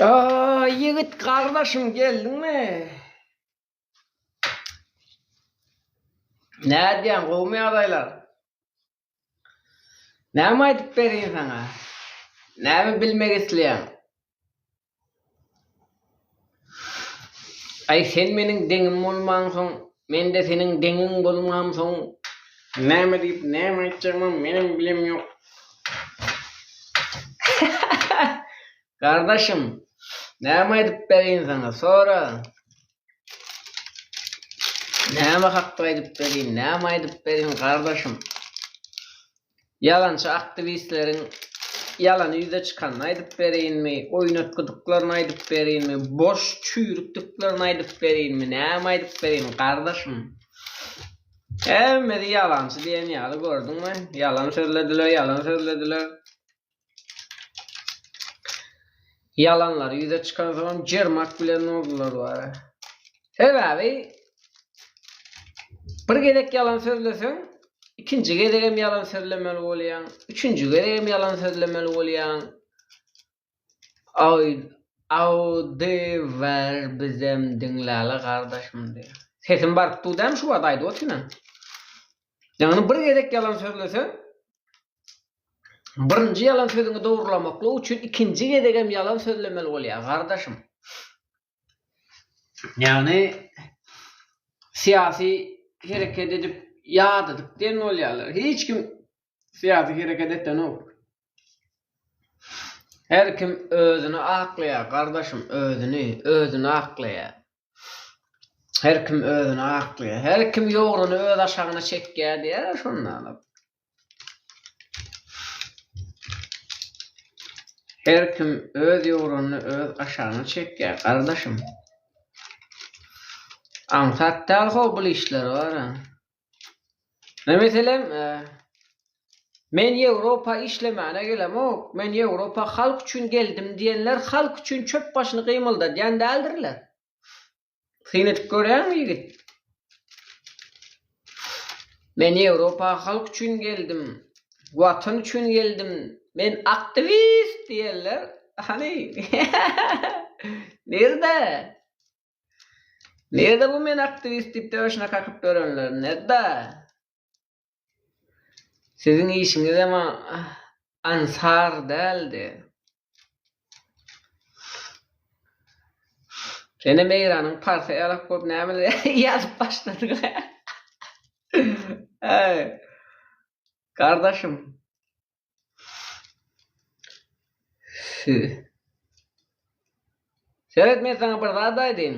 Aa, ýigit gardaşym geldiňmi? Nädýäň, gowumy ýagdaýlar? Näme aýdyp bereýin saňa? Näme bilmek isleýäň? Aý, sen meniň deňim bolmaňsoň, men-de seniň deňiň bolmamsoň, näme diýip, näme aýtjagymam menem bilemýok. Gardaşym, näme aýdyp bereýin saňa, sora. Näme hakda aýdyp bereýin, näme aýdyp bereýin, gardaşym? Ýalançy aktiwistleriň ýalany ýüze çykanyny aýdyp bereýinmi, oýnatgydyklaryny aýdyp bereýinmi, boş çüýrükdiklerini aýdyp bereýinmi, näme aýdyp bereýin, gardaşym? Hemmesi ýalançy diýen ýaly gördüňmi? Ýalan sözlediler, ýalan sözlediler. Ýalanlary ýüze çykansoňam jermak bilen boldular bara. Sebäbi bir gezek ýalan sözleseň, ikinji gezegem ýalan sözlemeli bolýaň, üçünji gezegem ýalan sözlemeli bolýaň. Aý, awdyber bizem diňläli gardaşym diýýär. Sesim baryp dur dämi şu wagt aýdyp otyryn. Ýagny bir gezek ýalan sözleseň, birinji ýalan sözüňi dogruklamaklyk üçin ikinji gezegem ýalan sözlemeli bolýar, gardaşym. Ýagny syýasy hereket edip ýadadyk diýen bolýarlar. Hiç kim syýasy hereket edenok. Her kim özüni aklaýar, gardaşym, özüni, özüni aklaýar. Her kim özüni aklaýar. Her kim ýograny öz aşagyna çekýär diýýär şonda. Her kim öz ýogranyny öz aşagyna çekýär, gardaşym. Aňsat däl how bul işler bar-a. Meselem, Men Ýewropa işlemäne gelemok, men Ýewropa halk üçin geldim diýenler halk üçin çöp başyny gymyldadýan däldirler. Syn edip görýäňmi ýigit? Men Ýewropa halk üçin geldim. Watan üçin geldim, men aktiwist diýenler hany? Nirde? Nirde bu men aktiwist diýip döşüne kakyp ýörenler? Nirde? Siziň işiňizem ansar däldi. Senem Eýranyň parsy ýalak bolup nämeler ýazyp başladyň. Eý, gardaşym. Seret men saňa bir zat aýdaýyn.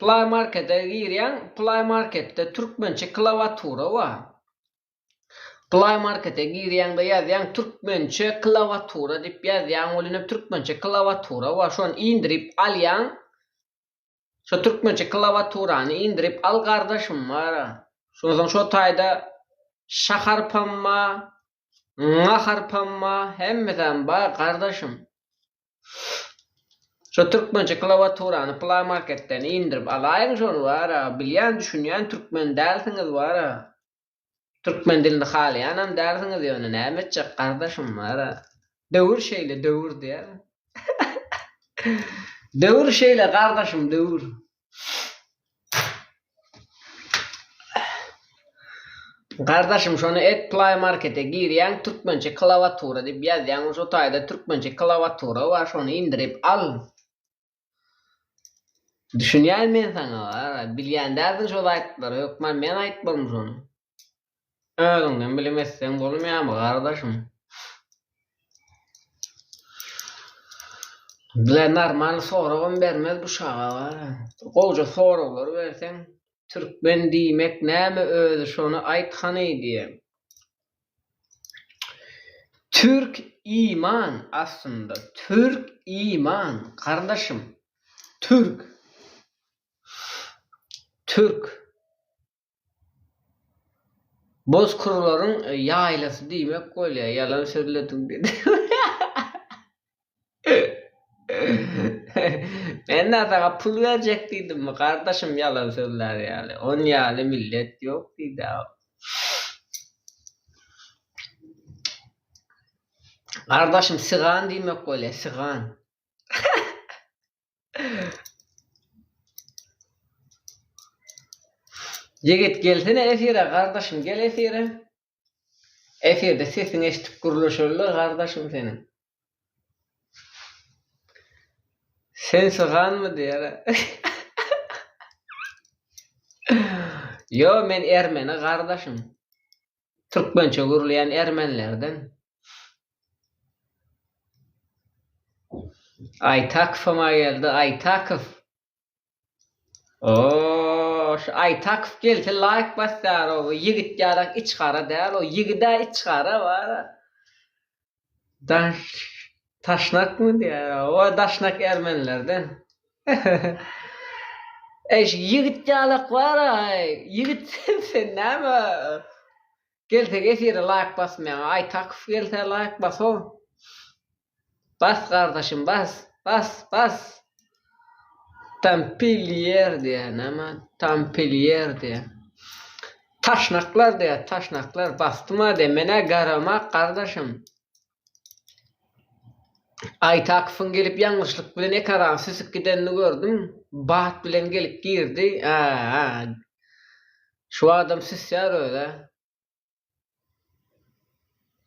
Play markete girýäň, play marketde türkmençe klawatura bar. Play markete girýäňde ýazýaň türkmençe klawatura diýip ýazýaň welinem türkmençe klawatura bar şony indirip alýaň şo türkmençe klawaturany indirip al gardaşym bara şonsoň şo taýda şa harpam bar ňa harpam bar hemmesem bar gardaşym şo türkmençe klawaturany play marketden indirip alaýyň şony bara bilýän düşünýän türkmen dälsiňiz bara. Türkmen dilini halaýanam dälsiňiz ýöne näme etjek gardaşym bara. Döwür şeýle döwür diýer. Döwür şeýle gardaşym döwür. Gardaşym şony et play markete girýäň türkmençe klawatura diýip ýazýaň şo taýda türkmençe klawatura bar şony indirip al. Düşünýän men saňa bara, bilýän dälsiň şol aýtdylary, hökman men aýtmalymy şony? Özüňden bilim etseň bolmaýarmy gardaşym? Bile normal soragam bermez bu şaga bara. Gowja soraglar berseň, türkmen diýmek näme özi şony aýt hany diýen. Türk iman aslynda türk iman gardaşym türk türk bozkurlaryň ýaýlasy diýmek bolýa ýalan sözlediň diýdi. Men-ä saňa pul berjek diýdimmi, gardaşym ýalan sözlär ýaly. On ýaly millet ýok diýdi-ä. Gardaşym sygan diýmek bolýar, sygan. Ýigit gelsene efire gardaşym gel efire. Efirde sesiňi eşidip gürleşeliler gardaşym seniň. Sen syganmy diýer. Ýo men ermeni gardaşym. Türkmençe gürleýän ermenilerden. Aýtakowam-a geldi, Aýtakow. Ooh şu Aýtakow gelse laýk basýar o ýigit ýalak içgara däl o ýigidä içgara bara. Daş taşnakmy diýýär o daşnak ermenilerden. Eý şu ýigit ýalak bara ýigit sen näme gelsek efire laýk basmaýaň Aýtakow gelse laýk bas-ow. Bas gardaşym bas bas bas Tampilýer diýýär näme tampilýer diýýär. Taşnaklar diýýär taşnaklar basdyma diýýär menä garamak gardaşym. Aýtakowyň gelip ýalňyşlyk bilen ekarany süsüp gidenini gördüm. Bat bilen gelip girdi. Ä-ä. Şu adam süsýär öz-ä.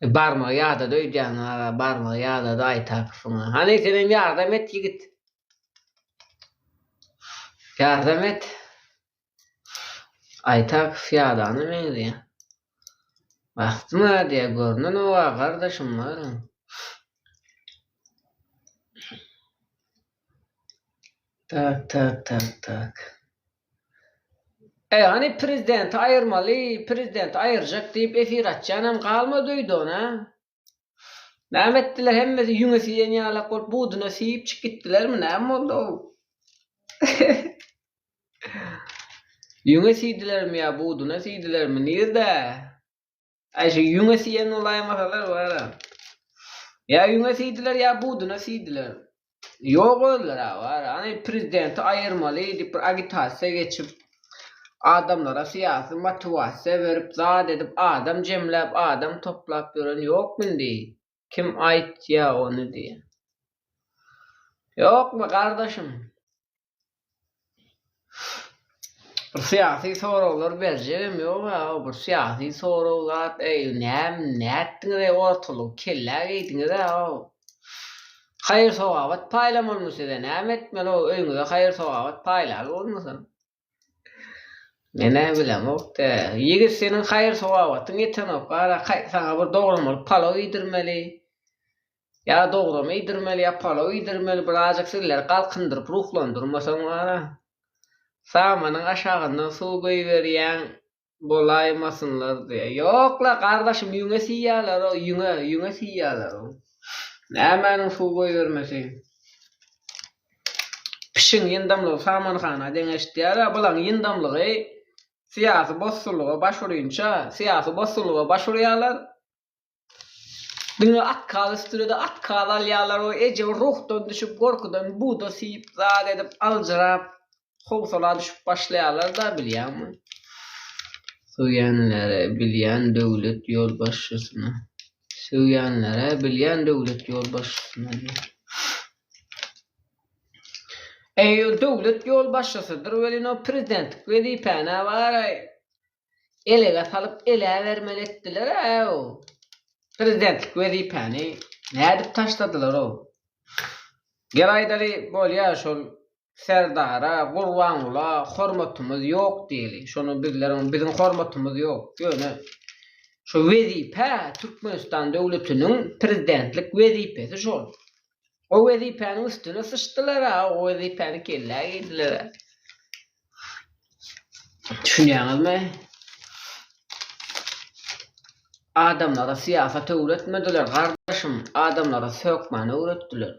Barmagy ýadady öýdýän aga, barmagy ýadady Aýtakowyň. Hany senem ýardam et ýigit. Ýardam et. Aýtakow ýadana meňzeýär. Basdym-a diýýär, görnenok-a gardaşym bar. Tak tak tak tak. Eý hany prezidenti aýyrmaly, prezidenti aýyrjak diýip efir açýanam galmady öýde ony a. Näme etdiler hemmesi ýüňe siýen ýalak bolup buduna siýip çyk gitdilermi näme boldy-ow. Ýüňe siýdilermi ýa buduna siýdilermi nirde? Aý şu ýüňe siýen bolaýmasalar bara. Ýa ýüňe siýdiler ýa buduna siýdiler. Ýok özler-ä bara. Hany prezidenti aýyrmaly diýip bir agitasiýa geçip. Adamlara syýasy motiwasiýa berip, zat edip, adam jemläp, adam toplap ýören ýok indi. Kim aýtýa ony diýýä. Ýokmy gardaşym? Bir syýasy soraglar berjegem ýog-a, bir syýasy sorag zat, eý, näme, nätdiňiz-eý, ortalygy kellä geýdiňiz-ä-ow. Haýyr-sogabat paýlamalymy size, näme etmeli-ow, öýüňize haýyr-sogabat paýlaly bolmasa. Men-ä bilemok-da. Ýigit, seniň haýyr-sogabatyň ýetenok, gara, saňa bir dogramaly palaw iýdirmeli. Ýa dograma iýdirmeli, ýa palaw iýdirmeli, birazajyk sizleri galkyndyryp ruhlandyrmasaň bar-a. Samanyň aşagyndan suw goýberýäň bolaýmasynlar diýýär. Ýok-la, gardaşym, ýüňe siýýärler-ow, ýüňe, ýüňe siýýärler-ow. Nämäniň suw goýbermesi? Pişigiň ýyndamlygy samanhana deňeşdiýär-ä, bulaň ýyndamlygy syýasy bosgunlyga baş urynça, syýasy bosgunlyga baş urýarlar. Diňe otkaz üstünede otkaz alýarlar we eje ruhdan düşüp gorkudan buda siýip zat edip aljyrap howsala düşüp başlaýarlar-da bilýäňmi. Sögýänlere bilýän döwlet ýolbaşçysyna. Sögýänlere bilýän döwlet ýolbaşçysyna diýýär. Eý döwlet ýolbaşçysydyr welin o prezidentlik wezipäne baraý Elege salyp ele bermeli etdiler-äw. Prezidentlik wezipäni nädip taşladylar-ow. Gel aýdaly bolýa şol Serdara, Gurbangula hormatymyz ýok diýeli. Şony bizleriň biziň hormatymyz ýok. Ýöne şo wezipe Türkmenistan döwletiniň prezidentlik wezipesi şol. O wezipäniň üstüne syçdylar-a, o wezipäni kellä geýdiler-ä. Düşünýäňizmi? Adamlara syýasat öwretmediler, gardaşym, adamlara sökmäni öwretdiler.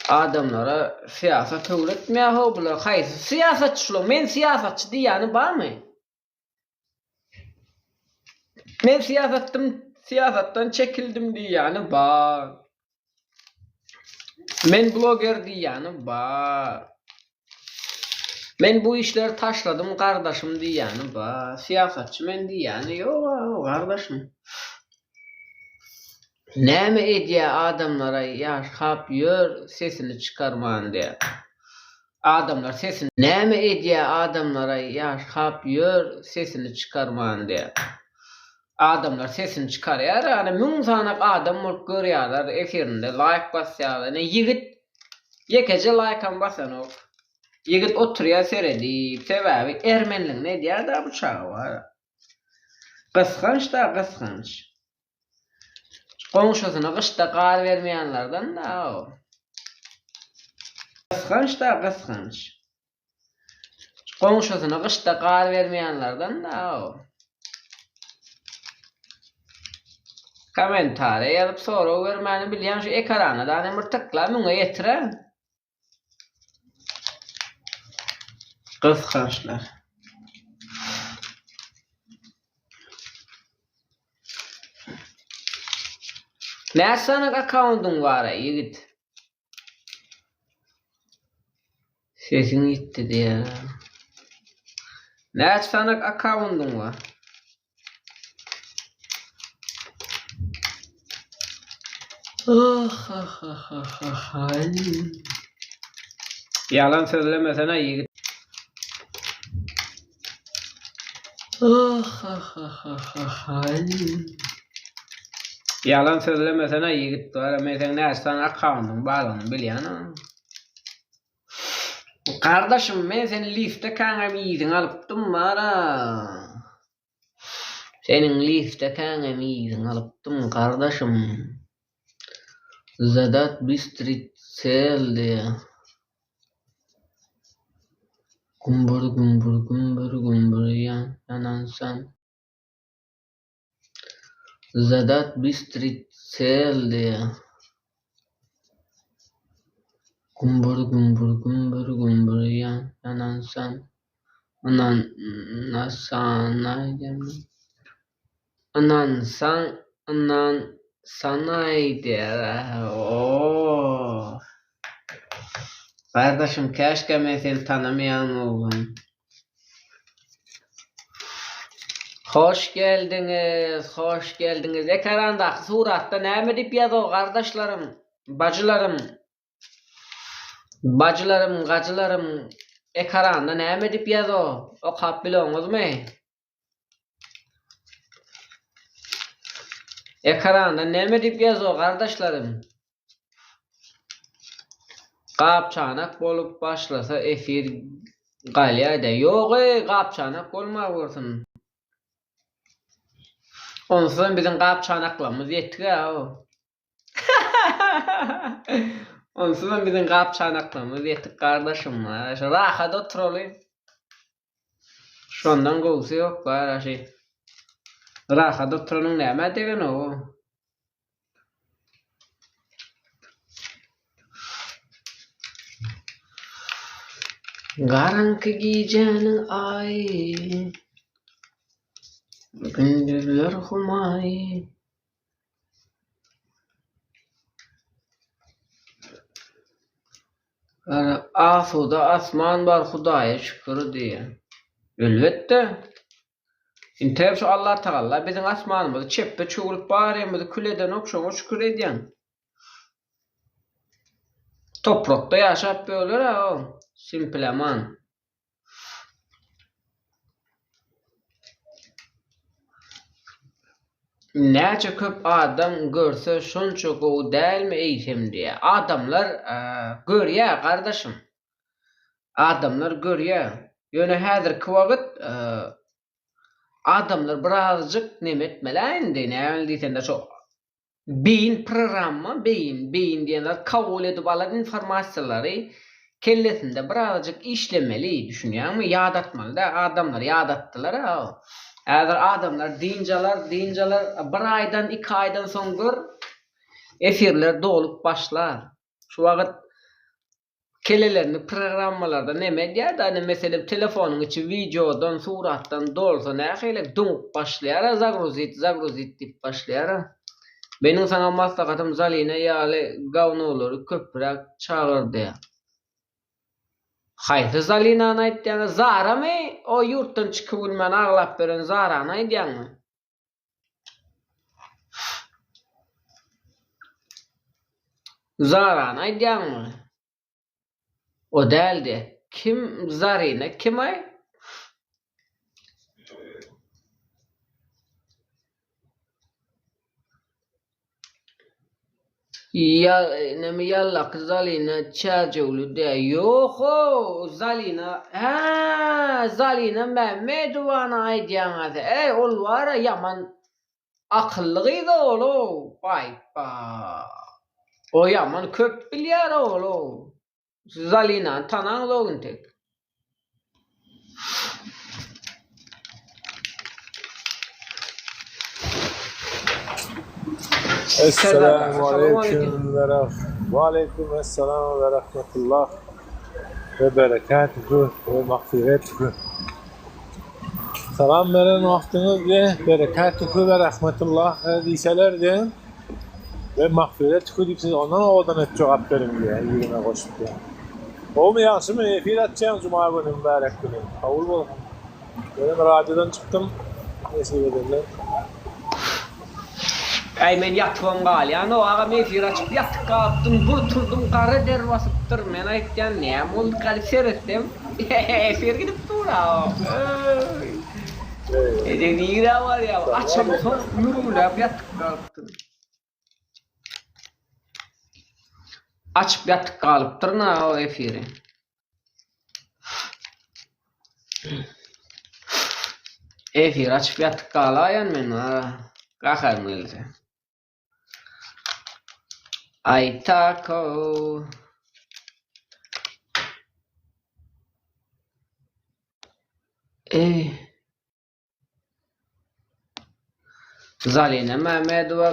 Adamlara syýasat öwretmeýär-how bular. Haýsy syýasatçy şular? Men syýasatçy diýýäni barmy? Men syýasatdym, syýasatdan çekildim diýýäni bar. Men bloger diýýäni bar. Men bu işleri taşladym gardaşym diýýäni bar. Syýasatçy men diýýäni ýog-a gardaşym. Näme edýä adamlara ýaşap ýör sesini çykarman diýä. Adamlar sesini Näme edýä adamlara ýaşap ýör sesini çykarman diýä. Adamlar sesini çykarýar ýagny müň sanak adam bolup görýärler efirinde laýk basýarlar ine ýigit ýekeje laýkam basanok. Ýigit oturýar seredip sebäbi ermenligini edýär-dä bu çaga bar. Gysganç-da gysganç. Goňşusyna gyşda gaz bermeýänlerden-dä o. Gysganç-da gysganç. Goňşusyna gyşda gaz bermeýänlerden-dä o. Kommentariýa ýazyp sorag bermäni bilýäň şu ekrana dany bir tykla müňe ýetir-ä. Gysgançlar. Näçe sany akkaundyň bar-aý, ýigit? Sesiň ýitdi diýýär. Näçe sany akkaundyň bar? Ýalan sözlemesene ýigit. Ýalan sözlemesene ýigit bar men seň näçe sany akkaundyň barlygyny bilýän. Gardaşym men seni liftdekäňem yzyňa alypdym bara. Seniň liftdekäňem yzyňy alypdym, gardaşym. Zadat bistrit sel diýýär. Gümbür gümbür gümbür gümbür ýanansan. Zadat bistrit sel diýýär. Gümbür gümbür gümbür gümbür ýanansan. Ynanasanaý Ynansaň ynansanaý diýýär. Gardaşym käşgä men seni tanamaýan bolsam. Hoş geldiňiz, hoş geldiňiz. Ekarandaky suratda näme diýip ýazow gardaşlarym, bajylarym? Bajylarym, gajylarym, ekaranda näme diýip ýazow? Okap biloňyzmy? Ekranda näme diýip ýazow gardaşlarym? Gap-çanak bolup başlasa efir galýada. Ýog-eý, gap-çanak bolmagörsün. Onsuzam biziň gap-çanaklarymyz ýetik-ä. Onsuzam biziň gap-çanaklarymyz ýetik gardaşym. Şu rahat oturaly. Şondan gowusy ýok garaşy. Rahat oturanyň nämä degenok-ow. Garaňky gijäniň aýy, gündizler humaý. Asuda asman bar Hudaýa şükür diýýär. Elbetde. Intäk şu Allatagalla biziň asmanymyzy çepbe çöwrüp barymyzy kül edenok şoňa şükür edýän. Toprakda ýaşap böler-ä o simpileman. Näçe köp adam görse şonça gowy dälmi eýsem diýýä. Adamlar görýä gardaşym. Adamlar görýä. Ýöne häzirki wagt adamlar birazjyk neme etmeli-ä indi näme diýsende şo Beýin programma, beýin, beýin diýen zat kabul edip alan informasiýalary kellesinde birazajyk işlemeli, düşünýäňmi? Ýadatmaly däl, adamlary ýadatdylar-a. Häzir adamlar dynç alar, dynç alar, bir aýdan, iki aýdan soň gör, efirler dolup başlar. Şu wagt Kelelerini programmalarda neme edýärdi ine meselem telefonyň içi wideodan suratdan dolsa nähili doňup başlaýara zagruzit zagruzit diýip başlaýara. Meniň saňa maslahatym Zalina ýaly gawnolary köpräk çagyr diýä. Haýsy Zalinany aýtýaňa Zaramy o ýurtdan çykyp bilmän aglap ýören Zarany aýdýaňmy? Zarany aýdýaňmy? O däldi. Kim Zarina kim-aý? Ýa neme ýallaky Zalina Çärjewli dä ýohow Zalina hä Zalina Mämmedowany aýdýaňa sen eý ol bara ýaman akylly gyz olow baýba o ýaman köp bilýär olow Zalinany tanaňzok intek. Esselamu aleýkum we Waleýkum esselam we rahmetullah we berekatuhu we magfiretuhu. Salam beren wagtyňyz we berekatuhu we rahmetullah diýseler diýen we magfiretuhu diýip siz ondan owadan et jogap beriň diýen ýüzüne goşup diýen. Gowumy ýagşymy efir açýaň juma güni mübärek güni kabul bolsun. Menem radiodan çykdym nesip edende. Äý men ýatybam galýan o agam efir açyp ýatyp galypdym bir turdum gara der basypdyr men aýtýan näme bolduka diýip seretsem efir gidip dur-a öý eje nirä barýa açamsoň mürgüläp ýatyp galypdym. Açyp ýatyp galypdyryn-a o efiri. Efiri açyp ýatyp galaýan men a gaharym gelse. Aýtako. Eý. Zalina Mämmedowa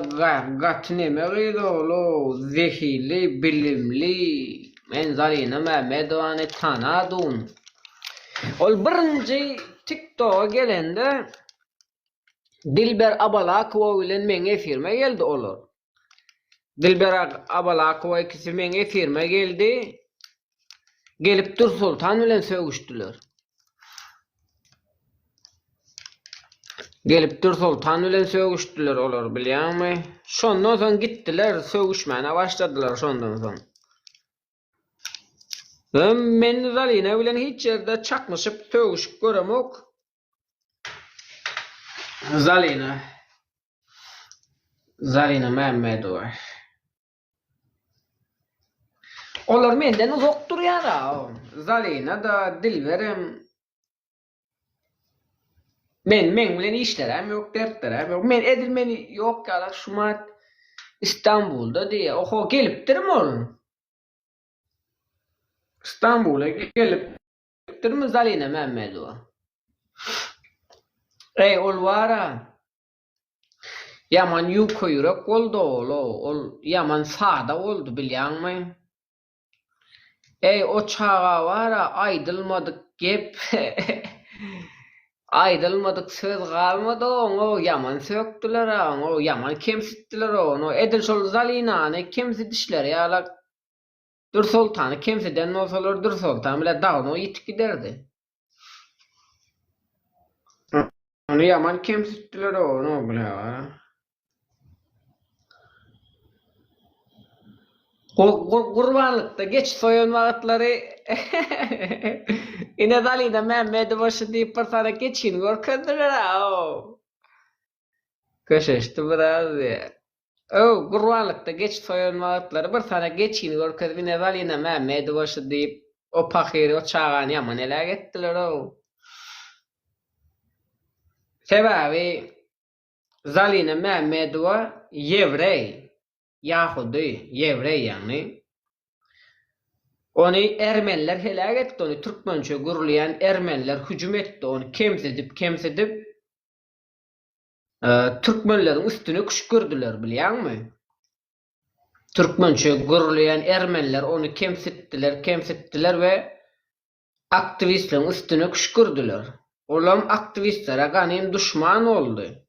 gaty neme gyz oglow zehili bilimli men Zalina Mämmedowany tanadun ol birinji tik toga gelende Dilber Abalakowa bilen meň efirime geldi olar Dilber Abalakowa ikisi meň efirime geldi. Gelip Dürsoltan bilen sögüşdiler. Gelip Dürsoltan bilen sögüşdiler olar bilýäňmi? Şondan soň gitdiler, sögüşmäne başladylar şondan soň. Men Zalina bilen hiç ýerde çaknyşyp, sögüşip göremok. Zalina. Zalina Mämmedowa. Olar menden uzak durýar-a. Zalina-da, Dilberem. Men meň bilen işlerem ýok, dertlerem ýok. Men edil meni ýok ýalak şumat Istanbulda diýýär. Oho, gelipdirmi ol? Istanbula gelipdirmi Zalina Mämmedowa? Eý, ol bar-a. Ýaman ýuka ýürek boldy ol-ow. Ol ýaman sada boldy, bilýäňmi? Eý, o çaga bar-a, aýdylmadyk gep, aýdylmadyk söz galmady oňa, ýaman sökdüler-ä oňa, ýaman kemsitdiler ony. Edil şol Zalinany kemsidişleri ýalak, Dürsoltany kemsiden bolsalar, Dürsoltan bile dagno ýitip giderdi. Ony ýaman kemsitdiler ony bile bar-a. Gurbanlykda geçi soýan wagtlary Ine Zalina Mämmedowa şu diýip bir sany geçini görkezdiler-ä. Köşeşdi biraz diýýär. Öw, gurbanlykda geçi soýan wagtlary bir sany geçini görkezip ine Zalina Mämmedowa şu diýip o pahyry, o çagany ýaman heläk etdiler-ow. Sebäbi Zalina Mämmedowa ýewreý, ýahudy, ýewreý ýagny. Ony ermeniler heläk etdi, ony türkmençe gürleýän ermeniler hüjüm etdi, ony kemsidip-kemsidip türkmenleriň üstüne küşgürdiler, bilýäňmi? Türkmençe gürleýän ermeniler ony kemsitdiler, kemsitdiler we aktiwistleriň üstüne küşgürdiler. Olam aktiwistlere ganym duşman boldy.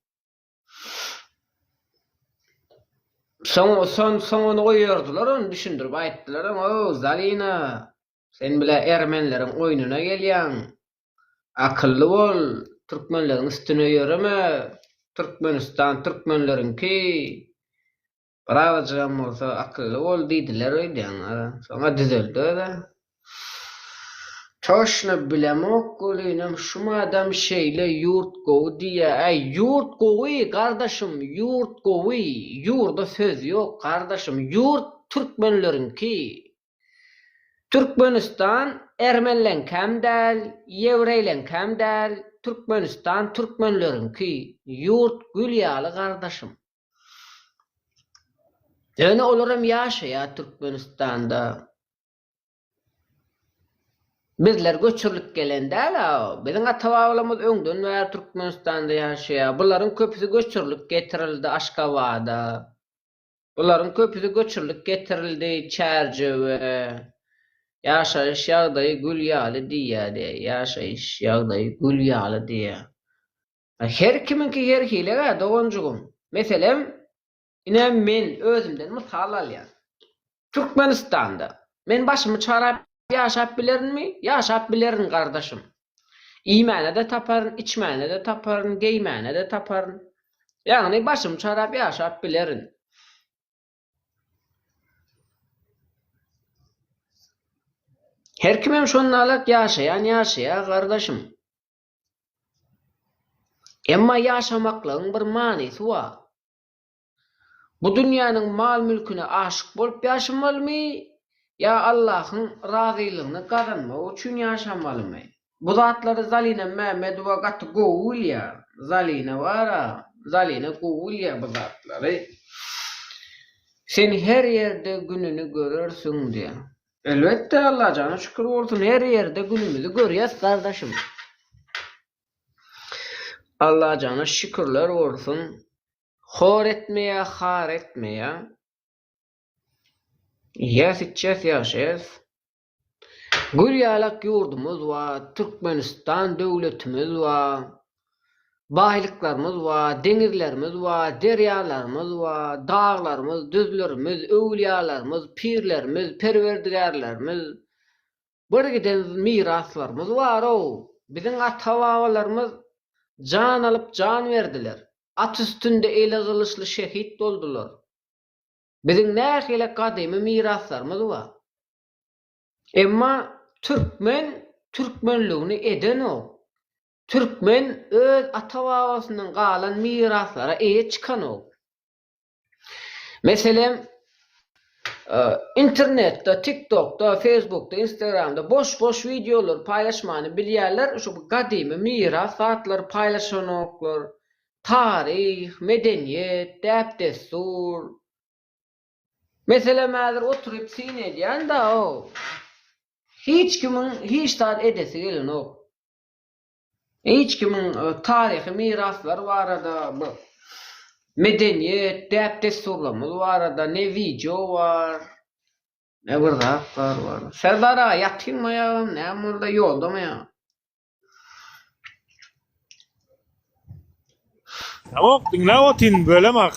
Soň soň soň ony goýardylar, ony düşündirip aýtdylar oňa, Ow, Zalina, sen bile ermenileriň oýnuna gelýäň. Akylly bol, türkmenleriň üstüne ýöreme, Türkmenistan türkmenleriňki. Birazajygam bolsa akylly bol diýdiler öýdýän ara. Soňa düzeldi özä. Toşna bilemok welinem şumadam şeýle ýurt gowy diýýä. Äý ýurt gowy gardaşym ýurt gowy ýurda söz ýok gardaşym ýurt türkmenleriňki. Türkmenistan ermenileňkäm däl ýewreýleňkäm däl Türkmenistan türkmenleriňki ýurt gül ýaly gardaşym. Ýöne olaram ýaşaýar Türkmenistanda. Bizler göçürilip gelen däl-a. Biziň ata-babalarymyz öňden bäri Türkmenistanda ýaşaýar. Bularyň köpüsi göçürilip getirildi Aşgabada. Bularyň köpüsi göçürilip getirildi Çärjewe. Ýaşaýyş ýagdaýy gül ýaly diýýär diýýär. Ýaşaýyş ýagdaýy gül ýaly diýýär. Her kimiňki her hili-gä, doganjygym. Meselem, ine men özümden mysal alýan. Türkmenistanda men başymy çarap ýaşap bilerinmi? Ýaşap bilerin, gardaşym. Iýmäne-de taparyn, içmäne-de taparyn, geýmäne-de taparyn. Ýagny başymy çarap ýaşap bilerin. Her kimem şondalak ýaşaýan ýaşaýar, gardaşym. Emma ýaşamaklygyň bir manysy bar. Bu dünýäniň mal-mülküne aşyk bolup ýaşamalymy ýa Allahyň razylygyny gazanmak üçin ýaşamalymy? Bu zatlary Zalina Mämmedowa gaty gowy bilýär. Zalina bar-a, Zalina gowy bilýär bu zatlary. Sen her ýerde gününi görersiň diýýär. Elbetde Allajana şükür bolsun her ýerde günümizi görýäs gardaşym. Allajana şükürler bolsun. Hor etmeýä har etmeýä. Iýýäs içýäs ýaşaýas. Gül ýalak ýurdumyz bar, Türkmenistan döwletimiz bar. Baýlyklarymyz bar, deňizlerimiz bar, derýalarymyz bar, daglarymyz, düzlerimiz, öwülýalarymyz, pirlerimiz, perwerdigärlerimiz. Bir giden miraslarymyz bar-ow. Biziň ata-babalarymyz jan alyp jan berdiler. At üstünde eli gylyçly şehit boldular. Biziň nähili gadymy miraslarymyz bar. Emma türkmen türkmenligini edenok. Türkmen öz ata-babasyndan galan miraslara eýe çykanok. Meselem, internetde, TikTokda, Facebookda, Instagramda boş-boş wideolary paýlaşmany bilýärler, şu gadymy miras zatlary paýlaşanoklar. Taryh, medeniýet, däp-dessur. Meselem, häzir oturyp syn edýän-dä-ow. Hiç kimiň hiç zat edesi gelenok. Hiç kimiň taryhy miraslar barada, bu medeniýet, däp-dessurlarymyz barada ne wideo bar, ne bir zat bar bar. Serdar aga ýatyňmy ýa näme boldy ýoldamy ýa? Ýok, diňläp otyryn, bölemak.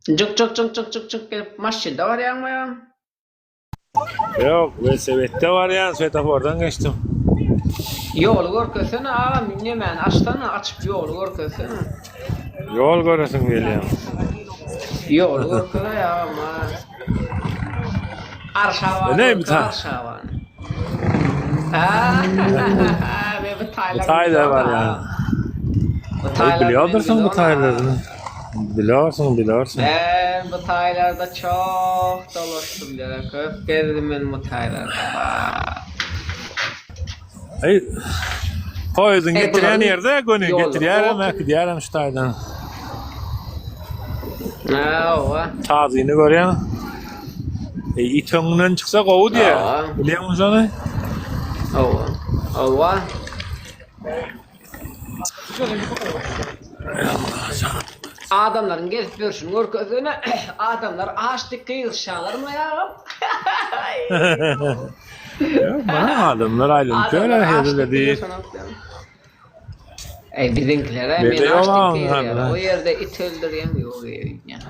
Jyk jyk jyk jyk jyk jyk gelip maşynda barýaňmy ýa? Ýok, welosipedde barýan, swetofordan geçdim. Ýoly görkezsene agam, nemäni açsana, açyp ýoly görkezsene. Ýol göresiň gelýär. Ýoly görkezaý agam a. Arşabany Ne görkez bir ta- Arşabany. Ha, men bu taýlar Bu taýlar bar ýa. Bu Eý, taýlar bilýärdirsiň bu taýlaryny. Bilersiň, bilersiň. Men bu taýlarda çok dolaşdym ýa, köp gezdim men bu taýlarda. Eý, poýeziň Eý, getirýän bularyň ýerde göni ýollary getirýärem, gowy. äkidýärem şu taýdan. Hawa. Tazyny görýäň. Eý, it öňünden çyksa gowy diýýär. Hawa. Bilýäňmi şony? Hawa. Hawa. Adamlaryň gezip ýörşüni görkezsene. Adamlar aç dik gygyryşýarlarmy agam? Ýok, mana adamlar aýlanyp ýörler Adamlar aç hezil dik edip. gygyryşanok. Eý biziňkiler-ä Bede men aç ýok dik agam, gygyrýar. ha. O ýerde it öldürýän ýok öýdýän.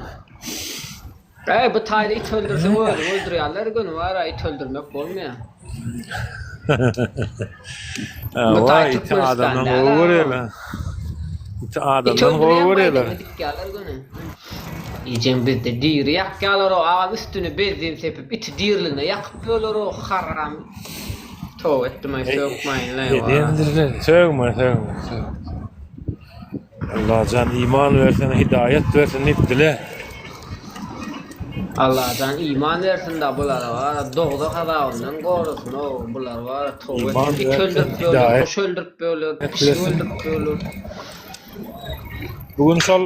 Eý bu taýda it öldürseň özüňi öldürýärler göni bar-a it öldürmek bolmaýar. Bu taý Hawa, iti Türkmenistan adamdan däl gowy agam. görýärler. Iti It adamdan gowy öldürýän görýärler. baýdagyny dikýärler göni. Ejem bizde diri ýakýarlar-ow agam üstüne benzin sepip iti diriligine ýakyp ýörler-ow haram. Toba etdim-aý sökmäýin-laý wara. Edendirler. Sögme, sögme, sögme. Allajan iman bersin, hidaýat bersin diýip dile. Allajan iman bersin da bulara bara dowzah azabyndan gorasyn ow bular bara toba Iman etsin it bersin, öldürip ýörler hidaýat guş öldürip ýörler pişik bersin. öldürip ýörler. Bu gün şol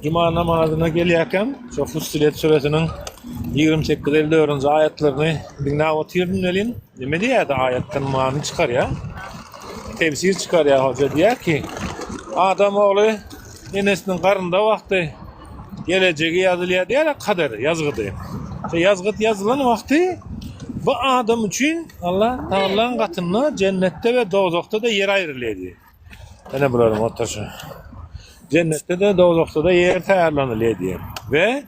juma namazyna gelýärkäm, şo Fussilet süresiniň 28 54-nji aýatlaryny diňläp otyrdym welin, neme diýýärdi aýatdan many çykarýar. Tefsir çykarýar hoja diýýär ki, adam ogly enesiniň garnynda wagty gelejegi ýazylýar diýýär, kader, ýazgydy. Şo ýazgyt ýazylan wagty bu adam üçin Allah Tagalaň gatynda jennetde we dowzahda-da ýer aýrylýar diýýär. Ene bularyň oturyşy. Jennetde-de, dowzahda-da ýer taýýarlanylýar diýýär. We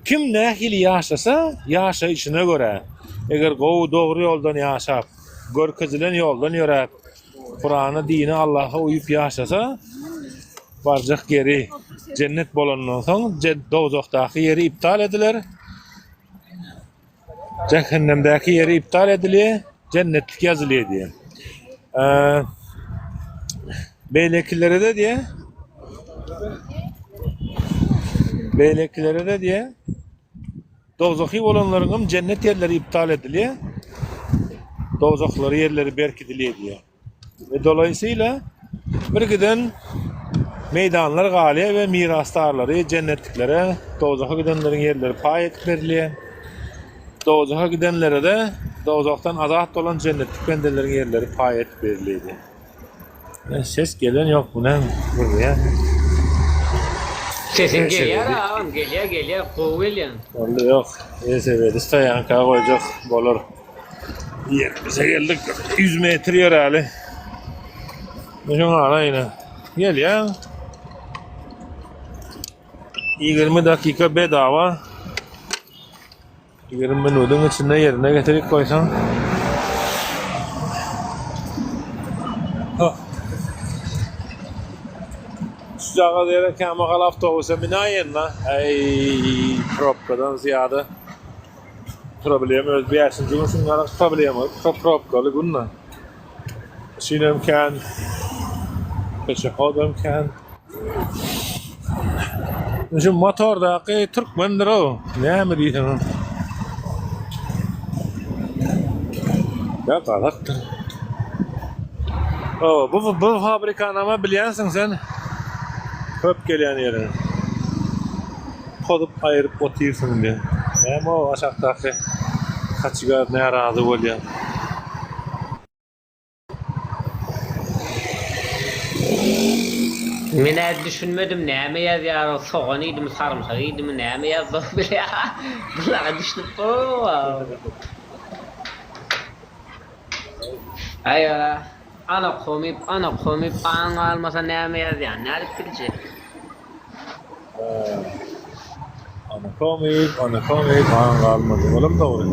kim nähili ýaşasa, ýaşaýşyna görä, eger gowy, dogry ýoldan ýaşap, görkezilen ýoldan ýöräp, Kurana, dine, Allaha uýup ýaşasa, barjak ýeri jennet bolandan soň, dowzahdaky ýeri iptal ediler. Jähennemdäki ýeri iptal edilýär, jennetlik ýazylýar diýýär. Beýlekilere-de diýýär. Beýlekilere-de diýýär. Dowzahy bolanlaryňam jennet ýerleri iptal edilýär. Dowzahlary ýerleri berkidilýär diýýär. We dolaysyla bir giden meýdanlar galýar we mirasdarlary jennetliklere dowzaha gidenleriň ýerleri paý edip berilýär. Dowzaha gidenlere-de dowzahdan azat bolan jennetlik bendeleriň ýerleri paý edip berilýär diýýär. Ses gelen ýok bu näme gürleýär. Sesiň gelýär agam gelýär gelýär gowy gelýär. Boldy ýok welosipedi stoýanka goýjak bolar. Ýerimize geldik 100 metr ýöräli. Şuň ara ýene gelýär. 20 dakika bedava. 20 minudyň içinde ýerine getirip goýsaň. Şujagaz ýere kämahal awtobusa minäýen-la. Äý, probkadan zyýada problema öz bäşinji gün şundan problema probkaly gün-le. Maşynam kän, peşehodam kän. Şu motordaky türkmendir-ow, näme diýseňem. Ýa gazakdyr. O, bu bu fabrikany ama bilýänsiň sen. Köp gelýän ýeri. Pozup aýyryp otyrsyň indi. Näme o aşakdaky kaçygar närazy bolýar. Menä düşünmedim näme ýazýar o sogan iýdimi sarymsak iýdimi näme ýazdy o bile bulara düşünip bolmaz. Aý ana komip ana komip aň galmasa näme ýazýan nädip biljek. Ana komik, ana komik, aň galmady. Olam dogry.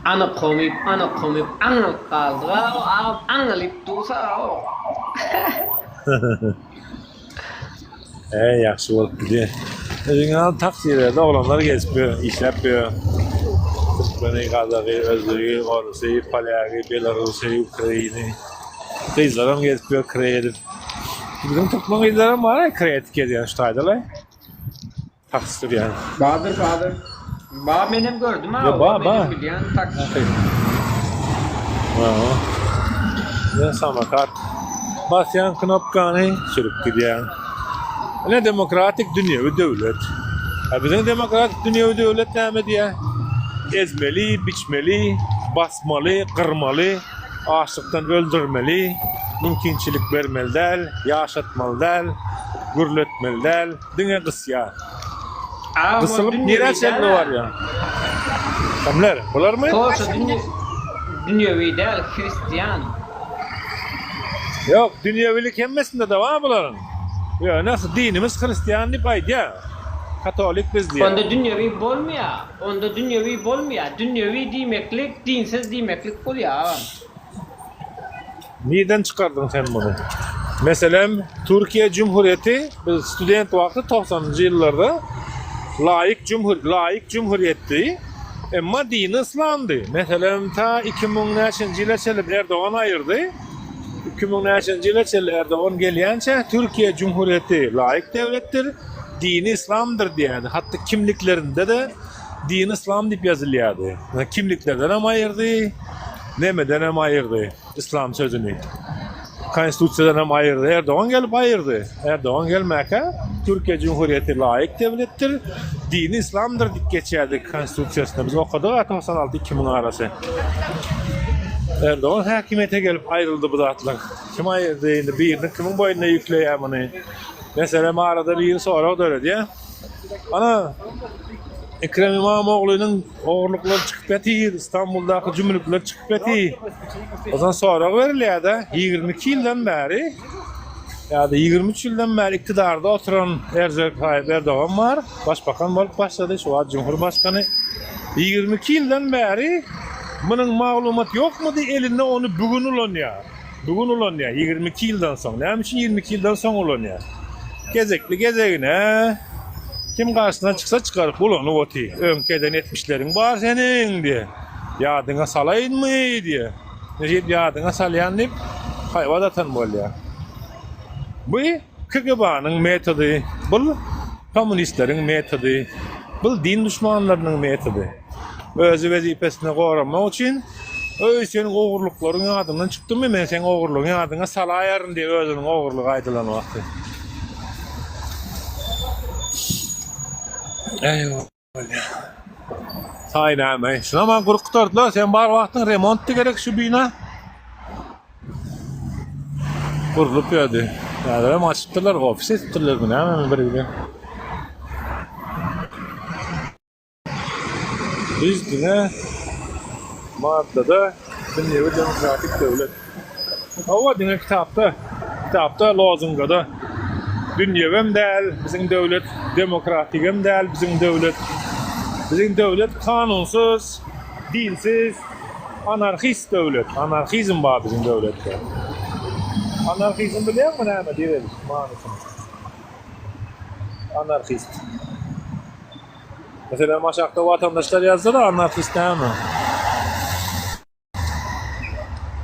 Ana komik, ana komik, aňalyp galdyga, o agam aňalyp dursa o. He, ýagşy bolup gidýär. Özüňe al taksilerde oglanlar gezip ýör, işläp ýör. Türkmeni, gazagy, özbegi, orusy, polýagy, belarusy, ukraini. Gyzlaram gezip ýör kireý edip. Biziň türkmen gyzlaram bar-a kireý edip gezýän şu taýda-la. Taksi sürýän. Badyr badyr. Ba menem gördüm ha. Ba ba. Menem bilýän taksi. Ha. Ne samokat. Basýan knopkany sürüp gidýän. Ine demokratik dünýewi döwlet. Ha biziň demokratik dünýewi döwlet näme diýýär? Ezmeli, biçmeli, basmaly, gyrmaly, açlykdan öldürmeli, mümkinçilik bermeli däl, ýaşatmaly däl, gürletmeli däl. Diňe gysýar. Gysylyp nirä çenli barýar? Kimler? Bularmy? Polşa dünýewi däl, hristian. Ýok, dünýewilik hemmesinde-de bar bularyň. Ýöne dinimiz hristian diýip aýdýar. Katolik biz diýýär. Onda dünýewi bolmaýar. Onda dünýewi bolmaýar. Dünýewi diýmeklik dinsiz diýmeklik bolýar agam. Nirden çykardyň sen muny? Meselem, Türkiýe Cumhuriyeti biz student wagty togsanynjy ýyllarda laik cumhur laik cumhuriyetdi. Emma dini yslamdy. Meselem, ta 2000 näçenji ýyla çenli Erdogan aýyrdy. 2000 näçenji ýyla çenli Erdogan gelýänçä Türkiýe Cumhuriyeti laik döwletdir, dini yslamdyr diýýärdi. Hatda kimliklerinde-de Dini yslam diýip ýazylýardy. Kimliklerdenem aýyrdy, nemedenem aýyrdy yslam sözüni. Konstitusiýadanam aýyrdy. Erdogan gelip aýyrdy. Erdogan gelmäkä Türkiýe Cumhuriyeti laik döwletdir, dini yslamdyr diýip geçýärdi konstitusiýasynda. Biz okadyk 96 2000 arasy. Erdogan häkimiýete gelip aýryldy bu zatlar. Kim aýyrdy indi birini kimiň boýnuna ýükleýär muny? Meselem arada biri sorag döredýär. Ana, Ekrem Imamoglunyň ogurlyklary çykyp ýatyr, Istanbuldaky jümrükler çykyp ýatyr. Ondan sorag berilýär-de, 22 ýyldan bäri ýa-da 23 ýyldan bäri iktidarda oturan Erjep Taýyp Erdogan bar, başbakan bolup başlady, şu wagt Cumhurbaşkany. 22 ýyldan bäri munuň maglumat ýokmudy elinde ony bu gün ulanýar. Bu gün ulanýar, 22 ýyldan soň. Näme üçin 22 ýyldan soň ulanýar? Gezekli gezegine kim garşysyna çyksa çykaryp ulanyp otyr. Öňki eden etmişleriň bar seniň diýe. Ýadyňa salaýynmy diýe. Nejip ýadyňa salýan diýip haýbat atan bolýar. Bu KGB-nyň metody, bul kommunistleriň metody, bul din duşmanlarynyň metody. Özi wezipesini goramak üçin Öý seniň ogurlyklaryň ýadyňdan çykdymy men seň ogurlygyňy ýadyňa salaýaryn diýip özüniň ogurlygy aýdylan wagty. Eý Saý näme? Şuna maňa gurup gutardylar. Sen bar wagtyň remontdy gerek şu bina. Gurlup ýördi. Häzirem açypdyrlar, ofis edipdirler bu näme bir giden. Biz diňe maddada dünýewi demokratik döwlet. Hawa diňe kitapda, kitapda lozungada dünýewem däl biziň döwlet, demokratigem däl biziň döwlet. Biziň döwlet kanunsyz, dinsiz. Anarhist döwlet, anarhizm bar biziň döwletde. Anarhizm bilýäňmi näme direliş manysyny? Anarhist. Meselem aşakda watandaşlar ýazdylar anarhist näme?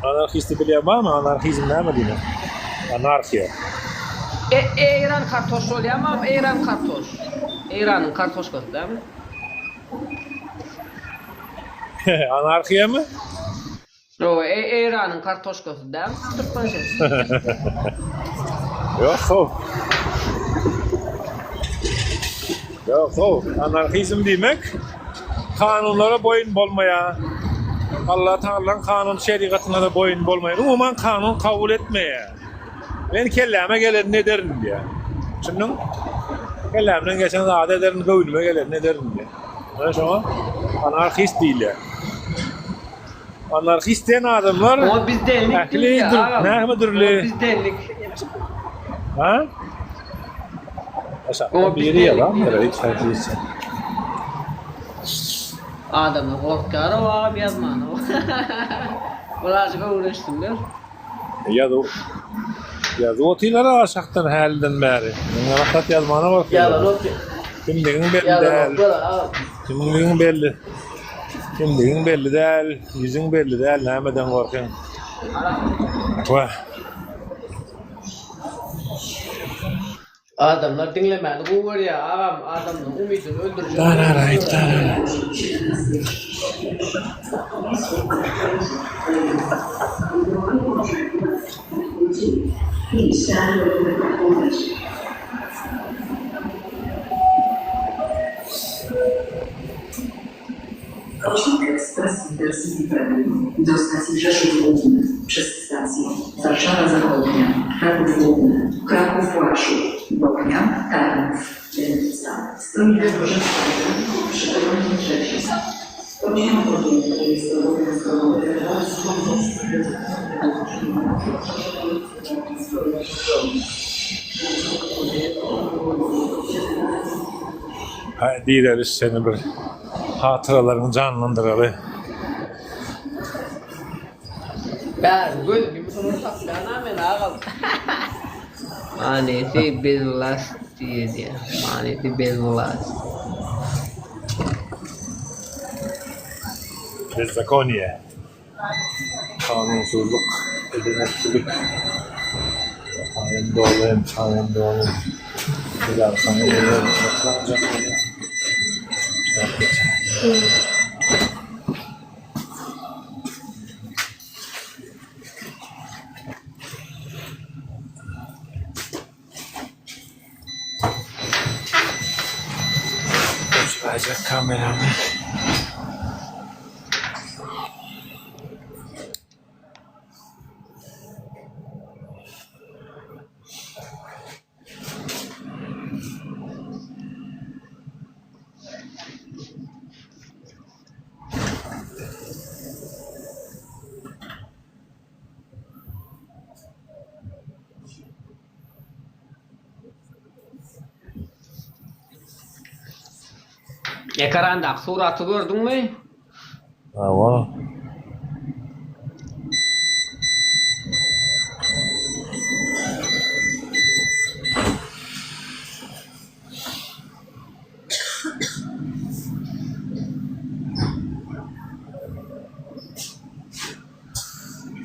Anarhisti bilýän barmy? Anarhizm näme diýmek? Anarhiýa. E Eýran kartoş bolýamy agam Eýran kartoş. Eýranyň kartoşkasy dämi? Anarhiýamy? Ýok, e Eýranyň kartoşkasy dämi türkmençe? Ýok how. Ýok how, anarhizm diýmek kanunlara boýun bolmaýan, Allah Tagalaň kanun şerigatyna-da boýun bolmaýan, umuman kanun kabul etmeýän. Men kelläme gelenini ederin diýýär. Düşündiň? Kellämden geçen zady ederin, göwnüme gelenini ederin diýýär. Ýöne şoňa anarhist diýilýär. Anarhist diýen adamlar Oňa bizdenlik ähli diýilýär dür, agam. näme Oňa dürli bizdenlik. Ha? Aşakda Oňa biri bizdenlik ýalan diýilýär. hiç haýsy hiç. Adamlar gorkýar o agam ýazmana. Birazjyk öwrenişsinler. Ýazuw Ýazuw otylar aşakdan häliden bäri. Muňa rahat ýazmana gorkýarlar. Ýazan oty. Kimligiň belli Ýazan däl. oklar agam. Kimligiň belli. Kimligiň belli däl, ýüzüň belli däl, nämeden gorkyň? Wah. Adamlar diňlemäni gowy görýär agam adamlaryň umydyny öldürjek Dararaý dararaý. Pociąg Express Intercity Premium do stacji Rzeszów Główny przez stacje Warszawa Zachodnia, Kraków Główny, Kraków Płaszów, Bochnia, Tarnów, Dębica stoi na dworze przy peronie trzecim. Pociąg objęty jest obowiązkową rezerwacją Haý direliş seni bir hatyralaryňy janlandyraly. Bäri gözümi şolar saklaýan-a men agam. Manysy bez vlast diýilýär. Manysy bez vlast. Bezzakoniýe. Kanunsyzlyk, edenetçilik. Hem doly hem çaýam doly. Bir arkaňy öýe oturajak bolýar. Öçüräýjek kameramy. Ekrandaky suraty gördüňmi? Hawa.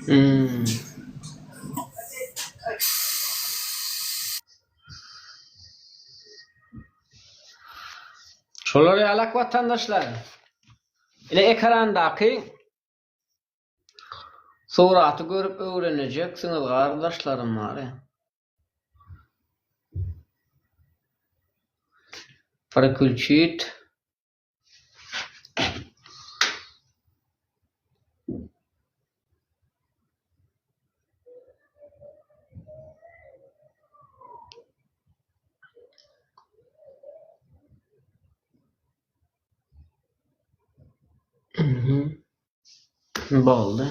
Hmm. Şolar ýalak watandaşlar. Ine ekrandaky suraty görüp öwrenejeksiňiz gardaşlarym bary. Prikülçit. Boldy.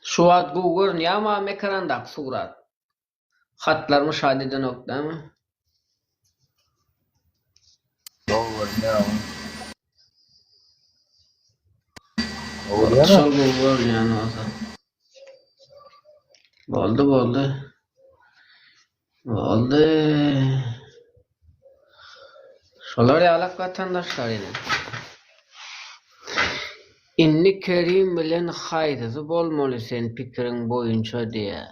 Şu wagt gowy görünýärmi agam ekrandaky surat? Hatlar muşahada edenok dämi? Gowy görünýär agam. Bolýar. Şol gowy görünýän bolsa. Boldy, boldy. Boldy. Şolar ýalak watandaşlar ine. Indi Kerim bilen haýsysy bolmaly sen pikiriň boýunça diýä.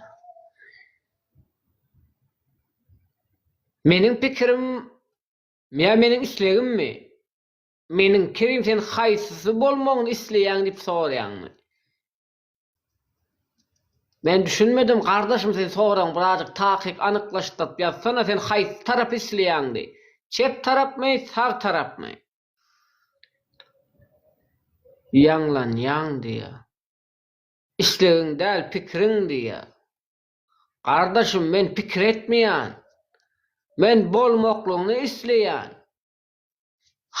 Meniň pikirim ýa meniň islegimmi? Meniň Kerim sen haýsysy bolmagyny isleýäň diýip soraýaňmy? Men düşünmedim gardaşym sen soragyňy birazjyk takyk anyklaşdyryp ýazsana sen haýsy tarapy isleýäň diý. Çep tarapmy sag tarapmy? Ýaňlanýaň diýýä. Islegiň däl pikiriň diýýä. Gardaşym men pikir etmeýän. Men bolmaklygyny isleýän.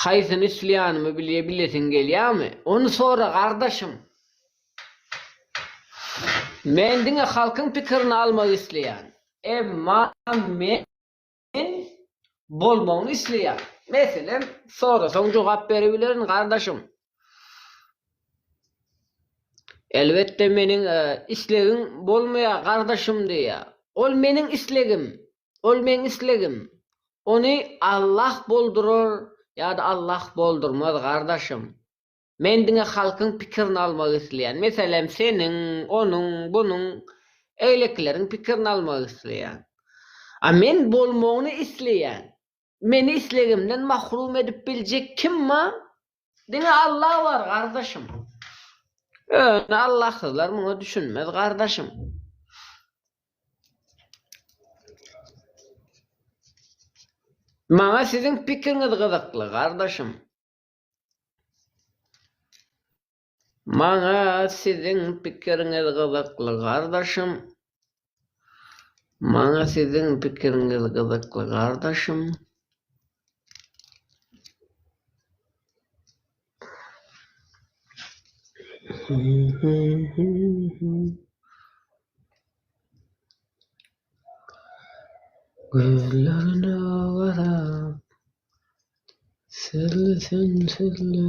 Haýsyny isleýänimi bilýä bilesiň gelýämi? Ony sora gardaşym. Men diňe halkyň pikirini almak isleýän. Emma men bolmagyny isleýän. Meselem, sorasaň jogap beribilerin gardaşym. Elbetde meniň islegiň bolmaýar gardaşym diýýär. Ol meniň islegim. Ol meň islegim. Ony Allah boldurar ýa-da Allah boldurmaz gardaşym. Men diňe halkyň pikirini almak isleýän. Meselem seniň, onuň, bunuň, eýlekileriň pikirini almak isleýän. A men bolmagyny isleýän. Meni islegimden mahrum edip biljek kim bar? Diňe Allah bar gardaşym. Ýöne Allahsyzlar muňa düşünmez gardaşym. Maňa siziň pikiriňiz gyzykly gardaşym. Maňa siziň pikiriňiz gyzykly gardaşym. Maňa siziň pikiriňiz gyzykly gardaşym. Gözlerine garap Sözle sen sözle.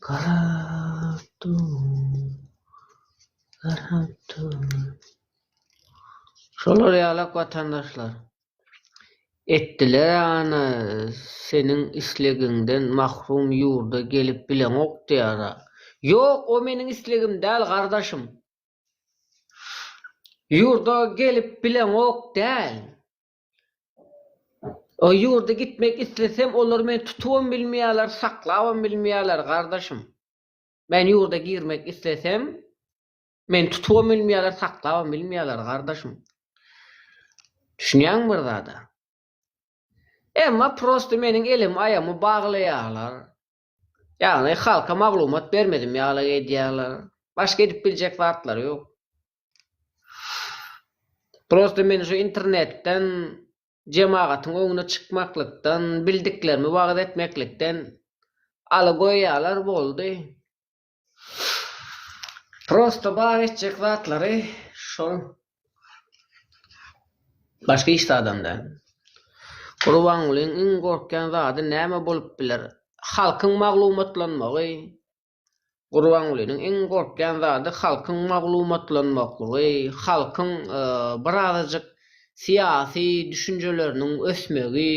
Garap dur, garap dur. Şolar ýalak watandaşlar. Etdiler ana seniň islegiňden mahrum ýurda gelip bileňok diýara. Ýok o meniň islegim däl gardaşym. Ýurda gelip bileňok däl. O ýurda gitmek islesem olar meni tutubam bilmeýärler, saklabam bilmeýärler gardaşym. Men ýurda girmek islesem meni tutubam bilmeýärler, saklabam bilmeýärler gardaşym. Düşünýäňmi bir zada? Emma prosto meniň elimi aýagymy baglaýarlar. Ýagny halka maglumat bermedim ýaly edýärler. Başga edip biljek zatlary ýok. Prosto men şu internetden jemagatyň öňüne çykmaklykdan, bildiklerimi wagyz etmeklikden ala goýýarlar boldy. Prosto bar etjek zatlary şol. Başga hiç zadam däl. Gurbangulyň iň gorkýan zady näme bolup biler? Halkyň maglumatlanmagy. Gurbangulynyň iň gorkýan zady halkyň maglumatlanmaklygy, halkyň birazajyk syýasy düşünjeleriniň ösmegi.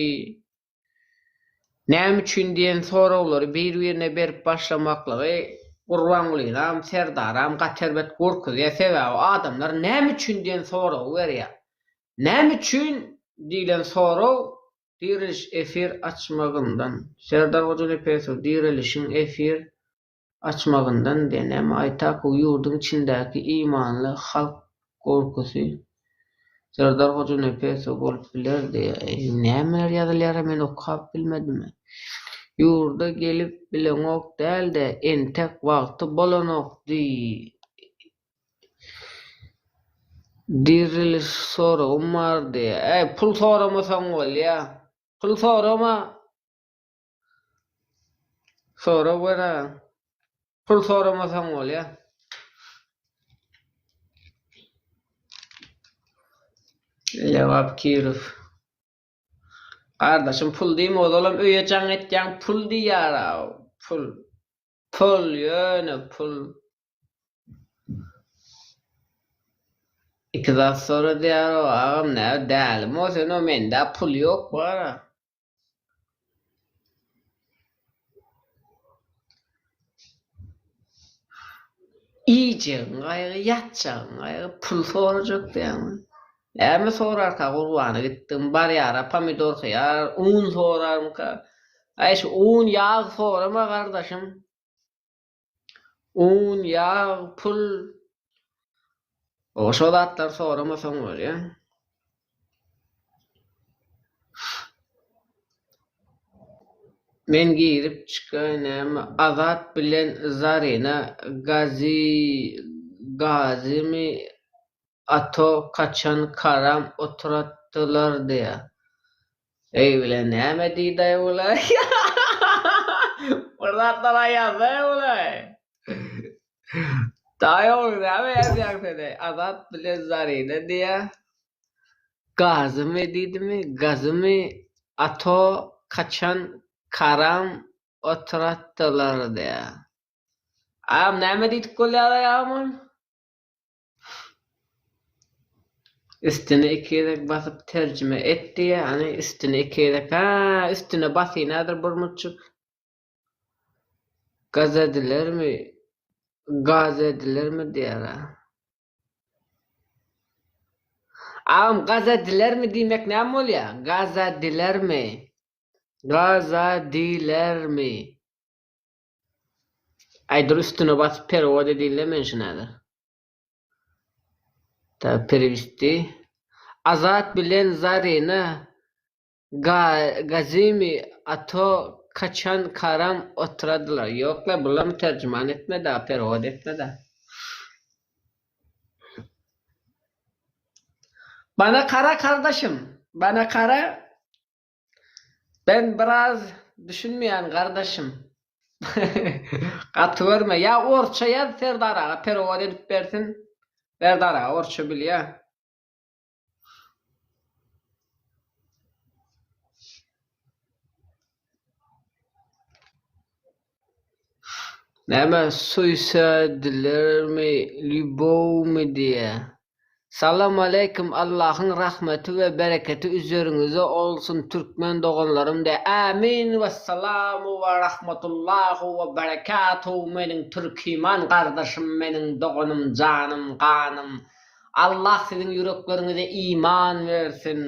Näme üçin diýen soraglary bir-birine berip başlamaklygy Gurbangulynam, Serdaram gaty erbet gorkuzýar. Sebäbi adamlar näme üçin diýen soragy berýär. Näme üçin diýlen sorag Diriliş efir açmagyndan, Serdar Hojanepesow Dirilişiň efir açmagyndan diýen näme Aýtakow ýurduň içindäki imanly halk gorkusy Serdar Hojanepesow bolup biler diýýär. Nämeler ýazylýara men okap bilmedim. Ýurda gelip bileňok dälde entek wagty bolanok diý. Diriliş soragym bar diýýär. Äý pul soramasaň bolýa. Pul sorama. Sorag ber-ä. Pul soramasaň bolýa. Lebap Kirow. Gardaşym pul diýme ozalam öýe jaň etýäň pul diýýäraw pul pul ýöne pul. Iki zat sora diýýärow agam nä dälimow senow mendä pul ýok bara. Iýjegiň gaýgy, ýatjagyň gaýgy, pul sorajak diýýäňmi? Näme sorarka gurbana gitdim, barýara pomidor, hyýar, un sorarmyka? Aý şu un, ýag sorama gardaşym. Un, ýag, pul. O şo zatlary soramasaň bolýa. Men girip çykaý näme Azat bilen Zarina Gazy Gazymy Ato kaçan karam oturatdylar diýä. Eý bile näme diýdaý bulaý. Bir zatlar aýazdaý bulaý. Daýy ogly näme ýazýaň sen-eý? Azat bilen Zarina diýýä. Gazymy diýdimi, gazymy ato kaçan karam oturatdylar diýýä. Agam näme diýdik bolýar-aý agam ol? Üstüne iki gezek basyp terjime et diýýä, hany üstüne iki gezek, hä üstüne basyn häzir bir mutjyk. Gazedilermi, gazedilermi diýýär-ä. Agam gazedilermi diýmek näme bolýa? Gazadilermi? Gazadilermi? Aý dur üstüne basyp perewod edinle men şuny häzir. Tak perewesti. Azat bilen Zarina Gazymy ato kaçan karam oturadylar. Ýokla bulam terjiman etmeda perewod etmeda. Bana kara kardaşym. Bana kara. Ben biraz düşünmeýän gardaşym. Gaty görme. Ýa orça ýaz Serdar aga perewod edip bersin. Serdar aga orça bilýä. Näme suýsedilermi lýubowmy diýýä. Salamaleýkim Allahyň rahmeti we bereketi üzeriňize olsun türkmen doganlarym diýä Ämin wessalamu we rahmatullahu we berekatuhu meniň türkiman gardaşym meniň doganym janym ganym Allah siziň ýürekleriňize iman bersin.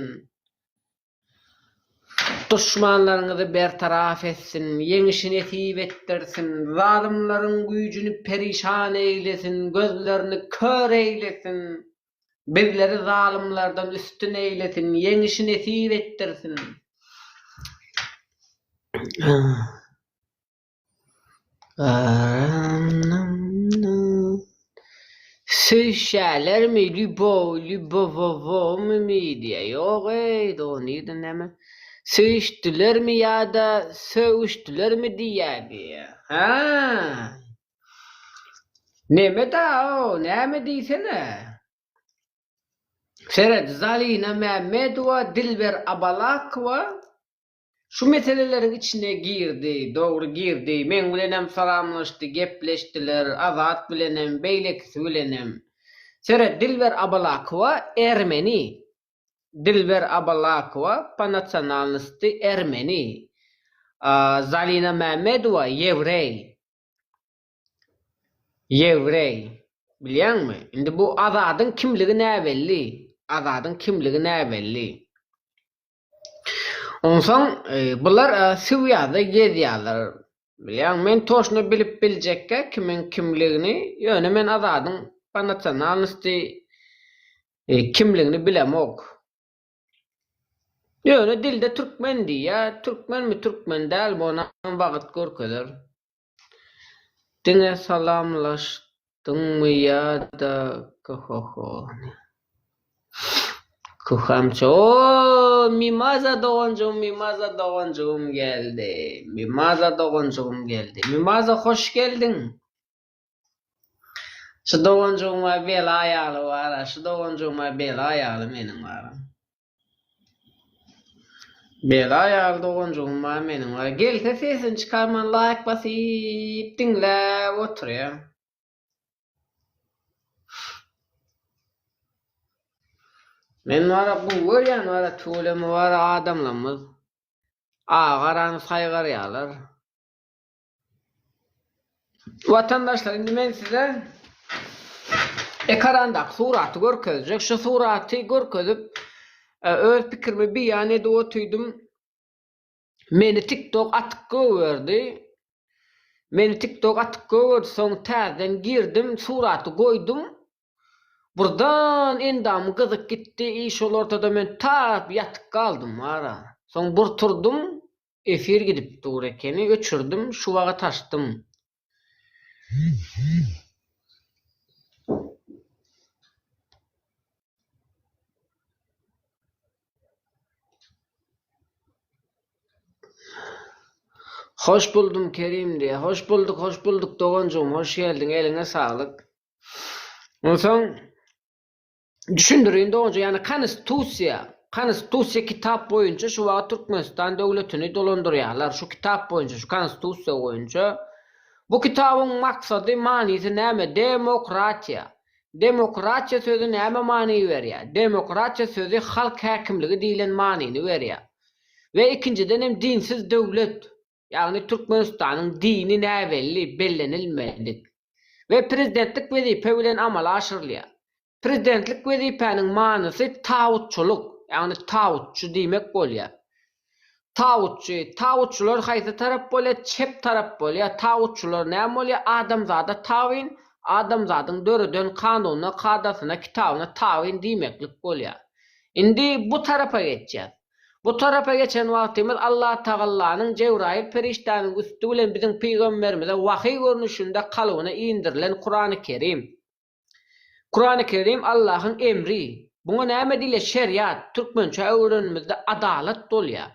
Duşmanlaryňyzy bertaraf etsin, ýeňişi nesip etdirsin, zalymlaryň güýjüni perişan eýlesin, gözlerini kör eýlesin, bizleri zalymlardan üstün eýlesin, ýeňişi nesip etdirsin. Söýüşýälermi lýubow lýubowowmy diýýä ýog-eý dogan nirden näme söýüşdilermi ýa-da sögüşdilermi diýýä diýýä hä neme-da-ow näme diýsene seret Zalina Mämmedowa Dilber Abalakowa Şu meseleleriň içine girdi, dogry girdi, meň bilenem salamlaşdy, gepleşdiler, Azat bilenem, beýlekisi bilenem. Seret, Dilber Abalakowa ermeni. Dilber Abalakowa po nasionalnosti ermeni. Zalina Mämmedowa ýewreý. Ýewreý. Bilýäňmi? Indi bu Azadyň kimligi näbelli. Azadyň kimligi näbelli. Onsoň bular Siwýada gezýärler. Bilýäň, men toşno bilip biljekkä kimiň kimligini, ýöne men Azadyň po nasionalnosti kimligini bilemok. Ýöne dilde türkmen diýýär, türkmenmi türkmen dälmi onam wagt görkezer. Diňe salamlaşdyňmy ýa-da kohoho. Kuhamça oo Mimaza doganjygym Mimaza doganjygym geldi. Mimaza doganjygym geldi. Mimaza hoş geldiň. Şu doganjygyma bela ýaly bara, şu doganjygyma bela ýaly meniň bara. Bela ýaly doganjygym bar meniň bar. Gelse sesini çykarman laýk basyp diňläp oturýa. Men bara gowy görýän bara tüweleme bara adamlarymyz agy-garany saýgarýarlar. Watandaşlar indi men size ekarandaky suraty görkezjek. Şu suraty görkezip e, öz pikrimi beýan edip oturdym. Meni TikTok atyp goýberdi. Meni TikTok atyp goýberdi, soň täzeden girdim, suraty goýdum. Birden endamym gyzyp gitdi, i şol ortada men tap ýatyp galdym ara. Soň bir turdum, Efir gidip dur ekeni öçürdim şu wagat açdym. Hoş buldum Kerim diýýär. Hoş bulduk hoş bulduk doganjygym hoş geldiň eliňe saglyk. Onsoň Düşündirin doganjyk, ýagny konstitusiýa, konstitusiýa kitap boýunça şu wagt Türkmenistan döwletini dolandyrýarlar, şu kitap boýunça, şu konstitusiýa boýunça. Bu kitabyň maksady, manysy näme? Demokratiýa. Demokratiýa sözi näme many berýär? Demokratiýa sözi halk häkimligi diýlen manyny berýär. We ikinjiden hem dinsiz döwlet. Ýagny Türkmenistanyň dini näbelli, bellenilmedik we prezidentlik wezipe bilen amala aşyrylýar. Prezidentlik wezipäniň manysy tawutçylyk, ýagny tawutçy diýmek bolýar. Tawutçy, tawutçylar haýsy tarap bolýar? Çep tarap bolýar. Tawutçylar näme bolýar? Adamzada tabyn, adamzadyň döreden kanunyna, kadasyna, kitabyna tabyn diýmeklik bolýar. Indi bu tarapa geçýäs. Bu tarapa geçen wagtymyz Allatagallanyň Jebraýyl perişdäniň üsti bilen biziň pygamberimize wahyý görnüşinde kalbyna indirilen Kurany Kerim. Kurany Kerim Allahyň emri. Buňa näme diýilýär? Şeriat. Türkmençä öwrenimizde adalat bolýar.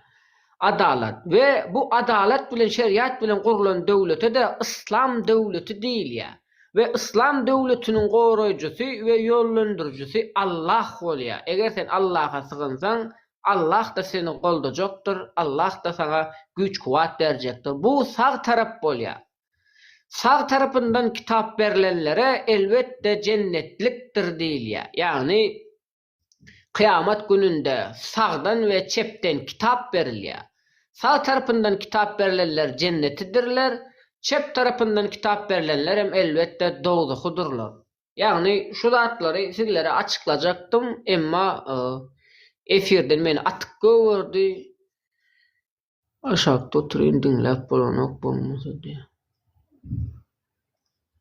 Adalat. We bu adalat bilen şeriat bilen gurlan döwlete-de Yslam döwleti diýilýär. We Yslam döwletiniň goraýjysy we ýollendirijisi Allah bolýar. Eger sen Allaha sygynsaň, Allah-da seni goldajakdyr, Allah-da saňa güýç-kuwwat berjekdir. Bu sag tarap bolýar. Sag tarapyndan kitap berlenlere elbetde jennetlikdir diýilýär. Ýagny Kyýamat gününde sagdan we çepden kitap berilýär. Sag tarapyndan kitap berlenler jennetidirler, çep tarapyndan kitap berlenlerem elbetde dowzahydyrlar. Ýagny şu zatlary sizlere açyklajakdym, emma efirden meni atyp goýberdi. Aşakda oturyn diňläp bolanok bolmasa diýä.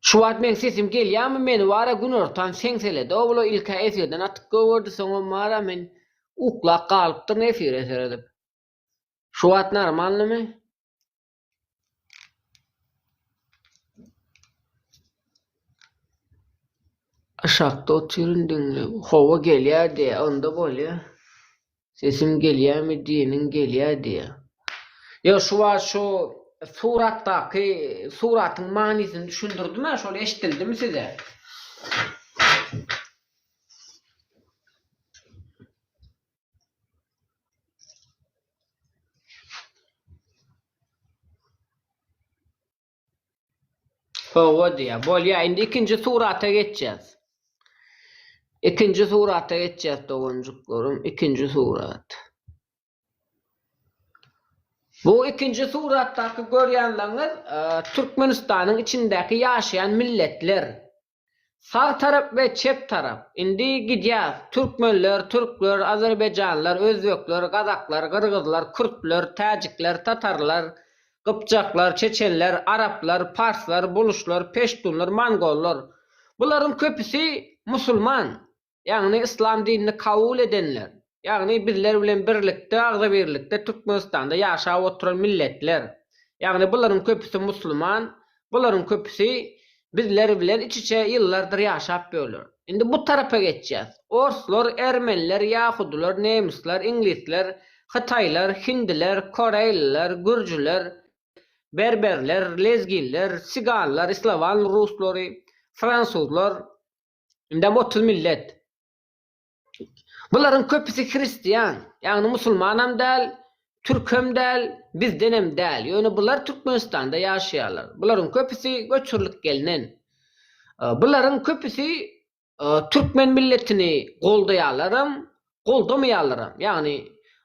Şu wagt meň sesim gelýärmi meni bara günortan seňseledi obla ilkä efirden atyp goýberdi soňam bara men uklap galypdyryn efire seredip. Şu wagt normalnymy? Aşakda otyryn diňläp. Hawa gelýär diýýär. Onda bolýa. Sesim gelýärmi diýeniň gelýär diýýär. Ýok şu wagt şu suratdaky suratyň manysyny düşündirdim-ä şol eşidildimi size? Hawa diýýär. Bolýar, indi ikinji surata geçýäs. Ikinji surata geçýäs doganjyklarym, ikinji surat. Bu ikinji suratdaky görýänleriňiz e, Türkmenistanyň içindäki ýaşaýan milletler. Sag tarap we çep tarap. Indi gidýäs. Türkmenler, türkler, azerbaýjanlar, özbekler, gazaklar, gyrgyzlar, kürtler, täjikler, tatarlar, gypjaklar, çeçenler, araplar, parslar, buluşlar, peştunlar, mongollar. Bularyň köpüsi musulman. Ýagny yslam dinini kabul edenler, ýagny bizler bilen birlikde agzybirlikde Türkmenistanda ýaşap oturan milletler, ýagny bularyň köpüsi musliman, bularyň köpüsi bizler bilen iç-içe ýyllardyr ýaşap ýörler. Indi bu tarapa geçýäs. Orslar, ermeniler, ýahudylar, nemisler, iňlisler, hytaýlar, hindiler, koreýliler, gürjüler, berberler, lezginler, siganlar, islawan ruslary, fransuzlar, Indem 30 millet. Bularyň köpüsi hristian, ýagny musulmanam däl, Türkem däl, bizdenem däl. Ýöne bular Türkmenistanda ýaşaýarlar. Bularyň köpüsi göçürilip gelnen. Bularyň köpüsi türkmen milletini goldaýarlaram, goldamaýarlaram. Ýagny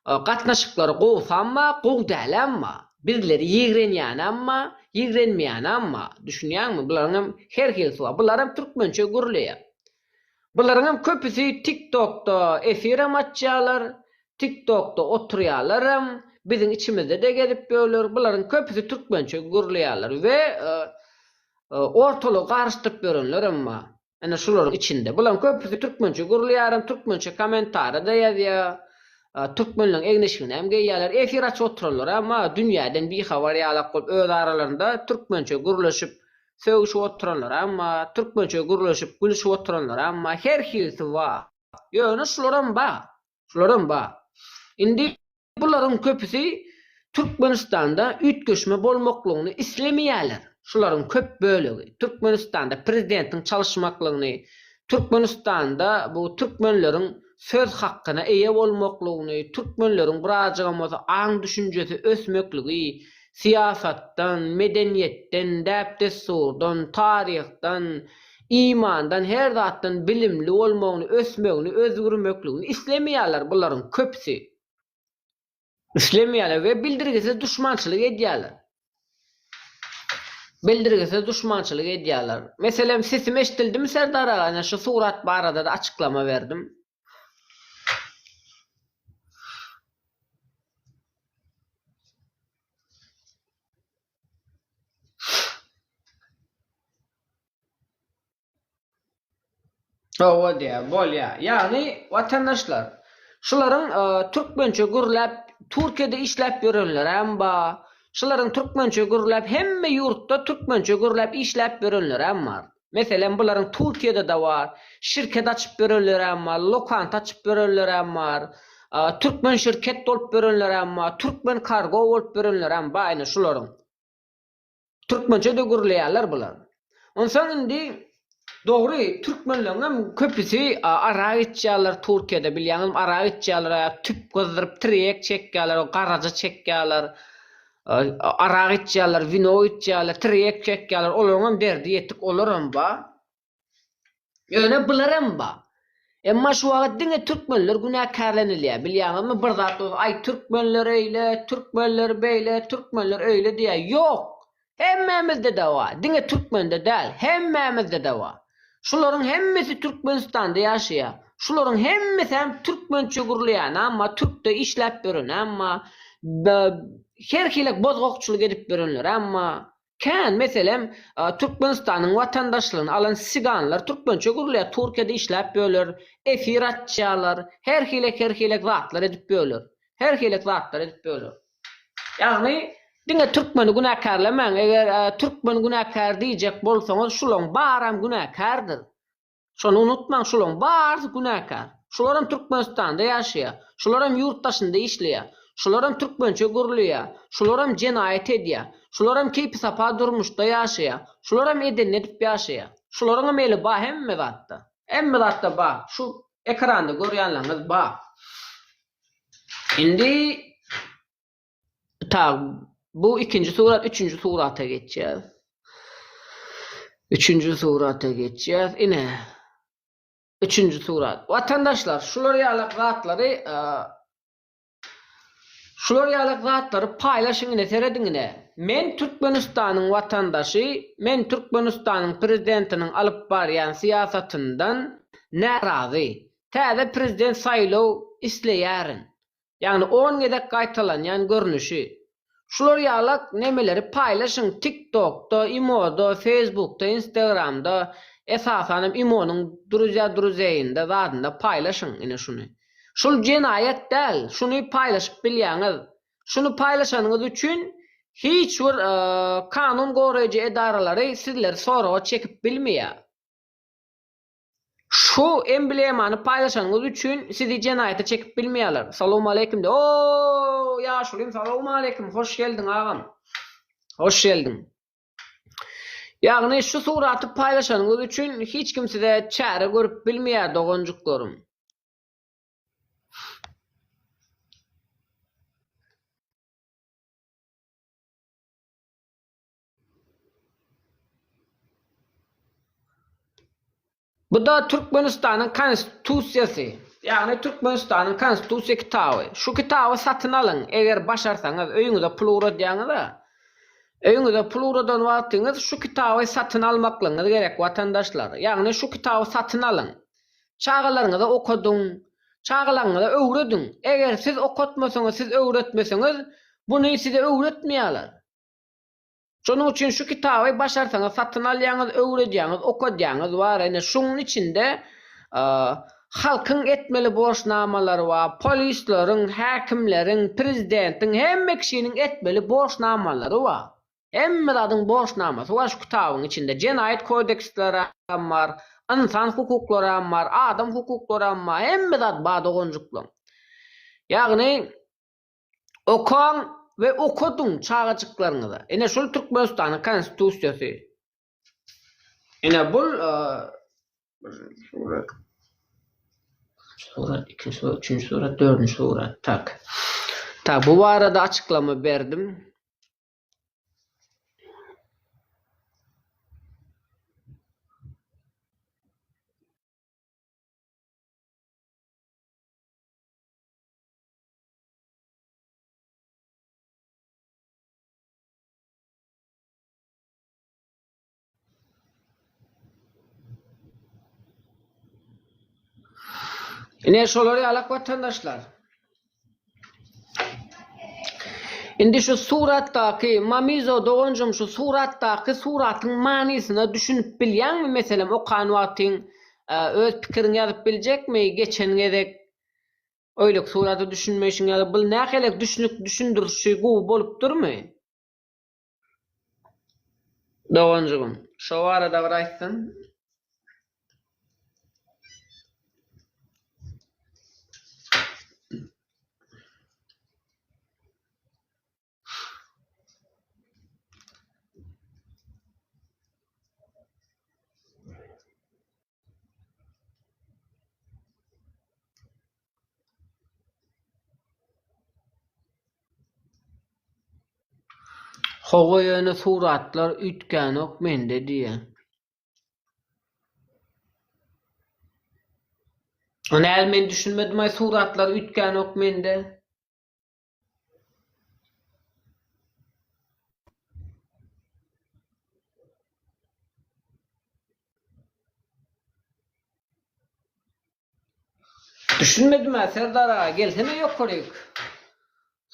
gatnaşyklary gowsam bar, gowy dälem bar. Bizleri ýigrenýänem bar, ýigrenmeýänem bar. Düşünýäňmi? Bularyň hem her hilisi bar. Bularam türkmençe gürleýär. Bularyň hem köpüsi TikTokda efirem açýarlar, TikTokda oturýarlaram, biziň içimizde-de gezip ýörler. Bularyň köpüsi türkmençe gürleýärler we ortalygy garyşdyryp ýörenlerem bar. Ine şularyň içinde. Bularyň köpüsi türkmençe gürleýärem, türkmençe kommentariýa-da ýazýar. Türkmenleň egin-eşigini hem geýýärler. Efir açyp oturanlaram bar. Dünýäden bihabar ýalak bolup öz aralarynda türkmençe gürleşip, sögüşip oturanlaram bar. Türkmençe gürleşip, gülüşip oturanlaram bar. Her hilisi bar. Ýöne şularam bar. Şularam bar. Indi bularyň köpüsi Türkmenistanda üýtgeşme bolmaklygyny islemeýärler. Şularyň köp bölegi Türkmenistanda prezidentiň çalyşmaklygyny, Türkmenistanda bu türkmenleriň söz hakkyna eýe bolmaklygyny, türkmenleriň birazjygam bolsa aň-düşünjesi ösmekligi, syýasatdan, medeniýetden, däp-dessurdan, taryhdan, imandan, her zatdan bilimli bolmagyny, ösmegini, özgürmekligini islemeýärler bularyň köpüsi. Islemeýärler we bildirgisiz duşmançylyk edýärler. Bildirgisiz duşmançylyk edýärler. Meselem, sesim eşidildimi Serdar aga? Ine şu surat barada-da açyklama berdim. Hawa diýýär, bolýar. Ýagny, watandaşlar, şularyň türkmençe gürläp, Türkiýede işläp ýörenlerem bar. Şularyň türkmençe gürläp, hemme ýurtda türkmençe gürläp işläp ýörenlerem bar. Meselem, bularyň Türkiýede-de bar, şirket açyp ýörenlerem bar, lokanta açyp ýörenlerem bar, türkmen şirket bolup ýörenlerem bar, türkmen kargo bolup ýörenlerem bar ine şularyň. Türkmençe-de gürleýärler bular. Onsoň indi dogry türkmenleňem köpüsi arak içýärler Türkiýede bilýäňizmi arak içýärler tüp gyzdyryp tirýek çekýärler garaja çekýärler arak içýärler wino içýärler tirýek çekýärler olaryňam derdi ýetik olaram bar. Ýöne bularam bar. Emma şu wagt diňe türkmenler günäkärlenilýär. Bilýäňizmi bir zat bolsa aý türkmenler eýle, türkmenler beýle, türkmenler öýle diýýär. Ýok! Hemmämizde-de bar. Diňe türkmende däl, hemmämizde-de bar. Şularyň hemmesi Türkmenistanda ýaşaýar. Şularyň hemmesäm türkmençe gürleýänem bar, türkde işläp ýörenem bar, her hili bozgakçylyk edip ýörenlerem bar. Kän, meselem, Türkmenistanyň watandaşlygyny alan siganlar türkmençe gürleýär, Türkiýede işläp ýörler, efir açýarlar, her hili-her hili zatlar edip ýörler. Her hili zatlar edip ýörler. Ýagny, diňe türkmeni günäkärlemäň, eger türkmen günäkär diýjek bolsaňyz, şulaň baram günäkärdir. Şony unutmaň şulaň barysy günäkär. Şularam Türkmenistanda ýaşaýar. Şularam ýurt daşynda işleýär. Şularam türkmençe gürleýär. Şularam jenaýat edýär. Şularam keýpi-sapa durmuşda ýaşaýar. Şularam edenini edip ýaşaýar. Şularyňam eli bar hemme zatda. Hemme zatda bar. Şu ekranda görýänleriňiz bar. Indi Tak, bu ikinji surat, üçünji surata geçýäs. Üçünji surata geçýäs. Ine. Üçünji surat. Watandaşlar, şular ýalak zatlary şular ýalak zatlary paýlaşyň ine, serediň ine. Men Türkmenistanyň watandaşy, men Türkmenistanyň prezidentiniň alyp barýan syýasatyndan närazy. Täze prezident saýlaw isleýärin. Ýagny on gezek gaýtalanýan görnüşi. Şular ýalak nemeleri paýlaşyň tik tokda, imoda, feýsbukda, instagramda, esasanam imonyň druzýa druzeýinde zadynda paýlaşyň ine şuny. Şul jenaýat däl, şuny paýlaşyp bilýäňiz. Şuny paýlaşanyňyz üçin hiç bir kanun goraýjy edaralary sizleri soraga çekip bilmeýär. Şu emblemany paýlaşanyňyz üçin sizi jenaýata çekip bilmeýärler. Salowmaleýkim de. Oow ýaşulym salowmaleýkim hoş geldiň agam. Hoş geldiň. Ýagny şu suraty paýlaşanyňyz üçin hiç kim size çäre görüp bilmeýär doganjyklarym. Bu-da Türkmenistanyň Konstitusiýasy, ýagny Türkmenistanyň Konstitusiýa kitaby. Şu kitaby satyn alyň, eger başarsaňyz, öýüňize pul ugradýaňyz-a. Öýüňize pul ugradan wagtyňyz şu kitaby satyn almaklygyňyz gerek, watandaşlar. Ýagny şu kitaby satyn alyň. Çagalaryňyza okadyň, çagalaryňyza öwrediň. Eger siz okatmasaňyz, siz öwretmeseňiz, buny size öwretmeýärler. Şonuň üçin şu kitaby başarsaňyz satyn alýaňyz, öwredýäňiz, okadýaňyz bar. Ine şuň içinde halkyň etmeli borçnamalary bar, polisleriň, häkimleriň, prezidentiň, hemme kişiniň etmeli borçnamalary bar. Hemme zadyň borçnamasy bar şu kitabyň içinde. Jenaýat kodekslerem bar, ynsan hukuklaram bar, adam hukuklaram bar, hemme zat bar doganjyklam. Ýagny Okaň we okadyň çagajyklaryňyza. Ine şul Türkmenistanyň konstitusiýasy. Ine bul birinji surat, surat, ikinji surat, üçünji surat, dördünji surat. Tak. Tak bu barada açyklama berdim. Ine şolar ýalak watandaşlar. Indi şu suratdaky Mamizo doganjym şu suratdaky suratyň manysyna düşünip bilýäňmi meselem okan wagtyň öz pikiriňi ýazyp biljekmi geçen gezek Öýlek surata düşünmeýşiň ýaly bul nähelek düşünik düşündirişi gowy bolupdyrmy? Doganjygym, şo barada bir aýtsaň. Hawa ýöne suratlar üýtgänok mende diýýä. O näl men düşünmedimaý suratlar üýtgänok mende. Düşünmedim-ä Serdar aga gelsene ýokaryk.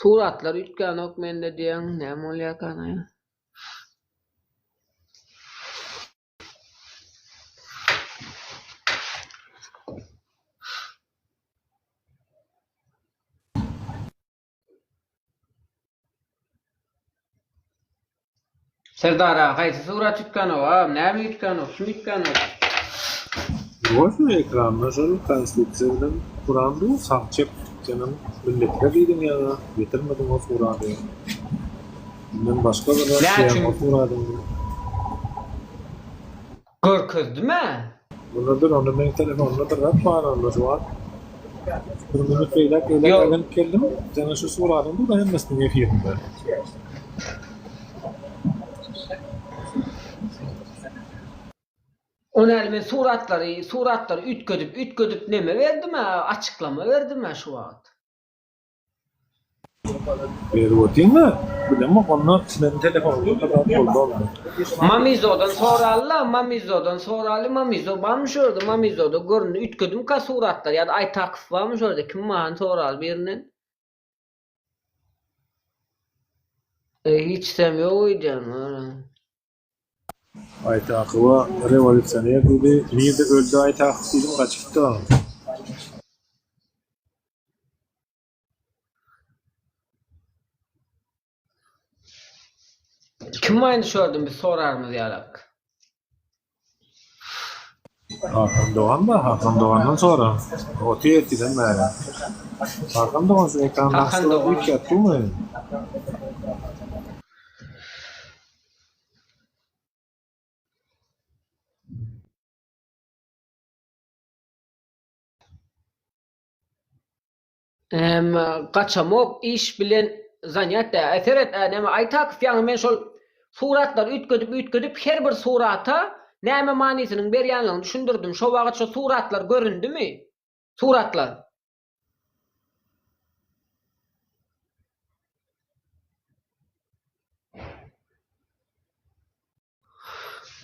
Suratlar üýtgänok mende diýýäň näme bolýakanaý. Serdar aga haýsy surat üýtgänok agam näme üýtgänok kim üýtgänok. Goýsana ekranda şol konstitusiýa bilen Kuran dur sag çep senem milletler diýdiň ýaňa getirmediň o surady mundan başga bir zat diýýäň o suradyň Görkezdimä. Mundadyr onda meň telefonymda bir zat bar onda şu wagt bir minut beýläk beýläk aýlanyp geldim seniň şu suradyň dur hemmesiniň efirinde. Ony häli men suratlary suratlary üýtgedip üýtgedip neme berdimä açyklama berdimä şu wagt. Berip otyňda bilemok onda meniň telefonymda bir zat boldy onda. Mamizodan soralyla mamizodan soraly mamizo barmy şu ýerde mamizoda göründi üýtgedimka suratlary ýa-da Aýtakow barmy şu ýerde kim bar hany soraly birinden. Hiçsem ýok öýdýän. Aýtakowa rewolýusioner diýdi. Nirde öldi Aýtakow diýdim gaçyp gitdi onuň. Kim bar indi şu ýerde biz sorarymyz ýalak. Hakan dogan bar, Hakan dogandan sora. Otyr erteden bäri. Hakan dogan şu ekranda Hakan dogan. Üýtgäp durmy? Em gaçamok iş bilen zanýat dä. E seret ä näme Aýtakow ýaňy men şol suratlary üýtgedip üýtgedip her bir surata Näme manysynyň berýänligini düşündirdim. Şo wagt şo suratlar göründimi? Suratlar.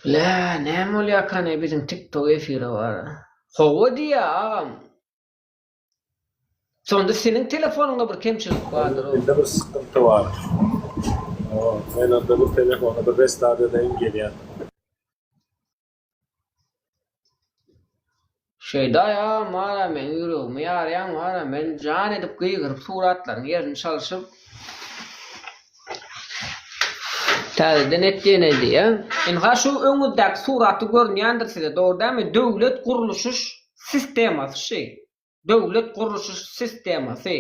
Lä, näme bolýarkany biziň TikTok efire bar. Hawa diýýä agam. Şonda seniň telefonyňda bir kemçilik bardyr. Mende bir sykynty bar. Men onda bu telefony bir restart edeýin gelýän. Şeýdaý agam wara meň ýüregimi ýarýaň wara men jan edip gygyryp suratlaryň ýerini çalşyp täzeden et diýene diýýä. Ynha şu öňüňizdäki suraty görünýändir size dogry dälmi döwlet gurluşyş sistemasy şy. Döwlet gurluşy sistemasy,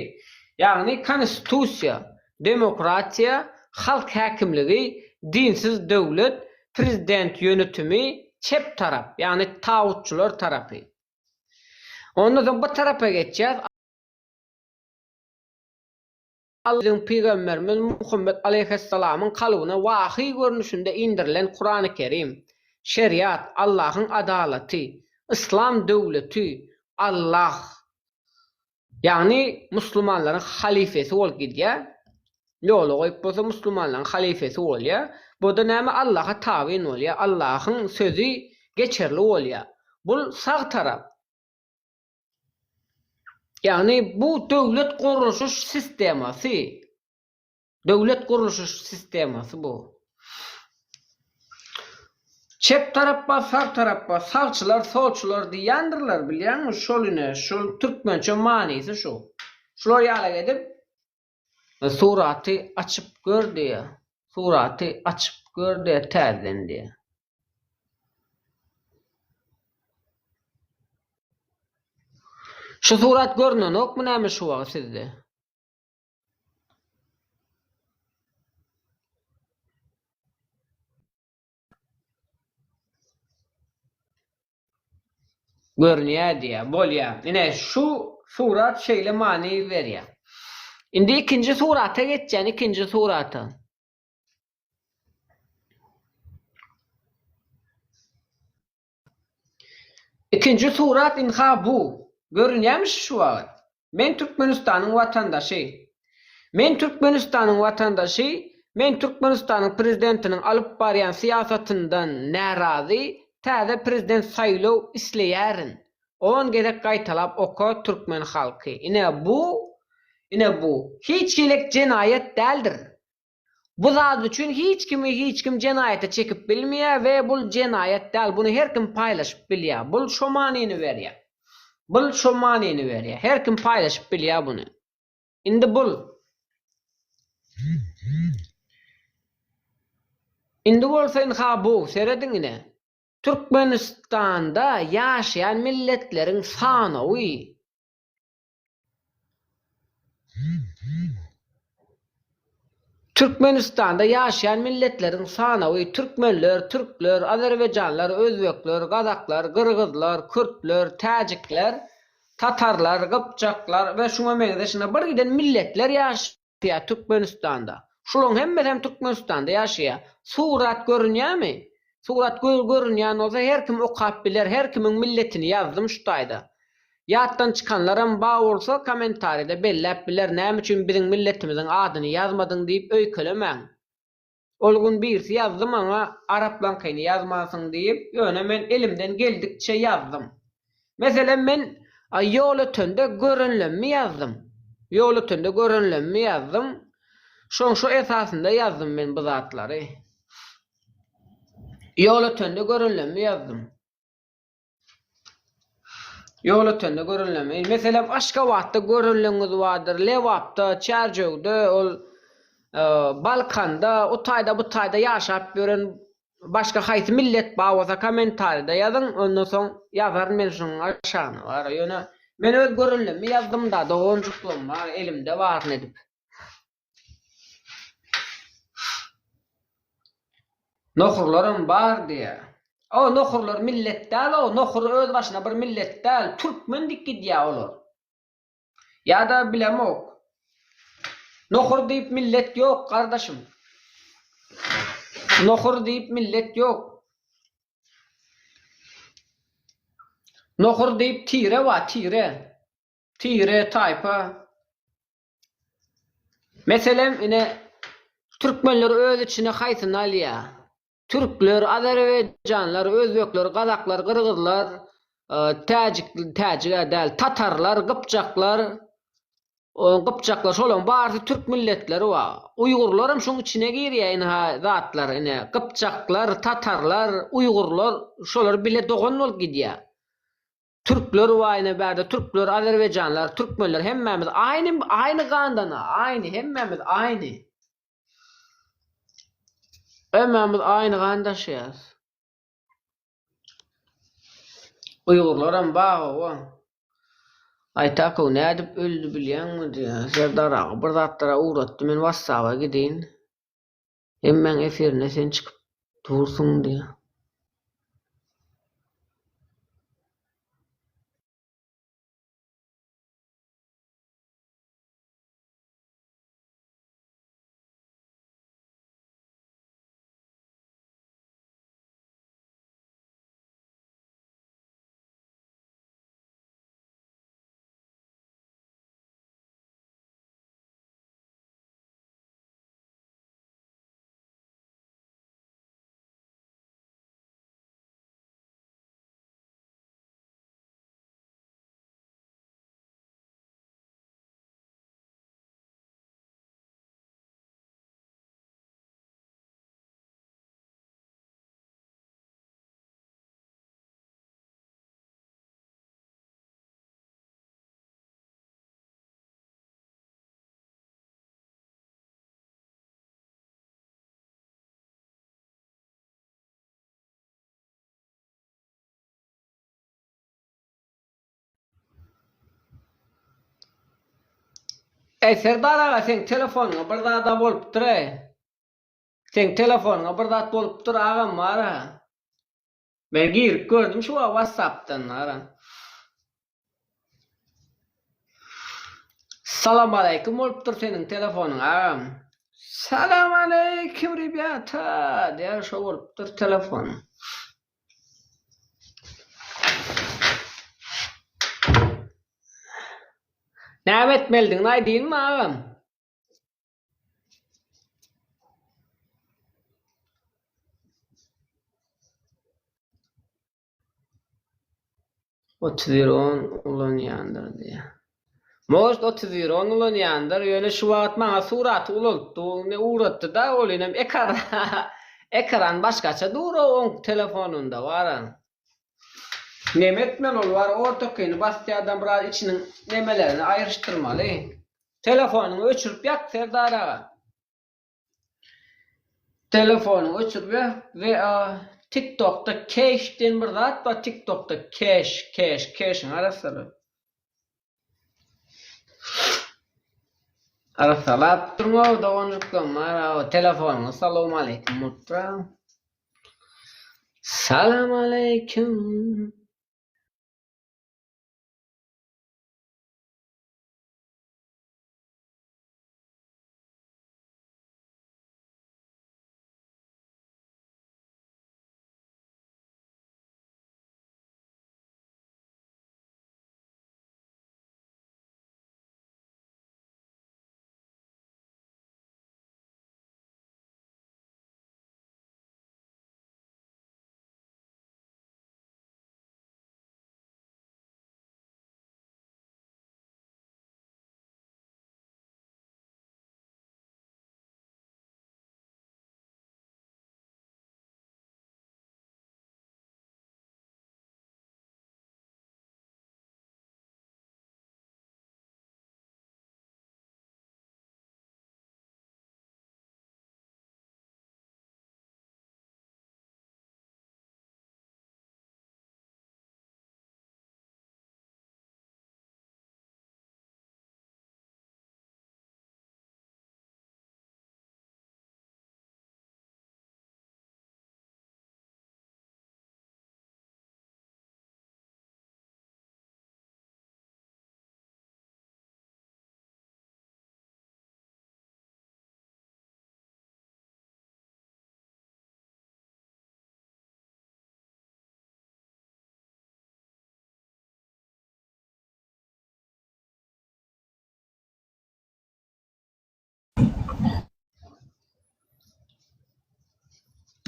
ýagny konstitusiýa, demokratiýa, halk häkimligi, dinsiz döwlet, prezident ýönetimi, çep tarap, ýagny tagutçylar tarapy. Ondan soň bu tarapa geçýäs. Biziň pygamberimiz Muhammet aleýhissalamyň kalbyna wahyý görnüşinde inderilen Kurany Kerim, şeriat, Allahyň adalaty, yslam döwleti, Allah, ýagny muslimanlaryň halifesi bolup gidýär, ýola goýup bolsa muslimanlaryň halifesi bolýar, bu-da näme Allaha tabyn bolýar, Allahyň sözi geçerli bolýar. Bul sag tarap. Ýagny bu döwlet gurluşyş sistemasy. Döwlet gurluşyş sistemasy bu. Çep tarap bar, sag tarap bar. Sagçylar, solçular diýýändirler, bilýäňmi? Şol ine, şol türkmençe manysy şu. Şular ýalak edip suraty açyp gör diýýär. Suraty açyp gör diýýär täzeden diýýär. Şu surat görnenokmy näme şu wagt sizde? Görünýär diýýär. Bolýar. Ine şu surat şeýle many berýär. Indi ikinji surata geçýän, ikinji surata. Ikinji surat ynha bu. Görünýärmi şu wagt? Men Türkmenistanyň watandaşy. Men Türkmenistanyň watandaşy, men Türkmenistanyň prezidentiniň alyp barýan syýasatyndan närazy, täze prezident saýlaw isleýärin. On gezek gaýtalap oka türkmen halky. Ine bu, ine bu. Hiç hili jenaýat däldir. Bu zat üçin hiç kimi hiç kim jenaýata çekip bilmeýär we bul jenaýat däl buny her kim paýlaşyp bilýär. Bul şo manyny berýär. Bul şo manyny berýär. Her kim paýlaşyp bilýär buny. Indi bul. Indi bolsa ynha bu, serediň ine. Türkmenistanda ýaşaýan milletleriň sanawy. Türkmenistanda ýaşaýan milletleriň sanawy türkmenler, türkler, azerbaýjanlar, özbekler, gazaklar, gyrgyzlar, kürtler, täjikler, tatarlar, gypjaklar we şuňa meňzeş ine bir giden milletler ýaşaýar Türkmenistanda. Şularyň hemmesi hem Türkmenistanda ýaşaýar. Surat görünýärmi? Surat görünýän bolsa her kim okap biler, her kimiň milletini ýazdym şu taýda. Ýatdan çykanlaram bar bolsa kommentariýada belläp biler näme üçin biziň milletimiziň adyny ýazmadyň diýip öýkelemäň. Ol gün birisi ýazdy maňa araplaňkyny ýazmansyň diýip ýöne men elimden geldikçe ýazdym. Meselem men Ýolötende görenlemmi ýazdym. Ýolötende görenlemmi ýazdym. Şoň şo esasynda ýazdym men bu zatlary. Ýolötende görenlemmi ýazdym. Ýolötende görünlemi. Meselem, Aşgabatda görünligiňiz bardyr, Lebapda, Çärjewde, ol Balkanda, o taýda, bu taýda ýaşap ýören başga haýsy millet bar bolsa kommentariýada ýazyň, ondan soň ýazaryn men şunuň aşagyna bar. Ýöne men öz görünligimi ýazdym-da, doganjyklarym bar, elimde baryny edip. Nohurlaram bar diýýär. O nohurlar millet däl o, nohur öz başyna bir millet däl, türkmen diýip gidýär olar. Ýa-da bilemok. Nohur diýip millet ýok gardaşym. Nohur diýip millet ýok. Nohur diýip tire bar, tire. Tire, taýpa. Meselem, ine, türkmenler öz içine haýsyny alýar? Türkler, azerbaýjanlar, özbekler, gazaklar, gyrgyzlar, täjik, täjig-ä däl, tatarlar, gypjaklar, gypjaklar, şolaryň barysy türk milletleri bar. Uýgurlaram şoň içine girýär ynha zatlar, ine, gypjaklar, tatarlar, uýgurlar, şolar bile dogan bolup gidýär. Türkler bar ine bärde, türkler, azerbaýjanlar, türkmenler hemmämiz aýny, aýny gandan-a, aýny, hemmämiz aýny. Hemmämiz aýny gan daşaýas. Uýgurlaram bar hawa. Aýtakow nädip öldi bilýäňmi diýýär. Serdar aga bir zatlara ugratdy men wassaba gideýin. Hemmäň efirine sen çykyp dursuň diýýär. Eý Serdar aga seň telefonyňa bir zada bolupdyr-eý. Seň telefonyňa bir zat bolupdyr agam bara. Men girip gördüm şu wagt whatsappdan bara. Salamaleýkim bolupdyr seniň telefonyň agam. Salamaleýkim rebýata diýýär şo bolupdyr telefonyň. Näme etmelidigini aýdynmy agam? 31 on ulanýandyr diýýär. Может 31 on ulanýandyr, ýöne şu wagt maňa suraty ulaltdy, ne ugratdy-da, ol inem ekran ekran başgaça dur-ow oň telefonynda bar-a. Neme etmeli ol bar ortakyny basýardan biraz içiniň nemelerini aýryşdyrmaly. Telefonyňy öçürip ýat Serdar aga. Telefonyňy öçürip ýat we TikTokda keş diýen bir zat bar TikTokda keş keş keşiňi arassala. Arassalap durňow doganjyklarym bar telefonyňyz salowmaleýkim bolupdyr. Salamaleýkim.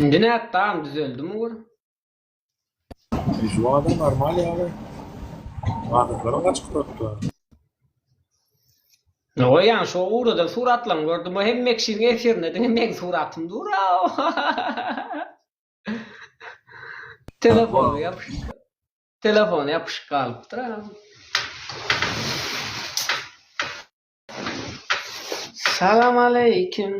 Indi nätdi agam düzeldimi ugur? Şu wada normal ýaly. Adamlaryň gaçyp durupdy. Goýaň şo ugradan suratlaryňy gördüm o hemme kişiniň efirinde diňe meň suratym dur-ow. Telefona ýapyşyp telefona ýapyşyp galypdyr agam. Salam aleýkim.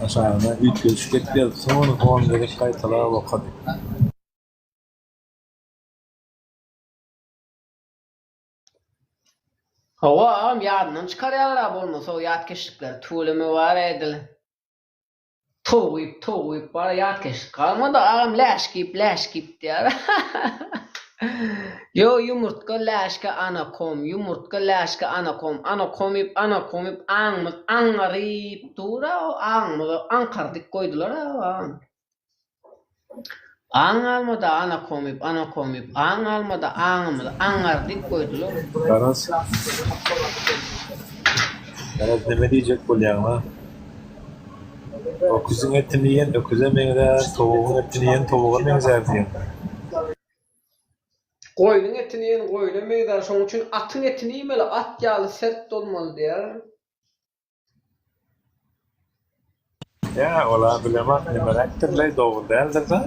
Aşagyna üýtgeşik gep ýazypsyň ony on gezek gaýtalap okady. Hawa agam ýadyndan çykarýarlar bolmasa o ýatkeşlikleri tüweleme bar edil towuk iýip towuk iýip bar ýatkeşlik galmady agam läşk iýip läşk iýip diýýär Ýo ýumurtga läşke anakom ýumurtga läşke anakom anakom iýip anakom iýip aňymyz aňňaryp dur-a o aňymyza aňkardyk goýdular-a agam. Aň galmady ana komip ana komip aň galmady aňymyzy aňňardyp goýdular. Garaz. Garaz neme diýjek bolýaňla. Öküziň etini iýen öküze meňzär, towugyň etini iýen towuga meňzär diýen. Goýnuň etini iýen goýna meňzär, şoň üçin atyň etini iýmeli, at ýaly sert bolmaly diýýär. Ýa ola bilemok nimeräkdirleý dogry däldirda.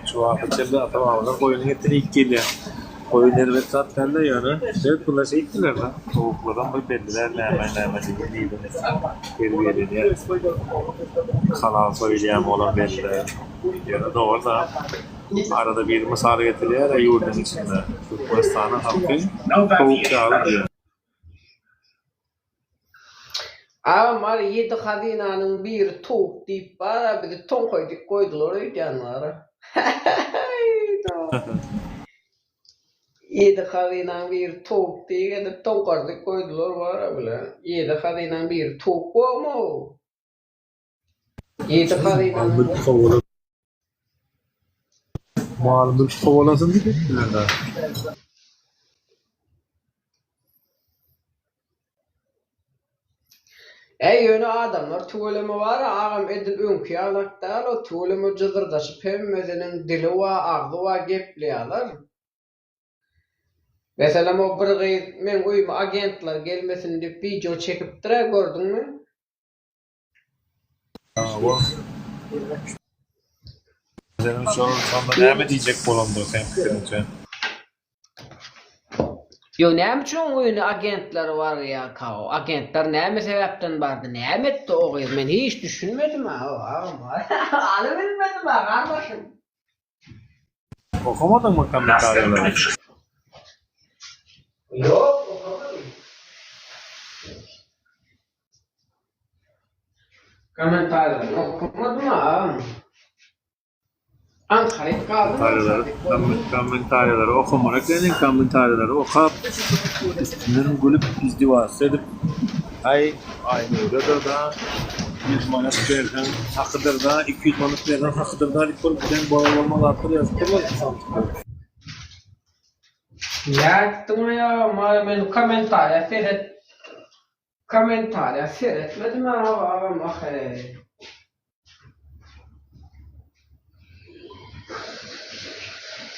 Şu wagta çenli ata babalar goýunyň etini iýip gelýär. Goýun erbet zat dälde ýöne sebäp bular şeýtdiler-de. Towuklaram bir belli däl näme näme diýip terbiýelenýär. Halal soýulýarmy olam belli däl. Ýöne dogry da arada bir mysal getirýär-ä ýurduň içinde Türkmenistanyň halky towuk ýaly diýýär. Agam bar ýedi hazynanyň biri towuk diýip bara bizi toňkaý dik goýdular öýdýän bara. Ýedi hazynaň biri towuk diýip edip toňkar dik goýdular bara bile. Ýedi hazynaň biri towuk bormy-ow? Ýedi hazynanyň Mal-mülk kowalasyn diýip etdiler-dä. Äý ýöne adamlar tüweleme bar-a agam edil öňki ýalak däl o tüweleme jyzyrdaşyp hemmesiniň dili bar agzy bar gepleýärler. Meselem o bir gyz meň öýüme agentler gelmesin diýip wideo çekipdir-ä gördüňmi? Hawa. Seniň şol şonda näme diýjek bolandyr seň pikiriňçe? Ýok näme üçin oň öýüne agentler barýarka o agentler näme sebäpden bardy näme etdi o gyz men hiç düşünmedim a agam aly bilmedim a gardaşym. Okamadyňmy kommentariýalary? Ýok okamadym. Kommentariýalary okamadym agam. Aňkaryp galdym aňkaryp boldum. Kommentariýalary okamaly ekeniň, kommentariýalary okap üstünden gülüp izdiwats edip aý Aýnurda-da 100 manat berseň hakydyr-da, 200 manat berseň hakydyr-da diýip bir giden bolar-bolmaz zatlar ýazypdyrlar samsyklar. Nätdiň aýagym aý men kommentariýa seret Kommentariýa seretmedim agam aheý.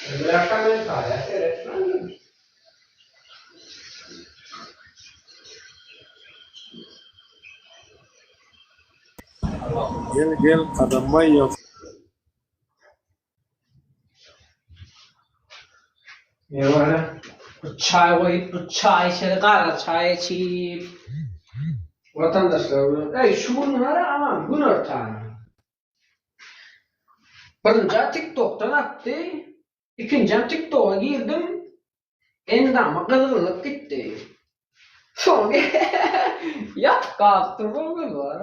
Ýa kommentariýa seretmedim. Gel gel Kadambaý ýok. Ýöne bir çaý goýup, bir çaý içeli, gara çaý içip. Watandaşlar bilen, eý şu gün gara agam, günortan. Birinjä TikTokdan atdy, ikinjem TikToga girdim, endama gyzgynlyk gitdi. Soň ýatyp galypdyr bu gyz bar.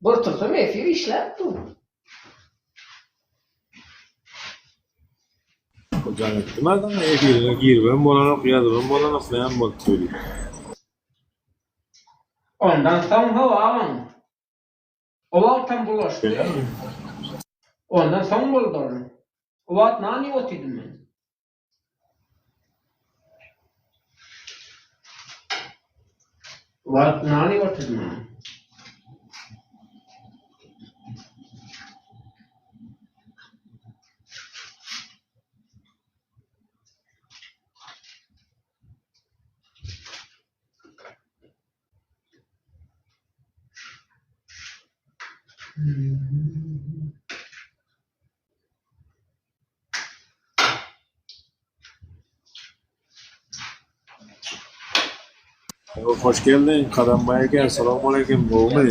Bir otursam efir işläp dur. Jaň etdim-ä saňa efiriňe giribem bolanok, ýazybam bolanok, näme bolupdyr diýip. Ondan soň hawa agam. O wagtam bulaşdy. Ondan soň boldy ol. O wagt nan iýip otydym men. O wagt nan iýip otydym men. Hoş geldiň Kadambaý eke Salowmaleýkim gowumy?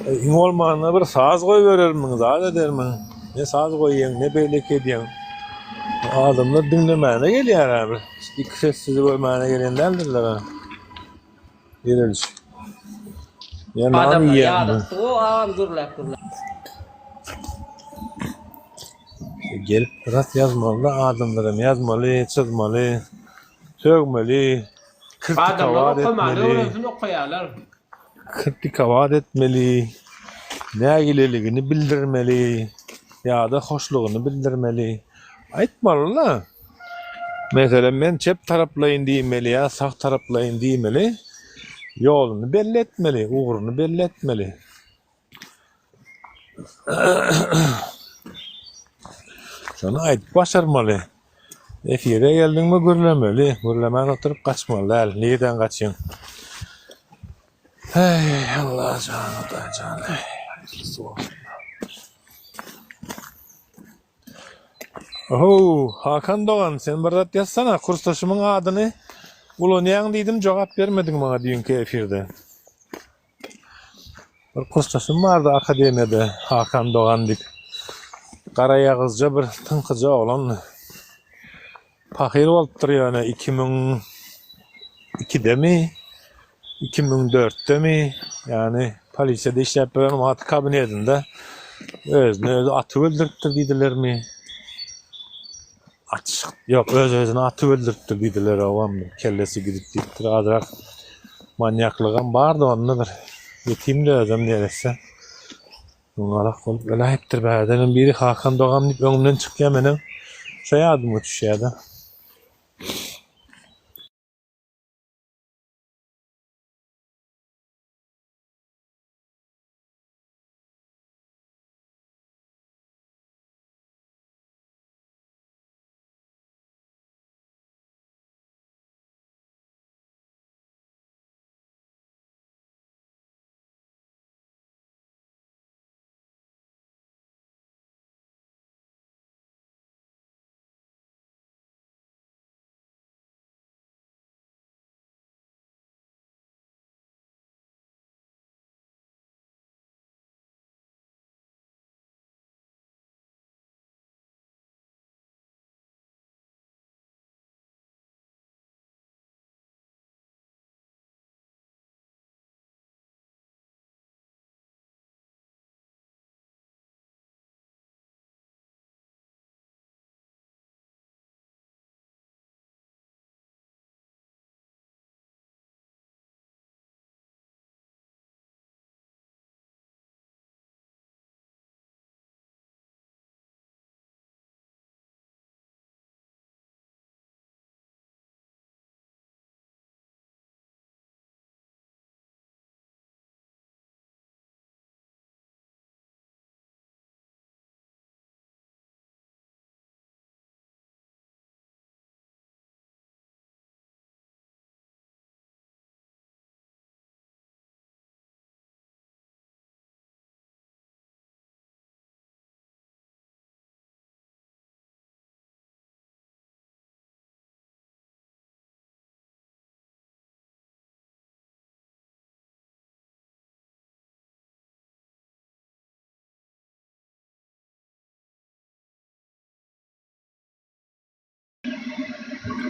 Iň bolmanda bir saz goýberermiň, zat edermiň? Ne saz goýýaň, ne beýleki edýäň. Adamlar diňlemäne gelýär abi. Iki ses sizi görmäne gelen däldirler ha. Direliş. Ýa nan Adamlar iýýäňmi? ýadatdy o agam gürläp gürläp. Gelip biraz ýazmaly adamlaram ýazmaly, çyzmaly, sögmeli, Adamlar kritikowat okamany etmeli. öwrensin okaýarlar. Kritikowat etmeli, nägileligini bildirmeli ýa-da hoşlugyny bildirmeli. Aýtmaly-la. Meselem, men çep taraplaýyn diýmeli ýa sag taraplaýyn diýmeli. Ýoluny belli etmeli, ugruny belli etmeli. Şony aýdyp başarmaly. Efire geldiňmi gürlemeli, gürlemän oturyp gaçmaly däl. Nireden gaçýaň? Heý, Allah jan, Hudaý jan. Ohow, Hakan dogan, sen bir zat ýazsana, kursdaşymyň adyny ulanýaň diýdim, jogap bermediň maňa düýnki efirde. Bir kursdaşym bardy akademiýada, Hakan dogan diýip. Garaýagyzja bir tyňkyja oglandy. Pahyr bolupdyr ýöne 2002-demi, 2004-demi, ýagny polisiýada işläp ýören wagty kabinetinde özüni özi atyp öldüripdir diýdilermi? Atyşyk, ýok, öz-özüni atyp öldüripdir diýdiler, owam kellesi gidip diýipdir, azrak manýaklygam bardy onda bir, ýetimdi özem neresse. Muňalak bolup öläýipdir bärdenem biri Hakan dogam diýip öňümden çykýar menem şo ýadyma düşýärde.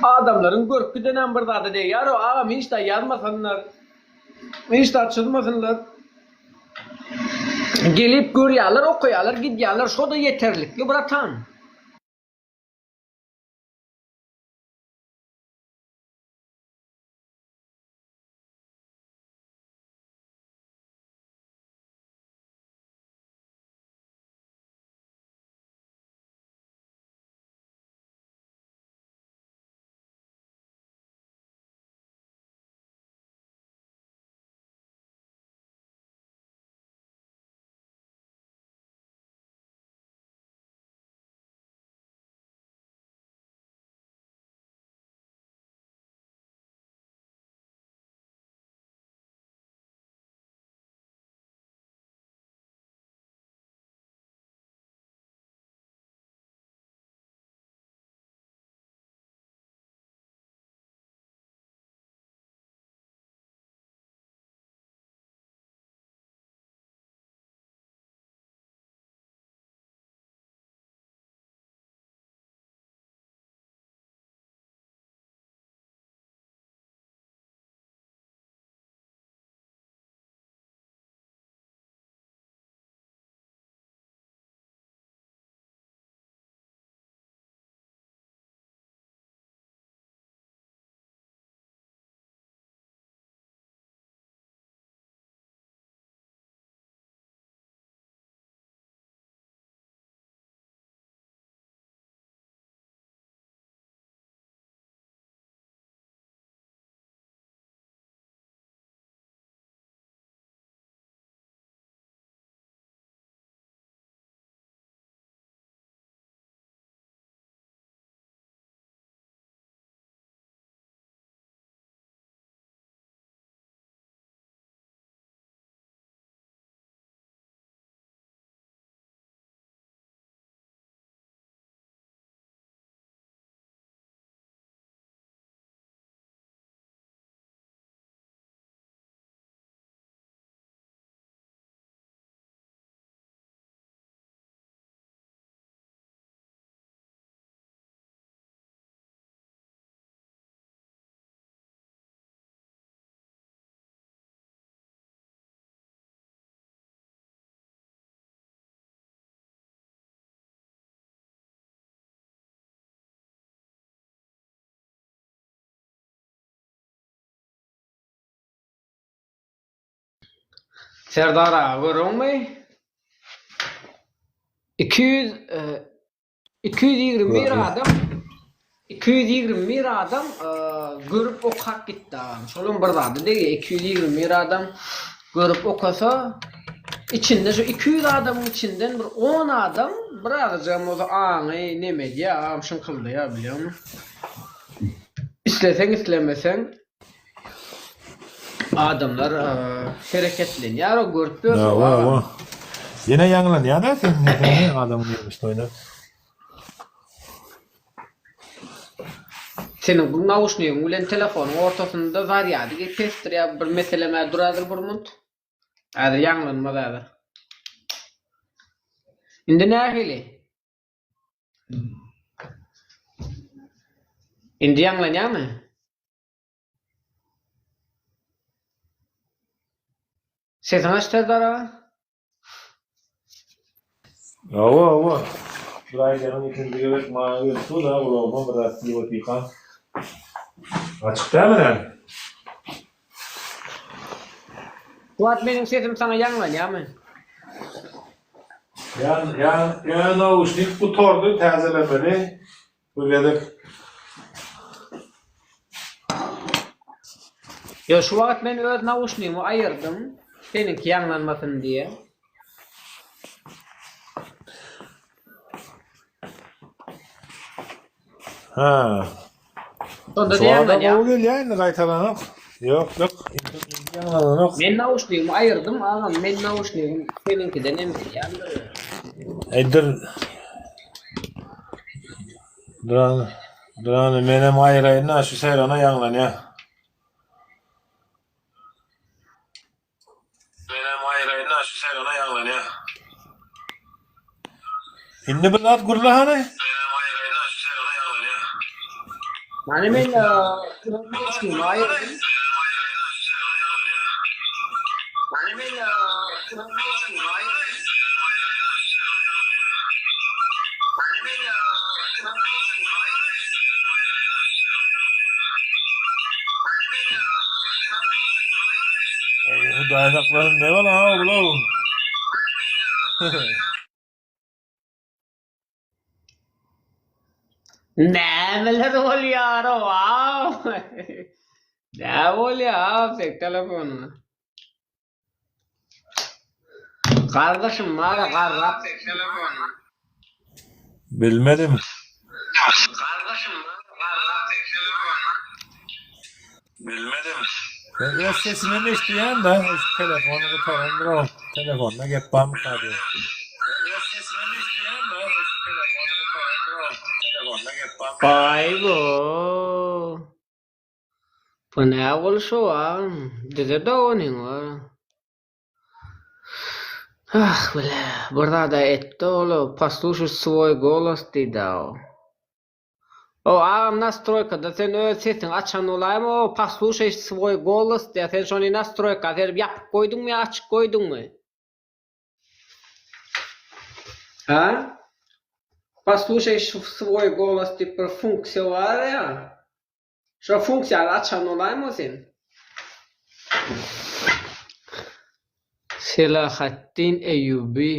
Adamlaryň görüp gidenem bir zada degýär-ow agam hiç zat ýazmasynlar, hiç zat çyzmasynlar. Gelip görýärler, okaýarlar, gidýärler, şo-da ýeterlikli bratan. Serdar aga görüňmi? 200 221 adam 221 adam görüp okap gitdi agam. Şolam bir zady degi 221 adam görüp okasa içinde şu 200 adamyň içinden bir 10 adam birazajygam bolsa aňy neme edýär agam şyňkyldaýar bilýäňmi? Isleseň islemeseň Adamlar hereketlenýär o görüp ýörsüň Hawa hawa. Ýene ýaňlanýar-da seň sesiň adamyň ýerine oýnap. Seniň bu nauşnigiň bilen telefonyň ortasynda zarýady pesdir ýa bir meselem-ä duradyr bir munt. Häzir ýaňlanmaz häzir. Indi nähili? Indi ýaňlanýarmy? Sesiňi aç Serdar aga. Hawa hawa. Bir aýdanyň ikinji gezek maňa gelip dur da gulagyma bir zat diýip otyrkaň. Açyk dälmi näme? Kuwat meniň sesim saňa ýaňlanýarmy? Ýa ýa ýa nauşnik gutardy täzelemeli. Bu gezek. Ýok şu wagt men öz nauşnigimi aýyrdym seniňki ýaňlanmasyn diýe. Hä. Şonda Şu wagta ýaňlanýar. gowy gelýär indi gaýtalanok. Ýok ýok indi ýaňlananok. Men nauşnigimi aýyrdym agam men nauşnigim seniňkiden hem gelýändir. Eý dur. Duran Durany menem aýyraýyn-da şu serana ýaňlanýar. Menem aýyraýyn-da şu serana ýaňlanýar. Indi bir zat gürle hany. Menem aýyraýyn-da şu serana ýaňlanýar. Many men nauşnigimi aýyrdym. Many men nauşnigimi aýyrdym. Eý Hudaý saklasyn ne bala ogul-ow. Nämeler bolýar-ow, aw? Näme bolýar, aw, seň telefonyňa? Gardaşym bara garrap. Bilmedim. Gardaşym bara garrap. Bilmedim. Ben öz sesimem eşidýän da, telefon gutarandyr o. Telefonda gep barmyka diýip. Ben öz sesimem eşidýän da, telefon gutarandyr o. Telefonda gep barmyka. Baý-bo. Bu nä bolşy agam, bize doganyň bar. Ah bile, bir zada etdi ol-a, послушать svoý golos diýdi-ow. O agam nastroýkada sen öz sesiňi açan bolaýma o послушай svoý golos diýýär, sen şony nastroýka serip ýapyk goýduňmy ýa açyk goýduňmy? Ha? Послушай svoý golos diýip bir funksiýa bar ýa. Şo funksiýany açan bolaýma sen? Selahatdin Eýýubi.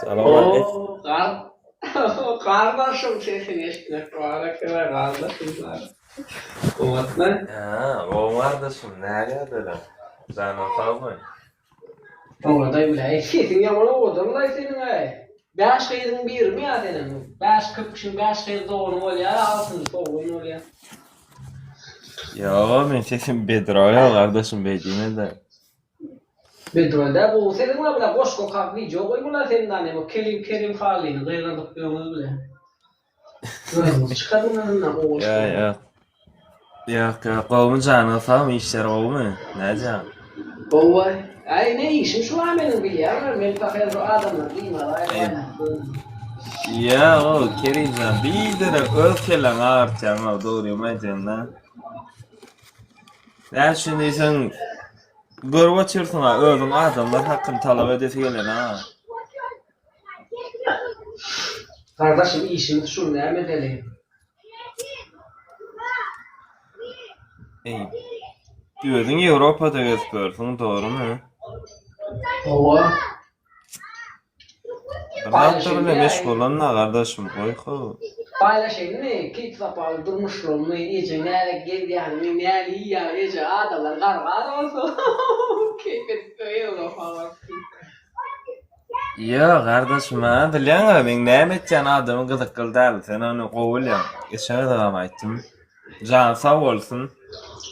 Salam aleyküm. Oo, gar gardaşym sesini eşitmek bar eken gardaşym bar. Gowatmy? Ha, gowy gardaşym, näle ýagdaýlar? Janyň sagmy? Oňadaý biläý. Sesiň ýaman owadanlaý seniň-aý. Bäş gyzyň birimi ýa senem? Bäş köp kişiň bäş gyz dogany bolýar, altynjysy oglan bolýar. Ýok, men sesim bedroý gardaşym beý diýme-de. Bedroý däl, gowy sesiň bar bile goşgy okap wideo goýmaly senden hem o Kerim Kerim Hallyny gygyrdyp öňüňiz bile. Özüňiz çykadyň öňünden gowy goşgy. Ýa ýok. Ýok ýok gowmy janyň sagmy işler gowmy? Nädýäň? Gowy. Aý ne işim şu a meniň bilýäňmi men pahyr bu adamlar bimaza Ýa o Kerimjan biderek öz kelläňi agyrtýaň dogrymy aýdýanda. Näme üçin diýseň görüp otyrsyň-a özüň adamlar hakyny talap edesi gelen-a. Gardaşym işimiz şul näme edeli. Eý, özüň Ýewropada gezip ýörsüň, dogrumy? Hawa. Bir zatlar bilen meşgullanma gardaşym, goý how. Paýlaşaýynmy keýp sapaly durmuşlarymy, eje näle gezýänimi, näle iýýänimi eje adamlar gargar bolsa keýp edip Ýewropa baryp diýip. Ýok gardaşym a bilýäňä meň näme etýän adamy gyzykly däl sen ony gowy bilýäň. Geçen gezegem aýtdym. Jany sag bolsun,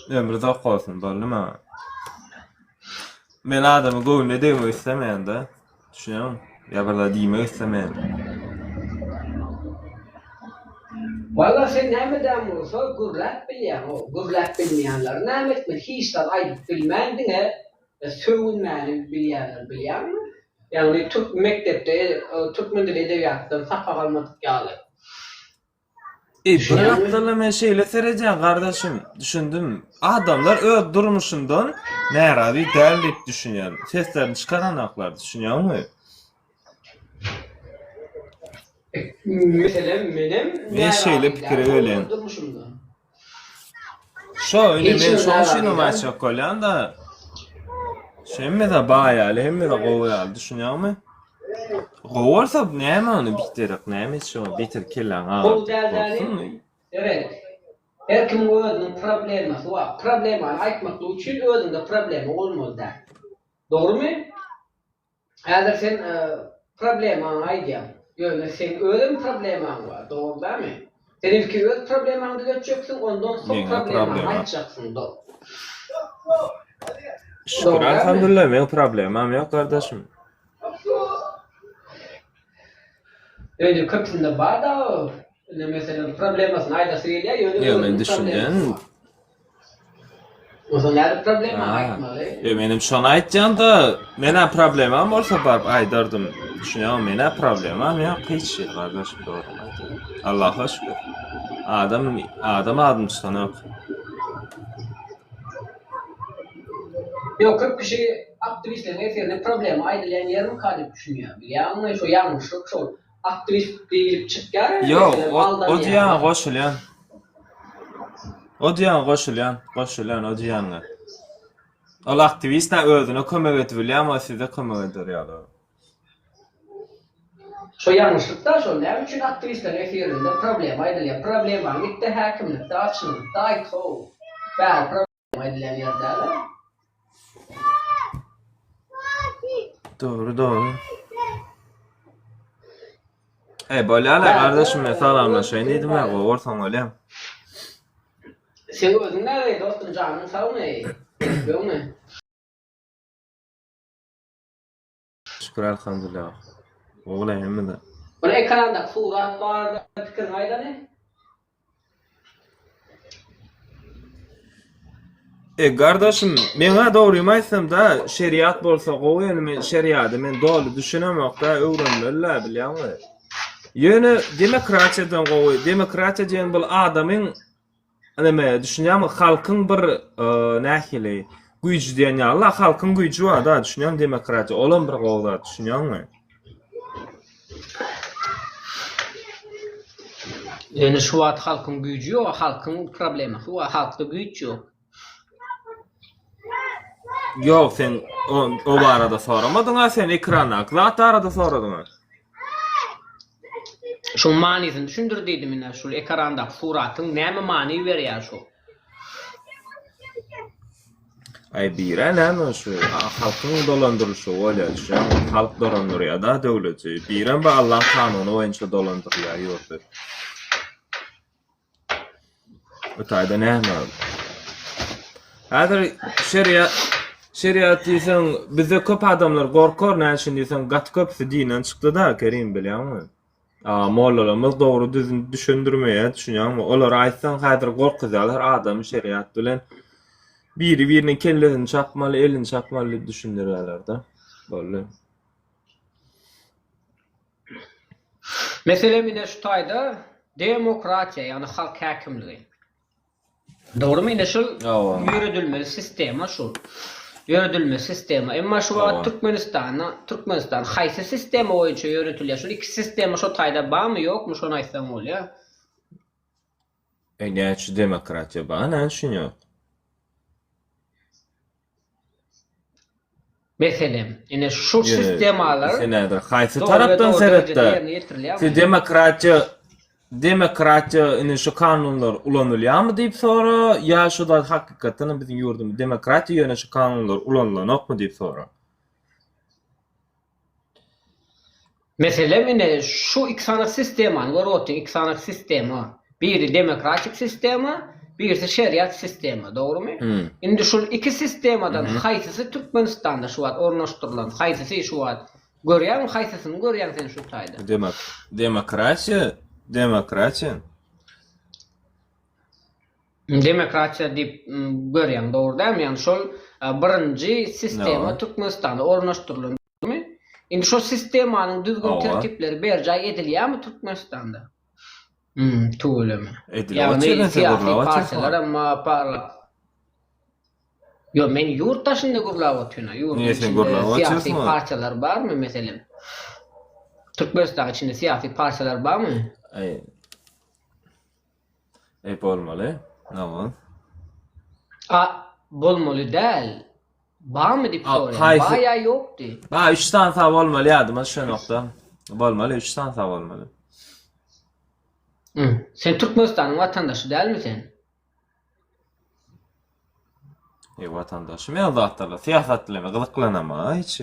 ömri uzak bolsun boldy maňa. Men adamy göwnüne degmek islemeýän-de. Düşünýäňmi? Ýa bir zat diýmek islemeýän. Walla sen nämedem bolsa gürläp bilýäň-ow. Gürläp bilmeýänler näme etmeli? Hiç zat aýdyp bilmän diňe sögünmäni bilýänler bilýäňmi? Ýagny türk mekdepde türkmen dili edebiýatdan sapak almadyk ýaly. Eý bir gapdaldan men şeýle seredýän gardaşym, düşündim. Adamlar öz durmuşyndan närazy däl diýip düşünýän. Seslerini çykaranoklar, düşünýäňmi? Meselem menem Men şeýle närazy pikire däl gelýän. öz durmuşymdan. Şo indi men şoň üçinem däl. aýtjak bolýan-da. Hemme-de baý ýaly, hemme-de gowy ýaly, düşünýäňmi? Gowy bolsa näme ony biderek näme etjek ony beter kelläňi Gowy agyrdyp däl däli. bolsun. Seret. Her kimiň özüniň problemasy bar. Problemany aýtmaklyk üçin özüňde problema bolmaly däl. Dogrumy? Häzir sen problemaňy aýdýaň. Ýöne seň özem problemaň bar, dogry dälmi? Sen ilki öz problemaňy düzetjeksiň, ondan soň Meňä problemaňy problema. aýtjaksyň, dogry Şükür dälmi? alhamdulillah meň problemam ýok gardaşym. Ýöne köpüsinde bar-da o. Indi meselem problemasyny aýdasy gelýär, ýöne Ýok men özüniň düşünýän. problemasy bar. Onsoň nädip problema Ha. aýtmaly? Ýok menem şony aýtýan-da, menä problemam bolsa baryp aýdardym. Düşünýäňmi, menä problemam ýok hiç hili gardaşym dogrymy aýdýan. Allaha şükür. Adam adam adyny tutanok. Ýok köp kişi aktiwistleriň eserine problema aýdylýan ýermika diýip düşünýär. Bilýäňmi şo ýalňyşlyk şol. Aktiwist diýlip çykýar ýa Ýok, meselem o, o aldanýar. diýýäňe goşulýan. O diýýäňe goşulýan, goşulýan o diýýäňe. Ol aktiwist nä özüne kömek edip bilýärmi, o size kömek eder ýaly. Şo ýalňyşlyk-da şol. Näme üçin aktiwistleriň efirinde problema aýdylýar? Problemany gitde häkimlikde açyňda aýt how. Bäri problema aýdylýan ýer däl-ä. Dogry, dogry. Eý, bolýa-la gardaşym, men salamlaşaýyn diýdim, ýa gowy bolsaň bolýa. Seň özüň näleý dostum janyň sagmy? Ýokmy? Şükür Elhamdülillah. Gowy hemme-de. Bir ekrandaky surat barada pikiriňi aýdany. E gardaşym, meňä dogrymy aýtsam-da, şeriat bolsa gowy ýöne men şeriady men doly düşünemok-da, öwrenmeli-dä bilýäňmi? Ýöne demokratiýadan gowy, demokratiýa diýen bul adamyň Neme, düşünýäňmi, halkyň bir nähili güýji diýen ýaly-la, halkyň güýji bar-da, düşünýäňmi, demokratiýa, olam bir gowy zat, düşünýäňmi? Ýöne şu wagt halkyň güýji ýok, halkyň problemasy bar, halkda güýç ýok. Ýok sen o, o barada soramadyň-a sen ekrandaky zat barada soradyň-a. Şuň manysyny düşündir diýdim ine şul ekarandaky suratyň näme many berýär şu. Aý birä näme şu halkyň dolandyrylyşy bolýar düşýäňmi halk dolandyrýada döwleti birem bu Allaň kanuny boýunça dolandyrylýar ýurdy. Bu taýda näme? Häzir şeriat şeriat diýseň bizde köp adamlar gorkar näme üçin diýseň gaty köpüsi dinden çykdy-da Kerim bilýäňmi? A mollalarymyz dogry düzün düşündirmeýär düşünýäňmi? Olara aýtsaň häzir gorkuzýarlar adamy şeriat bilen biri biriniň kellesini çapmaly, elini çapmaly diýip düşündirýärler-de. Boldy. Meselem ine şu taýda demokratiýa ýagny halk häkimligi. Dogrymy ine şul ýöredilmeli sistema şul. Ýöredilmeli sistema. Emma şu wagt Türkmenistanda Türkmenistan haýsy sistema boýunça ýöretilýär? Şul iki sistema şo taýda barmy ýokmy şony aýtsaň bolýar. E näçe demokratiýa bar näme üçin ýok? Meselem, ine şu sistemalar Sen häzir haýsy tarapdan seretde? Sen demokratiýa demokratiýa ine şu kanunlar ulanylýarmy diýip sora, ýa şu zat hakykatdan biziň ýurdumyz demokratiýa ýöne şu kanunlar ulanylanokmy diýip sora. Meselem ine şu iki sany sistemany görüp otyň iki sany sistema. Biri demokratik sistema, birisi şeriat sistema, dogrymy? Indi şul iki sistemadan haýsysy Türkmenistanda şu wagt ornaşdyrylan, haýsysy şu wagt görýäňmi haýsysyny görýäň sen şu taýda? Demek demokratiýa, demokratiýa. Demokratiýa diýip görýäň dogry dälmi? Ýagny şol birinji sistema Türkmenistanda ornaşdyrylan dogrymy? Indi şol sistemanyň düzgün tertipleri berjaý edilýärmi Türkmenistanda? Hmm, tüweleme. Ýagny syýasy partiýalar hem bar. Ýok, men ýurt daşynda gürläp otyryn. Ýurduň içinde syýasy partiýalar barmy meselem? Türkmenistanyň içinde syýasy partiýalar barmy? Ey bolmaly. Nowon. A bolmaly däl. Barmy diýip soraýan. Bar ýa ýok diý. Ba 3 sany sag bolmaly ýadyma düşenokda. Bolmaly 3 sany sag bolmaly. Hı. Sen Türkmenistanyň watandaşy dälmi sen? Ey watandaşy men zatlarla syýasat bilen gyzyklanama hiç.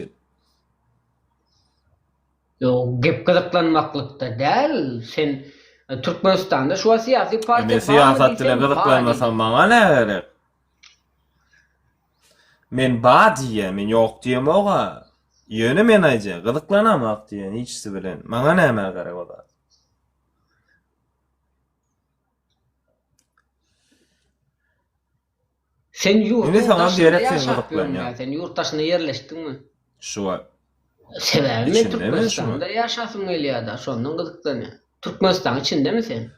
Ýok, gep gyzyklanmaklykda däl. Sen Türkmenistanda şu wagt syýasy partiýa Men syýasat bilen gyzyklanmasam maňa näme gerek? Men ba diýýän, men ýok diýemok-a. Ýöne men aýdýan, gyzyklanamok diýýän hiçisi bilen. Maňa näme gerek o zat? Sen Indi ýurduň saňa daşynda gerek sen ýaşap ýörmä, gyzyklanýaň. sen ýurt daşynda ýerleşdiňmi? Şu wagt. Sebäbi men Içinde men şu Türkmenistanda wagt. ýaşasym gelýärda, şondan gyzyklanýan. Türkmenistanyň içindemi sen?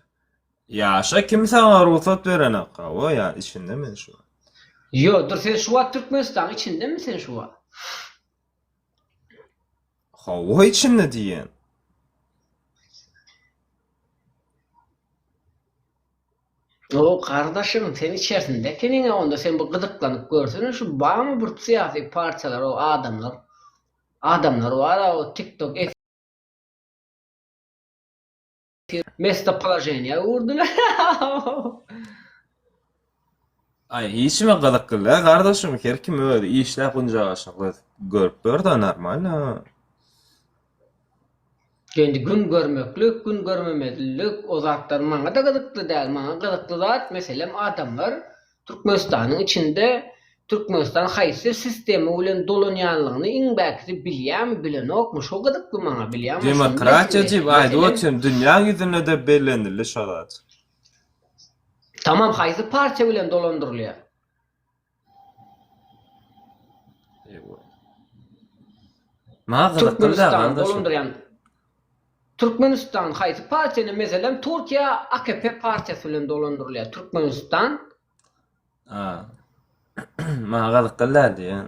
Ýaşa kim saňa rugsat berenok hawa ýa içinde men şu wagt. Ýo, dur sen şu wagt Türkmenistanyň içindemi sen şu wagt? Hawa içinde diýen. O gardaşym sen içersinde ekeniňä onda sen bir gyzyklanyp görsene şu barmy bir syýasy partiýalar o adamlar adamlar bara o tiktok efir mestopoloženiýa öwürdiler. Aý hiç kime gyzykly däl gardaşym her kim özi işläp gunjagaşyny görüp ýörda normalno. Indi gün görmeklik, gün görmemezlik o zatlar maňa-da gyzykly däl. Maňa gyzykly zat, meselem, adamlar Türkmenistanyň içinde Türkmenistan haýsy sistema bilen dolanýanlygyny iň bäkisi bilýärmi, bilenokmy, şo gyzykly maňa, bilýärmi? Demokratiýa diýip aýdyp otyryn, dünýäň ýüzünde-de bellenildi şo zat. Tamam, haýsy partiýa bilen dolandyrylýar? Türkmenistan dolandyrýan Türkmenistan haýsy partiýany meselem Türkiýe AKP partiýasy bilen dolandyrylýar Türkmenistan Ha. Maňa gyzykly däl diýen.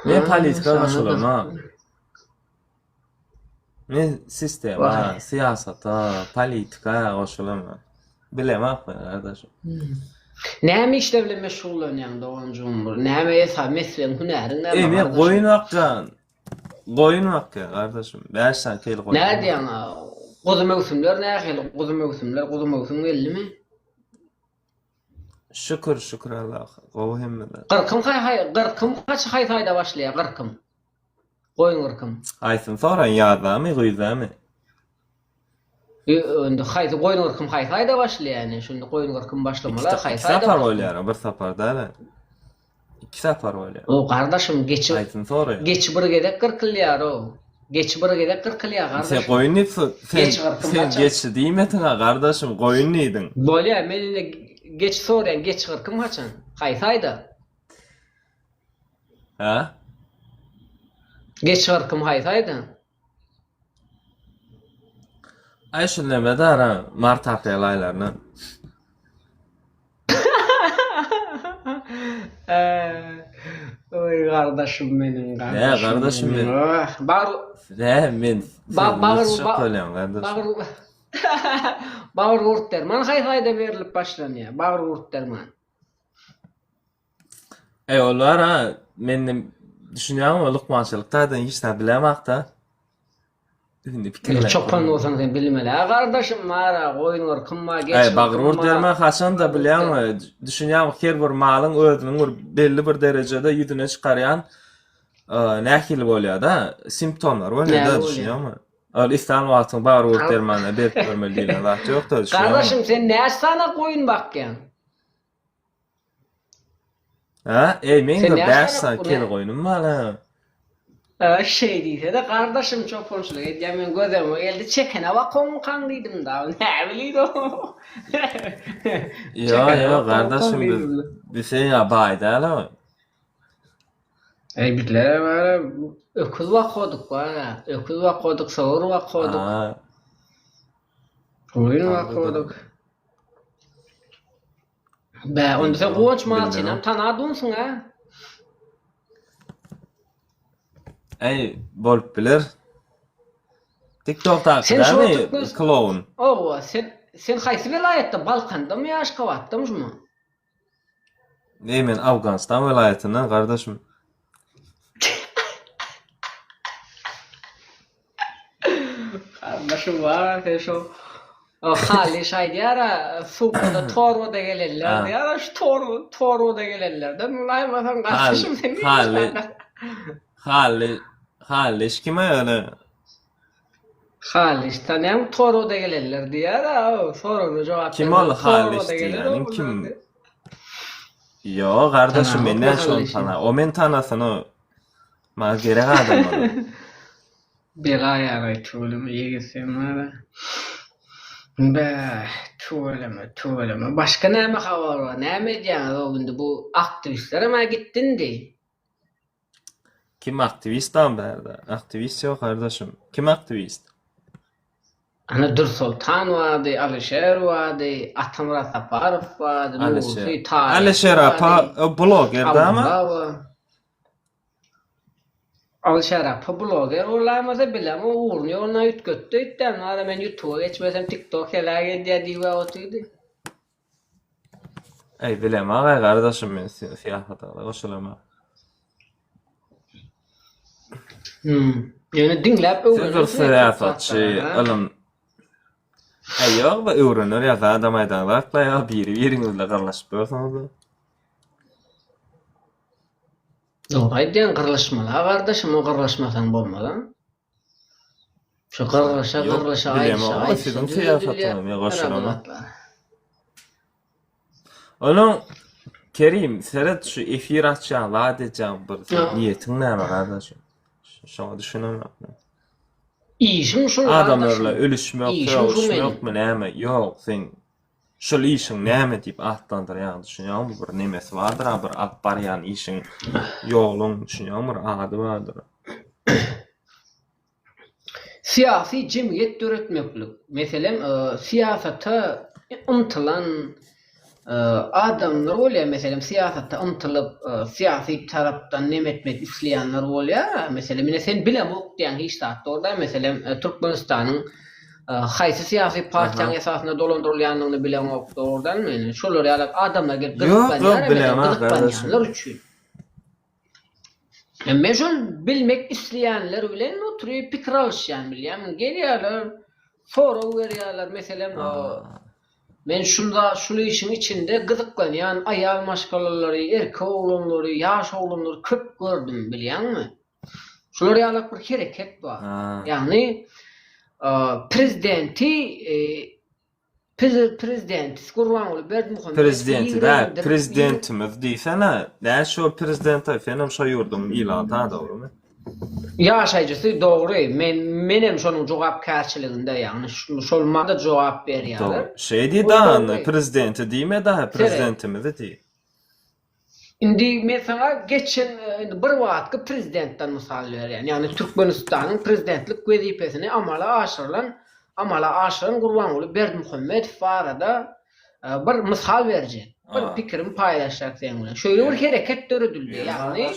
Men politika goşulamok. Men sistema, syýasata, politika goşulamok. Bilemok men gardaşym. Näme işler bilen meşgullanýaň doganjygym bir? Näme esa meslegiň hünäriň näme Ey men gardaşym? goýun bakýan. Goýun bakýan gardaşym. 5 sany kel goýun. Nädýäň? Guzy möwsümler nähili? Guzy möwsümler, guzy möwsüm geldimi? Şükür şükür Allaha. Gowy hemme zat. Gyrkym haý haý gyrkym haç haýsy aýda başlaýar gyrkym? Goýun gyrkym. Haýsyny soraýyn ýazdamy güýzdami? Indi haýsy goýun gyrkym haýsy aýda başlaýar indi? Şunda goýun gyrkym başlamaly Iki haýsy aýda? sapar bolýar, bir sapar däl. Iki sapar bolýar. O gardaşym geçi Haýsyny soraýaň? Geçi bir gezek gyrkylýar o. Geçi bir gezek gyrkylýar Sen gardaşym. goýun diýip sen Geçi gyrkym sen haçan? geçi diýmediň-a gardaşym, goýun diýdiň. Bolýar, men indi geçi soraýan, geçi gyrkym haçan? Haýsy aýda? Hä? Geçi gyrkym haýsy aýda? Aý şu neme dara mart aprel aýlaryna. Oý gardaşym meniň gardaşym. Nä gardaşym men. Bar Nä men bagyr bolýan gardaşym. Bagyr Bagyr gurt derman haýsy aýda berilip başlanýar? Bagyr gurt derman. Eý olar ha men düşünýäňmi lukmançylyk taýdan hiç zat bilemokda. Indi pikirlenip. Çopan bolsaň sen bilmeli. A gardaşym bar-a, goýun gyrkym bar, geçi Eý bagyr gurt derman haçanda bilýäňmi düşünýäňmi her bir malyň özüniň bir belli bir derejede ýüzüne çykarýan nähili bolýada simptomlary bolýada düşünýäňmi? Ol islan wagtyň bagyr gurt dermanyny berip görmeli diýlen zat ýokda düşünýäňmi? Gardaşym sen näçe sany goýun bakýaň? Ha, ey men Sen de näçe 5 sany sany bu kel ne? goýnum bar ha. Ha, şeý diýse-de gardaşym çopançylyk edýän men göz öňüme geldi çekene bakoňkaň diýdim da näbilin o. Ýo, Çekene ýo, bakoňkaň gardaşym biz diýdim. biz sen ýa baý däl o. Eý bizler bara öküz bakodyk bara öküz bakodyk sygyr bakodyk. Ha. Goýun bakodyk. Bä, onda sen Guwanç Malçynam tanadunsyň a? Eý, bolup biler. TikTokdaky Sen şu dälmi Türkmen- kloun? Owa, sen sen haýsy welaýatda? Balkandamy ýa Aşgabatdamy şuma? Eý, men Afganistan welaýatyndan gardaşym. Gardaşym bar sen şo Halyş aýdýar-a suwda torbada gelenler diýýär-a şu torba torbada gelenlerden bolaýmasaň gardaşym sen Hally Hally Halyş kim ýöne? Halyş tanýaňmy torbada gelenler diýýär-a soragyna jogap Kim ol Halyş diýýäniň kim? Ýok gardaşym men näçe ony tana o men tanasyn o Maňa gerek adam ol. Bela ýaraý tüweleme ýigit sen bara. Bäh tüweleme tüweleme. Başga näme habar bar? Näme edýäňiz o indi bu aktiwistlerem-ä gitdi indi. Kim aktiwist am bärde? Aktiwist ýok gardaşym. Kim aktiwist? Ana Dürsoltan bardy, Alyşer bardy, Atamyrat Saparow bardy, Nurty, Taryk Alyşer apa bloger dama? Alyşer apa bloger bolaýmasa bilemok ugruny ýoluny üýtgetdi öýtdän wara men ýutuba geçmesem tiktok heläk edýä diýibä otyrdy. Eý bilemok-aý gardaşym men syýasata goşulamok. Hmm. Ýöne diňläp Siz bir syýasatçy, ylym Äý ýok be öwrener ýa zadam aýdaňzakla ýa biri biriňiz bilen gyrlyşyp ýörseňizle. Dogry aýdýaň gyrlyşmaly-a gardaşym o gyrlyşmasaň bolmaz-a. Şu gyrlyşa Ýok gyrlyşa aýdyşa bilemok aýdyşa siziň düzedilýär syýasatyňyza men bu goşulamok. zatlar. Onuň Kerim seret şu efir açýaň zat edýäň bir sen niýetiň näme gardaşym? Şoňa düşünemok men. Işim şul Adamlar gardaşym. bilen ölüşmek, Işim şu meniň. sögüşmekmi näme? Ýok sen şul işiň näme diýip atlandyrýaň düşünýäňmi bir nemesi bardyr-a bir alyp barýan işiň ýoluň düşünýäňmi bir ady bardyr. Syýasy jemgyýet döretmeklik, meselem, syýasata ymtylan adamlar bolýar, meselem, syýasata ymtylyp, syýasy tarapdan neme etmek isleýänler bolýar, meselem, ine sen bilemok diýýäň hiç zat dogry däl, meselem, Türkmenistanyň. Haýsy syýasy partiýanyň esasynda dolandyrylýandygyny bileňok, dogry dälmi? Indi şolar ýaly adamlar gelip gyzyklanýar, gyzyklanýanlar üçin. Men şol bilmek isleýänler bilen oturyp pikir alyşýan, bilýäňmi? Gelýärler, sorag berýärler, meselem, men şul şul işiň içinde gyzyklanýan aýal maşgalalary, erkek oglanlary, ýaş oglanlary köp gördüm, bilýäňmi? Şular ýalak bir hereket bar. Ýagny prezidenti prezidenti Gurbanguly Berdimuhamedow Prezidenti däl, prezidentimiz diýsene. Näme şo prezident senem şo ýurduň ilaty ha dogrymy? Ýaşaýjysy dogry. Men menem şonuň jogapkärçiliginde, ýagny şol maňa jogap berýärler. Şeý diý da, prezidenti diýme da, prezidentimizi diý. Indi men saňa geçen indi bir wagtky prezidentden mysal berýän. Ýagny Türkmenistanyň prezidentlik wezipesini amala aşyrylan amala aşyran Gurbanguly Berdimuhamedow barada bir mysal berjek. Bir pikirimi paýlaşjak seň bilen. Şeýle bir hereket döredildi. Ýagny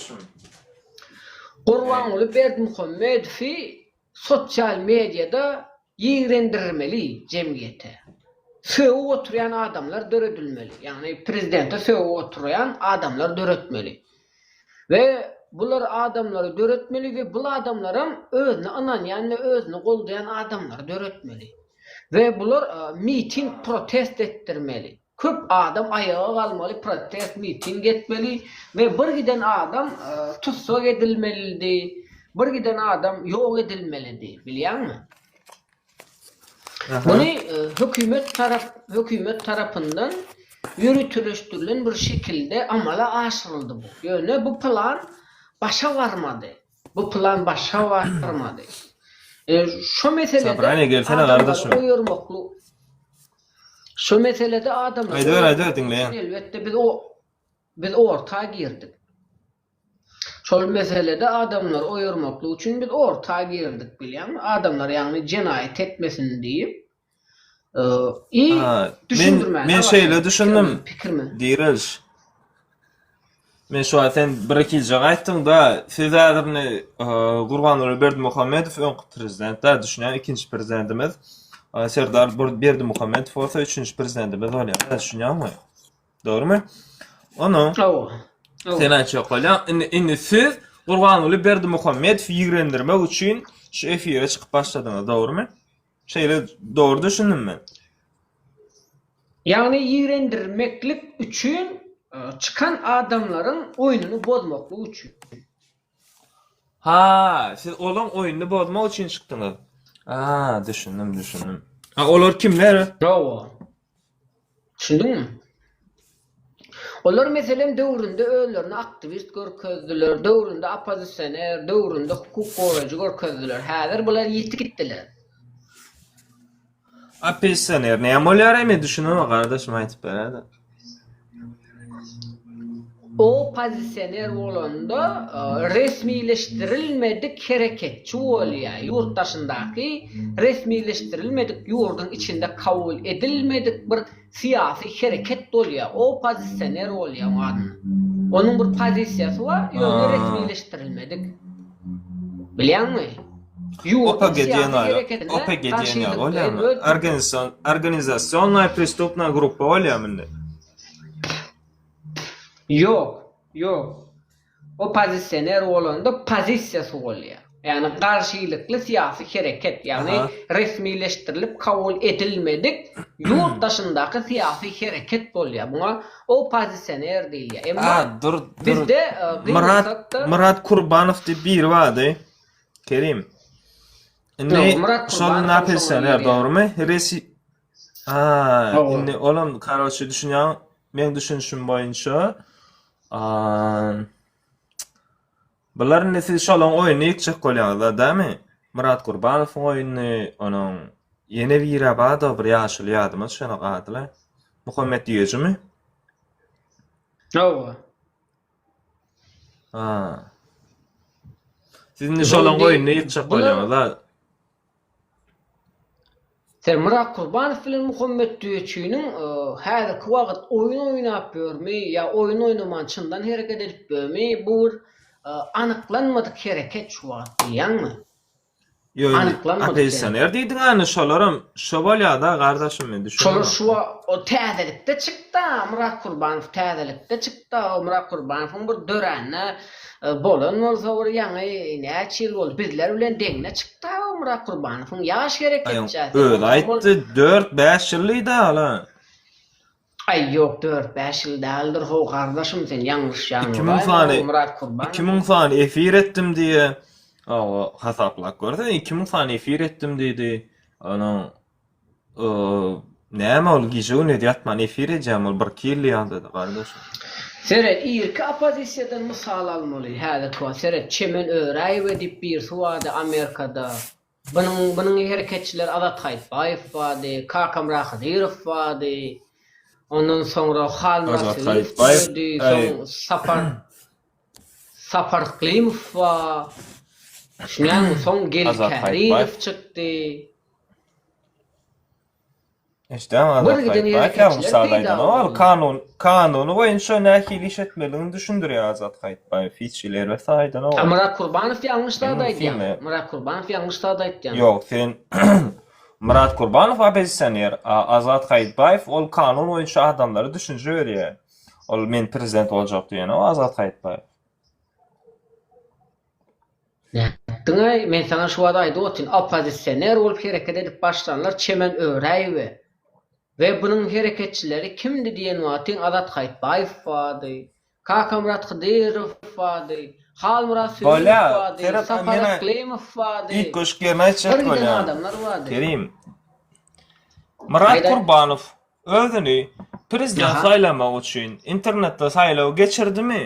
Gurbanguly Berdimuhamedowy Sosial mediada ýigrendirilmeli jemgyýete. Sögüp oturýan adamlar döredilmeli. Ýagny prezidente sögüp oturýan adamlar döretmeli. We bular adamlary döretmeli we bul adamlaram özüne ynanýan we özüni goldaýan adamlary döretmeli. We bular miting protest etdirmeli. Köp adam aýaga galmaly, protest, miting etmeli we bir giden adam tussag edilmelidi, bir giden adam ýok edilmelidi, bilýäňmi? Muny hökümet tarap hökümet tarapyndan ýöriteleşdirilen bir şekilde amala aşyryldy bu. Ýöne bu plan başa barmady. Bu plan başa barmady. Şo meselede Sobraniýa gelsene adamlary gardaşym. oýarmaklyk Şo meselede adamlary Aýdyber aýdyber oýarmaklyk üçin diňleýän. elbetde biz o biz orta girdik. Şol meselede adamlary oýarmaklyk üçin biz orta girdik bilýäňmi? Adamlar ýagny jenaýat etmesin diýip i Ha, men düşündirmäge men şeýle başladyk düşündim. pikirimi pikirimi. Direliş. Men şu wagt sen bir ikijek aýtdyň-da, siz häzir indi Gurbanguly Berdimuhamedow öňki prezident-dä, düşünýän ikinji prezidentimiz. Serdar Berdimuhamedow bolsa üçünji prezidentimiz bolýar, düşünýäňmi? Dogrymy? Onuň Hawa. Hawa. Sen aýtjak bolýaň, indi indi siz Gurbanguly Berdimuhamedowy ýigrendirmek üçin şu efire çykyp başladyňyz, dogrymy? Şeýle dogry düşündim men. Ýagny ýigrendirmeklik üçin çykan adamlaryň oýnuny bozmaklyk üçin. Ha, siz olaň oýnuny bozmak üçin çykdyňyz. A, düşündim, düşündim. A olar kimler? Hawa. Düşündiňmi? Olar meselem döwründe özlerini aktiwist görkezdiler, döwründe oppozisioner, döwründe hukuk goraýjy görkezdiler. Häzir bular ýitip gitdiler. Oppozisioner näme bolýar men düşünemok gardaşym aýtyp beräýdä. Oppozisioner bolanda resmileşdirilmedik hereketçi bolýar. Ýurt daşyndaky resmileşdirilmedik ýurduň içinde kabul edilmedik bir syýasy hereket bolýar. Oppozisioner bolýar oň adyna. Onuň bir pozisiýasy bar, ýöne resmileşdirilmedik. Bilýäňmi? Ýurduň OPG syýasy diýen ýaly, hereketine OPG diýen ýaly garşylyklaýyn bolýarmy? öz Organizasion, organizasionnaýa prestupnaýa gruppa bolýarmy indi? Ýok, ýok. Oppozisioner bolanda pozisiýasy bolýar. Ýagny garşylykly syýasy hereket, ýagny Aha. resmileşdirilip kabul edilmedik ýurt daşyndaky syýasy hereket bolýar. Muňa oppozisioner diýilýär. Emma A, dur, dur. bizde Myrat, gynansak-da Myrat Kurbanow diýip biri bardy. Kerim. Indi Ýok, Myrat şol Kurbanow hem şoňa oppozisioner, girýär. dogrymy? Resi A, Hawa. indi olam karoçe düşünýän, meň düşünişim boýunça, a, bular indi siz şolaň oýnuny ýykjak bolýaňyzlar, dämi? Myrat Gurbanowyň oýnuny, onuň ýene biri bardy, bir ýaşuly ýadyma düşenok ady-la. Muhammet Düýejimi? Hawa. Ha. Siz indi şolaň oýnuny ýykjak bolýaňyzlar. Sen Myrat Kurbanow bilen Muhammet Düýeçiniň häzirki wagt oýun oýnap ýörmi ýa oýun oýnaman çyndan hereket edip ýörmi bu bir anyklanmadyk hereket şu wagt bilýäňmi? Ýo, indi Anyklanmadyk oppozisioner diýdiň any şolaram şo bolýada gardaşym men Şolar düşünemok. şu o täzelikde çykda Myrat Kurbanow täzelikde çykda o Myrat Kurbanowyň bir döränine bolan bolsa bir ýaňy näçe ýyl boldy bizler bilen deňine çykda o Myrat Kurbanowyň ýaş hereketçä sen Özi aýtdy 4-5 ýyl diýdi ala. Aý ýok 4-5 ýyl däldir how gardaşym sen ýalňyşýaň 2000 sany 2000 sany efir etdim diýe. Awa hasaplap görseň 2000 sany efir etdim diýdi. Onuň näme ol gije gündiz ýatman efir edýän ol birki ýyl ýaly gardaşym. Seret irki oppozisiýadan mysal almaly häzirki wagt seret Çemen Öräýewa diýip birisi bardy Amerikada bunuň bunuň hereketçileri Azat Haýytbaýew bardy Kakamyrat Hydyrow bardy ondan soňra Halmyrat Azat Söýünow Haýytbaýew döredi aý soň Sapar Sapar Yklymow bar düşünýäňmi soň Geldi Azat Kärizow Haýytbaýew çykdy. Eşdäň Bir Azat giden Haýytbaýew hereketçiler ýalňyş zat peýda aýdanok ol boldy. kanun kanuny boýunça nähili iş etmelidigini düşündirýär Azat Haýytbaýew hiç hili erbet zat aýdanok A ol. Myrat Kurbanow ýalňyş zat Meniň aýdýaň. synla Myrat Kurbanow ýalňyş zat aýtýaň. Ýok sen Myrat Kurbanow oppozisioner a Azat Haýytbaýew ol kanun boýunça adamlara düşünje berýär. Ol men prezident boljak diýenok Azat Haýytbaýew. Nätdiňaý, men saňa şu wagt aýdyp otyryn, oppozisioner bolup hereket edip başlanlar Çemen Öräýewe we bunuň hereketçileri kimdi diýen wagtyň Azat Haýytbaýew bardy, Kakamyrat Hydyrow bardy, Halmyrat Söýünow Bolýa, bardy, seret Sapar men Yklymow bardy. üýtgeşik ýerini aýtjak Bir giden bolýan. adamlar bardy. Kerim. Myrat Aýdaý. Kurbanow özüni prezident Aha. saýlamak üçin internetde saýlaw geçirdimi?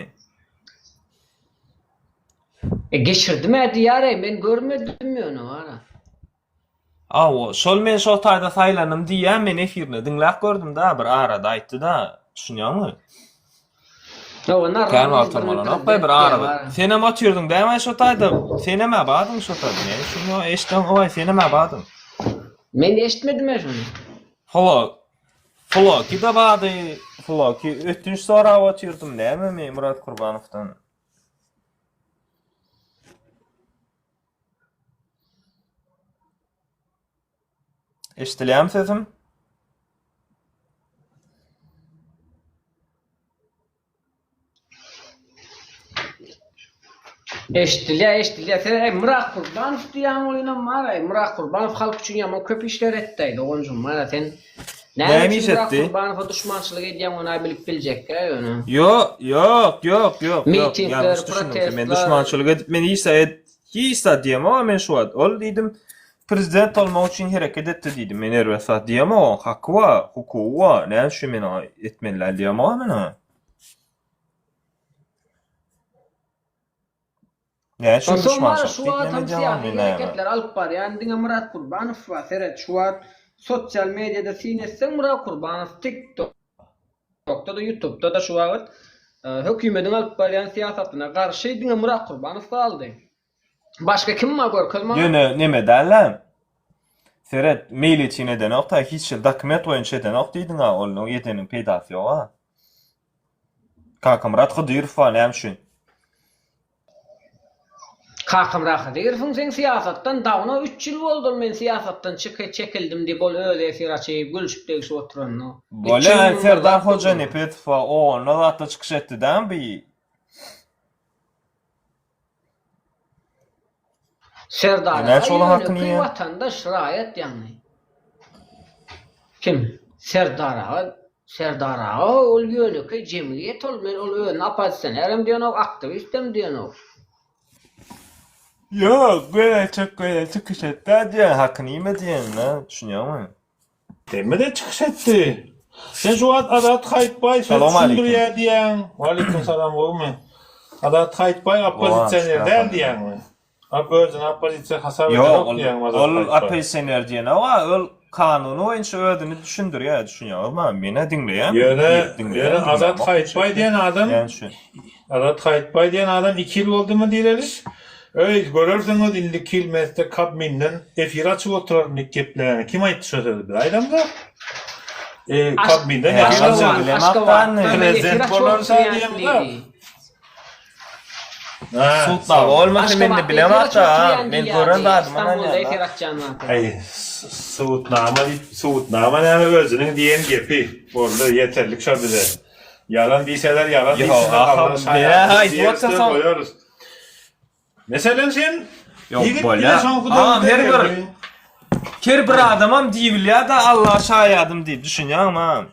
E geçirdim-ä diýýär-eý, men görmedim ýöne wara. Hawa, şol men şol taýda saýlandym diýýän men efirinde diňläp gördüm-dä bir arada aýtdy-da, düşünýäňmi? Hawa, Kän Narran wagtam izbirni bolanok baý prezident bir diýýär arada. wara. Senem otyrdyň dämi şo taýda? Senem-ä bardyň şo taýda. Men şuny eşitdim, oý senem-ä bardyň. Men eşitmedim-ä şony. Hawa, Floki-de bardy, Floki ötünç sorap otyrdym nämemi Myrat Kurbanowdan. Eşdilýärmi sesim? Eşdilýär, eşdilýär. Sen eý Myrat Kurbanow diýýäň oýunam bar-aý. Myrat Kurbanow halk üçin ýaman köp işler etdi-aý doganjygym. Mana sen näme Näme üçin iş Myrat etdi? Kurbanowa duşmançylyk edýäň ony-a bilip biljekkä ýöne. Ýok, ýok, ýok, ýok, ýok. Mitingler, Ýalňyş düşündiň sen. Men protestler. duşmançylyk edip, men hiç zat et, hiç zat diýemok men şu wagt. Ol diýdim, prezident bolmak üçin hereket etdi diýdim. Men erbet zat diýemok, oň haky bar, hukugy bar. Näme üçin men oňa etmeli däl diýemok men oňa. Näme üçin Onsoň bar duşmançylyk şu diýip wagt näme hem edýän syýasy men näme? hereketleri alyp barýan diňe Myrat Kurbanow bar. Seret şu wagt sosial mediada syn etseň Myrat Kurbanow tik tokda-da ýutubda-da şu wagt hökümediň alyp barýan syýasatyna garşy diňe Myrat Kurbanow galdy. Başga kim bar görkez maňa. Ýöne neme däl-ä. Seret meýletin edenok-da hiç hili dokument boýunça edenok diýdiň-ä onuň edeniň peýdasy ýog-a. Kakamyrat Hydyrow bar näme üçin? Kakamyrat Hydyrowyň seň syýasatdan dawno üç ýyl boldy ol men syýasatdan çyky çekildim diýip ol özi efir açyp gülşüp degşip oturanda. Üç Bolýa ýyl mundan Serdar zat boldy. Hojanepesow bar o onda zatda çykyş etdi dämi bi? Serdar Näçe aga ola hakyny ýönekeý ýe. watandaş raýat ýagny. Kim? Serdar aga Serdar aga ol ýönekeý jemgyýet ol men ol özüni oppozisionerem diýenok aktiwistem diýenok. Ýok göýä göýä çykyş etdä diýen hakyny iýme diýen-dä düşünýäňmi? Hemme-de çykyş etdi. Sen şu wagt Azat Haýytbaý söz Salam aleýkum. düşündirýär diýýäň. Waleýkim salam gowumy? Azat Haýytbaý oppozisioner däl diýýäňmi? Ap özüni oppozisiýa hasap Ýok, edenok ol diýýäňmi Azat ol Haýytbaý? oppozisioner diýenok-a, ol kanuny boýunça özüni düşündirýär, düşünýäňizmi? Men-ä diňleýän, Ýöne, girip diňleýän, ýöne Azat diňlämok hiç Haýytbaý ýerde. diýen adam Näme üçin? Azat Haýytbaý diýen adam iki ýyl boldumy direliş? Öý, görersiňiz indiki ýyl men size Kabminden efir açyp oturaryn diýip gepleýäni kim aýtdy şo sözi biz aýdamzok. E, Kabminden Aş- efir Aşgabat- açaryn. Bilemok da Aşgabatda men efir Prezident açyp bolarsa oturýan diýemzok. diýdi. Ha, Sudnama bolmasa men de Aşgabatda bilemok efir açyp da oturýan men gören diýýärdi. zadyma Istanbulda ynanýan efir da. açýan wagty. Aý, subutnama diýip, subutnama näme özüniň diýen gepi boldy, ýeterlik şo bize. Ýalan diýseler ýalan Ýok, diýsinler, aha, Allah men şaýatdyr aýdyp diýeris-de otursam goýarys. Meselem sen Ýok, ýigit bolýa. bile soňky Agam döwürde her bir geldi. her bir adamam diýibilýär-de Allah şaýadym diýip, düşünýäňmi agam?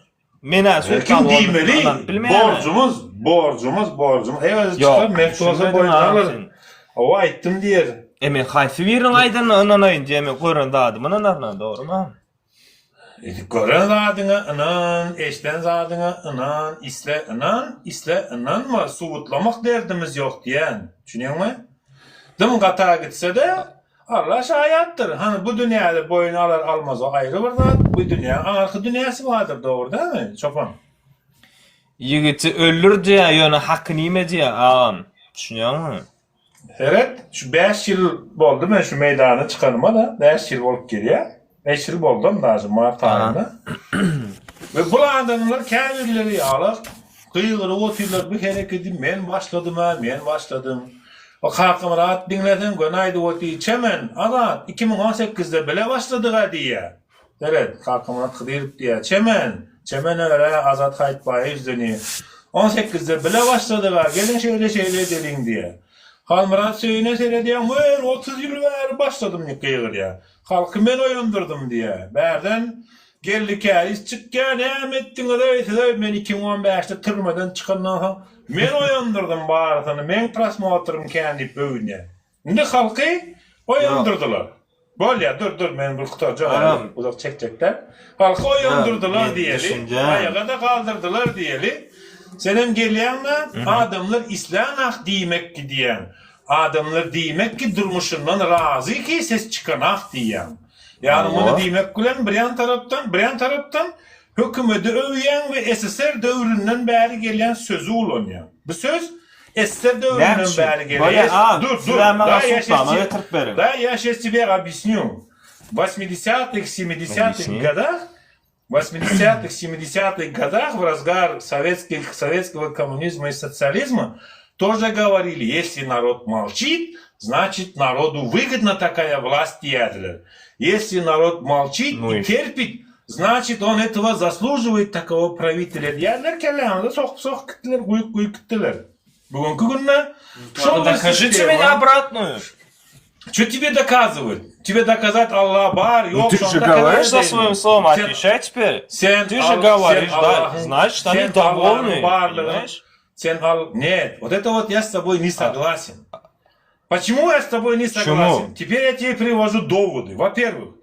Men-ä Her subutnama kim bolmasa diýmeli, ynanyp bilmeýän-ä. borjumyz, borjumyz, borjumyz. Eý özi Ýok, çykar, mert bolsa düşünmedim boýun agam alar. sen. Hawa aýtdym diýer. E men haýsy biriniň aýdanyna ynanaýyn diýe men gören zadyma ynanaryn-a, dogrymy agam? Gören zadyňa ynan, eşden zadyňa ynan, isle ynan, isle ynanma, subutlamak derdimiz ýok diýen. Düşünýäňmi? Dym gata gitse-de, Alla şaýatdyr. Hany bu dünýäde boýun alar almaz o aýry bir zat, bu dünýäň aňyrky dünýäsi bardyr, dogry dälmi, çopan? Ýigiti öldür diýýär, ýöne hakyny iýme diýýär, agam. Düşünýäňmi? Seret, şu bäş ýyl boldy men şu meýdana çykanyma-da, bäş ýyl bolup gelýär. Bäş ýyl boldam daže mart aýynda. We bul adamlar käbirleri ýalak gygyryp otyrlar, bu hereketi men başladym-a, men başladym. O Kakamyrat diňleseň göni aýdyp otyr, Çemen, Azat, 2018-de bile başladyg-a diýýär. Seret, Kakamyrat Hydyrow diýýär, Çemen, Çemen öre Azat Haýytbaýa ýüzlenýär. On sekizde bile başladyg-a, geliň şeýle-şeýle edeliň diýýär. Halmyrat Söýüne seredýär, Men 30 ýyl bäri başladym diýip gygyrýar. Halky men oýandyrydym diýýär. Bärden Geldi Käriz çykýar, Näme etdiňiz-eý siz-eý, men 2015-de türmeden çykandan soň men oýandyrdym barysyny, meň prosmotrym kän diýip öwünýär. Indi halky oýandyrdylar. Bolýa, dur, dur, men bir gutarjak häzir, uzak çekjek däl. Halky oýandyrdylar diýeli, aýaga-da galdyrdylar diýeli. Senem gelýäň-de, adamlar islänah diýmek ki diýýäň. Adamlar diýmek ki durmuşyndan razy ki ses çykanah diýýäň. Ýagny muny diýmek bilen birýan tarapdan, birýan tarapdan hökümedi öwýäň we SSR döwründen bäri gelýän sözi ulanýaň. Bu söz SSR döwründen bäri gelýär. Dur, dur, da ýa şes da ýa şes tebe obýasnýu. Wasmidesýatych, semidesýatych godach, wasmidesýatych, semidesýatych godach w razgar sovetskih, sovetskogo kommunizma i sotsializma тоже govorili, ýesli narod molçit, znaçit narodu wygodna takaýa vlast diýýärdiler. Ýesli narod molçit i terpit, znaçit on etogo zaslužiwaýt takowo prawitelýa diýýärdiler, kelläňize sokup-sokup gitdiler, guýup-guýup gitdiler. Bugünki günde şol bir Докажите меня sistema. обратную. Ço tebe dokazywaýt? Tebe dokazat Alla bar, ýok, Ты же şony говоришь dokazat за edeýin. своим словом, Sen отвечай теперь. sen Ты же al sen говоришь, да, Allahyň значит они sen Allahyň довольны, barlygyny понимаешь? sen al нет, вот это вот я с тобой не А согласен. Почему я с тобой не почему? согласен? Теперь я тебе привожу доводы. Во-первых,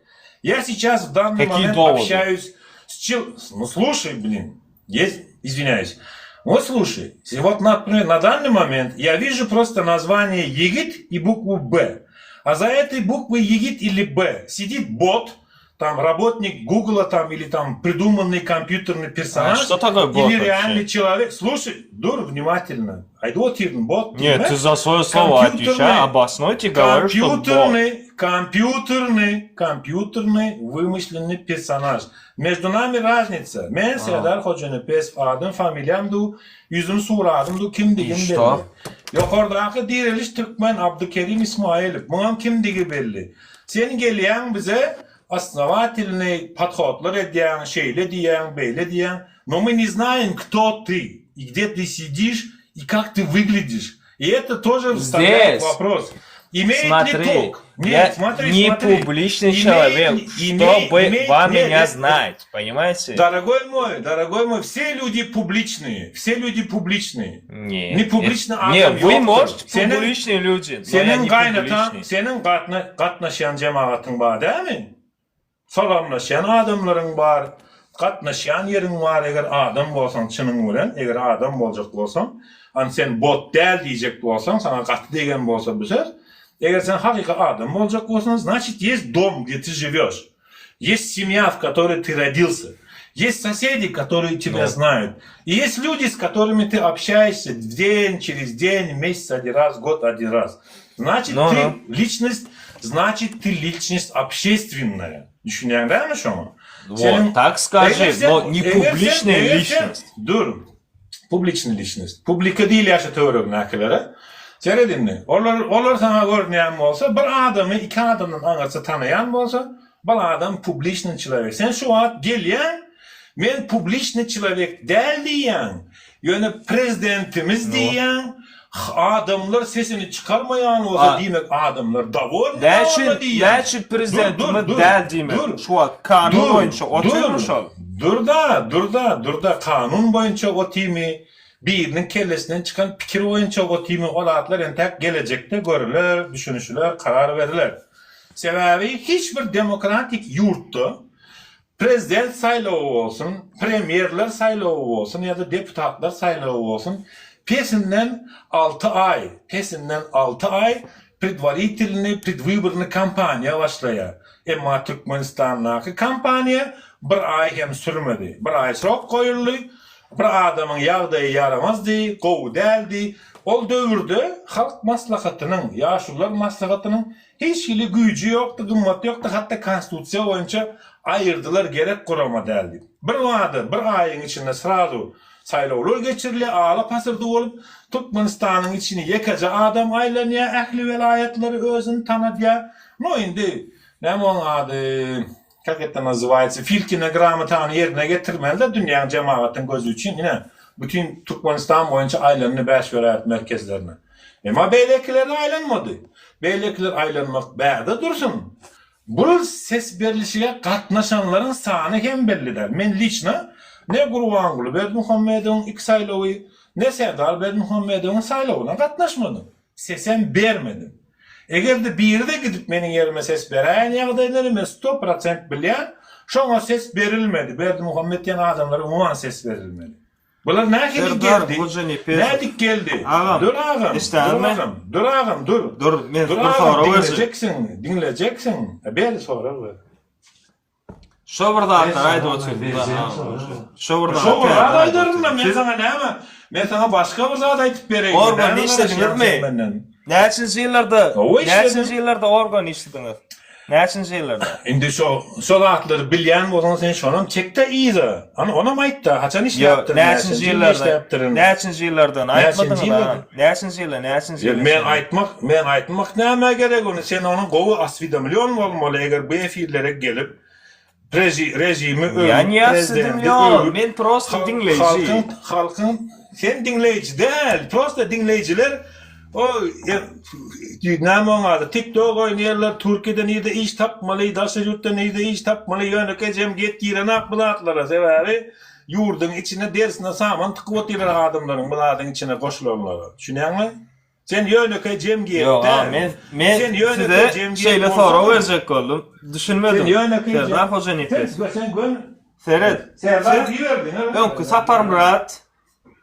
я сейчас в данный Какие момент доводы? общаюсь с чел... Ну слушай, блин, есть, извиняюсь. Вот слушай, вот, например, на данный момент я вижу просто название Егит и букву Б. А за этой буквой Егит или Б сидит бот, там работник Гугла там или там придуманный компьютерный А персонаж что такое бот или реальный вообще? человек. Слушай, дур, внимательно. Айдотирн бот, Нет, диме. ты за свое слово отвечай, Компьютерный, обоснуйте, говорю, что бот. компьютерный, компьютерный, компьютерный вымышленный персонаж. Между нами разница. Men А, Serdar Hojanepes adym, familiýam du, ýüzüm suratym du, и kimdigim belli. что? Ýokardaky diriliş türkmen Abdykerim Ismaýylow, muňam kimdigi belli. Sen gelýäň bize osnowatelnyý podhodlar edýäň, şeýle diýýäň, beýle diýýäň, no my ne znaem kto ty i gde ty sidiş i kak ty wyglediş. I eto тоже вставляет Здесь, вопрос. Имеет ли смотри, толк? я Нет, смотри, не смотри. публичный Имеет человек, ли, имеет, чтобы имеет, вам нет, меня э, э, знать, понимаете? дорогой мой, дорогой мой, все люди публичные, все люди публичные. Не, Не это, публичный не, adam вы ýokdur. можете Seniň публичные люди, но я seniň не gaýnatan, публичный. seniň gatna, gatnaşýan jemagatyň bar dälmi? Salamlaşýan adamlaryň bar, gatnaşýan ýeriň bar, eger adam bolsaň çynyň bilen, eger adam boljak bolsaň, hany sen bot däl diýjek bolsaň, saňa gaty degen bolsa bu söz, eger sen hakyky adam boljak bolsaň, значит есть dom, gde ty žiwýoş, есть semýa, w kotoryý ty rodilsa, есть sosedi, kotoryý tebýa Ну, znaýut, i есть ljudi, s kotorymi ty obşaýşsa w deň, çerez deň, mesяc odin raz, god odin raz. Значит ну, ty ну. liçnost, значит ty liçnost obşestwennaya. Düşünýäň dälmi şoňa? Вот, Seniň так eger скажи, sen но не eger sen публичная eger sen личность. dur. Publiçnyý liçnost. Publika diýilýär şu töweregindäkilere. Seret indi. Olar olar saňa görünýän bolsa, bir adamy iki adamdan aňyrça tanaýan bolsa, bir adam publiçnyý çelowek. Sen şu wagt gelýäň, men publiçnyý çelowek däl diýýäň, ýöne prezidentimiz diýýäň, adamlar sesini çykarmaýan bolsa, diýmek adamlar dowolny Näme üçin, dowolny diýýäň. näme üçin Dur, prezidentimiz dur, dur, däl diýmek? dur. Şu wagt kanun Dur, boýunça otyrmy dur, şol? dur-da, dur-da, dur-da, kanun boýunça otymy, Biriniň kellesinden çykan pikir boýunça otymy ol zatlar entäk gelejekde görüler, düşünişiler, karar beriler. Sebäbi hiç bir demokratik ýurtda prezident saýlawy bolsun, premýerler saýlawy bolsun ýa-da deputatlar saýlawy bolsun pesinden alty aý, pesinden alty aý predwaritelnyý predwybornyý kampaniýa başlaýar. Emma Türkmenistandaky kampaniýa bir aý hem sürmedi. Bir aý srok goýuldy, Bir adamyň ýagdaýy ýaramazdy, gowy däldi. Ol döwürde Halk Maslahatynyň, Ýaşulular Maslahatynyň hiç hili güýji ýokdy, gymmaty ýokdy, hatda Konstitusiýa boýunça aýyrdylar, gerek gurama däl diýip. Bir bada, bir aýyň içinde srazu saýlawlar geçirilýär, ala-pasyrdy bolup, Türkmenistanyň içini ýekeje adam aýlanýar, ähli welaýatlary özüni tanadýar. No indi, näme onuň ady, Kak etta nazywaýtsa, Filkina gramotany ýerine getirmeli-de dünýäň jemagatyň gözi üçin, ine, bütin Türkmenistan boýunça aýlandy bäş welaýat merkezlerine. Emma beýlekiler aýlanmady. Beýlekiler aýlanmak bärde dursun. Bul ses berlişige gatnaşanlaryň sany hem belli däl. Men liçno ne Gurbanguly Berdimuhamedowyň iki saýlawy, ne Serdar Berdimuhamedowyň saýlawyna gatnaşmadym. Sesem bermedim. Eger-de biri-de gidip meniň ýerime ses beräýen ýagdaýynda-da men sto prosent bilýän, şoňa ses berilmedi. Berdimuhamet diýen adamlara umuman ses berilmedi. Bular nähili Serdar geldi? Hojanepesow. Nädip geldi? Agam, Dur agam, dur eşdäňizmi? agam, dur agam, dur. Dur, men Dur bir agam, sorag berjek. diňlejeksin, diňlejeksin. Ber sorag ber. Şo bir zatlar aýdyp otyrdyň da. Şo bir Şo bir zat aýdaryn da men saňa näme? Men saňa başga bir zat aýdyp bereýin. Organ işlediňizmi? Näçinji ýyllarda? Näçinji ýyllarda organ işlediňiz? Näçinji ýyllarda? Indi şo şo zatlary bilýän bolsaň sen şonam çekde yza. Hany onam aýtda haçan işläpdirin? Näçinji ýyllarda? Näçinji ýyllardan aýtmadyňyz a? Näçinji ýylda? Näçinji ýylda? Men aýtmak, men aýtmak nämä gerek ony? Sen onuň gowy oswidomlýon bolmaly eger bu efirlere gelip prezi režimi Ýa öwüp, ne prezidenti oswidomlýon? öwüp, Men prosto diňleýji. halkyň halkyň sen diňleýji däl, prosto diňleýjiler o näme oň ady TikTok oýnaýarlar, Türkiýede nirde iş tapmaly, daşary ýurtda nirde iş tapmaly, ýönekeý jemgyýet girenak bu zatlara sebäbi Ýurduň içine derisine saman tykyp otyrlar adamlaryň bu zadyň içine goşulanlary. Düşünýäňmi? Sen ýönekeý jemgyýet Ýok, däl. men men Sen ýönekeý size jemgyýet şeýle bolsaň- sorag berjek boldum. Düşünmedim. Sen ýönekeý Serdar jem- Hojanepes. Sen sen gön Seret. Serdar Siz diýiberdiň. öňki Saparmyrat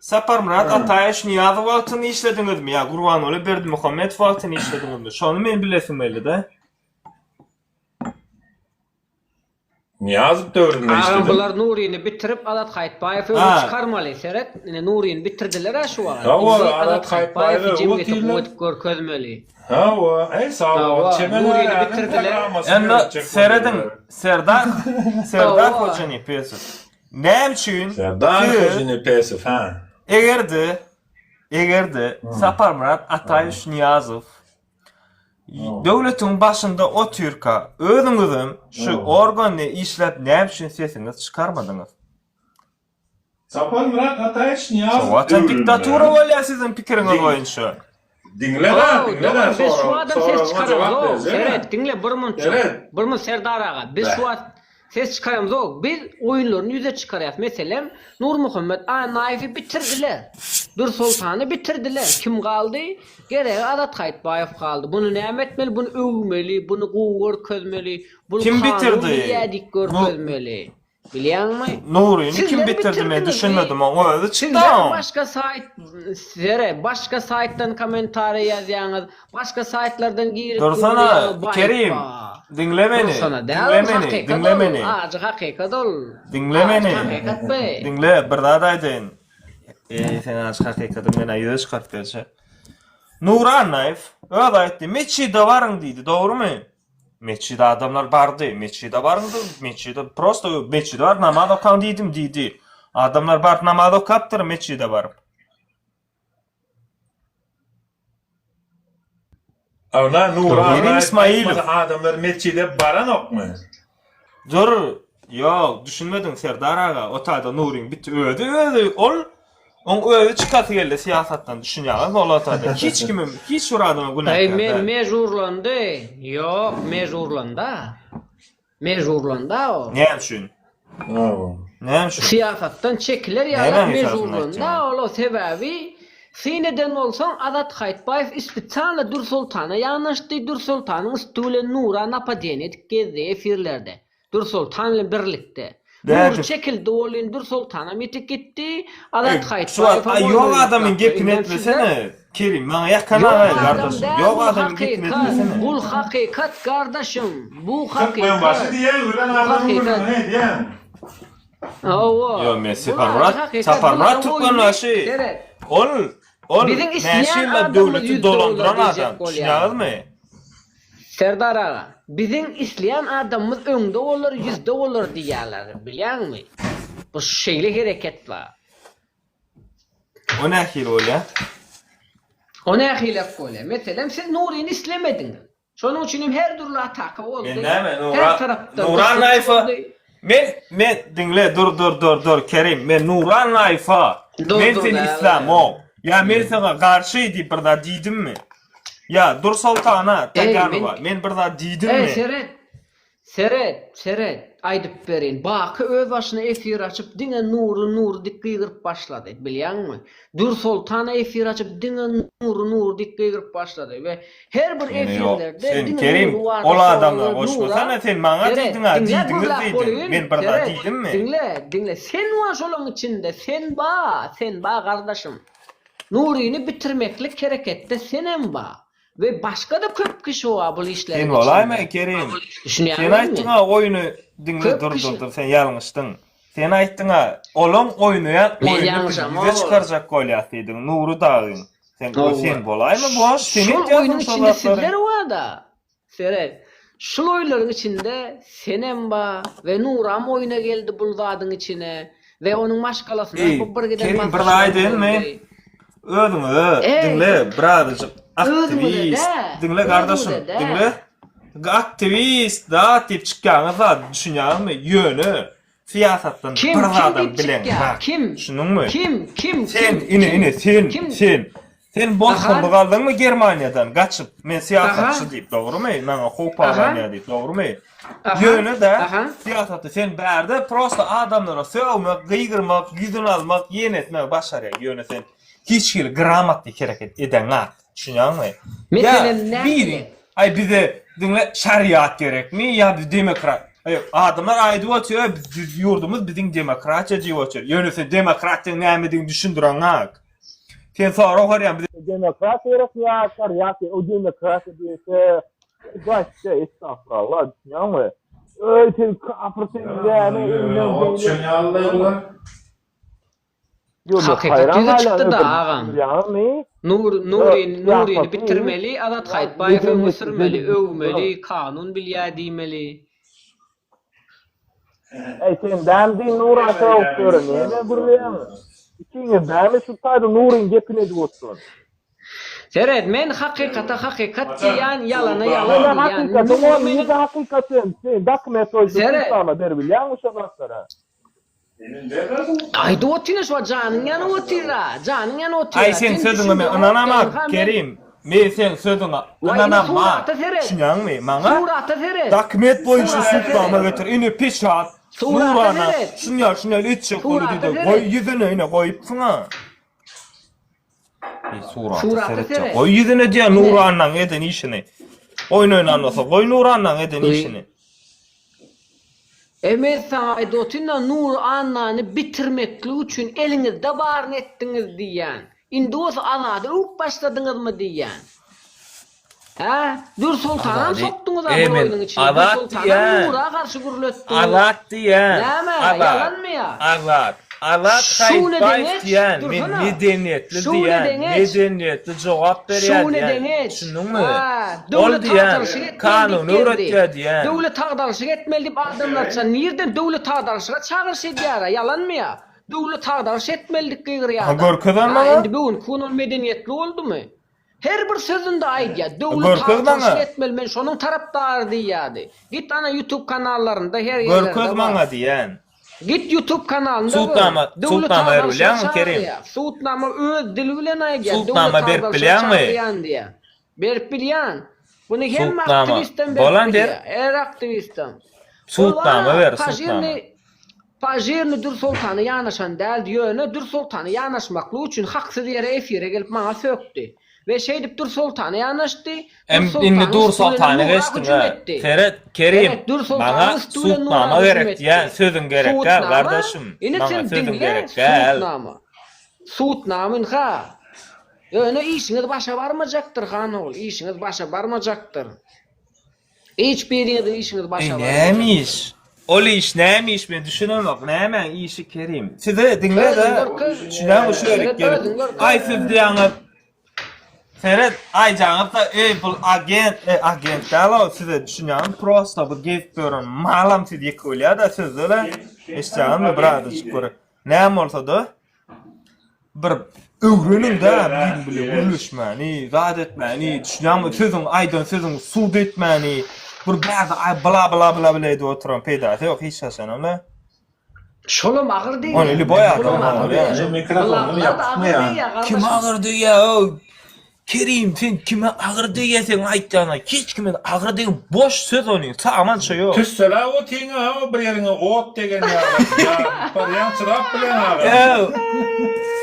Saparmyrat Ataýew Nyýazow wagtynda işlediňizmi ýa Gurbanguly Berdimuhamedow wagtynda işlediňizmi? Şony men bilesim geldi-de. Nyýazow döwründe Agam işledim. bular Nuryny bitirip Azat Haýytbaýewi öňe Ha. çykarmaly seret ine Nuryny bitirdiler-ä şu wagt Hawa, indi Azat Azat Haýytbaýewi Haýytbaýewi öňe jemgyýete oturdylar. gowy edip görkezmeli. Hawa, eý sag bol. Hawa, Çemen Nuryny Äräniň bitirdiler. programmasyny Indi ýöretjek serediň bolýarlar. Serdar Serdar Hawa. Hojanepesow. Näme üçin Serdar siz Hojanepesow, ha. eger-de eger-de Saparmyrat Ataýewiç Nyýazow Döwletiň başynda otyrka özüňizem şu organda işläp näme üçin sesiňizi çykarmadyňyz? Saparmyrat Ataýewiç Nyýazow Watan döwründe diktatura bolýar siziň pikiriňiz boýunça. Diňle-dä, Haw, diňle-dä dogan biz şu sorag, adam ses soragyňa jogap çykaramzok. berjek-ä. Seret, diňle bir munça. Seret. Bir munt Serdar aga, biz şu Beh. wagt ses çykaramzok. Biz oýunlaryny ýüze çykarýas. Meselem, Nurmuhammet Annaýewi bitirdiler. Dürsoltany bitirdiler. Kim galdy? Geregi Azat Haýytbaýew galdy. Buny näme etmeli? Buny öwmeli, buny gowy görkezmeli. Bul Kim kanun bitirdi? bilýär diýip görkezmeli. Bilýäňmi? Nuryny kim Sizler bitirdi men bitirdiňiz. düşünmedim oň özi çykdy Sizler oň. başga saýt sere başga saýtdan kommentariýa ýazýaňyz, başga saýtlardan girip Dursana görýäňiz baýyp Kerim ba. diňle meni Dursana diňle däl ol meni hakykat diňle ol meni ajy hakykat ol. diňle Ajy meni hakykat be. diňle bir zat aýdaýyn. Eý sen ajy hakykatyň menä ýüze çykaryp berjek. Nury Annaýew özi aýtdy metjide baryň diýdi dogrymy? Metjide adamlar bardy. Metjide baryň metjide prosto metjide baryp namaz okaň diýdim diýdi. Adamlar baryp namaz okapdyr metjide baryp. Awla Nura Kerim Ismailow. Adamlar metjide baranokmy? Dur, ýok, düşünmediň Serdar aga, o taýda Nuryň bit özi özi ol oň özi çykasy geldi syýasatdan düşünýäňizmi ol o taýda hiç kimem hiç bir adama Eý günäkär me däl. mejburlandy. Ýok, mejburlanda. Mejburlanda o. Näme üçin? Hawa. Näme üçin? Syýasatdan çekiler ýaly Nämäň esasynda mejburlanda aýtýaň? ol o sebäbi syn eden bolsaň Azat Haýtbaýew ispisialno Dürsoltana ýanaşdy, Dürsoltanyň üsti bilen Nura napadeniýe edip gezdi efirlerde. Dürsoltan bilen birlikde. Nury Dädip. çekildi welin Dürsoltanam ýitip gitdi, Azat Eý, şu wagt Haýtbaýewem aý oýun ýok oýnap adamyň ýatdy. gepini Indem sizler etmesene. Kerim maňa ýakan Ýok agaý adam gardaşym. däl Ýok bu adamyň gepini hakykat. etmesene. Bul hakykat gardaşym. Bu Türkmen başy hakykat. diýen ölen Bu adamyň hakykat. gürrüňini edýäň. Hawa. Ýok men Bul Saparmyrat hakykat. Saparmyrat Bularyň oýny Türkmenbaşy. seret. Ol ol Biziň näçe isleýän ýyllap adamymyz döwleti ýüzde bolar dolandyran diýjek adam. bolýan. Düşünýäňizmi? Serdar aga, biziň isleýän adamymyz öňde bolar, ýüzde bolar diýýärler, bilýäňmi? Bu şeýle hereket bar. O nähili bolýar? O nähilek bolýar? Meselem, siz Nuryny islemediňiz. Şonuň üçin hem her dürli ataka boldy. Men näme, Her Nura, tarapdan Nura gysyş Naýfa, boldy. men, men, diňle, dur, dur, dur, dur, Kerim, men Nura Naýfa, Dur, men dur, seni däl. islämok, ýa men saňa garşy diýip bir zat diýdimmi? Ýa Dursoltana Eý, men, Taganowa, men bir zat eý, diýdimmi? seret, Seret, seret, aýdyp berin, Baky öz başyna efir açyp diňe Nury, Nury diýip gygyryp başlady, bilýäňmi? Dürsoltana efir açyp diňe Nury, Nury diýip gygyryp başlady we her bir Ýene ýok. efirlerde Sen diňe Kerim, Nury barada ol adamlary soraglar Nura, goşmasana, sen maňa seret, diýdiň-ä, diňle diýdiňiz gürläp diýdiň, bolyň, men bir zat seret, diýdimmi? diňle, diňle, sen bar şolaň içinde, sen ba, sen ba gardaşym. Nuryny bitirmeklik hereketde senem ba. We başga-da köp kişi bar bul işleriň Sen bolaýma içinde. Kerim. Sen Düşünýäňizmi? aýtdyň-a oýny diňle Köp dur kişi. dur dur sen ýalňyşdyň. Sen aýtdyň-a olaň oýnaýan Men oýnuny biz ýalňyşamok. ýüze çykarjak bolýas diýdiň Nury dagyň. Sen Hawa. sen bolaýma boş sen Şol etýärsiň oýnuň şo içinde zatlary. sizler bar-da. Seret. Şul oýunlaryň içinde senem bar we Nuram oýuna geldi bul zadyň içine we onuň maşgalasyna Eý, bu bir giden Kerim bir basyşlar aýdaýynmy? boldy. Özüňize Eý, diňle birazajyk özüňize aktiwist dä, diňle gardaşym özüňize dä. diňle aktiwist zat diýip çykýaňyz zat düşünýäňizmi ýöne syýasatdan Kim, bir kim zadam diýip çykýar? bileňzak Kim? düşündiňmi Kim, kim, sen kim, ine kim, ine sen kim? sen sen bosgunlyk Aha. aldyňmy Germaniýadan gaçyp men syýasatçy Aha. diýip dogrumy maňa howp Aha. abanýar diýip dogrumy Aha. Ýöne-de, Aha. syýasatda sen bärde prosta adamlara sögmek, gygyrmak, ýüzüni almak, ýene etmegi başarýaň. Ýöne sen hiç hili gramotnyý hereket edeňok. Düşünýäňmi? Ýa Meselem nähili? biri, aý bize diňle şariat gerekmi ýa biz demokrat. Aý adamlar aýdyp otyr, aý biz ýurdumyz biziň demokratiýa diýip otyr. Ýöne sen demokratiýaň nämedigini düşündireňok. Sen sorag berýäň bize Demokratiýa gerekmi ýa şariat gerek? O demokratiýa diýse, Gaçda estagfurallah düşünýäňmi? Öý sen kapyr sen näme elinden Otşan ýaly bular. Hakykat ýüze çykdy-da agam. Nur Nuryny Nuryny bitirmeli, Azat Haýytbaýewi öňe sürmeli, öwmeli, kanun bilýä diýmeli. Eý sen dämi diý Nura sögüp ýören näme gürleýäň? Ikiňiz dämi şu taýda Nuryň gepini edip oturan? Seret, men hakykata hakykat diýýän, ýalana ýalan Näme diýýän. hakykatyň Nury ol meniň nirde hakykat sen sen dokument goýsa Seret. subutnama beribilýäňmi şo zatlara? Aýdyp otyryn şu wagt janyň ýanyp otyr-a, janyň ýanyp otyr-a. Aý seň Sen sözüňe men düşünmegiň ynanamak ýok, men Kerim. Men seň sözüňe Waý ine ynanamak. surata seret. Düşünýäňmi? Maňa Surata seret. dokument boýunça Surata subutnama seret. getir. Ine peçat. Surata Nurana seret. şunýal şunýal etjek boldy Surata diýdi. seret. Goý ýüzüne ine goýupsyň-a. Eý surata Surata seretjek. seret. Goý ýüzüne diýýän Ine. Nuranaň eden işini. Oýun oýnan bolsa goý Nuranaň eden Goý. işini. E men saňa aýdyp otyryn-a Nury Annany bitirmeklik üçin eliňizde baryny etdiňiz diýýän. Indi bolsa Azady öwüp başladyňyzmy diýýän. Hä? Dürsoltanam Azady sokduňyz-a e bul men oýnuň içine. Azat Dürsoltanam diýýän. Nura garşy gürletdiňiz. Azat diýýän. Näme, Azat. ýalanmy ýa? Azat. Azat Şuny Haýytbaýew deňeç, diýýän. Men dursana. medeniýetli Şuny diýýän. deňeç. Medeniýetli jogap berýär Şuny diýýän. deňeç. Düşündiňmi? Ha, Ol döwlet diýýän, agdaryşyk etmeli diýip kanuny geldi. öwretýär diýýän. Döwlet agdaryşyk etmeli diýip adamlarça nirden döwlet agdaryşyga çagyryş edýär-ä, ýalanmy ýa? Döwlet agdaryş etmeli diýip Ha gygyrýar-da. görkezen Ha, maňa. indi bu günki gün ol medeniýetli boldumy? Her bir sözünde aýdýar. Döwlet Görkez maňa. agtarşyk etmeli, men şonuň tarapdary diýýärdi. Git ana YouTube kanallarynda her ýerlerde Görkez bar. maňa diýýän. Git YouTube kanalynda gör. Sudnama, Döwlet sudnama berip agtarşyga bilýäňmi Kerim? çagyrýar. Sudnama öz dili bilen aýdýar. Döwlet Sudnama berip agtarşyga bilýäňmi? çagyrýan diýýär. Berip bilýän. Muny hemme Sudnama. aktiwistem berip Bolan ber. bilýär. Her aktiwistem. Ol Sudnama bar, ber, sudnama. Pažirni Pažirni Dürsoltana ýanaşan däldi, ýöne Dürsoltana ýanaşmaklyk üçin haksyz ýere efire gelip maňa sökdi. We şeýdip Dürsoltana ýanaşdy, Em indi Dürsoltanyň Dur üsti bilenem Soltana Nura geçdiň hüjüm ha. etdi. Seret, Kerim, Seret, Dürsoltanyň maňa üsti bilen Nura sudnama hüjüm gerek diýýän etdi. sözüň gerek däl, Sudnama, gardaşym. ine Maňa sen sözüň diňle, gerek däl. sudnama. Sudnama ynha. Ýöne işiňiz başa barmajakdyr, han ogul, işiňiz başa barmajakdyr. Hiç biriňiziň işiňiz başa Eý barmajak. näme iş? Ol iş näme iş men düşünemok. Nämäň işi Kerim? Size diňle Özüň de görkez. düşünäňmi şu ýerik Seret gelip. özüň görkez. Aý siz diýýäňiz Seret aýjaňyzda eý bul agent e agent däl o size düşünýäňmi prosta bu gezip ýören malam sizi ýykyp bilýär-de sözde-le eşitýäňizmi birazajyk bir näme bolsa-da Bir öwreniň-dä birin bile gürleşmäni, zat etmäni, düşünýäňmi, sözüň, aýdan sözüňi sud etmäni, bir bärde aý bla bla bla bla edip oturan peýdasy ýok hiç haçanam-da. Şolam agyr degýär. Ony lýuboý adam Şolam agyr bolýar. degýär. Mikrofonyny Bla bla-da ýapykmy agyr ýa? degýär Kime gardaşym. agyr degýär-ow? Kerim sen kime agyr degýär seň aýtýanyň hiç kime agyr degen boş söz ony samança ýok. Tüsseläp otyň a bir ýeriňe ot degen ýaly ýa barýaň çyrap bilen aga. Ew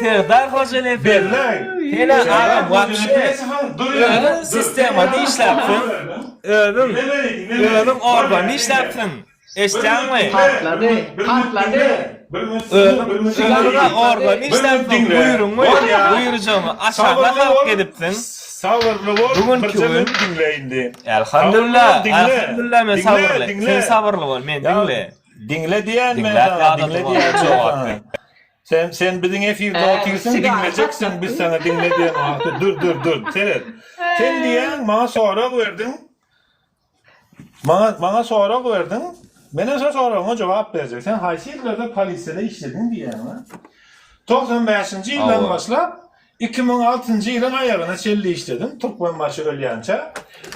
Serdar Hojanepes Belläý. Senä agam wapşe özüň sistemada işläpsiň özüň özüň organda işläpsiň. Eşitýäňmi? Partlady, partlady. Özüň organ işläpsiň, buýruňy, buýrujagyňy aşaga salyp gezipsiň. Sabyrly bol, Bu günki birje gün meni diňle indi. Elhamdülillah, Sabyrly bol, diňle. elhamdülillah men Diňle, sabyrly. diňle. Sen sabyrly bol, meni Ya, diňle. Diňle diýen men Diňläp sana, ýadadym diňle oňa diýen men jogap sana. ber. Sen sen biziň efirde Ee, otyrsyň, sigara diňlejeksin, biz sana diňle diýen wagty. Dur, dur, dur. Seret. Sen diýen maňa sorag berdiň. Maňa maňa sorag berdiň. Menem şo soragyňa jogap berjek. Sen haýsy ýyllarda polisiýada işlediň diýýäň-a? 95-nji ýyldan Hawa. başlap 2006-njy ýylyň aýagyna çenli işledim, Türkmenbaşy ölýänçä.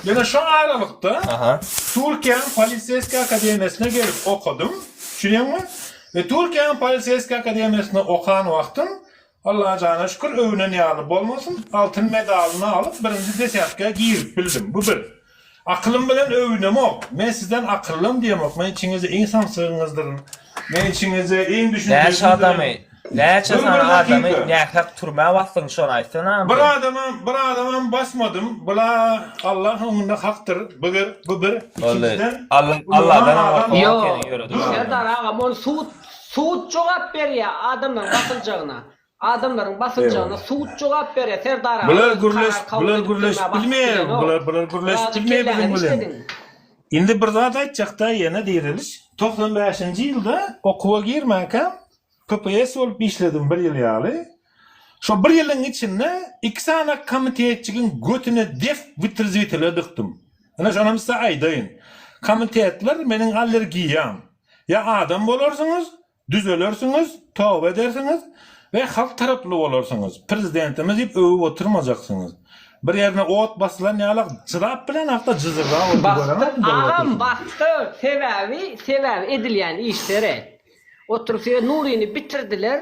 Ýöne şo aralykda Aha. Türkiýäniň Poliseýskiý akademiýasyna gelip okadym. Düşünýäňmi? We Türkiýäniň Poliseýskiý akademiýasynda okan wagtym Allajana şükür öwünen ýaly bolmasyn, altyn medalyny alyp birinji desýatka girip bildim. Bu bir. Akylym bilen öwünemok. Men sizden akyllym diýemok. Men içiňizde iň samsygyňyzdyryn. Men içiňizde iň Näçe düşünjesizdirin. adamy, näçe Dur bir sany adamy dakyka. nähak türmä basdyň şony aýtsana Bir sen. adamam, bir adamam basmadym. Bula Allah öňünde hakdyr. Bu bir, bu bir. Boldy. Ikinjiden, Allah ulama Allahdan adam gorkmak Ýok. seniň ýörediň Dur. Serdar agam ony sud sud jogap berýär adamlaryň basyljagyna. Adamlaryň basyljagyna sud jogap berýär Serdar aga. Bular Öz gürleş, karar kabul bular edip gürleşip türmä basyp bilmeýär. gidenok. Bular, bular gürleşip Birazjyk bilmeýär biziň kelläňizi bilen. işlediň. Indi bir zat aýtjakda ýene diriliş. 95-nji ýylda okuwa girmänkäm PPS bolup işledim bir ýyl ýaly. Şo bir ýylyň içinde iki sany komitetçigiň götüne def witrizitele dykdym. Ine şonam size aýdaýyn. Komitetler meniň allergiýam. Ýa adam bolarsyňyz, düzelersiňiz, toba edersiňiz we halk taraply bolarsyňyz. Prezidentimiz diýip öwüp oturmajaksyňyz. Bir ýerine ot basylan ýalak jyrap bilen hakda jyzyrlap otyr Basdy göreňokmy görüp agam otyrsyň. basdy sebäbi sebäbi edilýän iş seret. Oturyp şeýle Nuryny bitirdiler.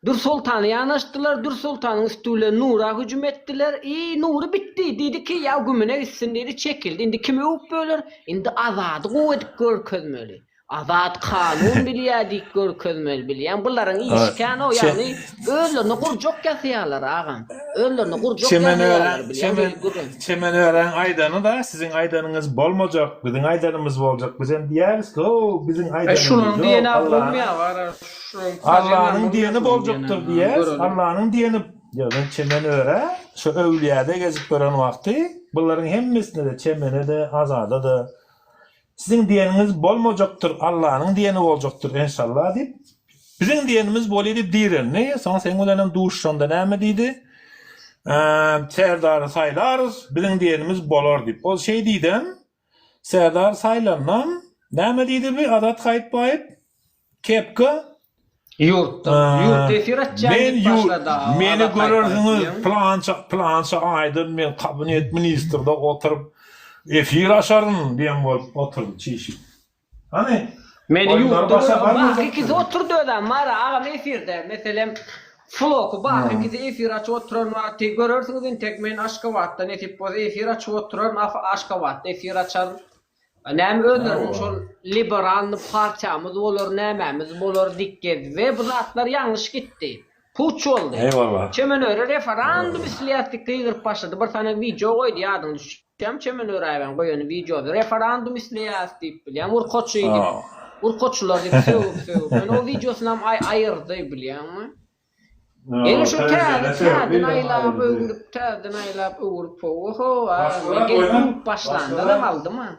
Dürsoltana ýanaşdylar, Dürsoltanyň üsti bilen Nura hüjüm etdiler. I, Nury bitdi, diýdi ki, ýa gümüne gitsin diýdi, çekildi. Indi kimi öwüp böler? Indi Azady gowy edip görkezmeli. Azat kanun bilýär diýip görkezmeli bilýäň. Bularyň işi kän-ow, ýagny özlerine gurjak ýasaýarlar agam. Özlerine gurjak ýasaýarlar bilýäň beýle gürrüň. Çemen öräň aýdany-da siziň aýdanyňyz bolmajak, biziň aýdanymyz boljak. Bizem diýýäris ki, how, biziň aýdanymyz Şunuň ýok, diýeni Allanyň bolmaýar gara. Allanyň diýeni boljakdyr diýýäris. Allanyň diýeni Ýok, men Çemen örä şu öwlüýäde gezip ýören wagty bularyň hemmesine-de, Çemene-de, Azada-da Siziň diýeniňiz bolmajakdyr, Allanyň diýeni boljakdyr, enşalla diýip, biziň diýenimiz bolýa diýip direldi. Soň seň bilenem duşuşanda näme diýdi? Serdary saýlarys, biziň diýenimiz bolar diýip. Ol şeý diýdem, Serdar saýlandam, näme diýdi bi Azat Gaýypbaýew? Kepka? Ýurtda, ýurtda efir açýan Men diýip ýur, başlady a, meni Azat görersiňiz Aýtbaýew. pylança, pylança aýdan men kabinet ministrde oturyp efir açaryn diýen bolup oturdy çişip. Hany, Meni oýunlar ýurtda başa gör, baky barmajakdyr. ikisi oturdy özem bar agam efirde, meselem Floky baky ikisi efir açyp oturan wagty görersiňiz intek men Aşgabatda nesip bolsa efir açyp oturaryn, Aşgabatda efir açaryn. Näme özleriniň şol liberalny partiýamyz bolar nämämiz bolar diýip gezdi we bu zatlar ýalňyş gitdi. Puç boldy. Eýwallah. Çemenöre referandum isleýäs diýip gygyryp başlady. Bir sany wideo goýdy ýadyňa düşýämi Çemen Öräýewiň goýan wideosy referandum isleýäs diýip bilýäňmi urkaçy diýip urkaçylar diýip sögüp sögüp. Ýöne o wideosynam aýyrdy bilýäňmi. Ýene şu täze täzeden aýlap öwrüp täzeden aýlap öwrüp ho-ho a men gelip öwüp başlandanam aldym a.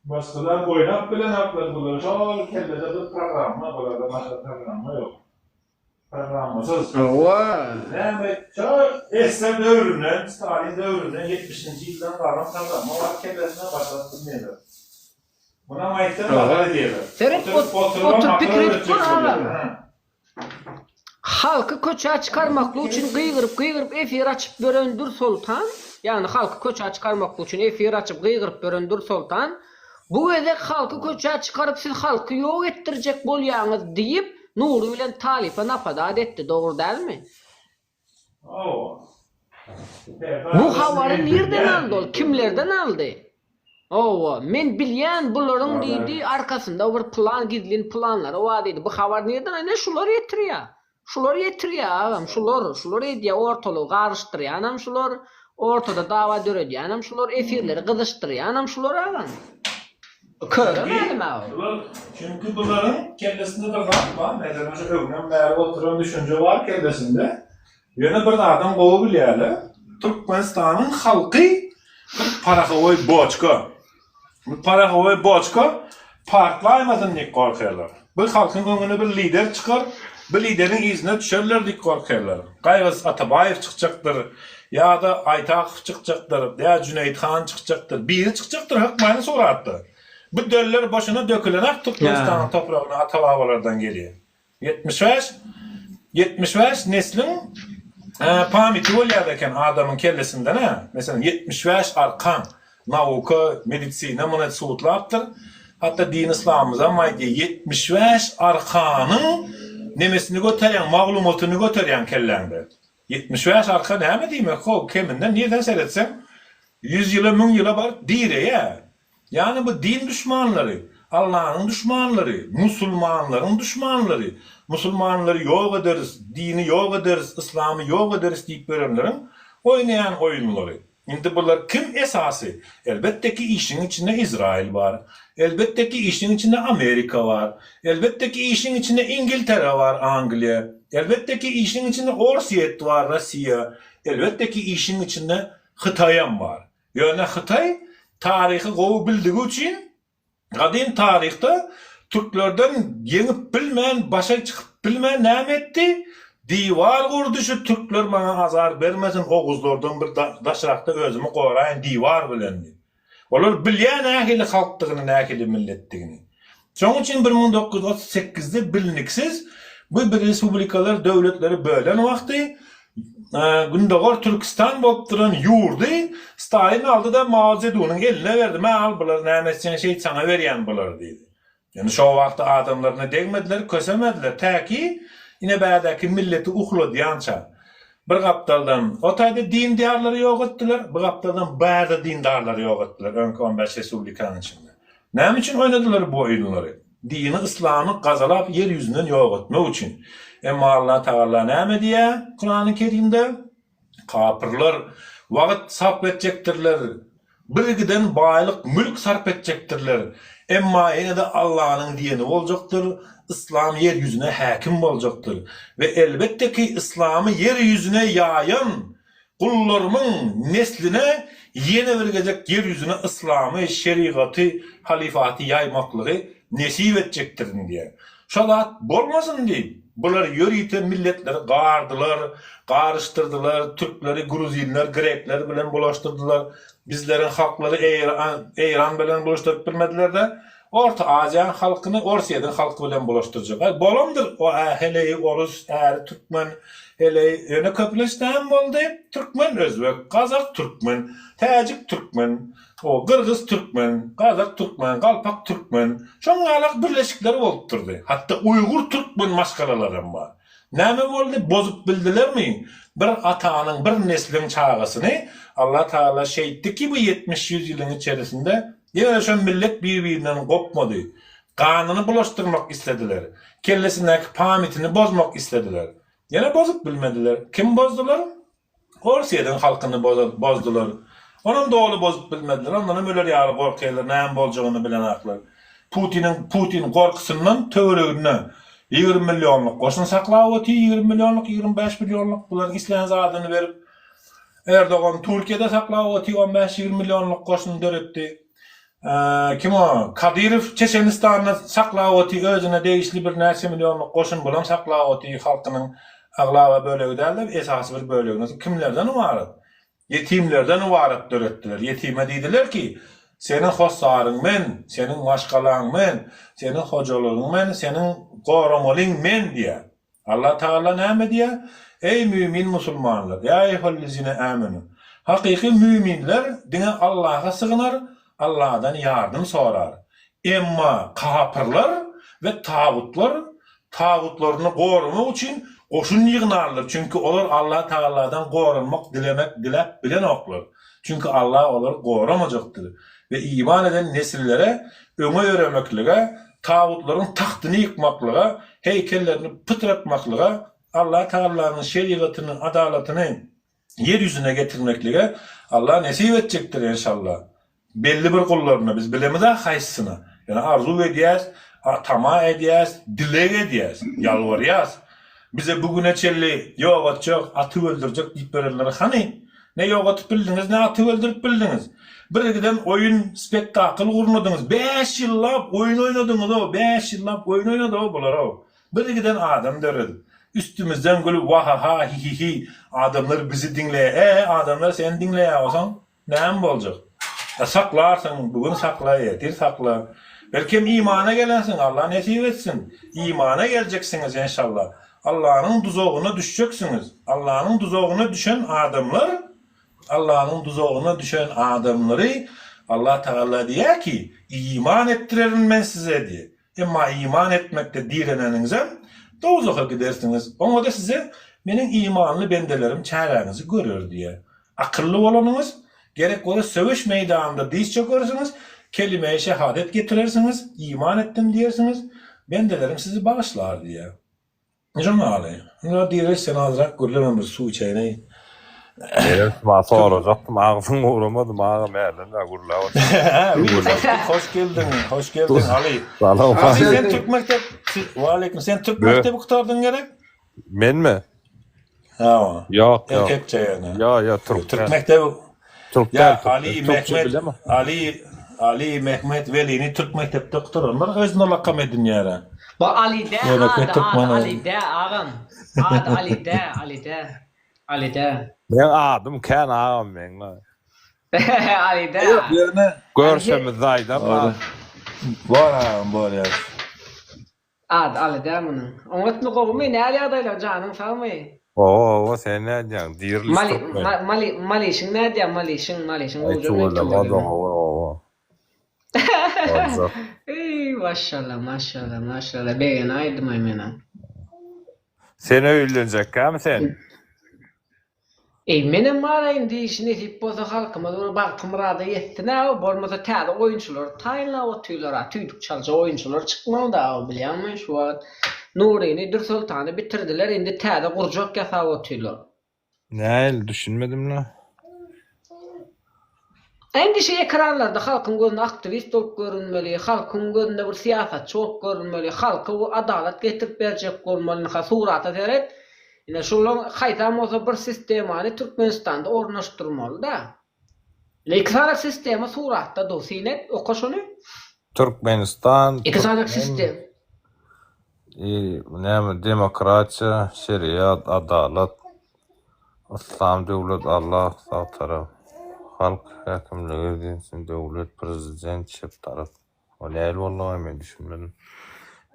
Başgalar oýnap bilenoklar bular şol kellede bir programma bularda başga programma ýok. Programmasyz. Hawa. Näme şol SSR döwründen Stalin döwründen ýetmişinji ýyldan galan programma bar kellesinde başga bilmeýärler. Munam aýtsaň gajar edýärler. Seret oturyp pikir edip gör agam. Halky köçä çykarmaklyk üçin gygyryp-gygyryp efir açyp ýören Dürsoltan, ýagny halky köçä çykarmaklyk üçin efir açyp gygyryp ýören Dürsoltan, bu gezek halky köçä çykaryp siz halky ýok etdirjek bolýaňyz diýip Nury bilen Talypa napadat etdi, dogry dälmi? Bu habary nirden aldy ol, kimlerden aldy? Hawa, men bilýän bularyň diýdi, arkasynda bir plan, gizlin planlary bar diýdi. Bu habary nirden aldy? Ine şular ýetirýär. Şular ýetirýär agam, şular, şular edýär, ortalygy garyşdyrýanam şular, ortada dawa döredýänem şular, efirleri gyzyşdyrýanam şular agam. Köre mälim-ä ol. Şular, çünki bularyň kellesinde bir zat bar, meselem şu öňden bäri oturan düşünje bar kellesinde. Ýöne bir zadam gowy bilýärler, Türkmenistanyň halky bir parahowoý boçka. Bu parahowoý boçka partlaýmasyn diýip gorkarlar. Bu halkyň öňüne bir lider çykar, bu lideriň yzyna düşerler diýip gorkarlar. Gaýgysyz Atabaýew çykjakdyr, ýa-da Aýtakow çykjakdyr, ýa Jüneýit han çykjakdyr, biri çykjakdyr hökmany suratda. Bu döller boşuna dökülenak Türkmenistanyň topragyna ata-babalardan gelýär. 75, 75 nesliň pamiti bolýar eken adamyň kellesinden-ä. Meselem, 75 arkan nauka, medisina muny subutlapdyr. Hatda dini yslamymyzam aýdýar, 75 arkanyň nemesini göterýäň, maglumatyny göterýäň kelläňde. 75 arka näme diýmek how, keminden nirden seretseň, ýüz ýyla, müň ýyla baryp direýär. Ýagny bu din duşmanlary, Allanyň duşmanlary, musulmanlaryň duşmanlary, musulmanlary ýok ederis, dini ýok ederis, yslamy ýok ederis diýip ýörenleriň oýnaýan oýunlary. Indi bular kim esasy? Elbetde ki işiň içinde Izrail bar. Elbetde ki işiň içinde Amerika bar. Elbetde ki işiň içinde Ingiltere bar, Angliýa. Elbetde ki işiň içinde Orsýet bar, Rossiýa. Elbetde ki işiň içinde Hytaýam bar. Ýöne Hytaý taryhy gowy bildigi üçin gadym taryhda türklerden ýeňip bilmän başa çykyp bilmän näme etdi? Diwar gurdy şu türkler maňa azar bermesin oguzlardan bir daşrakda özümi goraýyn diwar bilen diýip. Olar bilýär nähili halkdygyny nähili milletdigini. Şonuň üçin 1938-de bilniksiz bu bir respublikalar döwletleri bölen wagty Gündogar Türkistan bolup duran ýurdy Stalin aldy-da Mao Zedunyň eline berdi. Mä al bulary näme etseň şeýt saňa berýän bulary diýdi. Ýöne şo wagtda adamlaryna degmediler, kösemediler. Täki ine bärdäki milleti uhladýança. Bir gapdaldan o taýda dindarlary ýok etdiler, bir gapdaldan bärde dindarlary ýok etdiler öňki on bäş respublikanyň içinde. Näme üçin oýnadylar bu oýunlary? Dini yslamy gazalap ýer ýüzünden ýok etmek üçin. Emma Allah Tagala näme diýýär Kurany Kerimde? Kapyrlar wagt sarp etjekdirler, bir giden baýlyk mülk sarp etjekdirler. Emma ýene-de Allanyň diýeni boljakdyr, yslam ýer ýüzüne häkim boljakdyr. We elbetde ki yslamy ýer ýüzüne ýaýan Gullarymyň nesline ýene bir gezek ýer ýüzüne yslamy, şerigaty, halyfaty ýaýmaklygy nesip etjekdirin diýýär. Şo zat bolmasyn diýip, bular ýörite milletleri gardylar, garyşdyrdylar, türkleri gruzinler, grekler bilen bulaşdyrdylar, bizleriň halklary Eýran bilen bulaşdyryp bilmediler-de. Orta Aziýanyň halkyny Orsýetiň halky bilen bulaşdyrjak. Aý bolandyr o heleýi orus, äri türkmen, heleýi ýöne köplenç näme boldy? Türkmen özbek, gazak türkmen, täjik türkmen, o gyrgyz türkmen, gazak türkmen, galpak türkmen. Şoň ýalak birleşikler bolup durdy. Hatda uýgur türkmen maşgalalaram bar. Näme boldy? Bozup bildilermi? Bir atanyň, bir nesliň çagasyny Allah Tagala şeýtdi ki bu 70-ýüz ýylyň içerisinde Ýöne şo millet bir-birinden gopmady. Ganyny bulaşdyrmak islediler. Kellesindäki pamytini bozmak islediler. Ýöne bozup bilmediler. Kim bozdular? Orsýediň halkyny bozdular. Onam doly bozup bilmediler. Ondanam öler ýaly gorkýarlar, näme boljagyny bilenaklar. Putiniň Putin gorkusyndan töwereginde 20 millionlyk goşun saklap otyr, 20 millionlyk, 25 millionlyk bularyň islän zadyny berip. Erdogan Türkiýede saklap otyr, on bäş-ýigrimi millionlyk goşun döretdi. Kim o? Kadyrow Çeçenistanda saklap otyr, özüne degişli birnäçe millionlyk goşun bulam saklap otyr, halkynyň aglaba bölegi däl-de, esasy bir bölegini. Kimlerden ybarat? Ýetimlerden ybarat döretdiler. Ýetime diýdiler ki, seniň hossaryň men, seniň maşgalaň men, seniň hojalygyň men, seniň goramalyň men diýýär. Allah Tagala näme diýýär? Eý mümin musulmanlar, ýa eýýuhellezine ämenu! Hakyky müminler diňe Allaha sygynar, Allahdan ýardym sorar. Emma kapyrlar we tagutlar tagutlaryny goramak üçin goşun ýygnarlar, çünki olar Allah Tagaladan goranmak dilemek diläp bilenoklar. Çünki Allah olary goramajakdyr we iman eden nesillere öňe ýöremeklige Tagutlaryň tagtyny ýykmaklyga, heýkellerini pytratmaklyga, Allah Tagalanyň şerigatyny, adalatyny ýer ýüzüne getirmeklige Allah nesip etjekdir enşalla. Belli bir gullaryna, biz bilemizä haýsysyna. Ýöne arzuw edýäs, tama edýäs, dileg edýäs, ýalbarýas. Bize bu güne çenli ýok atjak, atyp öldürjek diýip berenler hany? Ne ýok atyp bildiňiz, ne atyp öldürip bildiňiz. Bir giden oýun, spektakl gurnadyňyz. Bäş ýyllap oýun oýnadyňyz-ow, bäş ýyllap oýun oýnady-ow bular-ow. Bir giden adam döredip. Üstümizden gülüp wahaha, hihihi, adamlar bizi diňleýär. E, adamlar seni diňleýär bolsaň, Näme boljak? A saklarsyň, bu gün sakla, ertir sakla. Belkem imana gelensiň, Allah nesip etsin. Imana geljeksiňiz enşalla. Allanyň duzagyna düşjeksiňiz. Allanyň duzagyna düşen adamlar, Allanyň duzagyna düşen adamlary Allah Tagala diýýär ki, iman etdirerin men size diýýär. Emma iman etmekde direneniňizem dowzaha gidersiňiz. Oňa-da size meniň imanly bendelerim çäräňizi görer diýýär. Akylly bolanyňyz, gerek bolsa söweş meýdanynda dyz çökersiňiz, kelime-i şehadet getirersiňiz, iman etdim diýersiňiz, bendelerim sizi bagyşlar diýýär. Şoňaly. Indi direliş sen azrak gürle men bir suw içeýin-eý. Menem şuma sorajakdym agzyň guramady agam ärden bäri gürläp otyr. Hoş geldiň, hoş geldiň Aly. Salam. Aly sen türk mekdep, Waleýkim sen türk mekdebi gutardyň gerek? Menmi? Hawa. Ýok, ýok. Erkekçe ýöne. Ýok, ýok, türk. Türk mekdebi. Türk Ýa däl, türk. Ali Türkçe Mehmet, bilemok. Ali Ali Mehmet Welini türk mekdepde gutaranlar özüne lakam edinýär. Bu Ali dä Ýönekeý ady ady türkmen Ali dä agam. Ady Ali dä Ali dä. Ali dä. Meň adym kän agam meň. Ali dä. Ýok, ýöne Görşemizde aýdaryn. Bor agam, bor ýa. Ady Aly dä munuň. Oňatmy gowumy näl ýagdaýlar janyň sagmy. Gowy gowy sen nädýäň diriliş Mali türkmen. ma mali malyşyň nädýä malyşyň malyşyň Aý gowja men tüweleme oda tüweleme. gowy gowy. Boljak. Eý maşallah maşallah maşallah begenäýdimaý menä. Sen öýlenjekkämi sen? Eý menem baraýyn diýişi nesip bolsa halkymyz bir bagty myrada ýetsin-ä bolmasa täze oýunçylary taýynlap otyrlar-a tüýdük çaljak oýunçylar çykmaly-da bilýäňmi şu wagt Nuryny Dürsoltany bitirdiler indi täze gurjak ýasap otyrlar. Nähili düşünmedim-le. Indi şu ekranlarda halkyň gözünde aktiwist bolup görünmeli, halkyň gözünde bir syýasatçy bolup görünmeli, halka bu adalat getirip berjek bolmaly ynha surata seret Ine şolaň haýsam bolsa bir sistemany Türkmenistanda ornaşdyrmaly-da. Ine iki sany sistema suratda dur. Syn et, oka şony. Türkmenistan, Iki sany türkmen, sistem. i, näme, demokratiýa, şeriat, adalat, yslam döwlet, Allah sag tarap, halk häkimligi, dinsin döwlet, prezident çep tarap. O nähili boldugy men düşünmedim.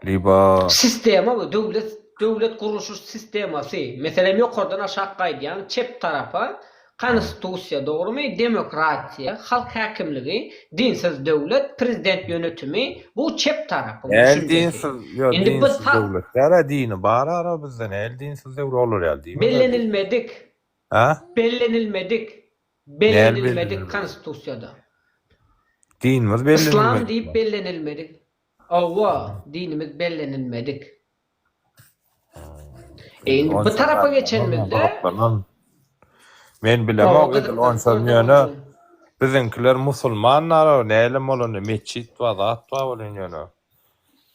Liba Sistema bu döwlet döwlet gurluşy sistemasy. Meselem ýokardan aşak gaýdýaň çep tarapa konstitusiýa dogrymy demokratiýa halk häkimligi dinsiz döwlet prezident ýönetimi bu çep tarapyň Näl düşünjesi. dinsiz ýo Indi bu dinsiz döwlet dälä dini bar ara bizde näl dinsiz döwlet olar ýaly diýme. Bellenilmedik Hä? Bellenilmedik Näl bellenilmedik bellenilmedik? konstitusiýada. Dinimiz Yslam bellenilmedik. diýip bellenilmedik. Hawa, dinimiz bellenilmedik. E indi bu tarapa geçenimizde Men bilemok edil onçam ýöne biziňkiler musulmanlar nälim bolanda metjit bar zat bar welin ýöne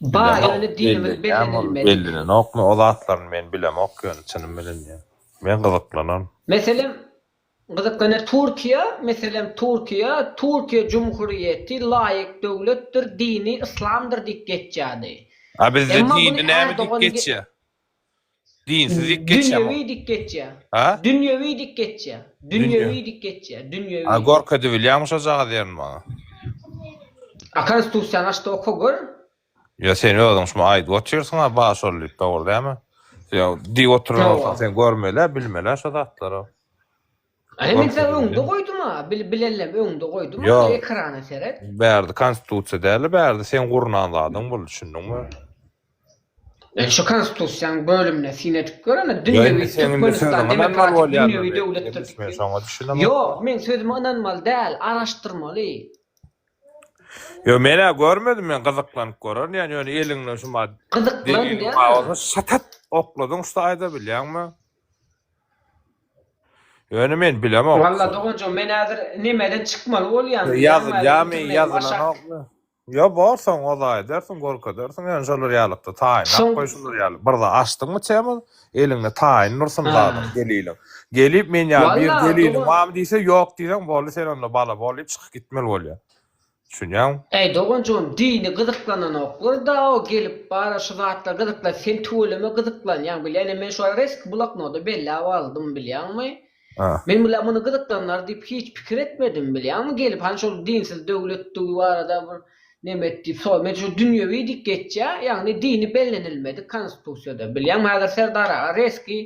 Bar ýöne dinimiz bellenilmedik. Bellenenokmy o zatlaryny men bilemok ýöne çynym bilen men gyzyklanan. Meselem Gyzyklanýar Türkiýe, meselem Türkiýe, Türkiýe Cumhuriyeti laýyk döwletdir, dini yslamdyr diýip geçýärdi. A bizde Emma dini muny näme diýip Erdogan geçýär? Dinsiz diýip geçýärmi? Dünýewi diýip geçýär. Ha? Dünýewi diýip geçýär. Dünýewi diýip geçýär. Dünýewi. A görkezibilýäňmi şojagaz ýerini maňa? A konstitusiýany açda oka gör. Ýa sen özüň şumy aýdyp otyrsyň-a bar şol diýip dogry dälmi? Ýa diýip oturan bolsaň sen görmeli-ä bilmeli-ä şo zatlary. Aý men sen öňde goýdum-a bil bilellem öňde goýdum-a Ýok. ekrana seret. Bärde konstitusiýa däl-de bärde seň gurnan zadyň bul düşündiňmi? E şu konstitusiýanyň bölümine syn edip gör ene Ýa dünýewi indi seň indi Türkmenistan sözüňe ynanmaly demokratik bolýan dünýewi döwletdir men diýip. şoňa düşünemok. Ýok meň sözüme ynanmaly däl araşdyrmaly. Ýok, men-ä görmedim, men gyzyklanyp görerin ýa ýöne eliňden şu ma Gyzyklan deliliň diýýän. bar bolsa şatat okladyň şu taýda bilýäňmi? Ýöne men bilemok. Walla doganjygym men häzir nemeden çykmaly bolýan bilýäňmi? Ýazylýarmy, internetiň ýazylanokmy? Ýok, bor soň o zaý edersiň, görkezersiň ýöne şolar ýalykda taýynlap Soň goý şular ýaly. Bir zat açdyňmy tema, eliňde taýyn dursun Ha. zadyň, deliliň. Gelip men ýaly bir Walla deliliň dogan barmy diýse, ýok diýseň boldy sen onda bala bol diýip çykyp gitmeli bolýar. Düşünýäňmi? Äý doganjygym dini gyzyklananoklar da o gelip bara şu zatlar gyzyklan sen tüweleme gyzyklanýaň bilýän men şu ara reski bloknoda belläp aldym bilýäňmi? Ha. Men bile muny gyzyklanarlar diýip hiç pikir etmedim bilýäňmi gelip hany şol dinsiz döwletdigi barada bir neme et diýip sor men şu dünýewi diýip geçýä ýagny dini bellenilmedik konstitusiýada bilýäňmi häzir Serdar aga reski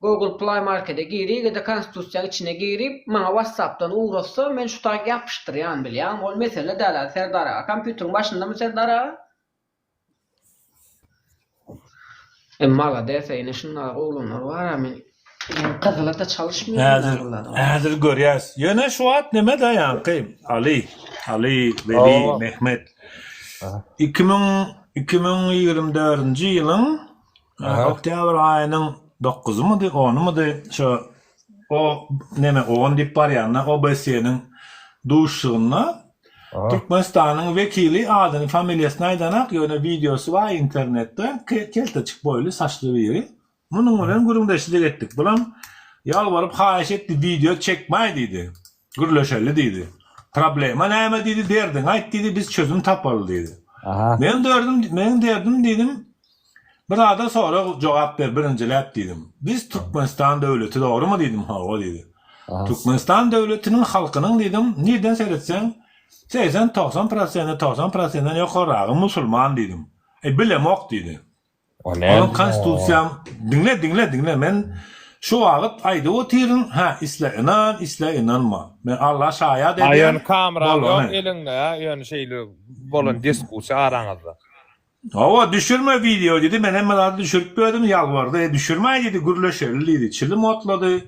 Google Play Markete girigede konstitusiýaň içine girip maňa whatsappdan ugratsa men şu taýyk ýapyşdyrýan bilýäňmi ol mesele däl häzir Serdar aga kompýuteriň başyndamy Serdar aga? E malades ine şundaky oglanlar bar-a men gyzyla-da çalyşmaýan Häzir häzir görýäs. Ýöne şu wagt neme-de ýaňky Aly, Aly, Weli, Mehmet. 2000 2024-nji ýylyň oktýabr aýynyň dokuzymydy, onumydy şo o neme on diýip barýanda OBSE-niň duşuşygynda Türkmenistanyň wekili adyny familiýasyny aýdanak ýöne wideosy bar internetde kelteçik boýly saçly biri munuň bilen gürrüňdeşlik etdik bulam ýalbaryp haýyş etdi wideo çekmäý diýdi gürleşeli diýdi problema näme diýdi derdiňi aýt diýdi biz çözüm tapaly diýdi meň derdim meň derdim diýdim Bir zada sorag jogap ber birinjiläp diýdim. Biz Türkmenistan döwleti dogrymy diýdim hawa diýdi. Türkmenistan döwletiniň halkynyň diýdim nirden seretseň 80 90 prosenti 90 prosentden ýokarragy musulman diýdim. E bilemok diýdi. Onuň konstitusiýam diňle diňle diňle men şu wagyt aýdyp otyryn hä isle ynan isle ynanma men Alla şaýat A edýän ýöne kameraň ýok bolany. eliňde ýöne şeýle bolan diskussiýa araňyzda. Hawa, düşürme wideo diýdi, men hemme zady düşürip berdim, ýalbardy, e düşürmäý diýdi, gürleşeli diýdi, çilim otlady,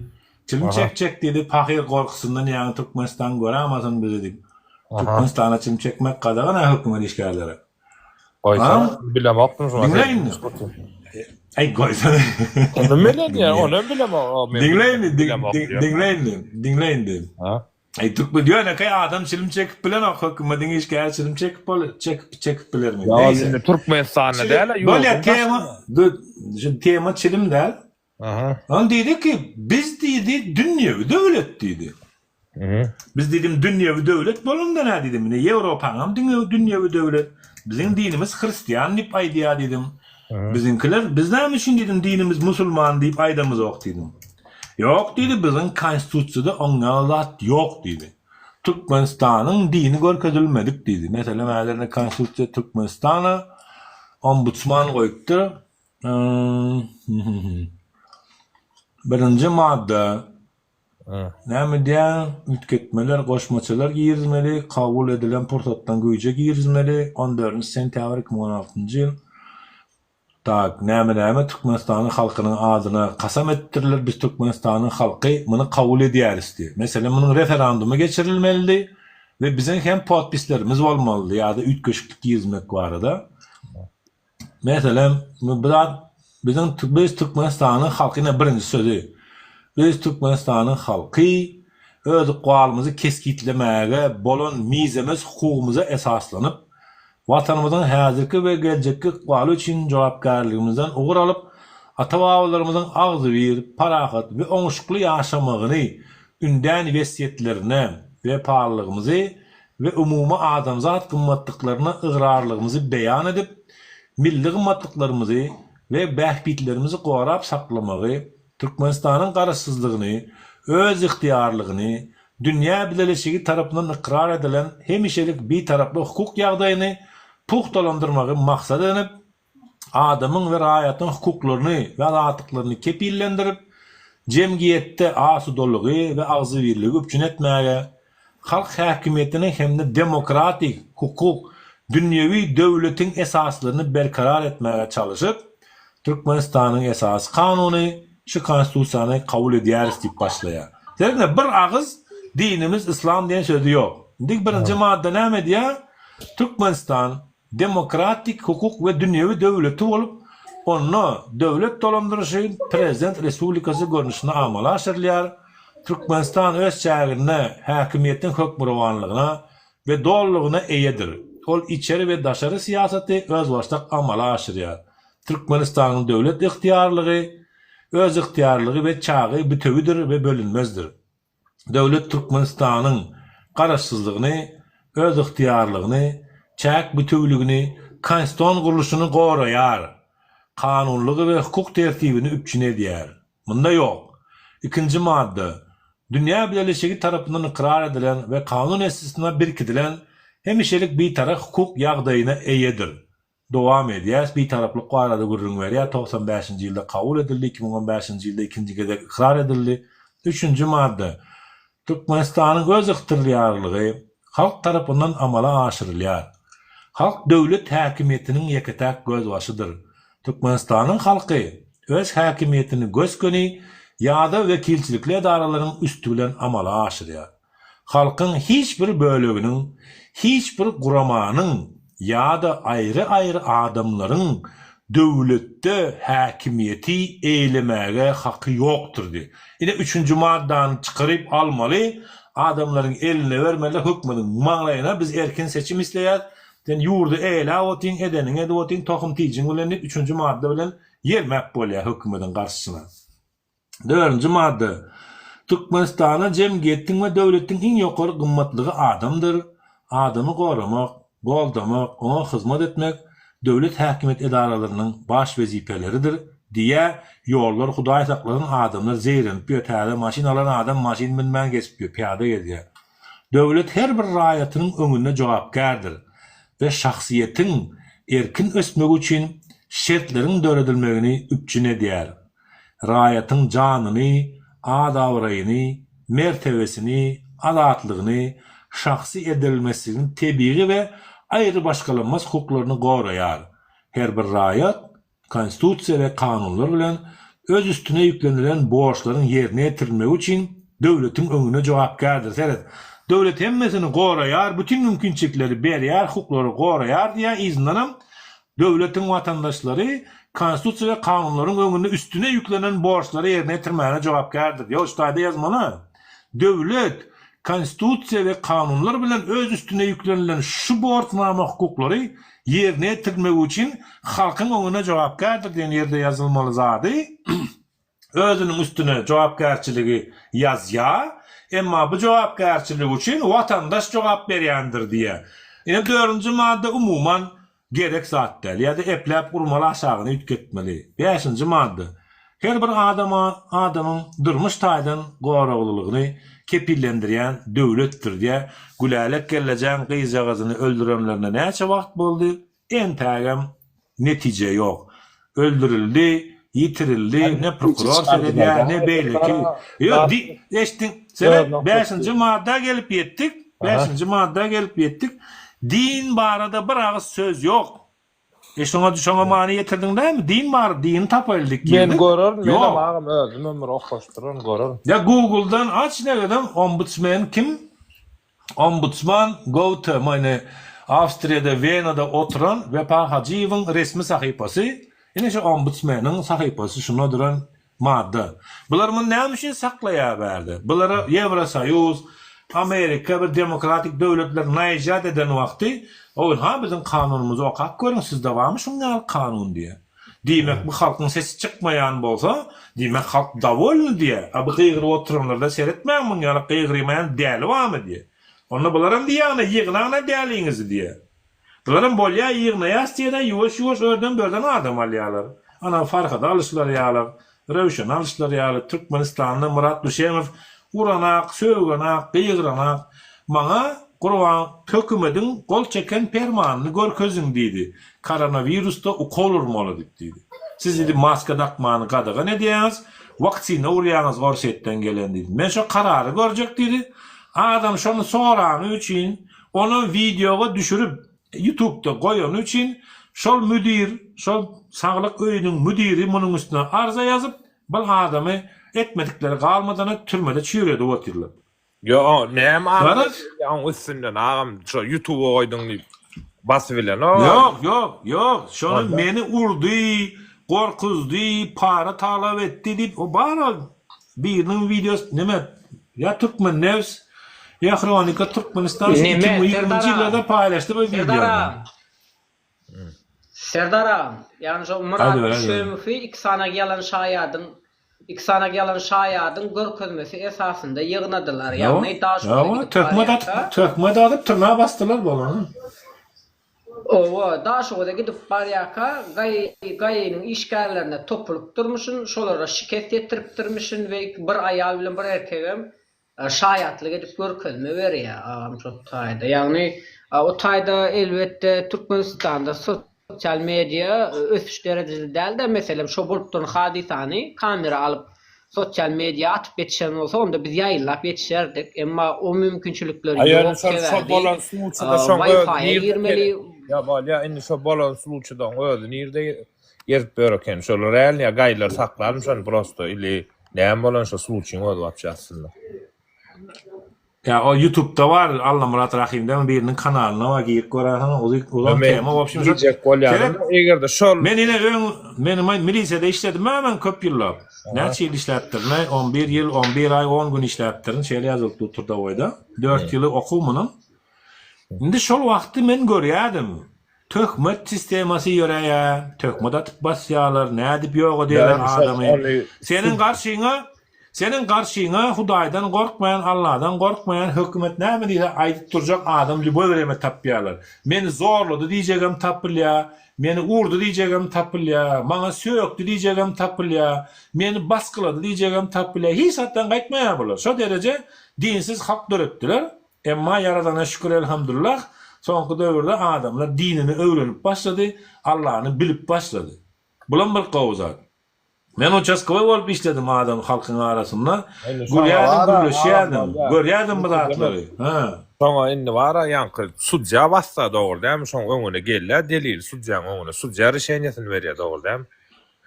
çilim çekjek diýdi, pahyr gorkusyndan ýaňy Türkmenistan görämasyn bizi diýip. Türkmenistanda çilim çekmek gadagan-a hökümet işgärlere. Goýsana, bilemokdym şuny. Diňle indi. Aý goýsana. Ony bilen ýa, ony bilemok. Diňle indi, diňle indi, diňle indi. Ha? Aý türkmen ýönekeý adam çilim çekip bilenok hökümediň işgäri çilim çekip bol çekip çekip bilermi? Ýa ol indi Türkmenistanda däl ýurduň Bolýa tema şu tema çilim däl. Aha. Ol diýdi ki biz diýdi dünýewi döwlet diýdi. Biz diýdim dünýewi döwlet bolanda nä diýdim indi Ýewropaňam dünýewi döwlet. Biziň dinimiz hristian diýip aýdýar diýdim. Biziňkiler biz näme üçin diýdim dinimiz musulman diýip aýdamyzok diýdim. Ýok diýdi, biziň konstitusiýada oňňa zat ýok diýdi. Türkmenistanyň dini görkezilmedik diýdi. Meselem häzir indi Konstitusiýa Türkmenistana ombudsman goýupdyr. Birinji madda näme diýýär? Üýtgetmeler, goşmaçalar girizmeli, kabul edilen pursatdan güýje girizmeli, on dördünji sentýabr 2016 ýyl. Tak, näme näme Türkmenistanyň halkynyň adyna kasam etdirler, biz Türkmenistanyň halky muny kabul edýäris diýip. Meselem, munuň referandumy geçirilmelidi we biziň hem podpislerimiz bolmalydy ýa-da üýtgeşiklik girizmek barada. Meselem, bu zat biziň biz Türkmenistanyň halky ine birinji sözi. Biz Türkmenistanyň halky öz ykbalymyzy kesgitlemäge bolan mizemez hukugymyza esaslanyp, Watanymyzyň häzirki we geljekki ykbaly üçin jogapkärligimizden ugur alyp, ata-babalarymyzyň agzybir, parahat we oňuşykly ýaşamagyny ündän wesýetlerine wepalylygymyzy we umumy adamzat gymmatlyklaryna ygrarlygymyzy beýan edip, milli gymmatlyklarymyzy we bähbitlerimizi gorap saklamagy, Türkmenistanyň Garaşsyzlygyny, özygtyýarlygyny, dünýä bileleşigi tarapyndan ykrar edilen hemişelik Bitaraplyk hukuk ýagdaýyny pugtalandyrmagy maksat edinip, adamyň we raýatyň hukuklaryny we azatlyklaryny kepillendirip, jemgyýetde asudalygy we agzybirligi üpjün etmäge, halk häkimiýetiniň hem-de demokratik, hukuk, dünýewi döwletiň esaslaryny berkarar etmäge çalyşyp, Türkmenistanyň Esasy Kanuny şu Konstitusiýany kabul edýäris diýip başlaýar. Serediň, bir agyz dinimiz yslam diýen sözi ýok. Indi birinji madda näme diýýär? Türkmenistan demokratik, hukuk we dünýewi döwleti bolup, onda döwlet dolandyryşy prezident respublikasy görnüşinde amala aşyrylýar. Türkmenistan öz çäginde häkimiýetiň hökmürowanlygyna we dolulygyna eýedir. Ol içeri we daşary syýasaty özbaşdak amala aşyrýar. Türkmenistanyň döwlet ygtyýarlygy özygtyýarlygy we çagy bütewidir we bölünmezdir. Döwlet Türkmenistanyň Garaşsyzlygyny, özygtyýarlygyny, çäk bütewüligini, konstitusion gurluşyny goraýar, kanunlygy we hukuk tertibini üpjün edýär. Munda ýok. Ikinji madda. Dünýä bileleşigi tarapyndan ykrar edilen we kanun esasynda berkidilen hemişelik bitarap hukuk ýagdaýyna eýedir. Dowam edýäs. Bitaraplyk barada gürrüň berýär. 95-nji ýylda kabul edildi, 2015-nji ýylda ikinji gezek ykrar edildi. Üçünji madda. Türkmenistanyň özygtyrýarlygy halk tarapyndan amala aşyrylýar. Halk döwlet häkimiýetiniň ýeke-täk gözbaşydyr. Türkmenistanyň halky öz häkimiýetini gös-göni ýa-da wekilçilikli edaralaryň üsti bilen amala aşyrýar. Halkyň hiç bir böleginiň, hiç bir guramanyň ýa-da aýry-aýry adamlaryň döwletde häkimiýeti eýlemäge haky ýokdur diýip. Ine üçünji maddany çykaryp almaly, adamlaryň eline bermeli hökmediň maňlaýyna biz erkin seçim isleýäs, sen ýurdy eýläp otyň, edeniňi edip otyň, tohum tijiň bilen diýip üçünji madda bilen ýelmäp bolýar hökümediň garşysyna. Dördünji madda. Türkmenistanda jemgyýetiň we döwletiň iň ýokary gymmatlygy adamdyr. Adamy goramak, goldamak, oňa hyzmat etmek döwlet häkimiýet edaralarynyň baş wezipeleridir diýýär. Ýollar Hudaý saklasyn adamlar zeýrenip ýör. Täze maşyn alan adam maşyn münmän geçip ýör, pyýada gezýär. Döwlet her bir raýatynyň öňünde jogapkärdir we şahsyýetiň erkin ösmegi üçin şertleriň döredilmegini üpjün edýär. Raýatyň janyny, at-abraýyny, mertebesini, azatlygyny, şahsy eldedilmesliginiň tebigy we aýrybaşgalanmaz hukuklaryny goraýar. Her bir raýat Konstitusiýa we kanunlar bilen öz üstüne ýüklenilen borçlaryň ýerine ýetirilmegi üçin döwletiň öňünde jogapkärdir. Seret, döwlet hemmesini goraýar, bütin mümkinçilikleri berýär, hukuklary goraýar diýýär, yzyndanam Döwletiň watandaşlary Konstitusiýa we kanunlaryň öňünde üstüne ýüklenen borçlary ýerine ýetirmäge jogapkärdir. Ýok, şu taýda ýazmaly. Döwlet Konstitusiýa we kanunlar bilen öz üstüne ýüklenilen şu borçnama hukuklary ýerine ýetirmegi üçin halkyň öňünde jogapkärdir diýen ýerde ýazylmaly zady özüniň üstüne jogapkärçiligi ýazýar, emma bu jogapkärçilik üçin watandaş jogap berýändir diýýär. Ine dördünji madda umuman gerek zat däl ýa-da epläp urmaly aşagyny üýtgetmeli. Bäşinji madda. Her bir adama adamyň durmuş taýdan goraglylygyny kepillendirýän döwletdir diýýär. Gülälek gellejeň gyzjagazyny öldürenlerine näçe wagt boldy, entägem netije ýok. Öldürildi, ýitirildi, ne prokuror seredýär, ne beýleki. Ýok, di, eşitdiň, seret, bäşinji madda gelip ýetdik, bäşinji madda gelip ýetdik, din barada bir agyz söz ýok. E şoňa şoňa many ýetirdiň dämi? Din bar, dini tapaýyldyk Men girdik. görerin, menem Ýok. agam özümem bir okaşdyraryn, görerin. Ya Google'dan aç negedem ombudsman kim? Ombudsman gov tm ine Awstriýada Wenada oturan Wepa Hajyýewiň resmi sahypasy. Ine şu ombudsmeniň sahypasy şunda duran Madda. Bular muny näme üçin saklaýar bärde? Bulara Ýewrosoýuz, Amerika bir demokratik döwletler naýjat eden wagty, Oý, ha biziň kanunymyzy okap görüň, sizde barmy şuň ýaly kanun diýýär. Diýmek bu halkyň sesi çykmaýan bolsa, diýmek halk dowolny diýýär. A bu gygyryp oturanlarda seretmäň muň ýaly gygyrmaýan däli barmy diýýär. Onda bularam diýýär, ýygnaňda däliňizi diýýär. Bularam bolýa ýygnaýas diýene ýuwaş-ýuwaş örden-börden adam alýalar. Ana Farhady alyşlary ýaly, Röwşeni alyşlary ýaly Türkmenistanda Myrat Düşemow uranak, sögenak, gygyranak. Maňa Gurban hökümediň gol çeken permanyny görkeziň diýdi. Koronawirusda ukol urmaly diýip diýdi. Siz diýdi maska dakmany gadagan edýäňiz, waksina urýaňyz Orsýetden gelen diýdi. Men şo karary görjek diýdi. Adam şony sorany üçin Ony wideoga düşürip ýutubda goýany üçin şol müdir, şol saglyk öýüniň müdiri munuň üstüne arza ýazyp, bir adamy etmedikleri galmadana türmede çüýredip otyrlar. Ýo näme arza Garaz. ýazýaň oň üstünden agam şo ýutuba goýduň diýip basybilenok. Ýok ýok ýok şony meni urdy, gorkuzdy, para talap etdi diýip o bar Biriniň wideosy neme ýa Türkmen News ýa Hronika Türkmenistan şu Neme, 2020-nji Serdar ýyllarda aga. paýlaşdy bu Serdar wideony. aga. Serdar aga, ýagny şo Myrat Aýdyber, aýdyber. Düşemowy iki sany ýalan şaýadyň iki sany ýalan şaýadyň görkezmesi esasynda ýygnadylar. Ýa, Ýagny Daşoguza ýa, gidip töhmet atyp, barýarka, töhmet atyp türmä basdylar bolany. Oba, Daşoguza gidip barýarka, GAI, GAI-niň işgärlerine topulypdyrmyşyn, şolara şikes ýetiripdirmişin we bir aýal bilen bir erkegem şaýatlyk edip görkezme berýär agam şo taýda. Ýagny o taýda elbetde Türkmenistanda sosial media ösüş derejede däl-de, meselem şo bolup duran hadysany kamera alyp sosial media atyp ýetişen bolsa onda biz ýaýynlap ýetişerdik. Emma o mümkinçilikler A ýöne ýok şol şo sebäbi bolan sluçyda şoň özi Wi-Fi-a nirde girmeli. gerek? Ýa bolýa indi şo bolan sluçydaň özi nirde gezip ýör eken? Şol realny ýa gaýlar saklarmy şony prosto ili näme bolan şo sluçyň özi wapşe aslynda. Ýa o ýutubda bar Allamyrat Rahymdan biriniň kanalyna bar girip görersiň uzy uzak Men tema wobşem şo diýjek bolýanym seret eger-de şol men ine öň men men milisiýada işledim a men köp ýyllap näçe ýyl işläpdirin aý 11 ýyl 11 aý 10 gün işläpdirin şeýle ýazylyp dur trudowojda 4 ýyly okuw munuň indi şol wagty men görýärdim töhmet sistemasy ýöreýär töhmet atyp basýarlar nädip ýok edýärler adamy seniň garşyňa Seniň garşyňa Hudaýdan gorkmaýan, Alladan gorkmaýan, hökümet näme diýse aýdyp durjak adam lýuboý wremýa tapýarlar. Meni zorlady diýjegem tapylýar, meni urdy diýjegem tapylýar, maňa sökdi diýjegem tapylýar, meni basgylady diýjegem tapylýar. Hiç zatdan gaýtmaýar bular. Şo dereje dinsiz halk döretdiler. Emma Ýaradana şükür elhamdullah, soňky döwürde adamlar dinini öwrenip başlady, Allany bilip başlady. Bulam bir gowy zat. Men uçastkowy bolup işledim adam halkyň arasynda. Gülýärdim, gürleşýärdim, görýärdim bu zatlary. Hä. Şoňa indi bara ýaňky sudýa bassa dogry dälmi şoň öňüne gelýä delil sudýaň öňüne sudýa rişeniýesini berýä dogry dälmi.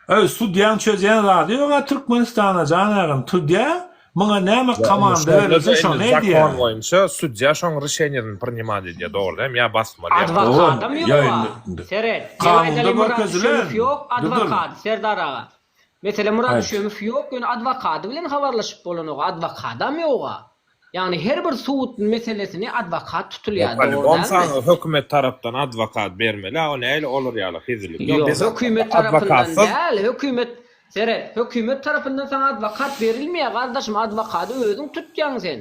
Öý sudýaň çözýän zady ýoga Türkmenistanda jan agam sudýa muňa näme komanda berilse şony edýä. Zakon boýunça sudýa şoň rişeniýesini prinimat edýä dogry dälmi ýa basmaly ýa. Adwokadam ýoga. Seret. Kanunda görkezilen. Ýok adwokady Serdar aga. Meselem Myrat Düşemow ýok ýöne adwokady bilen habarlaşyp bolanok adwokadam ýoga. Ýagny her bir sud meselesini adwokat tutulýar dogry Polibom dälmi? saňa hökümet tarapdan adwokat bermeli a o nähili olar ýaly hezillik Ýok hökümet tarapyndan adwokatsyz däl hökümet seret hökümet tarapyndan saňa adwokat berilmeýär gardaşym adwokady özüň tutýaň sen.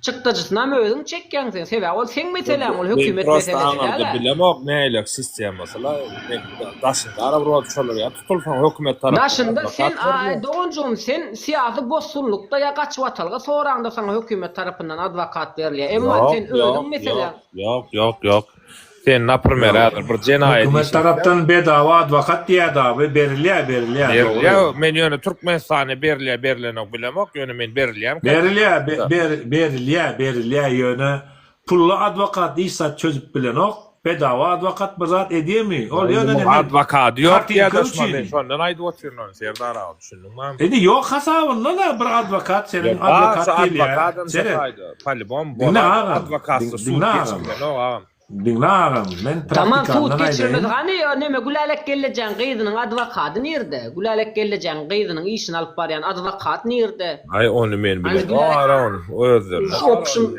Çykdajysynam özüň çekýäň sen. Sebäbi ol seň meseläň, ol Men hökümet prosta meselesi aňyrda däl-ä. bilemok nähili sistemasy-la. Men daşynda ara bir wagt şolar ýa tutulsaň hökümet tarapyndan Daşynda sen adwokat berilýär. doganjygym sen syýasy bosgunlykda ýa gaçybatalga soraňda saňa hökümet tarapyndan adwokat berilýär. Emma Ýok, sen özüň ýok, meseläň. ýok, ýok, ýok. Sen naprimer häzir bir jenaýat Hökümet iş tarapdan bedava adwokat diýýärdi abi, berilýär, berilýär, dogry. Berilýär, men ýöne Türkmenistanda berilýär, berilenok bilemok, ýöne men berilýärmikä diýip Berilýär, ber, berilýär, berilýär, ýöne pully adwokat hiç zat çözüp bilenok, bedava adwokat bir zat edýärmi? Ol ýöne neme, Adwokady ýok kartinka diýýär daşma men üçin. şondan aýdyp otyryn ony Serdar aga düşündiňmi? Indi ýok hasabynda-da bir adwokat seniň Ýok, bar adwokat şu gelýär. adwokadam şu Seret. taýda, polibom Diňle bolar, agam, adwokatsyz sud diňle agam. geçirilenok agam. Diňle agam, men Tamam sud praktikamdan geçirmez aýdaýyn. hany o neme Gülälek gellejeň gyzynyň adwokady nirde? Gülälek gellejeň gyzynyň işini alyp barýan adwokat nirde? Aý ony men Hany bilemok Gülälek ara ony özlerine Şu opşum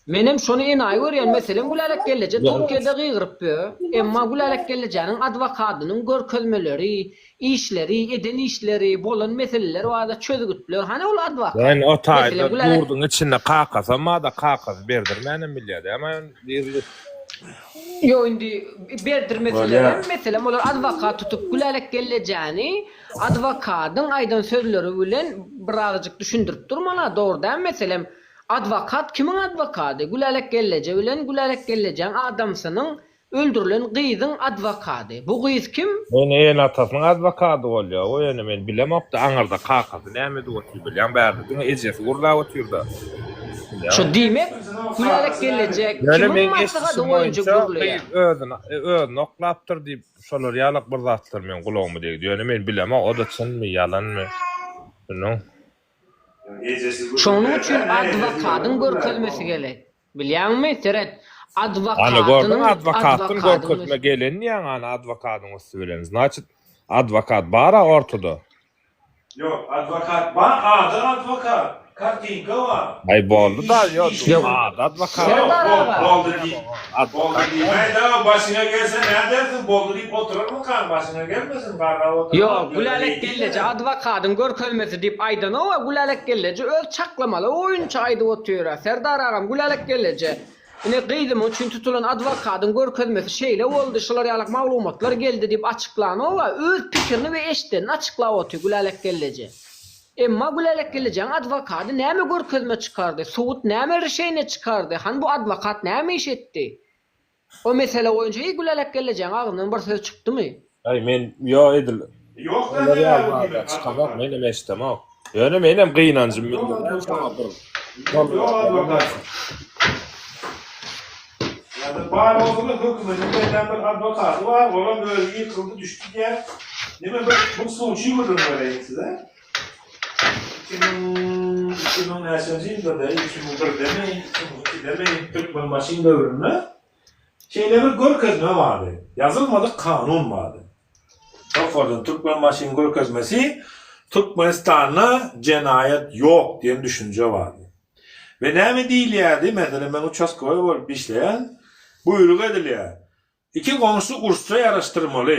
Menem şony enaýy görýän meselem Gülälek gelleje Türkiýede gygyryp ýö. Emma Gülälek gellejäniň adwokadynyň görkezmeleri, işleri, eden işleri, bolan meseleler barada çözgütler hany ol adwokat? Ýani o taýda Meselem Gülälek ýurduň içinde kakasam barda kakasy berdirmänem bilýär dämi ýerli. Ýok indi berdirmeselerem Bolýar. meselem olar adwokat tutup Gülälek gellejäni adwokadyň aýdan sözleri bilen birazajyk düşündirip durmaly dogry dämi meselem adwokat kimiň adwokady Gülälek gelleje bilen Gülälek gellejäň adamsynyň Öldürilen gyzyň adwokady. Bu gyz kim? Ýöne ene-atasynyň adwokady bolýa o ýöne men bilemokda aňyrda kakasy näme edip otyr bilýäň bärde diňe ejesi gürläp otyrda Şo diýmek Gülälek gelejek Ýöne kimiň meň maslahaty eşidişim boýunça boýunça gürleýär? gyz özüni özüni oklapdyr diýip şolar ýalak bir zatlar meň gulagyma degdi ýöne men bilemok o-da çynmy ýalanmy şunuň. Şonuň üçin adwokadyň görkezmesi gerek. Bilýäňmi, seret, Ana gördüň adwokatynyň adwokatdan adwokadyň görkezme gelen diýýäň ana adwokadyň üsti bilen. Znaçit adwokat bara ortada. Ýok, adwokat bar, ady adwokat, kartinka bar. Aý boldy da ýok Ýok. ady adwokat. Serdar Ýok, aga. boldy diýip, boldy diýmäý-de, başyňa gelse nädersiň, boldy diýip oturarmykaň, başyňa gelmesin, garrap oturma. Ýok, Gülälek gelneje adwokadyň görkezmesi diýip aýdanoga Gülälek gelneje öz çaklamaly oýunça aýdyp otyra. Serdar agam Gülälek gelneje ine gyzymyň üçin tutulan adwokadyň görkezmesi şeýle boldy şular ýalak maglumatlar geldi diýip açyklanoga öz pikirini we eşdenini açyklap otyr Gülälek gelneje. Emma Gülälek gelnejäň adwokady näme görkezme çykardy subut näme rişeniýe çykardy hany bu adwokat näme iş etdi. O mesele boýunça hiý Gülälek gelnejeň agzyndan bir söz çykdymy? Aý men ýo edil Ýok olar da ýaly sebäbi zada diýmek çykamok adwokat. menem eşdemok. Ýöne menem gynanjym Ýok bildirýän şoňa adwokat. bir Ýok adwokat. Ýa-da bar bolsa-da hökümetiň bellän bir adwokaty bar, olam özi ýykyldy düşdi diýýär. Neme bir bir sluçiý gürrüň bereýin size. 2000 2000 näçenji ýylda-da, 2001-demi, 2002-demi Türkmenbaşyň döwründe şeýle bir görkezme bardy. Ýazylmadyk kanun bardy. Ýokardan Türkmenbaşyň görkezmesi Türkmenistanda jenaýat ýok diýen düşünje bardy. We näme diýilýärdi, meselem men uçastkowy bolup işleýän, buýruk edilýär. Iki goňşy urşsa ýaraşdyrmaly.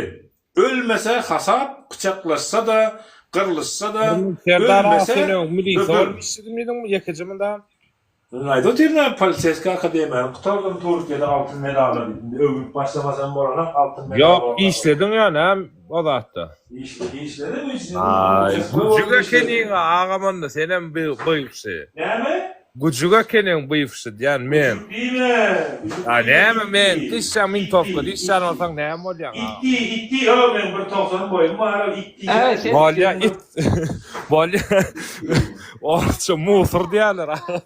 Ölmese hasap, pyçaklaşsa-da, gyrlyşsa-da, Serdar aga ölmese sen öň milise höküm. bolup işledimdidiňmi ýekeje munda? Men aýdyp otyryn-a, poliseýskiý akademiýany gutardym Türkiýede altyn medala diýip. Indi öwünip başlamasam bolanok, altyn medal Ýok, bolmasa. işlediň ýöne o zatda. Işle, işledim, işledim. Aý, Uçastkowy bolup güjük işledim. ekeniň-a agam onda senem bywşy. Näme? Güjük ekeniň bywşy diýýän men. Güjük diýme, güjük A diýme, näme it men diý. dişýän It wintowka diý, it dişýän diý. bolsaň näme bolýaň It agam. diý, it diý, ho meň bir 90 boýum bar, it Äý, diýýän. sen Bolýa it bolýa orsça musur diýýärler agam.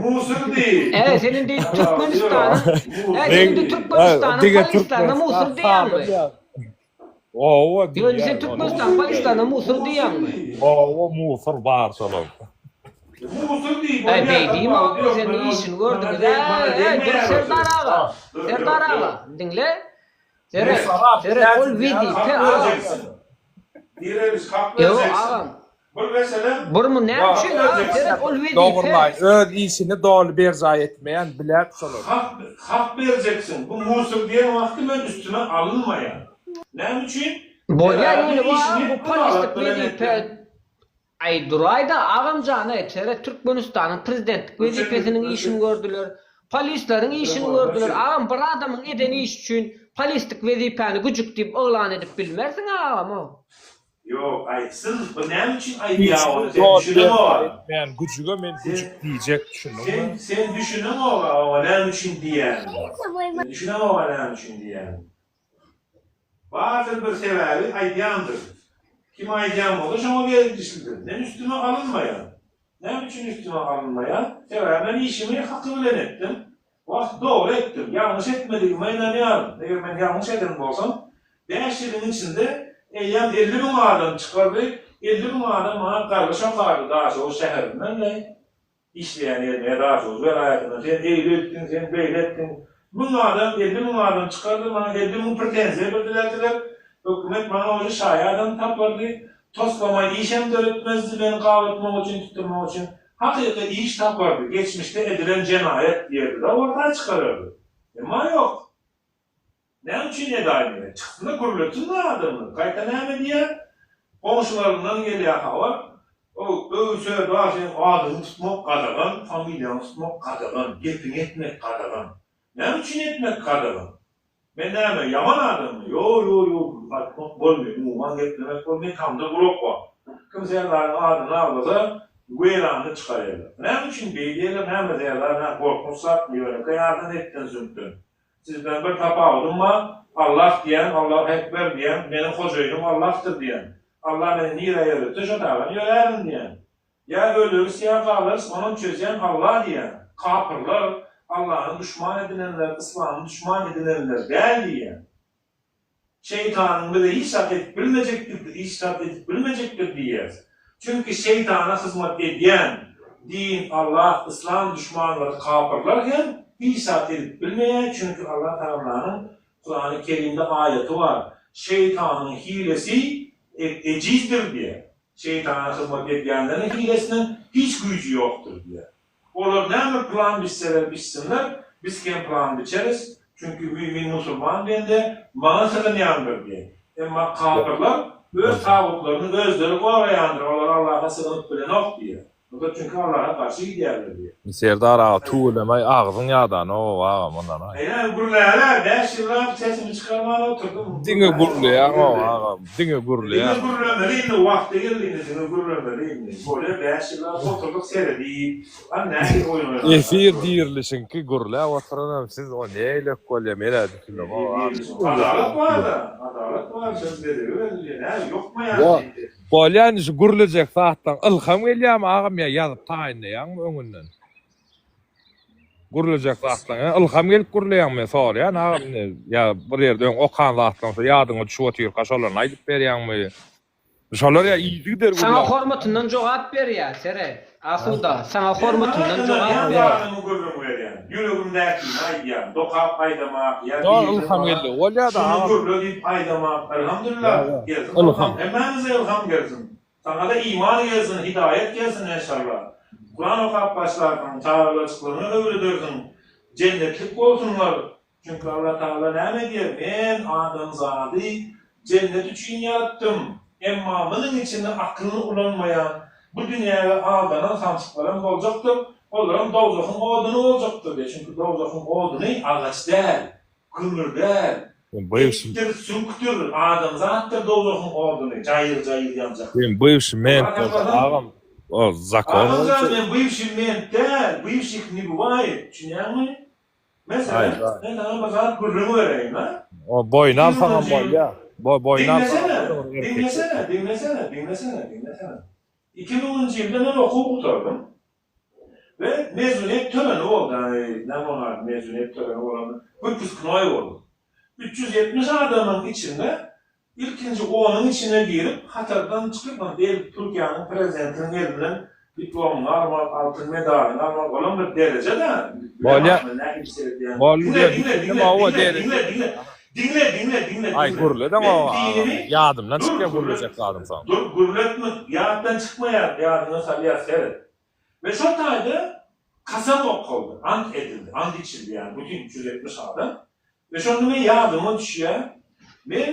Musur diý. Äý, sen indi Türkmenistanyň Äý, sen Men indi Türkmenistanyň diňe polislerine musur Türkmenistan diýýäňmi? Owa Ýöne diýýän sen ony. Türkmenistan polislerine musur diýýäňmi? Owa musur bar şolaň. Musur diý, Äý, bolýa, beý diýme tapawudy ogul, ýok, sen men ol işini maňa gördüňiz. deg, maňa Äý, äý, dur degmeýär ol Serdar söz. aga. Dur, Serdar ýok, aga, ýok. diňle. Seret, Musara seret, ol bilýänsiň wezipe Hak agam. berjeksin. Direliş hak Ýok, berjeksin. agam. Bir meselem Bir mu näme Ýok. üçin agam, seret, ol wezipe. Dogruly öz işini doly berjaý etmeýän biläp şolar. Hak hak berjeksin. Bu musur diýen wagty men üstüme alynmaýan. Näme üçin? Bolýar Sebäbi ýöne bu işini agam bu adalat polislik bilen wezipe. etdim. Aý duraýda agamjana seret Türkmenistanyň prezidentlik wezipesiniň işini gördüler. Polisleriň işini gördüler. Agam bir adamyň eden işi üçin polislik wezipäni güjük diýip yglan edip bilmersiň agam-ow. Ýok aýtsyn bu näme üçin aýdýa ony sen düşüneňoga. Men güjüge men güjük diýjek düşündiňmi. Sen sen düşüneňoga oňa näme üçin diýýänini. Sen düşüneňoga näme üçin diýýänini. Bardyr bir sebäbi aýdýandyr. Kim aýdýan bolsa şoňa bergişlidir. Men üstüme alynmaýan. Näme üçin üstüme alynmaýan? Sebäbi men işimi haky bilen etdim. Wagt dogry etdim. Ýalňyş etmedigime ynanýaryn. Eger men ýalňyş eden bolsam, bäş ýylyň içinde eýýäm 50 müň adam çykardy, 50 müň adam maňa gargyş okardy Daşoguz şäherinden-de. Işleýän ýerine Daşoguz welaýatyndan sen eýle etdiň, sen beýle etdiň. Müň adam, 50 müň adam çykardy, maňa 50 müň pretenziýa bildirerdiler. Hökümet maňa oje şaýadam tapardy. Toslama işem döretmezdi meni gabatmak üçin, tutdurmak üçin. Hakyky iş tapardy, geçmişde edilen jenaýat diýerdi-de orta çykarardy. Emma ýok. Näme üçin edaýmaýar? Çyksyn-da gürletsin-dä adamlar. Gaýta näme diýýär? Goňşularyndan gelýär habar, O, öý Serdar seň adyňy tutmak gadagan, familiýaňy tutmak gadagan, gepiňi etmek gadagan. Näme üçin etmek gadagan? Men näme, ýaman adammy? Ýo, ýo, ýo, aýtmak bolmaýar, umuman geplemek bolmaýar, tamda gulak bar. Kim Serdaryň adyny agzasa, weýranyny çykarýarlar. Näme üçin beýdýärler, näme Serdar näme gorkunç zatmy, ýönekeý adam etden-süňkden. Sizden bir tapawudym bar, Allah diýen, Allahu Ekber diýen, meniň hojaýynym Allahdyr diýen. Allah meni nirä ýöretse şo taýdan ýörärin diýen. Ýa öleris ýa galarys onam çözýän Allah diýen. Kapyrlar, Allahny duşman edinenler, yslamy duşman edinenler däl diýen. Şeýtanyň bize hiç zat edip bilmejekdir, hiç zat edip bilmejekdir diýýäris. Çünki şeýtana hyzmat edýän din, Allah, yslam duşmanlary kapyrlar hem hiç zat edip bilmeýär, çünki Allah Tagalanyň Kurany Kerimde aýaty bar, Şeýtanyň hilesi ejizdir diýýär. Şeýtana hyzmat edýänleriň hilesiniň hiç güýji ýokdur diýýär. Olar näme plan biçseler biçsinler, biz hem plan biçeris, çünki mümin musulman bende maňa sygynýandyr diýen. Emma kapyrlar öz tagutlaryny özleri goraýandyr, olar Allaha sygynyp bilenok diýýär. Olar çünki Allaha garşy gidýärler diýýär. Serdar aga tüweleme agzyň ýadanow agam ondan aý. Eýe gürläle 5 ýyllap sesimi çykarman oturdym. Diňe gürleýäňow agam diňe gürleýäň. Diňe gürlemeli indi wagty geldi indi diňe gürlemeli indi. Bolýa 5 ýyllap oturdyk seredip. Hany nähili oýun oýnaýarlar. Efir dirilişiňki gürläp oturanam siz o neýlek bolýa menä düşünemok agam. Adalat barda adalat bar söz gezegi berilýär nä ýokmy ýa. Bolýa indi şu gürlejek zatlaň ylham gelýärmi agam ýa ýazyp taýynlaýaňmy öňünden? Gürlejek zatlaň ýa ylham gelip gürleýäňmi men soraýan agam indi ýa bir ýerde öň okan zatlaň şo ýadyňa düşüp otyrka şolaryny aýdyp berýäňmi? Şolar ýa yzygider Saňa gürläp. hormatyndan jogap berýär seret Asuda saňa hormatyndan jogap Ynanýan berýär. zadymy gürrüň berýän. Ýüregimdäkini aýdýan. Dokap aýdamak ýa Ýok birine ylham maňa geldi bolýada şuny agam. gürle diýip aýdamak. Elhamdülillah gelsin ylham. Hemmämize ylham gelsin. Saňada iman gelsin, hidaýat gelsin enşallah. Kuran okap başlarsyň, çagalarjyklaryňa öwredersiň. Jennetlik bolsunlar. Çünki Allah Tagala näme diýýär, Men adamzady jennet üçin ýaratdym, emma munuň içinde akylyny ulanmaýan, bu dünýäge aldanan samsyklaram boljakdyr, olaram dowzahyň oduny boljakdyr diýýär. Çünki dowzahyň oduny agaç däl, kömür däl, etdir, süňkdür, adamzatdyr dowzahyň oduny jaýyr-jaýyr ýanjak. Sen bywşy ment bolsaň agam, o zakon Agam jan, boýunça. men bywşy ment däl, bywşih ne bywaýet, düşünýäňmi? Meselem, men saňa bir zat gürrüň bereýin-a. O boýun alsaňam bolýar. Boýun alsaňam bolýar. Diňlesene, diňlesene, diňlesene, diňlesene. 2000-nji ýylda men okuw gutardym. We mezuniýet töreni boldy, ýagny näme onuň ady, mezuniýet töreni bolanda, wypusknoý boldy. 370 adamyň içinde Ilkinji onuň içine girip, hatardan çykyp, el Türkiýäniň prezidentiniň elinden diplomyny almak, altyn medalyny almak, olam bir dereje-dä. Bolýa. Boldy. Diňle, diňle, diňle, diňle, diňle, diňle, diňle, diňle. Aý, gürlediň o, ýadymdan çykýar gürlejek zadym soň. Dur, gürletme, ýatdan çykmaýar, ýadyňa salýar, seret. We şo taýda kasam okaldy, ant edildi, ant içildi, ýagny bütin 370 adam. We şonda men ýadyma düşýär, men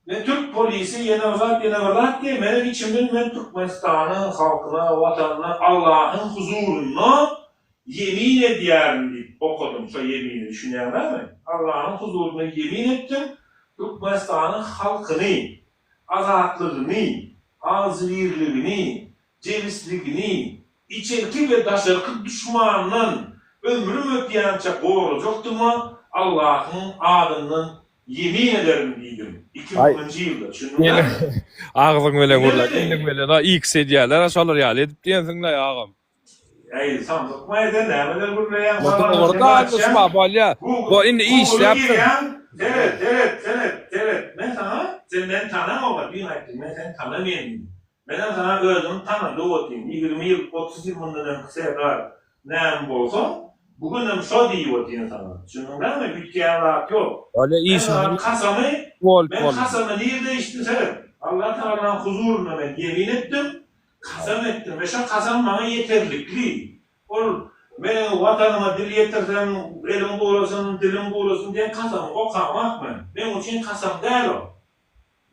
men türk. polisi ýene bir zat ýene bir zat diýýär. Menem içimden men Türkmenistanyň halkyna, watanyna Allahyň huzurynda ýemin edýärin diýip okadym şo ýemini düşünýäňizmi? Allahyň huzurynda ýemin etdim Türkmenistanyň halkyny, azatlygyny, agzybirligini, jebisligini, içerki we daşarky duşmandan ömrüm ötýänçä gorajakdygyma Allahyň adyndan ýemin ederin diýdim. 2000-nji ýylda, düşündiňmi? Agzyň bilen gürle, eliň bilen a X edýärler-a şolar ýaly edip diýensiň-laý agam. Äý, samsykmaý sen nämeler gürleýäň, Dogry da duşman bolýa. Bu indi işläpsiň. Seret, seret, seret, seret. Men saňa, sen meni tanaňok-a, düýn aýtdym, men seni tanamaýan diýdim. Menem saňa özümi tanadyp otyryn. 20 ýyl, 30 ýyl mundan öňki Serdar näme bolsa, bu günem şo diýip otyryn saňa. Düşündiň dälmi? Üýtgeýän zat ýok. Bolýa Men işiň saňa kasamy, bolup men boldy. kasamy nirde içdim seret. Allah Tagalanyň huzurynda men ýemin etdim, kasam etdim we şo kasam maňa ýeterlikli. Ol Meniň Watanyma dil ýetirsem, elim gurasyn, dilim gurasyn diýen kasamy okamak men. Meň üçin kasam däl ol.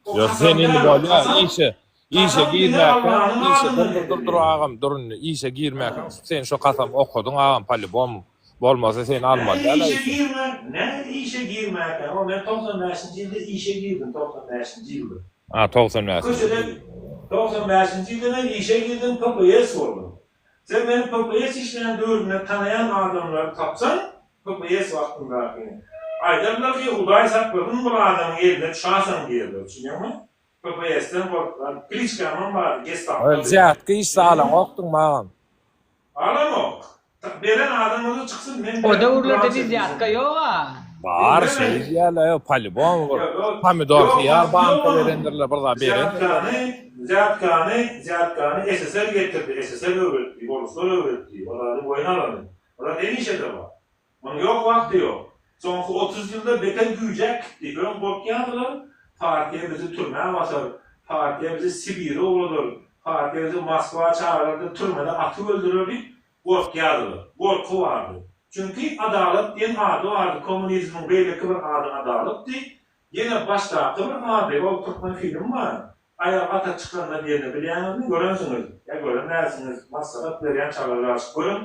Ýok sen indi bolýa işe işe girmäkä işe dur dur dur dur agam dur indi işe girmäkä sen şo kasamy okadyň agam polibom bolmasa seni almaly däl işe girmä nä işe girmäkä o men 95-nji ýylda işe girdim 95-nji ýylda a 95 köçeden 95-nji ýylda men işe girdim PPS boldum sen meni PPS işleýän döwrümde tanaýan adamlary tapsaň PPS wagtyndaky. Aýdarlar ki, Hudaý saklasyn bul adamyň eline düşasaň diýerler, düşünýäňmi? PPS-den gorkýan. Kliçkamam bardy, gestapo diýen. Wzýatka işse alaňokdyňmy agam? Alamok. Beren adam bolsa çyksyn, men O berdim, döwürlerde bulam çekilsin. wzýatka ýog-a. Bar Diňleme. şeý diýýärler, ýok polibom bir Ýok, pomidor ýok, hyýar wagty ýok banka onuň. berendirler bir zat berendirler. Wzýatkany, wzýatkany, wzýatkany SSR getirdi, SSR öwretdi, oruslar öwretdi, o zady boýun alaly. Olar hemişe-de bar. Onuň ýok wagty ýok. Soňky 30 ýylda beter güýjäp gitdi. Öň gorkýardylar, partiýa bizi türmä basar, partiýa bizi Sibire ugradar, partiýa bizi Moskwa çagyrar-da türmede atyp öldürer diýip gorkýardylar. Gorky bardy. Çünki adalat diýen ady bardy, kommunizmiň beýleki bir ady adalatdy. Ýene başdaky bir ady, ol türkmen filmi bar, Aýagy ata çykanda diýeni bilýäňizmi, görensiňiz, ýa gören dälsiňiz, maslahat berýän çagalar açyp görüň,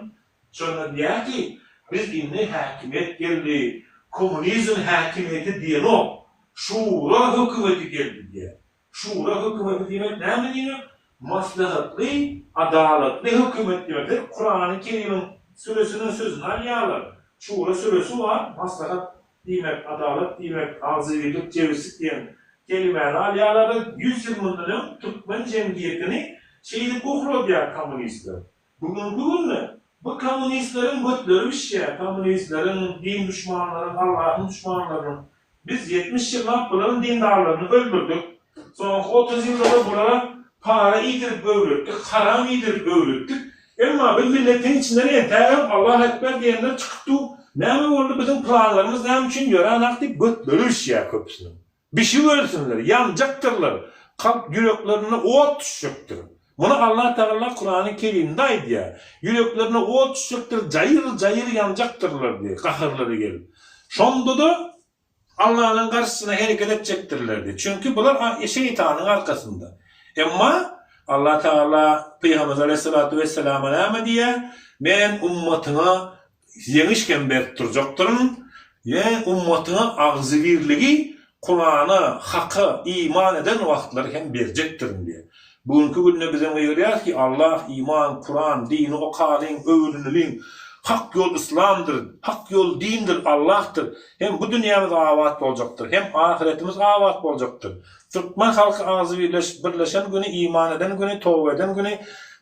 şonda diýýär ki, biz indi häkimiýet geldi, kommunizm häkimiýeti diýenok, şura hökümeti geldi diýýär. Şura hökümeti diýmek näme diýmek? Maslahatly, adalatly hökümet diýmek. Her Kurany Kerimiň süresiniň sözüni alýarlar. Şura süresi bar, maslahat diýmek, adalat diýmek, agzybirlik, jebislik diýen kelimäni alýarlar-da, ýüz ýyl mundan öň türkmen jemgyýetini şeýdip uhradýar kommunistler. Bu günki günde bu kommunistleriň götleri bişýär, kommunistleriň, din duşmanlaryň, Allahyň duşmanlarynyň. Biz 70 ýyllap bularyň dindarlaryny öldürdik. Soňky 30 ýylda-da bulara para iýdirip öwretdik, haram iýdirip öwretdik. Emma biz milletiň içinden entägem Allah ekber diýenler çykyp dur. Näme boldy biziň planlarymyz näme üçin ýöränak diýip götleri bişýär köpüsiniň. Bişip ölsünler, ýanjakdyrlar, kalp ýüreklerine ot düşjekdir. Muny Allah Tagala Kurany Kerimde aýdýar. Ýüreklerine ot düşjekdir, jaýyr-jaýyr ýanjakdyrlar diýýär, gaharlary gelip. Şonda-da Allanyň garşysyna hereket etjekdirler diýip. Çünki bular şeýtanyň arkasynda. Emma Allah Tagala Pygamberimiz Aleýhissalatu wesselama näme diýýär? Men ummatyňa ýeňiş hem berip durjakdyryn we ummatyňa agzybirligi Kurana, Haka iman eden wagtlary hem berjekdirin diýýär. Bu günki günde bizem gygyrýarys ki, Allah, iman, Kuran, dini okalyň, öwreneliň, hak ýol yslamdyr, hak ýol dindir, Allahdyr. Hem bu dünýämiz abat boljakdyr, hem ahyretimiz abat boljakdyr. Türkmen halky agzybirleşip birleşen güni, iman eden güni, toba eden güni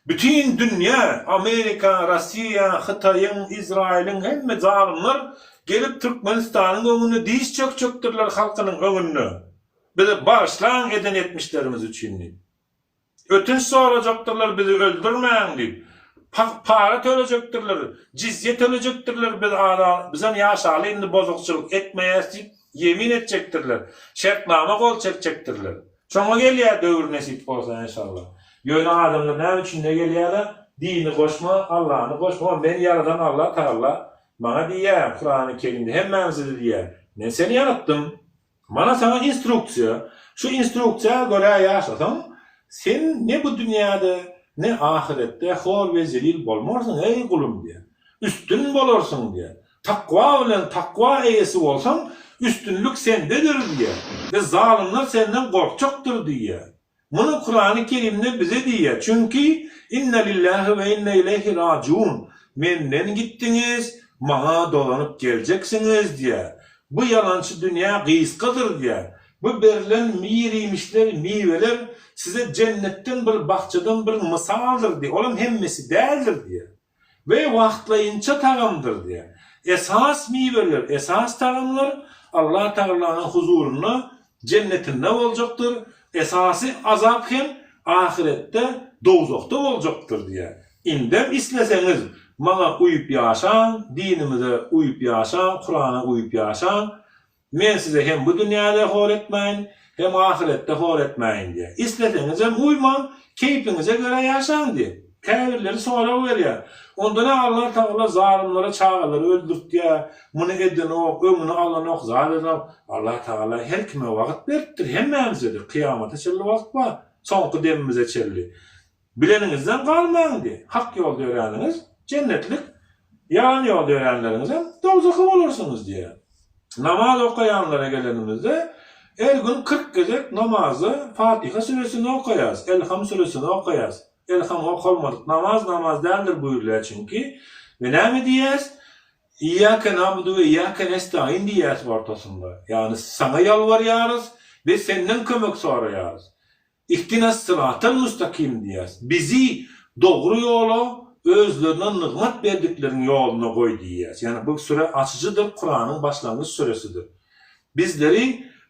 bütin dünýä, Amerika, Rossiýa, Hytaýyň, Izraýylyň hemme zalymlar gelip Türkmenistanyň öňünde diş çökjekdirler halkynyň öňünde. Bizi bagyşlaň eden etmişlerimiz üçin diýip. Ötünç sorajakdyrlar bizi öldürmäň diýip. Para tölejekdirler, jizýe tölejekdirler biz ala bizem ýaşaly indi bozukçylyk etmeýäs diýip ýemin etjekdirler. Şertnama gol çekjekdirler. Şoňa gelýär döwür nesip bolsa enşalla. Ýöne adamlar näme üçin ne gelýärler? Dini goşma, Allany goşma, meni ýaradan Allah Tagalla maňa diýýär Kurany Kerimde hemmämize-de diýýär. Men seni ýaratdym. Mana saňa instruksiýa, şu instruksiýa görä ýaşasaň, sen ne bu dünýäde, ne ahyretde hor we zelil bolmarsyň, eý gulum diýýär. Üstün bolarsyň diýýär. Takwa bilen takwa eýesi bolsaň, üstünlik sendedir diýýär. We zalymlar senden gorkjakdyr diýýär. Muny Kurany Kerimde bize diýýär, çünki Inna lillahi we inna ileýhi rajiun, Menden gitdiňiz, maňa dolanyp geljeksiňiz diýýär. Bu ýalançy dünýä gysgadyr diýýär. Bu berlen ir-iýmişler, miweler size jennetden bir bakjadan bir mysaldyr diýýär. Olam hemmesi däldir diýýär. We wagtlaýynça tagamdyr diýýär. Esas miweler, esas tagamlar Allah Tagalanyň huzurynda, jennetinde boljakdyr, esasy azap hem ahyretde, dowzahda boljakdyr diýýär. Indem isleseňiz, maňa uýup ýaşaň, dinimize uýup ýaşaň, Kurana uýup ýaşaň, Men size hem bu dünýäde hor etmäýin, hem ahyretde hor etmäýin diýýär. Isleseňizem uýmaň, keýpiňize görä ýaşaň diýýär. Käbirleri sorag berýär. Onda nä Allah Tagala zalymlara çagalary öldürtýär, muny edenok, öňüni alanok, zat edenok. Allah Tagala her kime wagt beripdir, hemmämize-de, kyýamata çenli wagt bar, soňky demimize çenli. Bileniňizden galmaň diýýär. Hak ýolda ýöräniňiz jennetlik, ýalan ýolda ýöränleriňizem dowzahy bolarsyňyz diýýär. Namaz okaýanlara gelenimizde, her gün 40 gezek namazda Fatiha süresini okaýarys, Elham süresini okaýarys. Elham okalmadyk namaz namaz däldir buýrulýar çünki. We näme diýýäris? Iýýäke na'budu we iýýäke nestaîn diýýäris ortasynda. Ýagny saňa ýalbarýarys we senden kömek soraýarys. Ihdinas-syratal mustakim diýýäs. Bizi dogry ýola, özlerine nygmat berdikleriň ýoluna goý diýýäs. Ýagny bu süre açyjydyr, Kuranyň başlangyç süresidir. Bizleri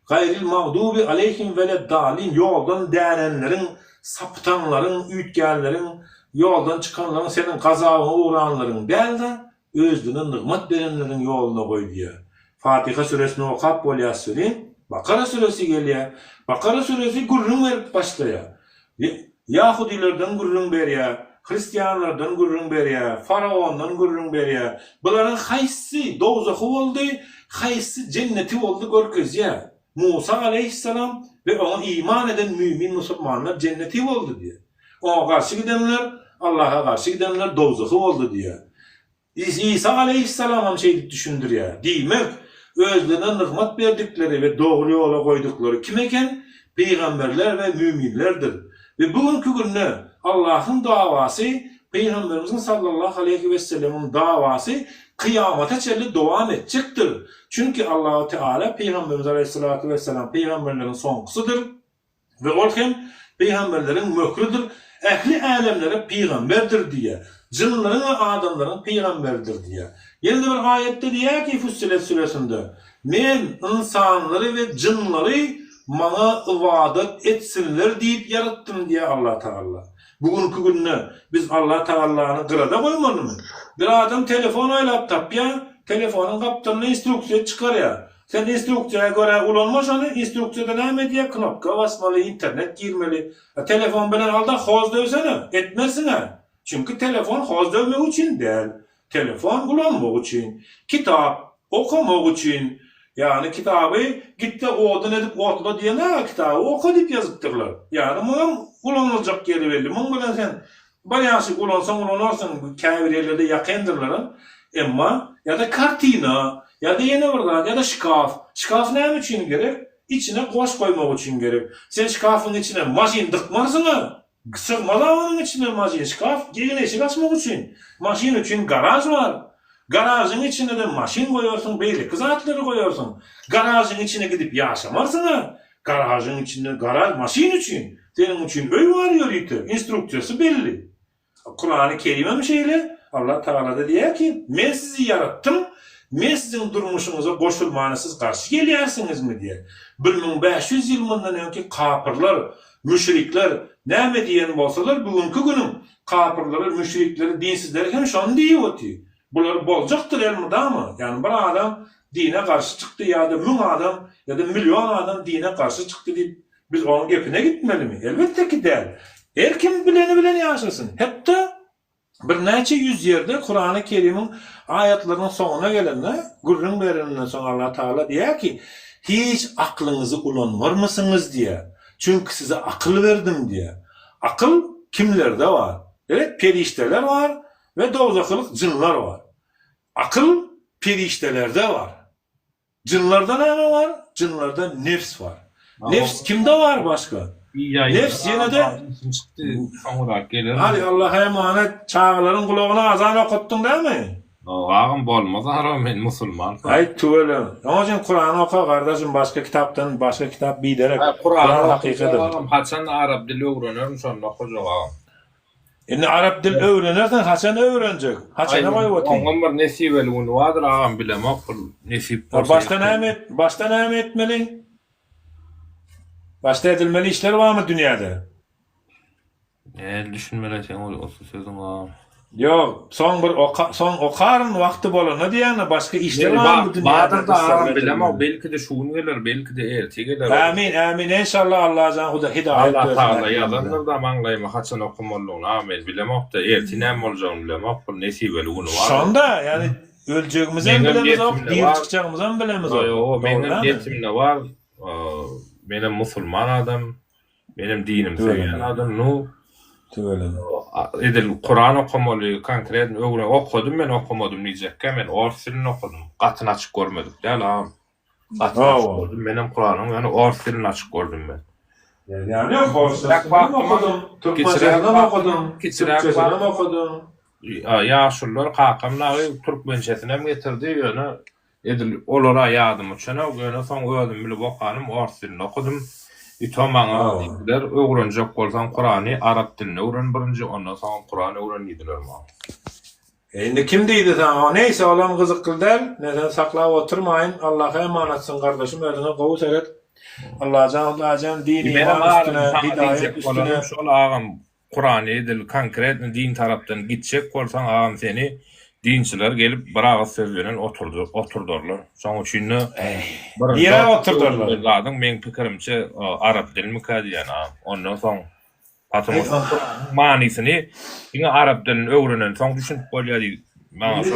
gaýril magdubi aleýhim weled-dalin ýoldan dänenleriň, sapytanlaryň, üýtgänleriň, ýoldan çykanlaryň, seniň gazabyňa ugranlaryň däl-de, Özüne nygmat berenleriň ýoluna goý diýýär. Fatiha süresini okap bolýas welin, Bakara süresi gelýär. Bakara süresi gürrüň berip başlaýar. Ýahudylardan gürrüň berýär, hristianlardan gürrüň berýär, faraondan gürrüň berýär. Bularyň haýsy dowzahy boldy, haýsy jenneti boldy görkezýär. Musa aleýhissalam we oňa iman eden mümin musulmanlar jenneti boldy diýýär. Oňa garşy gidenler, Allaha garşy gidenler dowzahy boldy diýýär. Isa aleýhissalam hem şeýdip düşündirýär. Diýmek, özlerine nygmat berdikleri we dogry ýola goýduklary kim eken? Pygamberler we müminlerdir. We bu günki günde Allahyň dawasy, Pygamberimiziň sallallahu aleýhi wesellemiň dawasy kyýamata çenli dowam etjekdir. Çünki Allahu Teala Pygamberimiz aleýhissalatu wesselam pygamberleriň soňkusydyr. We ol hem pygamberleriň möhrüdir, ähli älemlere pygamberdir diýýär. Jynlaryň we adamlaryň pygamberidir diýýär. Ýene-de bir aýatda diýýär ki, Fussilet süresinde, Men ynsanlary we jynlary maňa ybadat etsinler diýip ýaratdym diýýär Allah Tagala. Bu günki günde biz Allah Tagallany gyrada goýmalymy? Bir adam telefon aýlap tapýar, telefonyň gapdalynda instruksiýa çykarýar. Sen instruksiýa görä ulanma şony, instruksiýada näme diýýär, knopka basmaly, internet girmeli. A telefon bilen alda hoz döwsene, etmersiňä. Çünki telefon hoz döwmek üçin däl. Telefon ulanmak üçin. Kitap okamak üçin. Ýagny kitaby gitde odun edip otla diýen-ä, kitaby oka diýip ýazypdyrlar. Ýagny muňam ulanyljak ýeri belli. Muň bilen sen Bir ýagşy ulansaň ulanarsyň, käbir ýerlerde ýakyndyr-laram. Emma, ýa-da kartina, ýa-da ýene bir zat, ýa-da şkaf. Şkaf näme üçin gerek? Içine goş goýmak üçin gerek. Sen şkafyň içine maşyn dykmarsyň-a! Sygmaz-a onuň içine maşyn. Şkaf egin-eşik asmak üçin. Maşyn üçin garaž bar. Garažyň içine-de maşyn goýarsyň, beýleki zatlary goýarsyň. Garažyň içine gidip ýaşamarsyň-a! Garažyň içinde garaž maşyn üçin, seniň üçin öý bar ýörite, instruksiýasy belli. Kurany Kerimem şeýle, Allah Tagala-da diýýär ki, Men sizi ýaratdym, men siziň durmuşyňyza goşulmana siz garşy gelýärsiňizmi diýýär. 1500 ýyl mundan öňki kapyrlar, müşrikler näme diýen bolsalar, bu günki günüň kapyrlary, müşrikleri, dinsizleri hem şony diýip otyr. Bular boljakdyr elmydama. Ýagny bir adam dine garşy çykdy ýa-da müň adam ýa-da million adam dine garşy çykdy diýip biz onuň gepine gitmelimi? Elbetde ki däl. Her kim bileni bilen ýaşasyn. Hetda birnäçe ýüz ýerde Kurany Kerimiň aýatlarynyň soňuna gelende gürrüň bereninden soň Allah Tagala diýýär ki. Hiç aklyňyzy ulanmarmysyňyz diýýär. Çünki size akyl berdim diýýär. Akyl kimlerde bar? Evet, perişdeler bar we dowzahylyk jynlar bar. Akyl perişdelerde bar. Jynlarda näme bar? Jynlarda nefs bar. Nefs kimde bar başga? Nefs ýene-de çykdy, soňrak geler. Hadi Allaha emanet, çagalaryň gulagyna azan okatdyň dälmi? Agam bolmaz ara men musulman. Aý tüweleme. Oň üçin Kurany oka gardaşym başga kitapdan başga kitap biderek. Kuran hakykydyr. Agam haçan arap dili öwrenerin şonda okajak agam. Indi arap dil öwrenersiň haçan öwrenjek? Haçana goýup otyň? Oňam bir nesibeli güni bardyr agam bilemok bir nesip bolsa. Başda näme başda näme etmeli? Başda edilmeli işler barmy dünýäde? Näl düşünmeli sen ol osu sözüň agam. Ýok, soň bir oka, soň okaryn wagty bolanda diýýäňä başga işler barmy bu dünýäde? Bardyr-da agam bilemok belki-de şu gün geler belki-de ertir geler. Ämin ämin enşallah Allajan huda hidaýat bersin. Allah tagala ýazandyr-da maňlaýyma haçan okamalydygyny agam men bilemok-da ertir näme boljagyny bilemok bir nesibeli güni bar. Şonda ýagny öljegimizem bilemizok diri çykjagymyzam bilemizok. Ýok meňem niýetimde bar menem musulman adam Menem dinimi söýýän adam nu. Tüweleme. Edil Kuran okamaly konkretno öwren okadym men okamadym diýjekkä men ors dilini okadym. Gatyny açyk görmedik däl agam. Gatyny açyk gördüm menem Kuranyň ýöne ors dilini açyk gördüm men. Ýa ýok orsçasyny okadym, türkmençesinem okadym, türkçesinem okadym. Ýaşulular kakam dagy türkmençesinem getirdi ýöne Edil olara ýadym uçanok, ýöne soň özüm bilip okanym ors dilinde okadym. I to maňa diýdiler, öwrenjek bolsaň Kurany arap dilinde öwren birinji, ondan soňam Kuran öwren diýdiler maňa. E indi kim diýdi saňa, neýse olam gyzykly däl, men seni saklap oturmaýyn, Allaha emanatsyň gardaşym özüňe gowy seret. Allajan Hudaýjan din iman üstüne, hidaýat üstüne. Şol agam Kurany edil konkretno din tarapdan gitjek bolsaň agam seni dinçiler gelip bir agyz söz bilen oturdarlar. Şoň üçinde Nirä oturdarlar? Zadyň meň pikirimçe arap dilmikä diýýän agam. Ondan soň Patyma manysyny diňe arap dilini öwrenensoň düşünip bolýar diýip maňa şol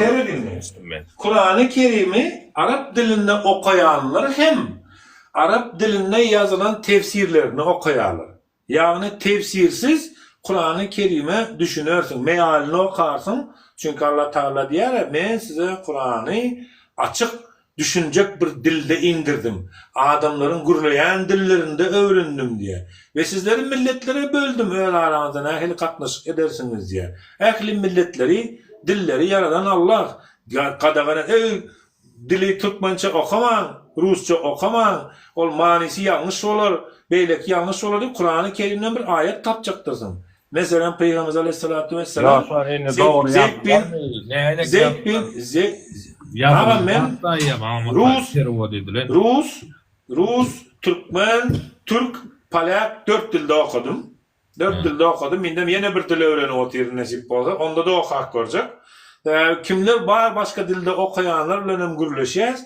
Kurany Kerimi arap dilinde okaýanlar hem arap dilinde ýazylan tefsirlerini okaýarlar. Ýagny tefsirsiz Kurany Kerime düşünersiň, mealini okarsyň, çünki Allah Tagala diýýär, Men size Kurany açyk, düşünjek bir dilde indirdim, adamlaryň gürleýän dillerinde öwrendim diýýär. We sizleri milletlere böldüm, öz araňyzda nähili gatnaşyk edersiňiz diýýär. Ähli milletleri, dilleri ýaradan Allah. Gadagan eý Dili türkmençe okamaň, rusça okamaň, ol manysy ýalňyş bolar, beýleki ýalňyş bolar diýip Kurany Kerimden bir aýat tapjakdyrsyň. Meselem Pygamberimiz Aleýhissalatu wessalam Zeýd bin Zeýd bin Agam men rus rus rus türkmen türk polýak dört dilde okadym. Dört dilde okadym, indem ýene bir dil öwrenip otyryn nesip bolsa, onda-da okap görjek. Sebäbi kimler bar başga dilde okaýanlar bilenem gürleşýäs.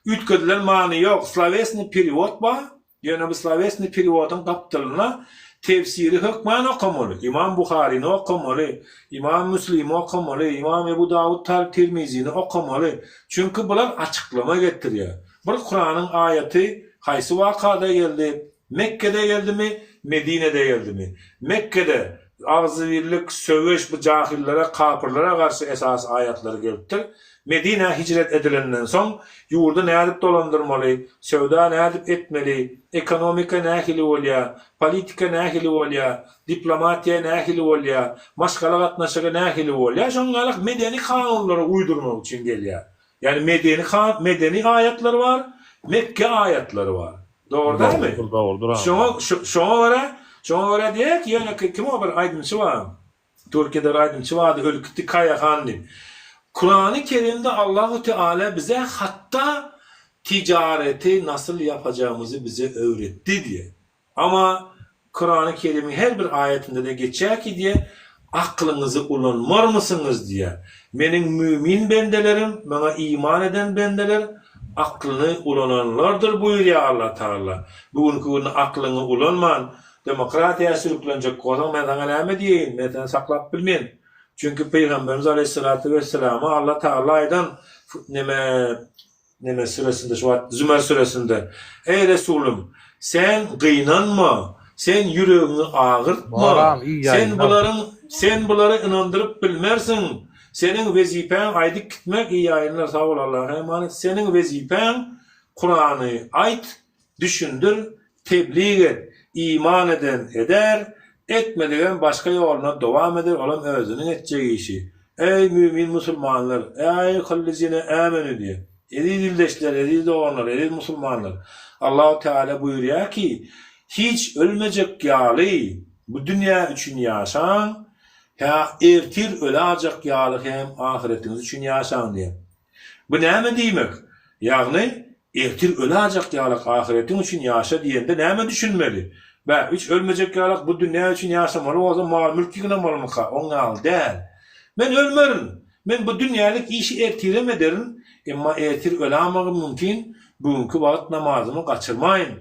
Üýtgedilen many ýok. Slowesnyý perewod bar. Ýöne bu slowesnyý perewodyň gapdalynda tefsiri hökman okamaly. Imam Buharyny okamaly, Imam Müslimi okamaly, Imam Ebu Dawud Tar Tirmizini okamaly. Çünki bular açyklama getirýär. Bir Kuranyň aýaty haýsy wakada geldi, Mekgede geldimi, Medinede geldimi? Mekgede agzybirlik, söweş bu jahyllara, kapyrlara garşy esasy aýatlar gelipdir. Medinä hijret edilenden soň ýurdy nädip dolandyrmaly, söwda nädip etmeli, ekonomika nähili bolýar, politika nähili bolýar, diplomatiýa nähili bolýar, maşgala gatnaşygy nähili bolýar, şonuň ýaly medeni kanunlary uýdurmak üçin gelýär. Ýagny medeni medeni aýatlar bar, Mekge aýatlary bar. Dogry dälmi? Dogrudyr, dogrudyr agam. Şoňa şoňa görä, şoňa görä diýýär ki, ýönekeý kim o bir aýdymçy bar. Türkiýede bir aýdymçy bardy, Ülküti Kaýahan diýip. Kurany Kerimde Allahu Teala bize hatda tijareti nasyl ýapajagymyzy bize öwretdi diýýär. Amma Kurany Kerimiň her bir aýatynda-da geçýär ki diýýär, aklyňyzy ulanmarmysyňyz diýýär. Meniň mümin bendelerim, maňa iman eden bendeler aklyny ulananlardyr buýurýar Allah Tagala. Bu günki günde aklyňy ulanman, demokratiýa sürüklenjek bolsaň men saňa näme diýeýin, men seni saklap bilmen. Çünki Pygamberimiz Aleýhissalatu wesselama Allah Tagala aýdan neme. Neme süresinde şu wagt Zümer süresinde. Eý Resulym, sen gynanma, sen ýüregiňi agyrtma. Baram, iyi Sen ýaýynlar. bularyň sen bulary ynandyryp bilmersiň. Seniň wezipäň aýdyp gitmek, iyi ýaýynlar sag bol Allaha emanet. Seniň wezipäň Kurany aýt, düşündir, teblig et, iman eden eder, etmedigem başga ýoluna dowam eder, olam özüniň etjek işi. Eý, mümin musulmanlar, eýýuhellezine ämenü diýýär. Eziz ildeşler, eziz doganlar, eziz musulmanlar! Allahu Teala buýurýar ki, hiç ölmejek ýaly bu dünýä üçin ýaşaň, hä ertir ölajak ýaly hem ahyretiňiz üçin ýaşaň diýýär. Bu näme diýmek? Ýagny, ertir ölajak ýalak ahyretiň üçin ýaşa diýende näme düşünmeli? Bä, hiç ölmejek ýalak bu dünýä üçin ýaşamaly bolsa mal-mülk ýygnamalymy-ka? Oň ýaly däl. Men ölmerin. Men bu dünýälik işi ertirem ederin, emma ertir ölamagym mümkin, bu günki wagt namazymy gaçyrmaýyn.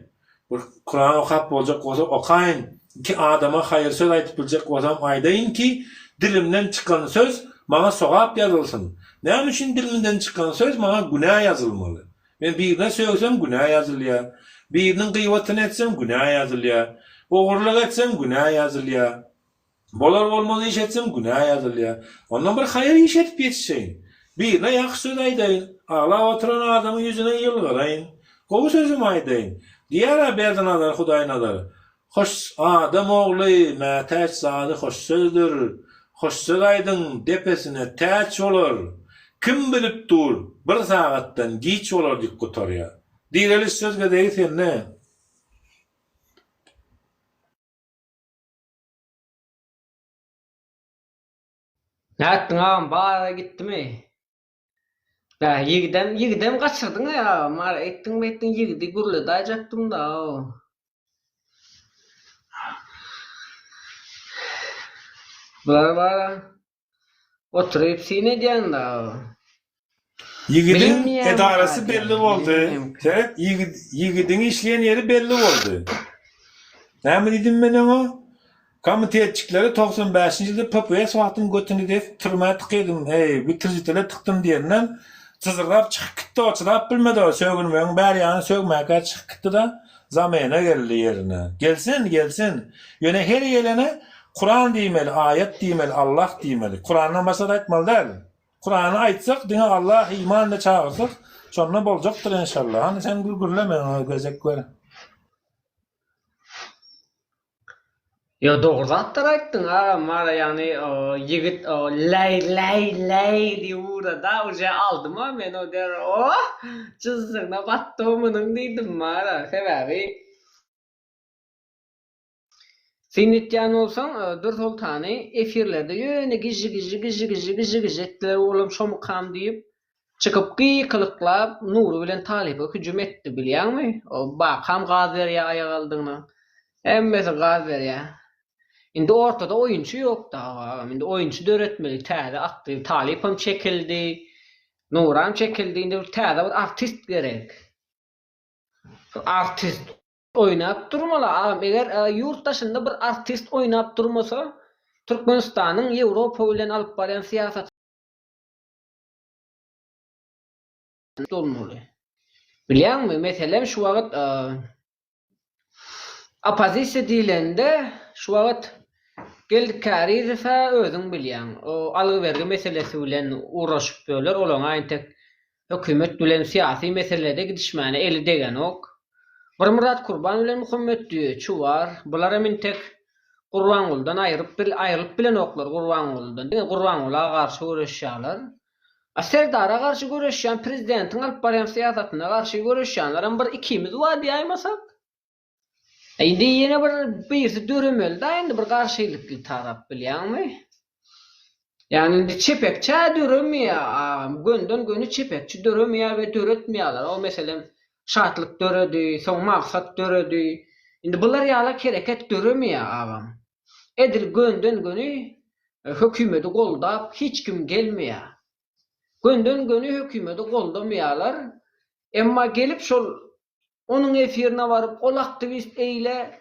Bir Kuran okap boljak bolsa okaýyn, iki adama haýyr söz aýdyp biljek bolsam aýdaýyn ki, dilimden çykan söz maňa sogap ýazylsyn. Näme üçin dilimden çykan söz maňa günä ýazylmaly? Men birine sögsem günä ýazylýar. Biriniň gyýbatyny etsem günä ýazylýar. Ogurlyk etsem günä ýazylýar. Bolar-bolmaz iş etsem günä ýazylýar. Ondan bir haýyr iş edip ýetişeýin. Birine ýagşy söz aýdaýyn, aglap oturan adamyň ýüzüne ýylgyraýyn. Gowy sözüm aýdaýyn. Diýer-ä Berdinazar Hudaýnazar, Hoş, adam ogly mätäç zady hoş sözdür. Hoş söz aýdyň, depesine täç bolar. Kim bilip dur, bir sagatdan giç bolar diýip gutarýar. Direliş söz gezegi sende. Nätdiň agam bazara gitdimi? Bä ýigidem ýigidem gaçyrdyň-aý agam ara etdiň beýtdiň ýigidi gürledaýjakdym-da. Bular bara Oturyp syn edýän dagy. Ýigidiň Bilinmeýän edarasy zat belli ýaly, boldy. bilinmeýän. Seret, ýigit, ýigidiň işleýän ýeri belli boldy. Näme diýdim men oňa? Komitetçiklere 95-nji ýylda PPS wagtym götüni desip türmä tykydym, eý, bitirijilere tykdym diýenden jyzyrlap çykyp gitdi o, çydap bilmedi o, sögünmegiň bäri ýany sögmäkä çykyp gitdi-de, zamena geldi ýerine. Gelsin, gelsin. Ýöne her gelene Kuran diýmeli, aýat diýmeli, Allah diýmeli. Kurandan başga zat aýtmaly däl. Kurany aýtsak, diňe Allah iman ile çagyrsak, şonda boljakdyr enşallah. Hany sen bir gürle meňe gezek ber. Ýok dogry zatlar aýtdyň agam wara ýagny ýigit läý läý läý diýip ugrada uje aldyma men o derrew oh jyzzygyna batdy munuň diýdim wara sebäbi Syn etýän bolsaň Dürsoltany efirlerde ýöne gijji gijji gijji gijji gijji gijji etdiler olam şomykam diýip çykyp gykylyklap Nury bilen Talyba hüjüm etdi bilýäňmi o Bakam gaz berýä aýak aldygyna hemmesi gaz berýä indi ortada oýunçy ýok dagy agam indi oýunçy döretmeli täze aktiw Talypam çekildi Nuram çekildi indi bir täze bir artist gerek artist Oýnap durmaly agam eger ýurt daşynda bir artist oýnap durmasa Türkmenistanyň Ýewropa bilen alyp barýan syýasaty bolmaly. Bilýäňmi meselem şu wagt oppozisiýa diýlende şu wagt Geldi Kärizow-a özüň bilýäň o algy-bergi meselesi bilen ugraşyp ýörler olaňa entek Hökümet bilen syýasy meselede gidişmäne eli degenok. Bir Myrat Kurban bilen Muhammet Düýeçi bar. Bularam intek Gurbangulydan aýryp bil aýrylyp bilenoklar Gurbangulydan. Diňe Gurbangula garşy göreşýärler. A Serdara garşy göreşýän prezidentiň alyp barýan syýasatyna garşy göreşýänlerem bir ikimiz bar diýäýmasak. Indi ýene bir birisi döremeli-dä indi bir garşylykly tarap bilýäňmi? Ýagny indi çepekçä döremeýär agam, gönden-göni çepekçi döremeýär we döretmeýärler. O meselem Şatlyk döredi, soň Maksat döredi. Indi bular ýala hereket döremeýär agam. Edil gönden-göni hökümeti goldap hiç kim gelmeýär. Gönden-göni hökümeti goldamaýarlar. Emma gelip şol Onuň efirine baryp ol aktiwist eýle,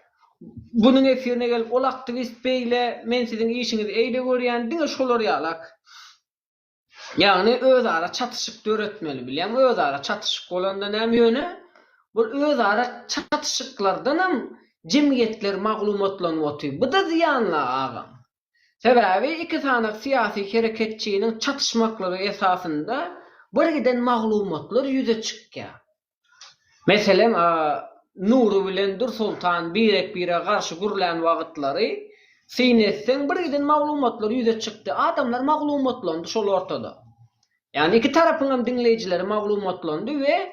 bunuň efirine gelip ol aktiwist beýle, men siziň işiňizi eýle görýän, diňe şolar ýalak. Ýagny özara çatyşyk döretmeli bilýäňmi özara çatyşyk bolanda näme ýöne bul özara çatyşyklardanam jemgyýetler maglumatlanyp otyr bu-da zyýanla agam. Sebäbi iki sany syýasy hereketçiniň çatyşmaklygy esasynda bir giden maglumatlar ýüze çykýar. Meselem, Nury bilen Dürsoltan birek-birege garşy gürlän wagytlary syn etseň bir giden maglumatlar ýüze çykdy. Adamlar maglumatlandy şol ortada. Ýagny iki tarapyňam diňleýjileri maglumatlandy we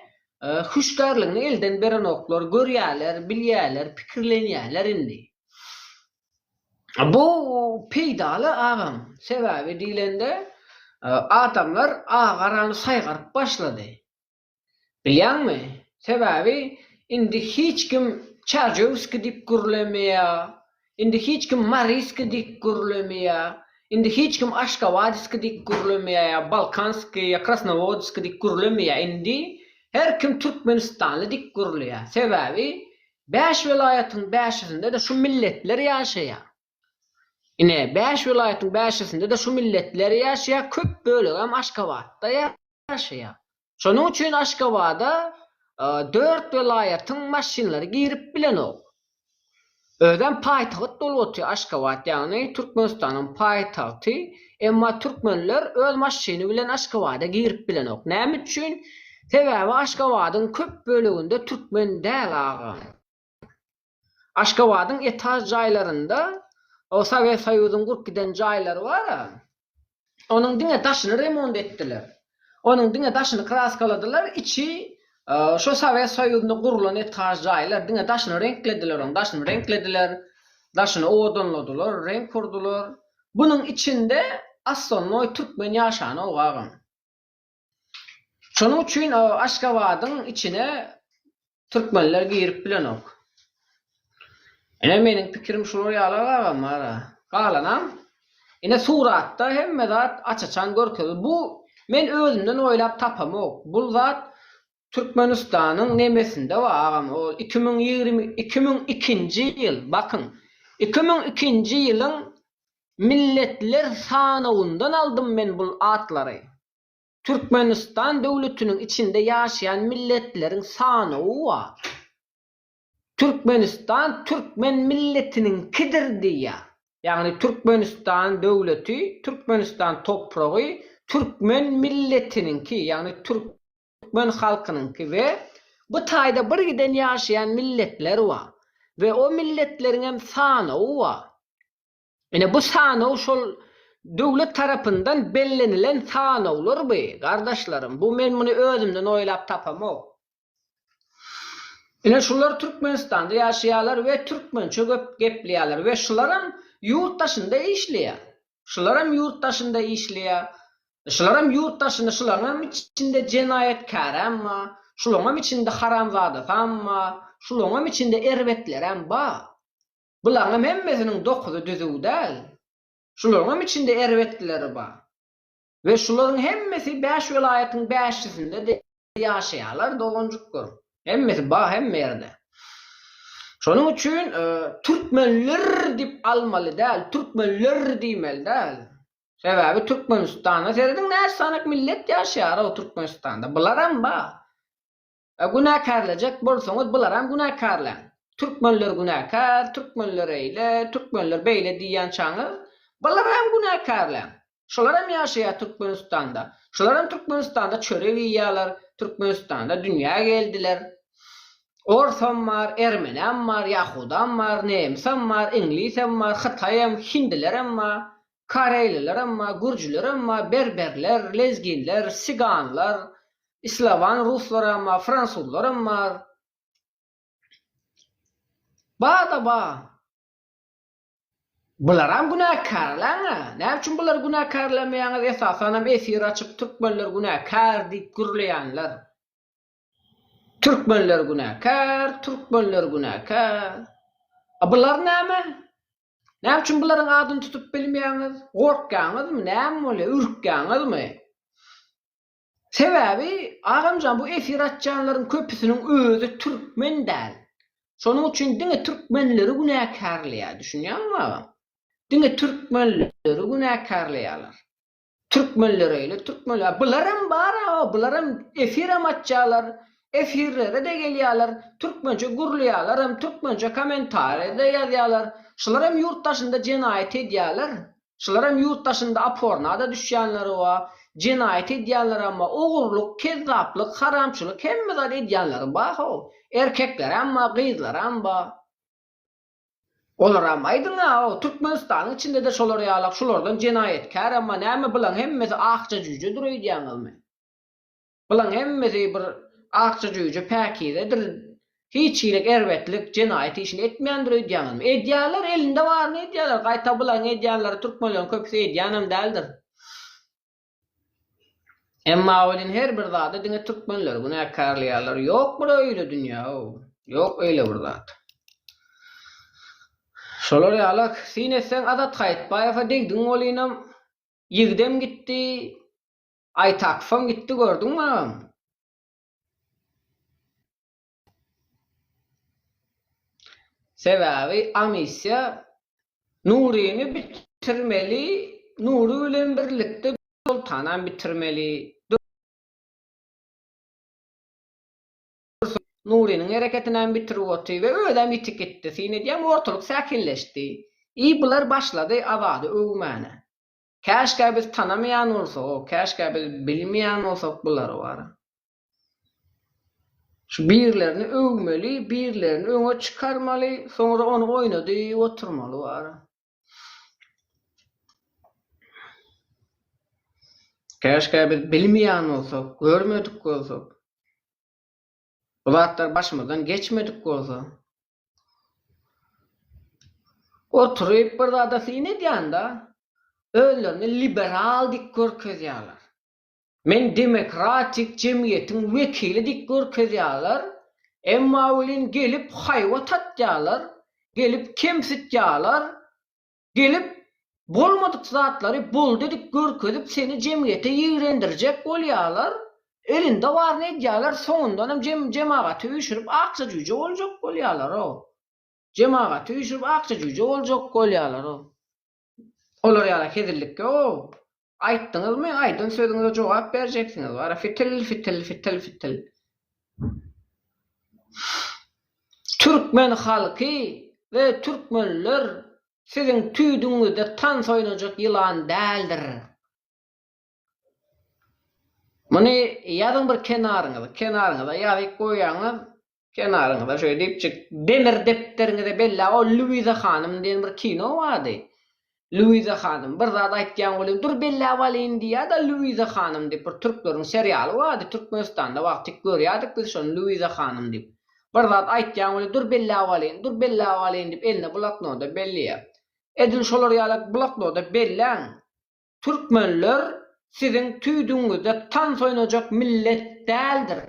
hüşgärligini elden berenoklar, görýärler, bilýärler, pikirlenýärler indi. Bu peýdaly agam. Sebäbi diýlende adamlar agarany saýgaryp başlady. Bilýäňmi? Sebäbi indi hiç kim Çärjewski diýip gürlemeýär, indi hiç kim Maryski diýip gürlemeýär, indi hiç kim Aşgabadski diýip gürlemeýär ýa Balkanski ýa Krasnowodski diýip gürlemeýär. Indi her kim Türkmenistanly diýip gürleýär. Sebäbi bäş welaýatyň bäşisinde-de şu milletler ýaşaýar. Ine, bäş welaýatyň bäşisinde-de şu milletler ýaşaýar, köp bölegem Aşgabatda ýaşaýar. Şonuň üçin Aşgabada dört welaýatyň maşynlary girip bilenok. Özem paýtagt bolup otyr Aşgabat, ýagny Türkmenistanyň paýtagty, emma türkmenler öz maşyny bilen Aşgabada girip bilenok. Näme üçin? Sebäbi Aşgabadyň köp böleginde türkmen däl agam. Aşgabadyň etaž jaýlarynda o Sowet Soýuzyň gurup giden jaýlary bar-a, onuň diňe daşyny remont etdiler. Onuň diňe daşyny kraskaladylar, içi şo Sowet Soýuzynda gurulan etaž jaýlar, diňe daşyny reňklediler, onuň daşyny reňklediler, daşyny owadanladylar, reňk urdular. Bunuň içinde ostalnoý türkmen ýaşanok agam. Şonuň üçin Aşgabadyň içine türkmenler girip bilenok. Ine meniň pikirim şular ýaly agam ara. Galanam ine suratda hemme zat aç-açan görkezildi. Bu men özümden oýlap tapamok. Bul zat Türkmenistanyň nemesinde bar agam. Ol 2020 2002-nji ýyl bakyň. 2002-nji ýylyň Milletler sanawyndan aldym men bul atlary. Türkmenistan döwletiniň içinde ýaşaýan milletleriň sanawy bar. Türkmenistan türkmen milletiniňkidir diýýär. Ýagny Türkmenistan döwleti, Türkmenistan topragy türkmen milletiniňki, ýagny türkmen halkynyňky we bu taýda bir giden ýaşaýan milletler bar we o milletleriňem sanawy bar. Ine bu sanaw şol döwlet tarapyndan bellenilen sanawlar bu, gardaşlarym. Bu men muny özümden oýlap tapamok. Ine şular Türkmenistanda ýaşaýarlar we türkmençe köp gepleýärler we şularam ýurt daşynda işleýär. Şularam ýurt daşynda işleýär. Şularam ýurt daşynda şularyňam içinde jenaýatkärem bar, şularyňam içinde haramzadasam bar, şularyňam içinde erbetlerem bar. Bularyňam hemmesiniň dokuzy düzüw däl. Şularyňam içinde erbetleri bar. We şularyň hemmesi bäş welaýatyň bäşisinde-de ýaşaýarlar doganjyklar. Hemmesi bar hemme ýerde. Şonuň üçin türkmenler diýip almaly däl, türkmenler diýmeli däl. Sebäbi Türkmenistanda serediň näçe sany millet ýaşaýar-ow Türkmenistanda. Bularam bar. Günäkärlejek bolsaňyz bularam günäkärläň. Türkmenler günäkär, türkmenler eýle, türkmenler beýle diýýänçäňiz bularam günäkärläň. Şularam ýaşaýar Türkmenistanda. Şularam Türkmenistanda çörek iýýärler, Türkmenistanda dünýä geldiler. Orsam bar, ermenem bar, ýahudam bar, nemisem bar, iňlisem bar, hytaýam, hindilerem bar, koreýlilerem bar, gürjülerem bar, berberler, lezginler, siganlar, Islawan ruslaram bar, fransuzlaram bar. Bar-da bar. Bularam günäkärläň-ä. Näme üçin bulary günäkärlemeýäňiz, esasanam efir açyp türkmenler günäkär diýip gürleýänler. Türkmenler günäkär, türkmenler günäkär. A bular näme? Näme üçin bularyň adyny tutup bilmeýäňiz? Gorkýaňyzmy, näme bolýar, ürkýäňizmi? Sebäbi agamjan bu efir açýanlaryň köpüsiniň özi türkmen däl. Şonuň üçin diňe türkmenleri günäkärleýär düşünýäňmi agam? Diňe türkmenleri günäkärleýärler. Türkmenler öýle, türkmenler. Bularam bar-a, bularam efirem açýarlar, efirlere-de gelýärler, türkmençe gürleýärlerem, türkmençe kommentariýa-da ýazýarlar. Şularam ýurt daşynda jenaýat edýärler. Şularam ýurt daşynda oporna-da düşýänleri bar, jenaýat edýänlerem bar, ogurlyk, kezzaplyk, haramçylyk hemme zat edýänleri bar-how. Erkeklerem bar, gyzlaram bar. Olaram aýdyň-a, Türkmenistanyň içinde-de şolar ýalak, şulardan jenaýatkärem bar, näme bulaň hemmesi akja jüýjedir öýdýäňizmi? Bulaň hemmesi bir akja jüýje päkizedir, hiç hili erbetlik, jenaýat işini etmeýändir öýdýäňizmi? Edýärler, elinde baryny edýärler, gaýta bulaň edýänleri türkmenleriň köpüsi edýänem däldir. Emma welin her bir zada diňe türkmenleri günäkärleýärler. Ýok bir öýle dünýä-ow. Ýok öýle bir zat. Şolar ýalak, syn etseň Azat Haýytbaýewe degdiň welinem, ýigidem gitdi, Aýtakowam gitdi gördüňmi agam? Sebäbi amissiýa Nuryny bitirmeli, Nury bilen birlikde Soltanam bitirmeli. Dursun Nurynyň hereketinem bitirip oty we özem ýitip gitdi. Syn edýäňmi ortalyk säkinleşdi. I bular başlady Azady öwmäne. Käşgä biz tanamaýan bolsak-ow, käşgä biz bilmeýän bolsak bulary wara. Şu birlerini öwmeli, birlerini öňe çykarmaly, soňra ony oýnadyp oturmaly wara. Käşgä biz bilmeýän bolsak, görmedik bolsak, bu zatlar başymyzdan geçmedik bolsa. Oturyp bir zada syn edýän-de, özlerini liberal diýip görkezýärler. Men demokratik jemgyýetiň wekili diýip görkezýärler, emma welin gelip haýbat atýarlar, gelip kemsitýärler, gelip bolmadyk zatlary boldy edip görkezip seni jemgyýete ýigrendirjek bolýarlar, elinde baryny edýärler, soňundanam jemagaty üýşürip akja jüýje boljak bolýarlar-ow. Jemagaty üýşürip akja jüýje boljak bolýarlar-ow. Olar ýaly hezillik ýok. Aýtdyňyzmy, aýdan sözüňize jogap berjeksiňiz. Wara fitil, fitil, fitil, fitil. Türkmen halky we türkmenler siziň tüýdügiňizde tans oýnajak ýylan däldir. Muny ýazyň bir kenaryňyza, kenaryňyza ýazyp goýaňyz, kenaryňyza şeý diýipjik demir depderiňize belläp, o Luiza hanym diýen bir kino bardy. Luiza hanym, bir zat aýtýaň welin, dur belläp alyň diýýär-de Luiza hanym diýip bir türkleriň serialy bardy, Türkmenistanda wagty görýärdik biz şony Luiza hanym diýip. Bir zat aýtýaň welin, dur belläp alyň, dur belläp alyň diýip eline bloknoda belleýär. Edil şolar ýaly bloknoda belläň. Türkmenler siziň tüýdügiňizde tans oýnajak millet däldir.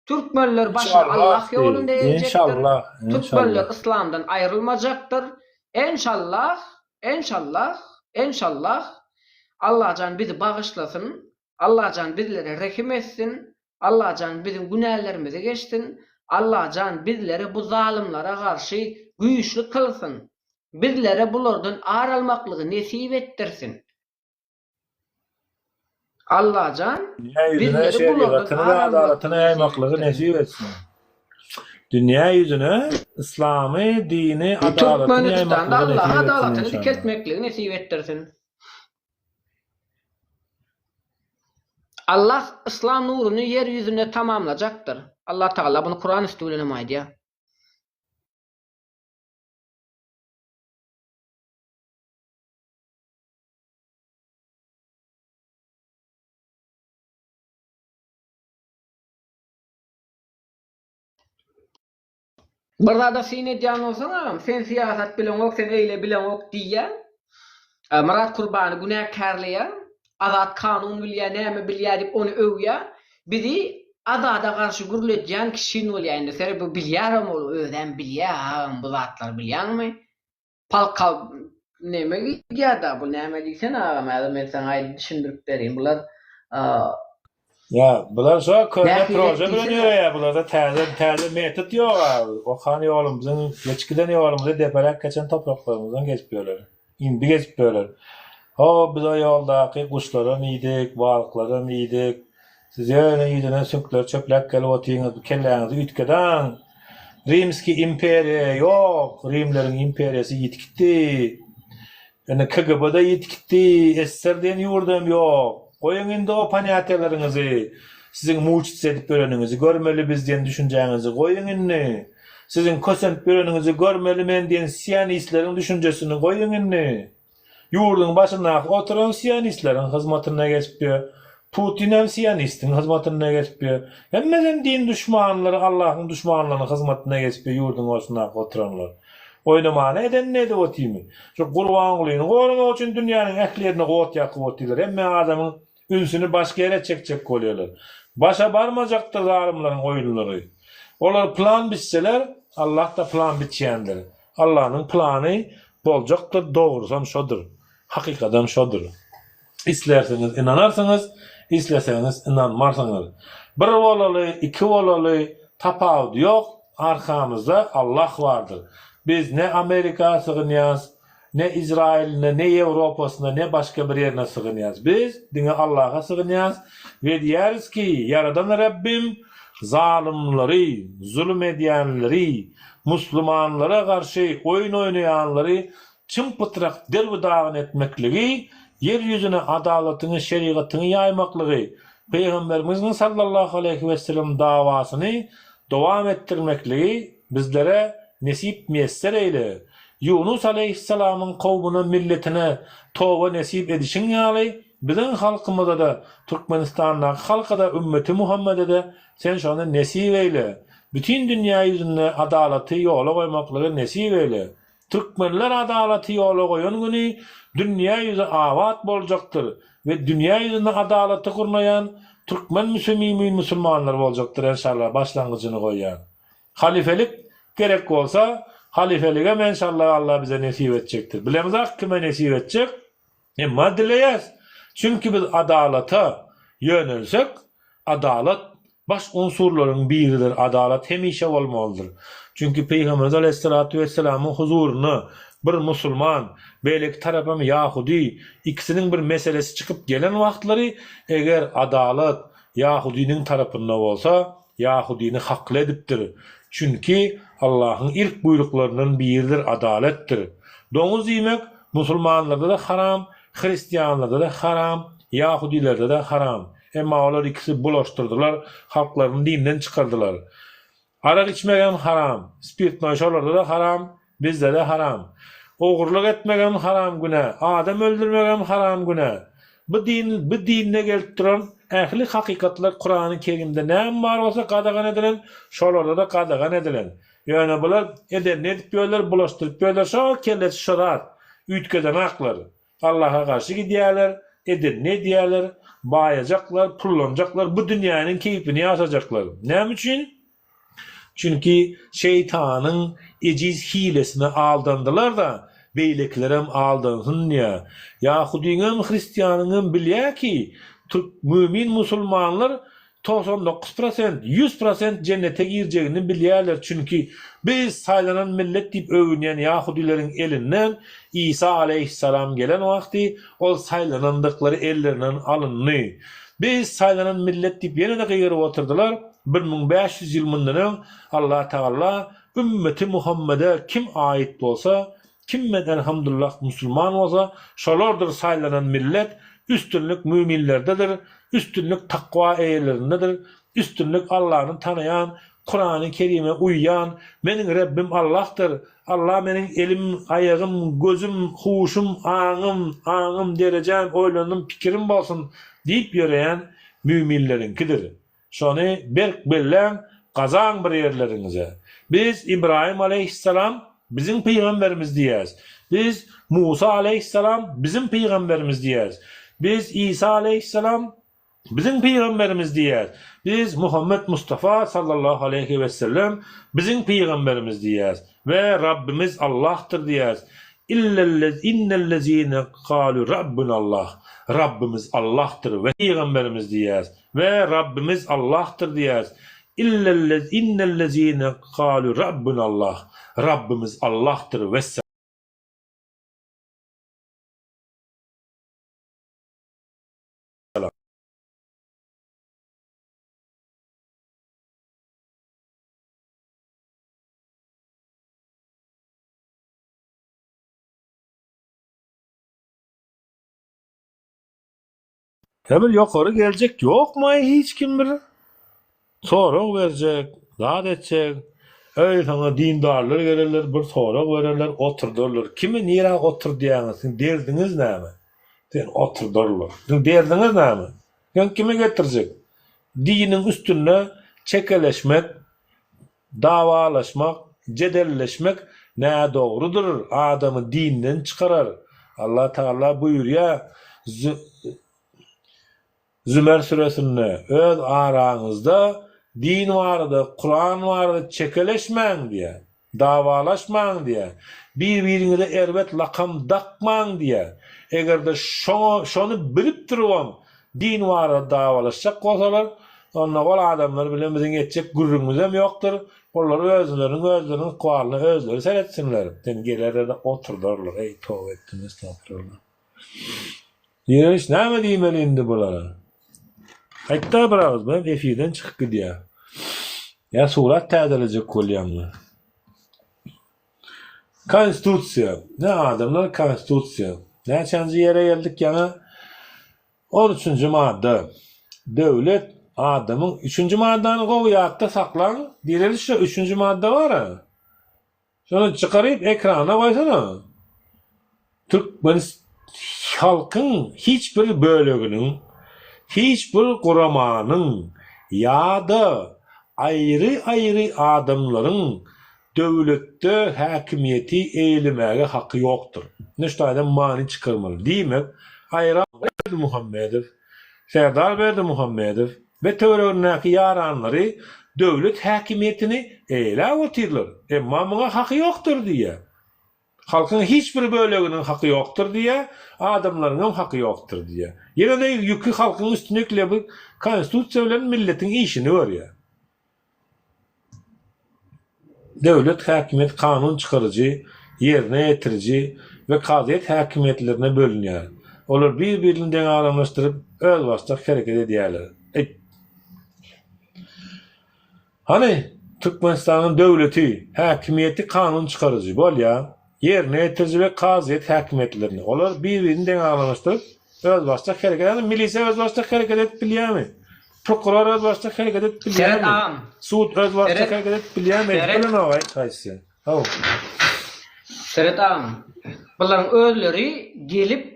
Türkmenler başyny Allah ýolunda egjekdir. Türkmenler yslamdan aýrylmajakdyr. Enşallah, enşallah, enşallah Allajan bizi bagyşlasyn, Allajan bizlere rehim etsin, Allajan biziň günälerimizi geçsin, Allajan bizleri bu zalymlara garşy güýçli kylsyn. Bizlere bulardan ar almaklygy nesip etdirsin. Allajan Dünýä ýüzüne bizleri bulardan şerigatyny we ar adalatyny almaklygy nesip ýaýmaklygy etdirsin. nesip etsin. Dünýä ýüzüne yslamy dini adalatyny Türkmenistanda ýaýmaklygy Allah nesip etsin adalatyny inşallah. dikeltmekligi nesip etdirsin. Allah yslam nuruny ýer ýüzünde tamamlajakdyr. Allah Tagala buny Kuran üsti bilen hem aýdýar. Bir zada syn edýän bolsaň agam, sen syýasat bileňok, sen eýle bileňok diýýäň. Myrat Kurbany günäkärleýäň, Azat kanun bilýär, näme bilýär diýip ony öwýär. Bizi Azada garşy gürledýän kişin bolýar indi. Sebäbi bu bilýärem ol, özem bilýär agam bu zatlary bilýäňmi? Palka neme gidýär-da bu näme diýsene agam häzir men saňa aýdyp düşündirip bereýin bular Ýa bular şo köne Nähili proje bilen diýsene. ýöreýär bularda täze täze metod ýok a okan ýolumyzyň geçip giden ýolumyzy depeläp geçen topraklarymyzdan gezip ýörler indi gezip ýörler. Ho, biz o ýoldaky guşlaram iýdik, balyklaram iýdik. Siz ýöne ýüzüne süňkleri çöpläp gelip otyňyz, kelläňizi üýtgedaň. Rimskiý imperiýa ýok, rimleriň imperiýasy ýitip gitdi. Indi KGB-de ýitip gitdi, SSR diýen ýurdam ýok. Goýuň indi o ponýatiýalaryňyzy, siziň muçits edip ýöreniňizi görmeli biz diýen düşünjäňizi goýuň indi. Siziň kösenip ýöreniňizi görmeli men diýen sionistleriň düşünjesini goýuň indi. Ýurduň başyndaky oturan sionistleriň hyzmatynda geçip ýör. Putinem sionistiň hyzmatynda geçip ýör. Hemmesem din duşmanlary, Allahyň duşmanlarynyň hyzmatynda geçip ýör ýurduň başyndaky oturanlar. Oýnamany edenini edip otymy? Şu Gurbangulyny goramak üçin dünýäniň ähli ýerine ot ýakyp otyrlar. Hemme adamyň ünsüni başga ýere çekjek bolýarlar. Başa barmajakdyr zalymlaryň oýunlary. Olar plan biçseler, Allah-da plan biçýändir. Allanyň plany boljakdyr, dogrusam şodur. Hakykadam şodur. Islersiňiz ynanarsyňyz, isleseňiz ynanmarsyňyz. Bir bolaly, iki bolaly, tapawudy ýok, arkamyzda Allah bardyr. Biz ne Amerika sygynýas, ne Izraýylyna, ne Ýewropasyna, ne başga bir ýerine sygynýas. Biz diňe Allaha sygynýas we diýýäris ki, Ýaradan Rabbim zalymlary, zulum edýänleri, muslimanlara garşy oýun oýnaýanlary çym-pytrak derbi-dagyn etmekligi, ýer ýüzüne adalatyňy, şerigatyňy ýaýmaklygy, Pygamberimiziň sallallahu aleýhi wesellem dawasyny dowam etdirmekligi bizlere nesip miýesser eýle. Ýunus aleýhissalamyň kowmuna, milletine toba nesip edişiň ýaly, biziň halkymyza-da, Türkmenistandaky halka-da, ümmeti Muhammede-de Sen şony nesip eýle. Bütin dünýä ýüzünde adalaty ýola goýmaklygy nesip eýle. Türkmenler adalaty ýola goýan güni dünýä ýüzi abat boljakdyr we dünýä ýüzünde adalaty gurnaýan türkmen müsümimin musulmanlar boljakdyr enşalla başlangyjyny goýýan. Halifelik gerek bolsa halifeligem enşalla Alla bize nesip etjekdir. Bilemzak kime nesip etjek emma dileýäs. Çünki biz adalata ýönelsek Adalat baş unsurlaryň biridir, adalat hemişe bolmalydyr. Çünki Pygamberimiz aleýhissalatu wessalamyň huzuryna bir musulman, beýleki tarapam ýahudy, ikisiniň bir meselesi çykyp gelen wagtlary, eger adalat ýahudynyň tarapynda bolsa, ýahudyny hakly edipdir. Çünki Allahyň ilk buýruklaryndan biridir adalatdyr. Doňuz iýmek musulmanlarda-da haram, hristianlarda-da haram, ýahudilerde-de haram. Emma olar ikisi bulaşdyrdylar, halklaryny dinden çykardylar. Arak içmegem haram, spirtnoý şolarda-da haram, bizde-de haram. Ogurlyk etmegem haram günä, adam öldürmegem haram günä. Bu din, bu dinde gelip duran ähli hakykatlar Kurany Kerimde näme bar bolsa gadagan edilen, şolarda-da gadagan edilen. Ýöne bular edenini edip ýörler, bulaşdyryp ýörler, şo kellesi şo zat, üýtgedenaklar. Allaha garşy gidýärler, edenini edýärler, baýajaklar, pullanjaklar, bu dünýäniň keýpini ýaşajaklar. Näme üçin? Çünki şeýtanyň ejiz hilesine aldandylar-da, beýlekilerem aldansyn diýýär. Ýahudyňam, hristianyňam bilýär ki, türk mömin musulmanlar 99 prosent, 100 prosent jennete girjegini bilýärler, çünki biz saýlanan millet diýip öwünýän ýahudileriň elinden Isa aleýhissalam gelen wagty ol saýlanandyklary ellerinden alyndy. Biz saýlanan millet diýip ýene-de gygyryp otyrdylar, 1500 ýyl mundan öň Allah Tagala ümmeti Muhammede kim aýyt bolsa, Kim men Elhamdullah musulman bolsa şolardyr saýlanan millet üstünlik müminlerdedir üstünlik takwa eýelerindedir üstünlik Allany tanaýan Kurany Kerime uýýan meniň Rebbim Allahdyr Allah meniň elim aýagym gözüm huşum aňym aňym derejäm oýlandym pikirim bolsun diýip ýöreýän müminleriňkidir. Şony berk belläň, gazaň bir ýerleriňize. Biz Ybraýym aleýhissalam biziň pygamberimiz diýýäs. Biz Musa aleýhissalam biziň pygamberimiz diýýäs. Biz Isa aleýhissalam biziň pygamberimiz diýýäs. Biz Muhammet Mustafa sallallahu aleýhi wessellem biziň pygamberimiz diýýäs we Rabbimiz Allahdyr diýýäs. Illellez innellezine galu Rabbunallah Rabbimiz Allahdyr we pygamberimiz diýýäs. We Rabbimiz Allahdyr diýýäris. Illellez innellezine galu Rabbunallah Rabbimiz Allahdyr wessalam. He bir ýokary geljek ýokmaý hiç kim bir sorag berjek zat etjek öý saňa dindarlar gelerler bir sorag bererler oturdarlar kimi nirä oturdýaňyz siziň derdiňiz näme seni oturdarlar siziň derdiňiz näme sen kimi getirjek diniň üstünde çekeleşmek Dawalaşmak, jedelleşmek nädogrudyr, adamy dinden çykarar. Allah Tagala buýurýar, Zümer süresinde, Öz araňyzda din barada, Kuran barada çekeleşmäň diýýär, dawalaşmaň diýýär, bir-biriňize erbet lakam dakmaň diýýär. Eger-de şoňa, şony bilip durubam Din barada dawalaşjak bolsalar, onda ol adamlar bilen biziň etjek gürrüňimizem ýokdur, olar özleriniň özleriniň ykbalyna özleri seretsinler, seni gelerler-de oturdarlar, eý toba etdim estagfirullah. Direliş näme diýmeli indi bulara? Aýtda bir agyz, bu hem efirden çykyp gidýär. Ýa surat täzelejek bolýaňmy? Konstitusiýa. Ne adamlar konstitusiýa. Näçenji ýere geldik ýaňy? On üçünji madda. Döwlet adamyň üçünji maddany gowy ýatda saklaň. Direliş şo üçünji madda bar-a. Şony çykaryp ekrana goýsana. Türkmen halkyň hiç bir böleginiň, hiç bir guramanyň ýa-da aýry-aýry adamlaryň döwletde häkimiýeti eýelemäge haky ýokdur. Ine şu taýdan many çykarmaly. Diýmek, Aýra Berdimuhamedow, Serdar Berdimuhamedow we töweregindäki ýaranlary döwlet häkimiýetini eýeläp otyrlar. Emma muňa haky ýokdur diýýär. Halkyň hiç bir böleginiň haky ýokdur diýýär, adamlaryňam haky ýokdur diýýär. Ýene-de ýüki halkyň üstüne ýükleýär, bu konstitusiýa bilen milletiň işini görýär. Döwlet häkimiýeti kanun çykaryjy, ýerine ýetiriji we kazyýet häkimiýetlerine bölünýär. Olar bir-birini deňagramlaşdyryp, özbaşdak hereket edýärler. Hany, Türkmenistanyň döwleti, häkimiýeti kanun çykaryjy, bolýa, ýerine ýetiriji we kazyýet häkimiýetlerini, olar bir-birini deňagramlaşdyryp, özbaşdak hereket, hany milisiýa özbaşdak hereket edip bilýärmi? Prokuror özbaşdak hereket edip Seret bilýärmi? agam. Sud özbaşdak Seret. hereket edip bilýärmi? Edip Seret. bilenok hiç haýsysy. Haw. Seret agam. Bularyň özleri gelip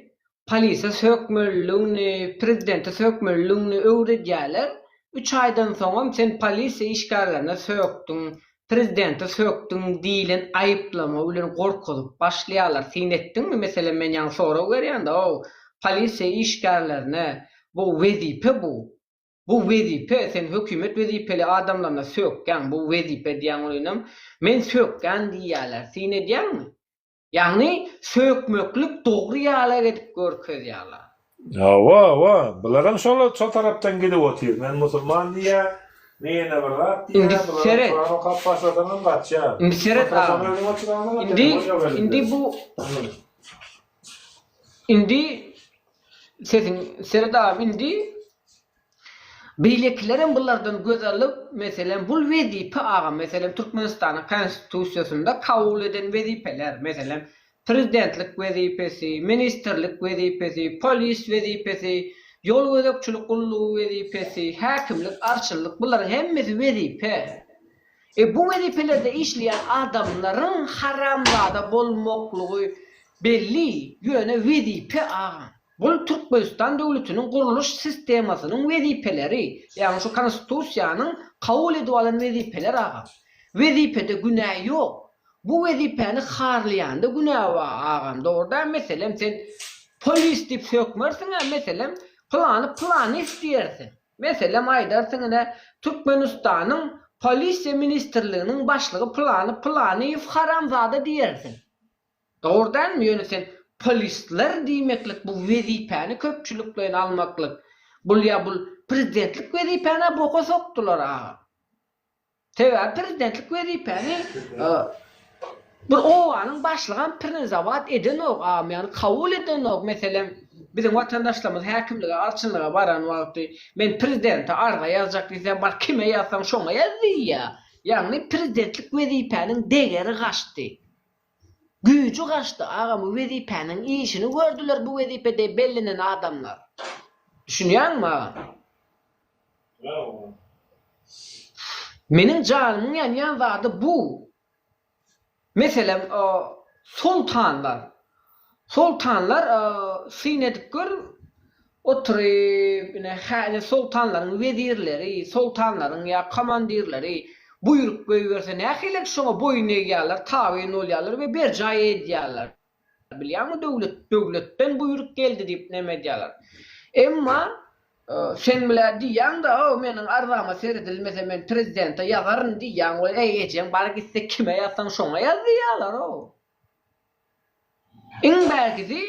Polise sökmeliligini, prezidente sökmeliligini öwredýärler. Üç aýdan soňam sen polisiýa işgärlerine sökdüň, prezidente sökdüň diýlen aýyplama bilen gorkuzyp başlaýarlar. Syn etdiňmi, meselem men ýaňy sorag berýän-de, ow, polisiýa işgärlerine bu wezipe bu. Bu wezipe, sen hökümet wezipeli adamlaryna sökýäň, bu wezipe diýýäň welinem, men sökýän diýýärler. Syn edýäňmi? Ýagny sökmeklik dogry ýalak edip görkezýärler. Hawa hawa bularam şol şol tarapdan gidip otyr men musulman diýýä men ýene bir zat Indi diýýä bularam seret. kuran okap başlasaňam gaçýar. Indi seret Mikrofony agam. özüň oçuraňda Indi telefon ýok elinde. indi bu indi sesiň seret agam indi Beýlekilerem bulardan göz alyp, meselem, bul wezipe agam, meselem, Türkmenistanyň Konstitusiýasynda kabul eden wezipeler, meselem, prezidentlik wezipesi, ministrlik wezipesi, polis wezipesi, ýol gözegçilik gullugy wezipesi, häkimlik, arçynlyk, bularyň hemmesi wezipe. E bu wezipelerde işleýän adamlaryň haramzada bolmaklygy belli, ýöne wezipe agam. Bul Türkmenistan döwletiniň gurluş sistemasynyň wezipeleri, ýagny şu konstitusiýanyň kabul edip alan wezipeler agam. Wezipede günä ýok. Bu wezipäni harlaýanda günä bar agam dogry däl meselem sen polis diýip sökmersiňä meselem pylany pylanist diýersiň. Meselem aýdarsyň ine Türkmenistanyň polisiýa ministrliginiň başlygy pylany pylanyýew haramzada diýersiň. Dogry dälmi ýöne sen polisler diýmeklik bu wezipäni köpçülikleýin almaklyk bul ýa bul prezidentlik wezipäni boka sokdular agam. Sebäbi prezidentlik wezipäni bir obanyň başlygam prinizawat edenok agam ýagny kabul edenok meselem biziň watandaşlarymyz häkimlige arçynlyga baran wagty men prezidente arza ýazjak diýse bar kime ýazsaň şoňa ýaz diýýä ýagny prezidentlik wezipäniň degeri gaçdy. Güýji gaçdy agam bu wezipäniň işini gördüler bu wezipede bellenen adamlar. Düşünýäňmi agam? Meniň janymyň ýanýan zady bu. Meselem, soltanlar. Soltanlar syn edip gör, oturyp, ine, hä, soltanlaryň wezirleri, soltanlaryň ýa komandirleri buýruk goýberse nähili şoňa boýun egýärler, tabyn bolýarlar we berjaý edýärler. Bilýäňmi döwlet döwletden buýruk geldi diýip neme edýärler. Emma sen bile diýýäňdä o meniň arzama seredilmese men prezidente ýazaryn diýýäň we eý ejeň bar gitse kime ýazsaň şoňa ýaz diýýärler-ow. Iň bärkisi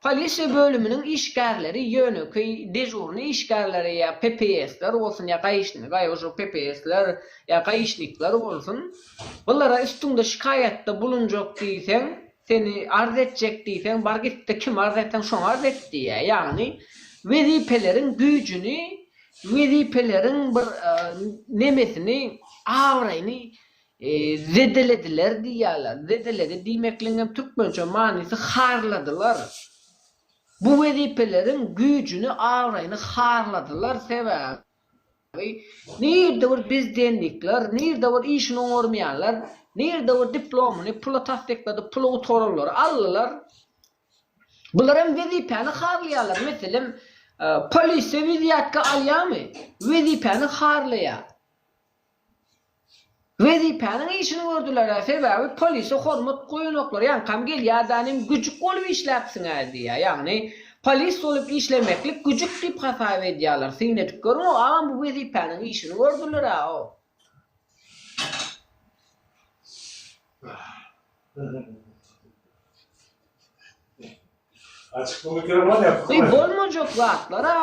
polisiýa bölüminiň işgärleri ýönekeý dežurnyý işgärleri ýa PPS-ler bolsun ýa gaýyşny gaýyşy PPS-ler ýa gaýyşnikler bolsun bulara üstüňde şikaýatda bulunjak diýseň Seni arz etjek diýseň, bar git-de kime arz etseň şoňa arz et diýýär. Ýagny wezipeleriň güýjüni, wezipeleriň bir nemesini, abraýyny zedelediler diýýärler. Zedeledi diýmekligiň hem türkmençe manysy harladylar. Bu wezipeleriň güýjüni, abraýyny harladylar sebäbi. Nirde bir bezdennikler, nirde bir işini oňarmaýanlar, nirde bir diplomyny pula tassykladyp pula gutaranlary aldylar. Bular hem wezipäni harlaýarlar. Meselem, polisiýa wizýatka alýarmy? Wezipäni harlaýar. Wezipäniň işini gördüler-ä, sebäbi polise hormat goýanoklar, ýaňkam gelýär-dä inim güjük bolup işläpsiň-ä diýýär, ýagny polis bolup işlemeklik güjük diýip hasap edýärler, syn edip görüň-ow agam bu wezipäniň işini gördüler-ä-ow. Açyk bu mikrofon ýapyk. Eý bolmajak zatlar-a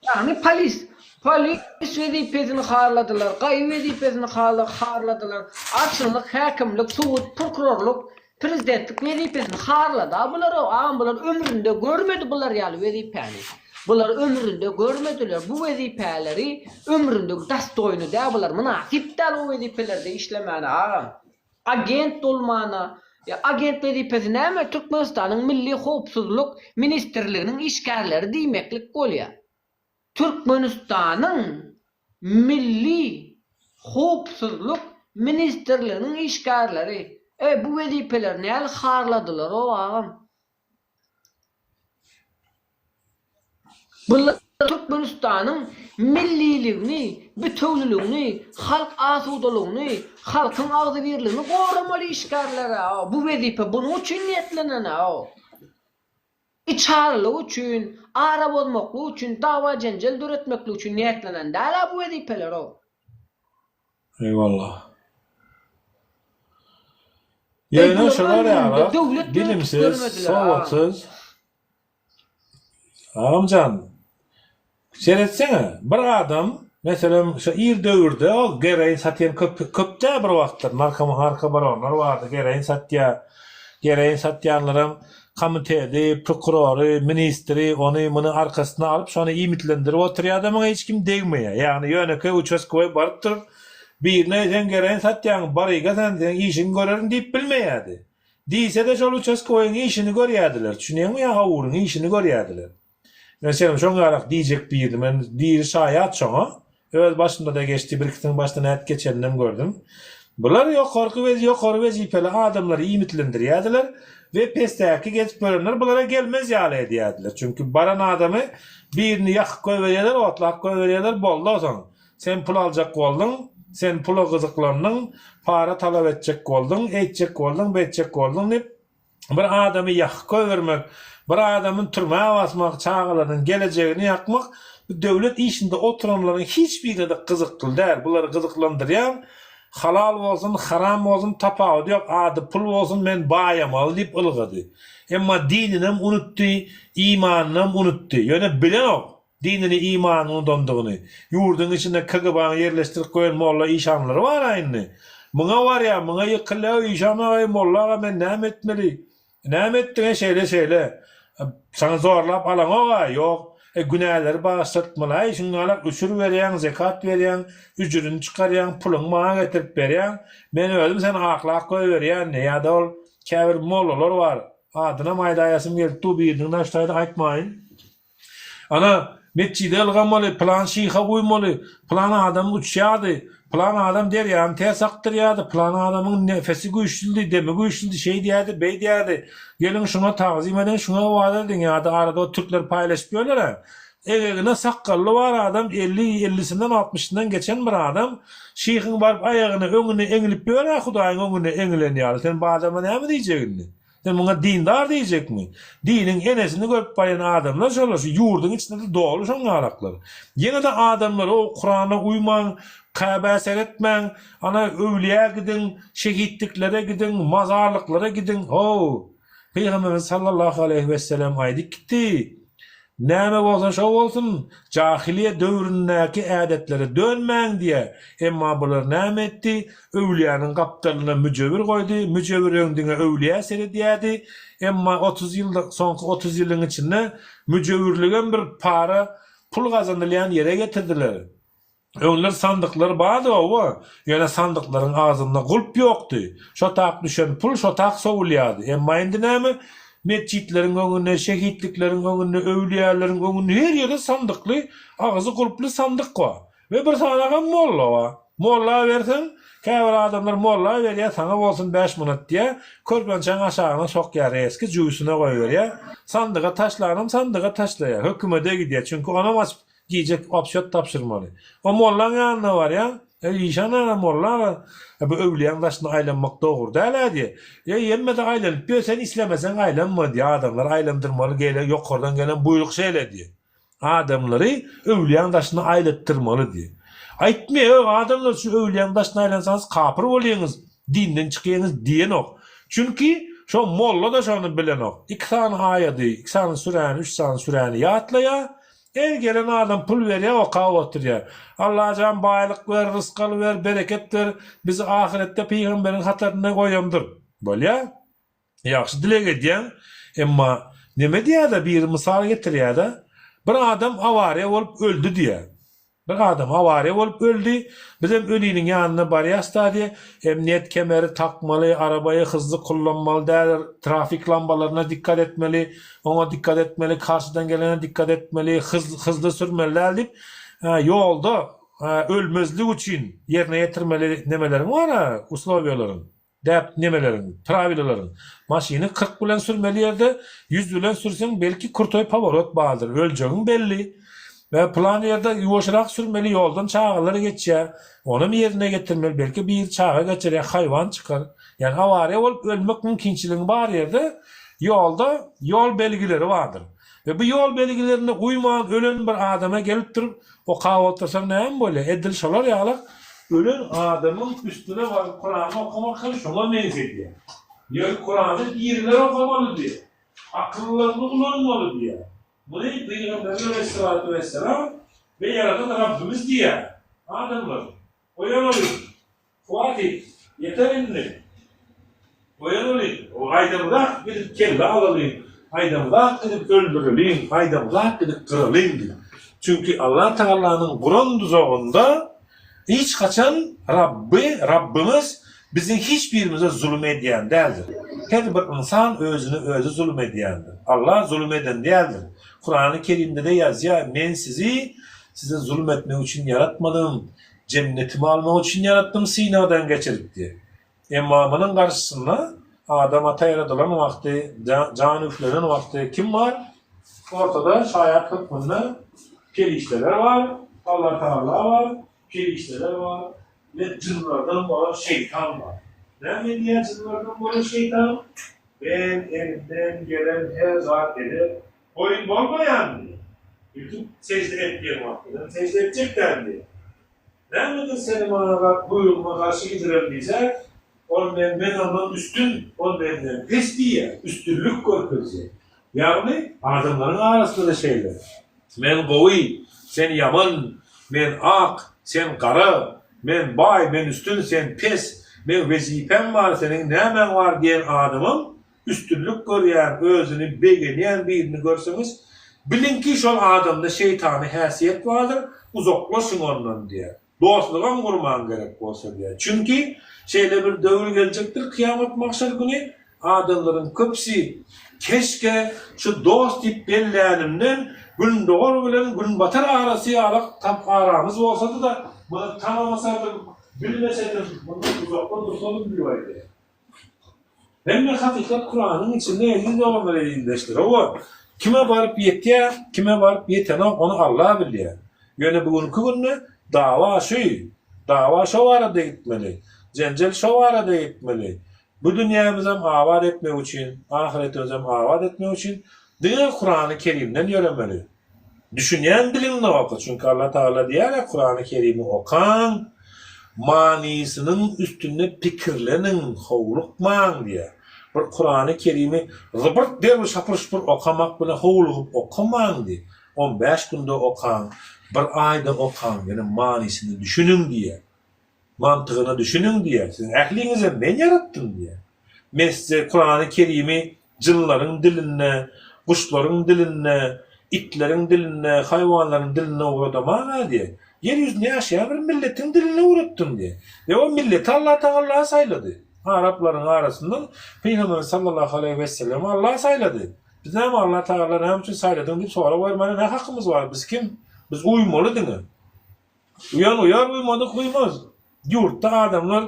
Ýagny polis polis wezipesini harladylar, gaýy wezipesini harladylar, arçynlyk, häkimlik, sud, prokurorlyk, prezidentlik wezipesini harlada bular agam bular ömründe görmedi bular ýaly wezipäni. Bular ömründe görmediler bu wezipäleri ömründe dastoýny däl bular mynasyp däl o wezipelerde işlemäne agam. Agent bolmana, ýa agent wezipesi näme Türkmenistanyň Milli howpsuzlyk ministrliginiň işgärleri diýmeklik bolýar. Türkmenistanyň Milli howpsuzlyk ministrliginiň işgärleri. Eý bu wezipeleri näl harladylarow agam. Bular Türkmenistanyň milliligini, bitewüligini, halk asudalygyny, halkyň agzybirligini goramaly işgärler-ä. Bu wezipe bunuň üçin niýetlenen-ä. Içalylyk üçin, ara bozmaklyk üçin, dawa-jenjel döretmeklik üçin niýetlenen däl-ä bu wezipeler-ow. Eýwallah. Eý, Ýöne bular şular ömründe ýaly döwlet döredip bilimsiz, görmediler, agam. sowatsyz. Agamjan, seretsene, bir adam, meselem, şu ir döwürde o geroin satýan köp köp däl bir wagtlar narkoman narkobaronlar bardy, geroin satýar. Geroin satýanlaram komiteti, prokurory, ministri, ony muny arkasyna alyp şony iýmitlendirip oturýar-da muňa hiç kim degmeýär. Ýagny ýönekeý uçastkowy baryp durup birine sen geroin satýaň, baryga sen, seň işiňi görerin diýip bilmeýärdi. Diýse-de şol uçastkowyň işini görýärdiler. Düşünýäňmi ýa awuryň işini görýärdiler. Meselem, şoň ýalak diýjek birini, men diri şaýat şoňa. Öz başymda-da geçdi, bir-ikisiniň başyndan nädip geçeninem gördüm. Bular ýokarky we ýokary wezipeli adamlary iýmitlendirýärdiler we pesdäki gezip görenler bulara gelmez ýaly edýärdiler. Çünki baran adamy birini ýakyp goýberýärler, otlap goýberýärler, boldy soň. Sen pul aljak bolduň, sen pula gyzyklandyň, para talap etjek bolduň, eýtjek bolduň, beýtjek bolduň diýip, Bir adamy ýakyp goýbermek, bir adamyny türmä basmak, çagalarynyň gelejegini ýakmak bu döwlet işinde oturanlaryň hiç birine-de gyzykly däl. Bulary gyzyklandyrýan halal bolsun, haram bolsun tapawudy ýok, ady pul bolsun men baýamaly diýip ylgady. Emma dininem unutdy, imanynam unutdy. Ýöne bilenok. Dinini imanyny unudandygyny. Ýurduň içinde KGB-nyň ýerleşdirip goýan molla işanlary bar-a indi. Muňa barýar, muňa ýykylýar, işan aga, molla aga men näme etmeli? Näme etdiň-e şeýle şeýle. Saňa zorlap alaňok-a, ýok. E günäleri bagyşlatmaly-aý, şuňňalak üşür berýäň, zekat berýäň, üjrüni çykarýaň, puluňy maňa getirip berýäň. Men özüm seni aklap goýberýän ýa-da ol käbir mollalar bar, adynam aýdaýasym gelip dur biriniň daşdaýda aýtmaýyn. Ana, metjide ylgamaly, pylan şyha uýmaly, pylan adam uçýardy, pylan adam derýany ters akdyrýardy, pylan adamyň nefesi güýçlüdi, demi güýçlüdi, şeýdýärdi, beýdýärdi. Geliň şuňa tagzym ediň, şuňa ybadat ediň ýa-da arada o türkler paýlaşyp ýörler-ä. Egegine sakgally bar adam, 50, ellisinden, altmyşyndan geçen bir adam, şyhyň baryp aýagyna, öňüne eňilip ýör-ä Hudaýyň öňüne eňilen ýaly. Sen bu adama näme diýjek indi? Sen muňa dindar diýjekmi? Diniň enesini görüp barýan adamlar şolar, şu ýurduň içinde-de doly şoň ýalaklar. Ýene-de adamlar o Kurana uýmaň, Käbä seretmäň, ana öwlüýä gidiň, şehitliklere gidiň, mazarlyklara gidiň, how! Pygamberimiz sallallahu aleýhi wesselem aýdyp gitdi, Näme bolsa şo bolsun, jahylyýe döwründäki ädetlere dönmäň diýýär. Emma bular näme etdi? Öwlüýäniň gapdalyna müjewür goýdy. Müjewür öň diňe öwlüýä seredýärdi. Emma 30 ýylda, soňky 30 ýylyň içinde müjewürligem bir para pul gazanylýan ýere getirdiler. Öňler sandyklar bardy hawa, ýöne sandyklaryň agzynda gulp ýokdy. Şo tak düşen pul şo tak sowulýardy. Emma indi näme? Metjitleriň öňünde, şehitlikleriň öňünde, öwlüýäleriň öňünde her ýerde sandykly, agzy gulply sandyk bar. We bir sanagam molla bar. Molla berseň, käbir adamlar molla berýär, saňa bolsun bäş manat diýýär, körpençäň aşagyna sokýar reski, jübüsine goýberýär. Sandyga taşlanam sandyga taşlaýar. Hökümede gidýär, çünki onam açyp Gije obçet tabşyrmaly. O mollaň ýanyna barýaň, Eý, işan aga, molla aga, bu öwlüýäň daşyna aýlanmak dogry däl-ä diýýär. Eý, hemme-de aýlanyp ýör, sen islemeseň aýlanma diýýär. Adamlary aýlandyrmaly, gele, ýokardan gelen buýruk şeýle diýýär. Adamlary öwlüýäň daşyna aýlatdyrmaly diýýär. Aýtmaýar, Ýok, adamlar, şu öwlüýäň daşyna aýlansaňyz kapyr bolýaňyz, dinden çykýaňyz diýenok. Çünki, şo molla-da şony bilenok. Iki sany aýady, iki sany süräni, üç sany süräni ýatlaýar. Her gelen adam pul berýär okap oturýar. Allajan baýlyk ber, rysgal ber, bereket ber, bizi ahyretde pygamberiň hatarynda goýamdyr. Bolýa. Ýagşy dileg edýäň. Emma neme diýýärler biri mysal getirýärde bir adam awariýa bolup öldi diýýär. Bir adam awariýa bolup öldi, bizem öliniň ýanyna barýas-da diýýär, emniýet kemeri takmaly, arabaýy hyzly kullanmaly däl, trafik lambalaryna dikkat etmeli, oňa dikkat etmeli, karşydan gelene dikkat etmeli, hyzly sürmeli däl diýip, ýolda ölmezlik üçin ýerine ýetirmeli nemeleriň bar-a, uslowiýalaryň. Däp nemeleriň, prawilalaryň. Maşyny 40 bilen sürmeli ýerde 100 bilen sürseň belki krutoý poworot bardyr, öljegiň belli. We pylan ýerde ýuwaşrak sürmeli ýoldan çagalar geçýär, onam ýerine getirmeli, belki biri çaga geçer ýa haýwan çykar. Ýagny awariýa bolup ölmek mümkinçiligiň bar ýerde ýolda ýol belgileri bardyr. We bu ýol belgilerine uýman ölen bir adama gelip durup Okap otursaň näme bolýar? Edil şolar ýalak ölen adamyň üstüne baryp Kurany okamak hem şoňa meňzedýär. Ýöne Kurany diriler okamaly diýýär. Akyllaryny ulanmaly diýýär. Muny Pygamberimiz aleýhissalatu wessalam we Ýaradan Rabbimiz diýýär. Adamlar, oýanalyň! Hwatit, ýeter indi. Oýanalyň, gaýdamzak gidip kelle alalyň, gaýdamzak gidip öldüreliň, gaýdamzak gidip gyralyň diýip. Çünki Allah Tagalanyň guran duzagynda hiç haçan Rabby, Rabbymyz biziň hiç birimize zulum edýän däldir. Her bir ynsan özüne özi zulum edýändir. Allah zulum eden däldir. Kurany Kerimde-de ýazýar, Men sizi size zulum etmek üçin ýaratmadym, Jennetimi almak üçin ýaratdym synagdan geçirip diýip. Emma munuň garşysynda Adam ata ýaradylan wagty, jan üflenen wagty kim bar? Ortada şaýat hökmünde perişdeler bar, Allatagala bar, perişdeler bar we jynlardan bolan şeýtan bar. Näme edýär jynlardan bolan şeýtan? Men elimden gelen her zat edip, Boýun bolmaýan diýýär. Ýusup sežde et diýen wagty, men sežde etjek däl diýýär. Nämedir seni maňa buýrugyma garşy gidiren diýse, ol men, men ondan üstün, ol menden pes diýýär, üstünlik görkezýär. Ýagny, adamlaryň arasynda-da şeýle. Men gowy, sen ýaman, men ak, sen gara, men baý, men üstün, sen pes, meň wezipäm bar, seniň nämäň bar diýen adamam Üstünlik görýän, özüni begenýän birini görseňiz, biliňki şol adamda şeýtany häsiýet bardyr, uzaklaşyň ondan diýýär. Dostlugam gurmaň gerek bolsa diýýär. Çünki şeýle bir döwür geljekdir, kyýamat magşar güni, Adamlaryň köpüsi keşke şu dost diýip bellänimden Gündogar bilen Günbatar arasy ýalak tap aramyz bolsady-da, muny tanamasardym, bilmesedim, mundan uzakda dursadym diýip aýdýar. Hemme hakykat Kuranyň içinde eziz doganlar, eziz ildeşler. Hawa, kime baryp ýetýär, kime baryp ýetenok ony Allah bilýär. Ýöne bu günki günde dawa şu, dawa şo barada gitmeli, jenjel şo barada gitmeli. Bu dünýämizem abat etmek üçin, ahyretimizem abat etmek üçin diňe Kurany Kerimden ýöremeli. Düşünýän diliňde oka, çünki Allah Tagala diýýär-ä Kurany Kerimi okaň, manysynyň üstünde pikirleniň, howlukmaň diýýär. Bir Kurany Kerimi zybyrt derbi şapyr-şupur okamak bilen howlugyp okamaň diýýär. On bäş günde okaň, bir aýda okaň, ýöne manysyna düşüniň diýýär. Mantygyna düşüniň diýýär. Siziň ähliňizem men ýaratdym diýýär. Men size Kurany Kerimi jynlaryň dilinde, guşlaryň dilinde, itleriň dilinde, haýwanlaryň dilinde ugradamag-a diýýär. Ýer ýüzünde ýaşaýan bir milletiň dilinde ugratdym diýýär. We o milleti Allatagalla saýlady. Araplaryň arasyndan Pygamberimiz sallallahu aleýhi wesellemi Allah saýlady. Biz näme Allatagalla näme üçin saýladyň diýip sorag bermäne näme hakymyz bar? Biz kim? Biz uýmaly diňe. Uýan uýar, uýmadyk uýmaz. Ýurtda adamlar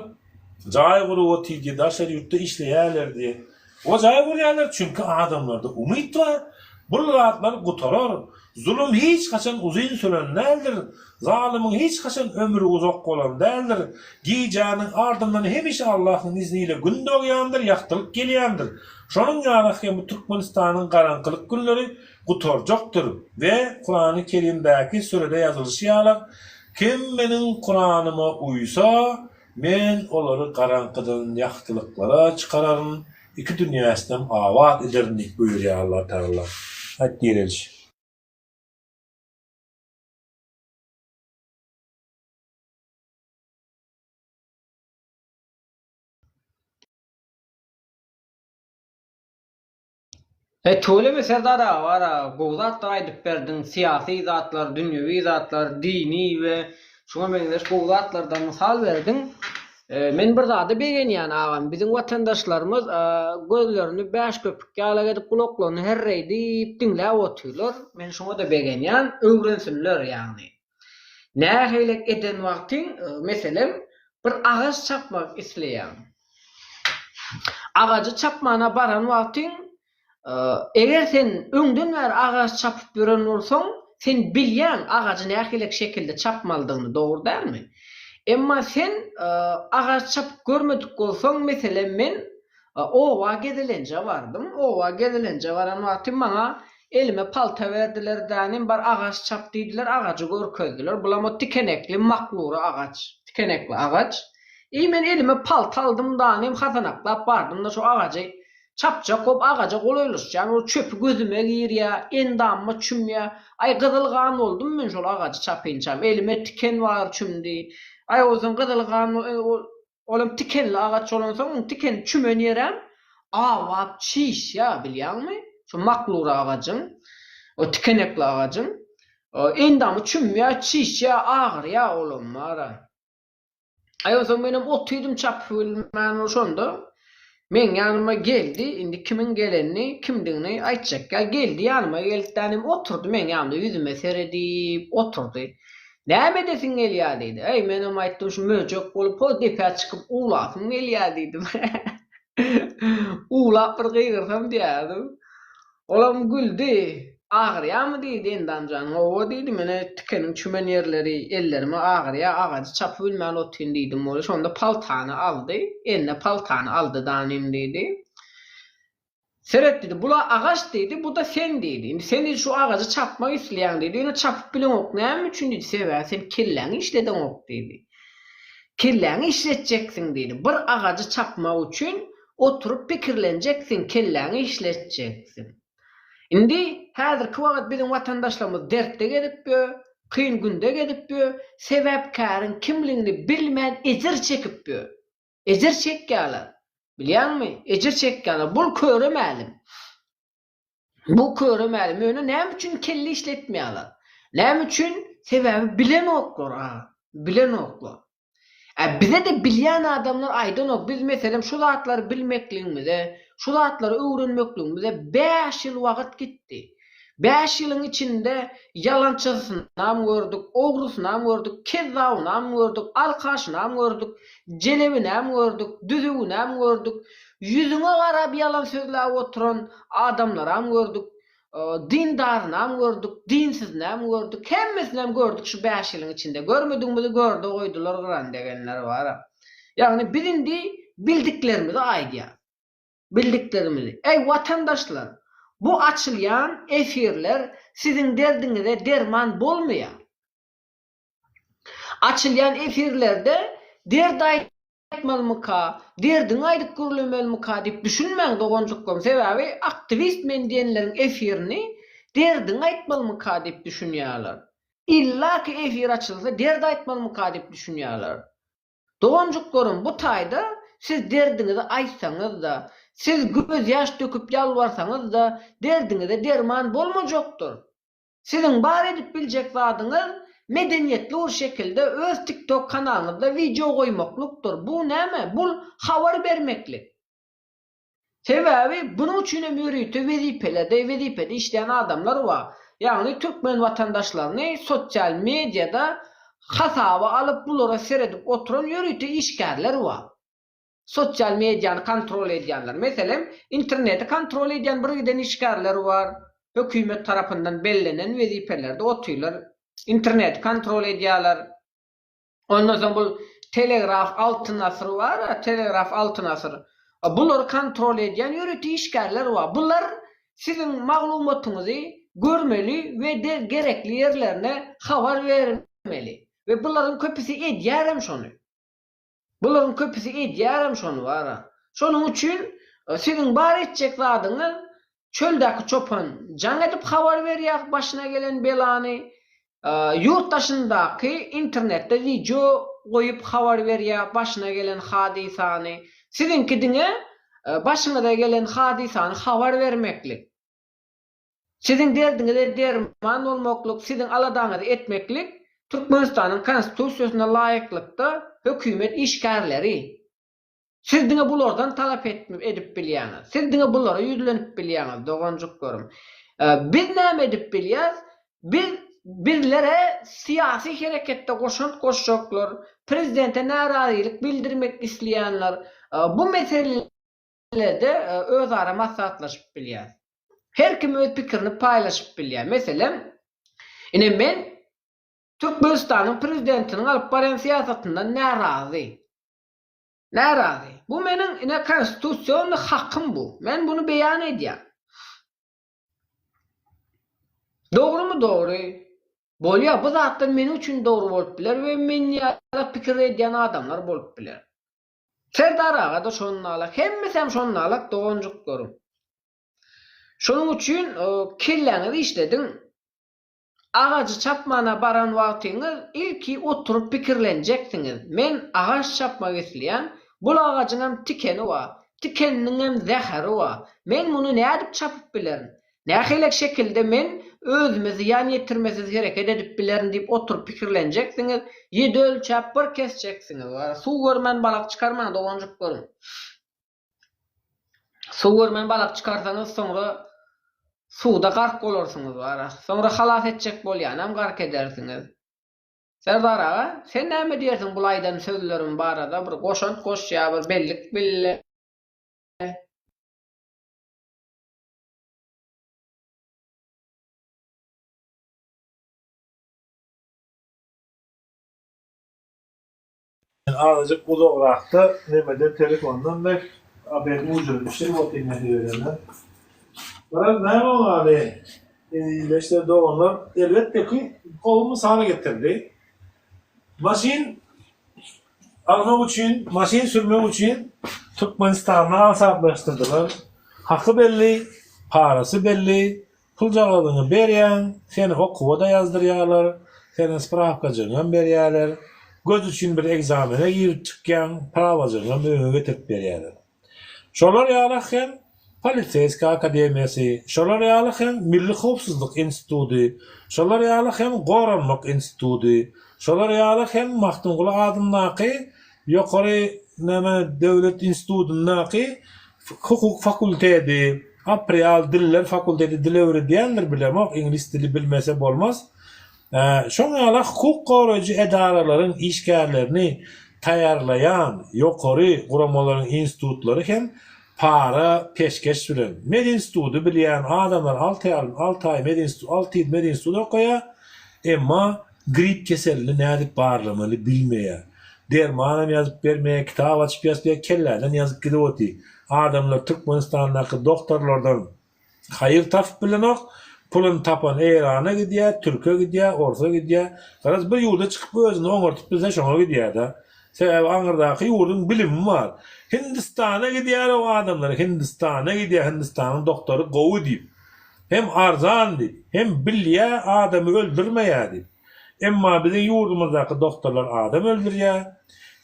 jaý gurup otyrdy, daşary ýurtda işleýärler diýip. O jaý gurýarlar, çünki adamlarda umyt bar. Bul zatlar gutarar. Zulum hiç haçan uzyn süren däldir. Zalymyň hiç haçan ömri uzak bolan däldir. Gijäniň ardyndan hemişe Allahyň izni ile gün dogýandyr, ýagtylyk gelýändir. Şonuň ýaly hem bu Türkmenistanyň garaňkylyk günleri gutarjakdyr we Kurany Kerimdäki sürede ýazylyşy ýaly, Kim meniň Kuranyma uýsa, men olary garaňkydan ýagtylyklara çykararyn, iki dünýäsinem abat ederin diýip buýurýar Allatagala. Aýt direliş. E tüweleme Serdar aga bara gowy zatlar aýdyp berdiň syýasy zatlar dünýewi zatlar dini we şuňa meňzeş gowy zatlardan mysal berdiň. Men bir zada begenýän agam biziň watandaşlarymyz gözlerini bäş köpük ýalak edip gulaklaryny herreýdip diňläp otyrlar men şuňada begenýän öwrensinler ýagny. Nähilek eden wagtyň, meselem, bir agaç çapmak isleýäň. Agajy çapmana baran wagtyň, eger sen öňden bäri agaç çapyp ýören bolsaň, sen bilýäň agajy nähilek şekilde çapmalydygyny, dogry dälmi? Emma sen agaç çapyp görmedik bolsaň, meselem, men Oba gezelenje bardym. Oba gezelenje baran wagtym maňa elime palta berdiler dänim bar agaç çap diýdiler, agajy görkezdiler. Bulam o tikenekli maklura agaç, tikenekli agaç. I men elime palta aldym danym hasanaklap bardym-da şo agajy çapjak bolup agaja golaýlaşýan ol çöpi gözüme girýä, endamyma çümýä. Aý gyzyl gan boldum men şol agajy çapynçam. Elime tiken bar çümdi. Aý onsoň gyzyl gan Olam tikenli agaç bolansoň, oň tikeni çümen ýerem awap çişýär, bilýäňmi? Şu maklura agajyň, o tikenekli agajyň endamy çümýär, çişýär, agyrýar olam bar-a. Aý onsoň menem otydym çapyp bilmän ol şonda meň ýanyma geldi, indi kimiň gelenini, kimdigini aýtjak däl, geldi ýanyma geldi-dänim oturdy meň ýanymda ýüzüme seredip oturdy. Näme edesiň gelýär diýdi. Äý, menem aýtdym, şu möjek bolup ho depä çykyp uwlasym gelýär diýdim. Uwlap bir gygyrsam diýýärdim. Olam güldi. Agyrýarmy diýdi, endam janyň. Hawa diýdim, ene tikeniň çümen ýerleri ellerime agyrýar, agajy çapyp bilmän otyryn diýdim. Ol şonda paltany aldy, eline paltany aldy danym diýdi. Seret diýdi, bul-a agaç diýdi, bu-da sen diýdi. Indi sen diýdi şu agajy çapmak isleýäň diýdi, ýöne çapyp bileňok. Näme üçin diýdi, sebäbi sen kelläňi işledeňok diýdi. Kelläňi işletjeksiň diýdi. Bir agajy çapmak üçin oturyp pikirlenjeksiň, kelläňi işletjeksiň. Indi häzirki wagt biziň watandaşlarymyz dertde gezip ýör, kyn günde gezip ýör, sebäpkäriň kimligini bilmän ejir çekip ýör. Ejir çekýärler. Bilýäňmi? Ejir çekýärler. Bul köre mälim. Bu köre mälim. Ýöne näme üçin kelle işletmeýärler? Näme üçin? Sebäbi bilenoklar, aga. Bilenoklar. Ä bize-de bilýän adamlar aýdanok, biz meselem şu zatlary bilmekligimize, şu zatlary öwrenmekligimize bäş ýyl wagyt gitdi. Bäş ýylyň içinde ýalançysynam gördük, ogrusynam gördük, kezzabynam gördük, alkaşynam gördük, jelebinäm gördük, düzüwinäm gördük, ýüzüňe garap ýalan sözläp oturan adamlaram gördük, Dindarynam gördük, dinsizinäm gördük, hemmesinem gördük şu bäş ýylyň içinde. Görmedigimizi görde goýdular gyran degenler bar-a. Ýagny biz indi bildiklerimizi aýdýas. Bildiklerimizi. Eý, watandaşlar, bu açylýan efirler siziň derdiňize derman bolmaýar. Açylýan efirlerde dert aýtmalymyka, derdiňi aýdyp gürlemelimika diýip düşünmäň doganjyklarym. Sebäbi aktiwist men diýenleriň efirini derdiňi aýtmalymyka diýip düşünýärler. Illaki efir açylsa dert aýtmalymyka diýip düşünýärler. Doganjyklarym bu taýda siz derdiňizi aýtsaňyzda, siz gözýaş döküp ýalbarsaňyzda derdiňize derman bolmajakdyr. Siziň bar edip biljek zadyňyz medeniýetli bir şekilde öz TikTok kanalyňyzda wideo goýmaklykdyr. Bu näme? Bul habar bermeklik. Sebäbi bunuň üçin hem ýörite wezipelerde wezipede işleýän adamlar bar. Ýagny türkmen watandaşlaryny sosial mediada hasaba alyp bulara seredip oturan ýörite işgärler bar. Sosial mediany kontrol edýänler. Meselem, interneti kontrol edýän birgiden işgärler bar. Hökümet tarapyndan bellenen wezipelerde otyrlar. Interneti kontrol edýärler. Ondan soň bul Telegraf Altyn asyr bar-a, Telegraf Altyn asyr. Bulary kontrol edýän ýörite işgärler bar. Bular siziň maglumatyňyzy görmeli we gerekli ýerlerine habar bermeli. We bularyň köpüsi edýärem şony. Bularyň köpüsi edýärem şony bara. Şonuň üçin siziň bar etjek zadyňyz çöldäki çopan jaň edip habar berýär başyna gelen belany, ýurt daşyndaky internetde wideo goýup habar berýär başyna gelen hadysany. Siziňki diňe başyňyza gelen hadysany habar bermeklik. Siziň derdiňize derman bolmaklyk, siziň aladaňyzy etmeklik Türkmenistanyň Konstitusiýasyna laýyklykda hökümet işgärleri. Siz diňe bulardan talap edip bilýäňiz. Siz diňe bulara ýüzlenip bilýäňiz, doganjyklarym. Biz näme edip bilýäs? Biz bizlere syýasy hereketde goşant goşjaklar, prezidente närazylyk bildirmek isleýänler bu mesele de özara maslahatlaşyp bilýär. Her kim öz pikirini paýlaşyp bilýär. Meselem, ine men Türkmenistanyň prezidentiniň alyp barýan syýasatyndan närazy. Närazy. Bu meniň ine konstitusionny hakym bu. Men buny beýan edýän. Dogrumy dogry. Bolýar bu zatlar meniň üçin dogry bolup biler we men ýaly pikir edýän adamlar bolup biler. Serdar aga-da şondalak, hemmesem şondalak doganjyklarym. Şonuň üçin kelläňizi işlediň. Agajy çapmana baran wagtyňyz ilki oturyp pikirlenjeksiňiz. Men agaç çapmak isleýän, bul agajyňam tikeni bar, tikeniniňem zäheri bar. Men muny nädip çapyp bilerin? Nähilek şekilde men özüme zyýan ýetirmesiz hereket edip bilerin diýip oturyp pikirlenjeksiňiz, ýedi ölçäp bir kesjeksiňiz. Suw görmän balak çykarmaň doganjyklarym. Suw görmän balak çykarsaňyz soňra suwda gark bolarsyňyz bara. Soňra halas etjek bolýanam gark edersiňiz. Serdar aga, sen näme diýersiň bul aýdan sözlerim barada bir goşant goş ýa bir bellik bille. Men azajyk uzagrakda nemeden telefondan da haberim ujuny bişirip otyryn nesibelerine. Garaz näme bolmaly ildeşler doganlar elbetde ki gowy mysal getirdi. Maşyn almak üçin maşyn sürmek üçin Türkmenistanda aňsatlaşdyrdylar. Haky belli, parasy belli, Puljagazyňy berýäň, seni okuwa-da ýazdyrýarlar, seniň sprawkajygyňam berýärler, göz üçin bir ekzamene girip çykýaň, prawajygyňam öýüňe getirip berýärler. Şolar ýaly hem Poliseýskiý akademiýasy, şolar ýaly hem Milli howpsuzlyk institudy, şolar ýaly hem Goranmak institudy, şolar ýaly hem Magtymguly adyndaky. Ýokary näme döwlet institutyndaky hukuk fakulteti, aprial diller fakulteti dil öwredýändir bilemok, iňlis dili bilmese bolmaz. Şoň ýaly hukuk goraýjy edaralaryň işgärlerini taýýarlaýan ýokary guramalaryň institutlary hem para peşgeş bilen medinstitudy bilýän adamlar alty ýarym alty aý medinstitut alty ýyl medinstitut okaýar emma grip keselini nädip barlamaly bilmeýär dermanam ýazyp bermeýär kitap açyp ýazyp ýa kelläden ýazyp gidip otyr adamlar türkmenistandaky doktorlardan Haýyr tapyp bilenok, puluny tapan Eýrana gidýär, Türke gidýär, Orsa gidýär. Garaz bir ýurda çykyp özüni oňartyp bilse şoňa gidýär-de. Sebäbi aňyrdaky ýurduň bilimi bar. Hindistana gidýär-ow adamlar, Hindistana gidýär, Hindistanyň doktory gowy diýip. Hem arzan diýip, hem bilýär, adamy öldürmeýär diýip. Emma biziň ýurdumyzdaky doktorlar adam öldürýär.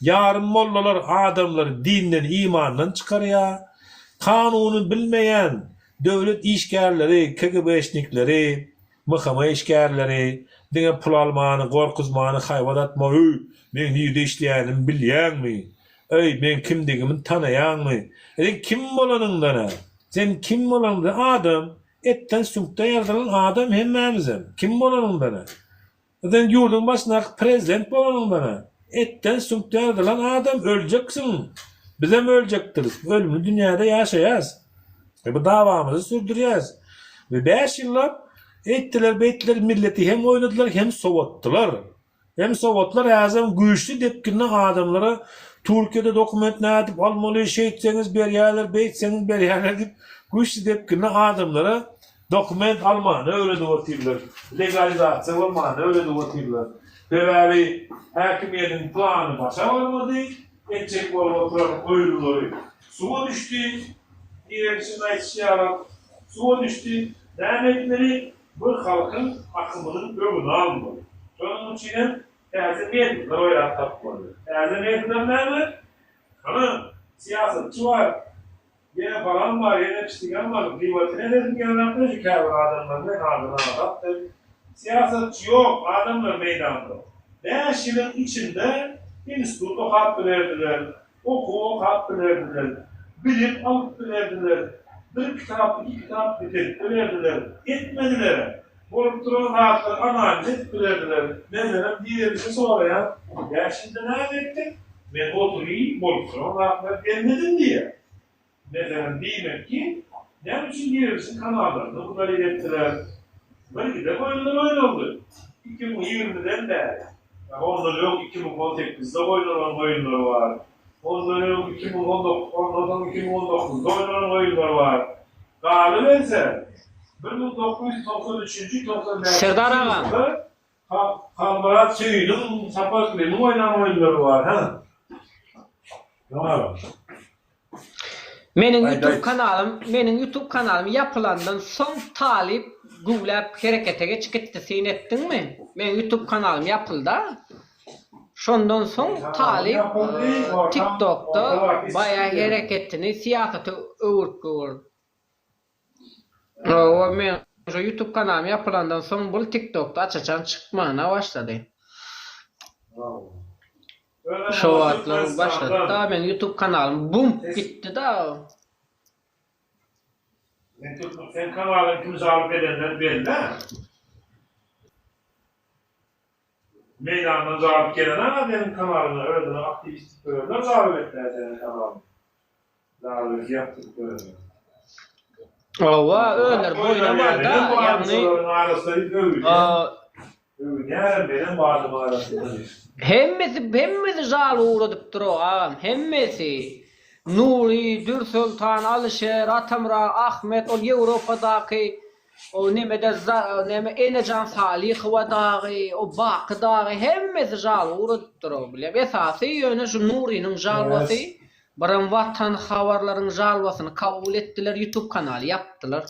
Ýarym mollalar adamlary dinden imandan çykarýar. Kanuny bilmeýän döwlet işgärleri KGB-şnikleri, MHM işgärleri diňe pul almany, gorkuzmany, haýbat atmagy öý meň nirde işleýänimi bilýäňmi? Öý meň kimdigimi tanaýaňmy? Sen kim bolanyňdan-a? Sen kim bolanyňda adam Etden süňkden ýaradylan adam hemmämizem, kim bolanyňdana. Sen ýurduň başyndaky prezident bolanyňdana, etden süňkden ýaradylan adam öljeksiň. Bizem öljekdiris. Ölümli dünýäde ýaşaýas. We bu dawamyzy sürdürýäs. We bäş ýyllap eýtdiler beýtdiler milleti hem oýnadylar hem sowatdylar. Hem sowatlar häzirem güýçli depginde adamlara Türkiýede dokument nädip almaly, şeýtseňiz berýärler, beýtseňiz berýärler diýip güýçli depginde adamlara dokument almany öwredip otyrlar, legalizasiýa bolmany öwredip otyrlar. Sebäbi häkimiýediň plany başa barmady, etjek bolup oturan oýunlary suwa düşdi, diýenişiň aýdyşy ýaly suwa düşdi. Näme etmeli? Bu halkyň akymynyň öňüni almaly. Şonuň üçin hem täze metodlar oýlap tapmaly. Täze metodlar näme? Hana, syýasatçy bar, ýene palan bar, ýene piştigem bar, gybatyny edesim gelenok-da şu käbir adamlaryň men adyny agzapdym. Syýasatçy ýok, adamlar meýdanda. Bäş ýylyň içinde institut okap bilerdiler, Okuw okap bilerdiler, bilim alyp bilerdiler, bir kitap, iki kitap bitirip bilerdiler. Etmedilerem. Bolup duran zatlary analiz edip bilerdiler. Meselem, direlişi soraýan, Bäşinde näme etdiň? Men oturyp, bolup duran zatlary derňedim diýýär. Meselem, diýmek ki, näme üçin Dirilişiň kanallaryny udalit etdiler? Birgiden oýunlar oýnaldy. 2020-den bäri. Ýa ondan öň 2018-de oýnalan oýunlar bar. Ondan öň 2019, ondan soň 2019-da oýnalan oýunlar bar. Galyberse, 1993-nji, 95-nji Serdar agam. ýyllarda Halmyrat Söýüniň, Sapar Yklymowyň oýnan oýunlary bar, hä? Ýa. Meniň youtube kanalym meniň youtube kanalym ýapylandan soň talyp güwläp herekete geçip gitdi syn etdiňmi meň youtube kanalym ýapylda şondan soň talyp tik tokda baýa hereketini syýasata öwürip göwürdi. Hawa men şo youtube kanalym ýapylandan soň bul tiktokda aç-açan çykmana başlady. Şo wagtlar başlady-da meň youtube kanalym bump gitdi-da. Seň kanalyň kim zalyp edenler belli-ä. Meýdandan zalyp gelen-ä seniň kanalyňa özüni aktiwist diýip ýörenler zalyp etdi-ä seniň kanalyňy. Hawa, özleri boýuna barda, ýagny hemmesi hemmesi žal ugradypdyr o agam, hemmesi. Nury, Dürsoltan, Alyşer, Atamyrat, Ahmet ol Ýewropadaky o nemede neme Enejan Salyhowa dagy, o Baky dagy hemmesi žal ugradypdyr o bilýän. Esasy ýöne şu Nurynyň žalbasy Birem Watan habarlaryň žalbasyny kabul etdiler ýutub kanaly ýapdylar.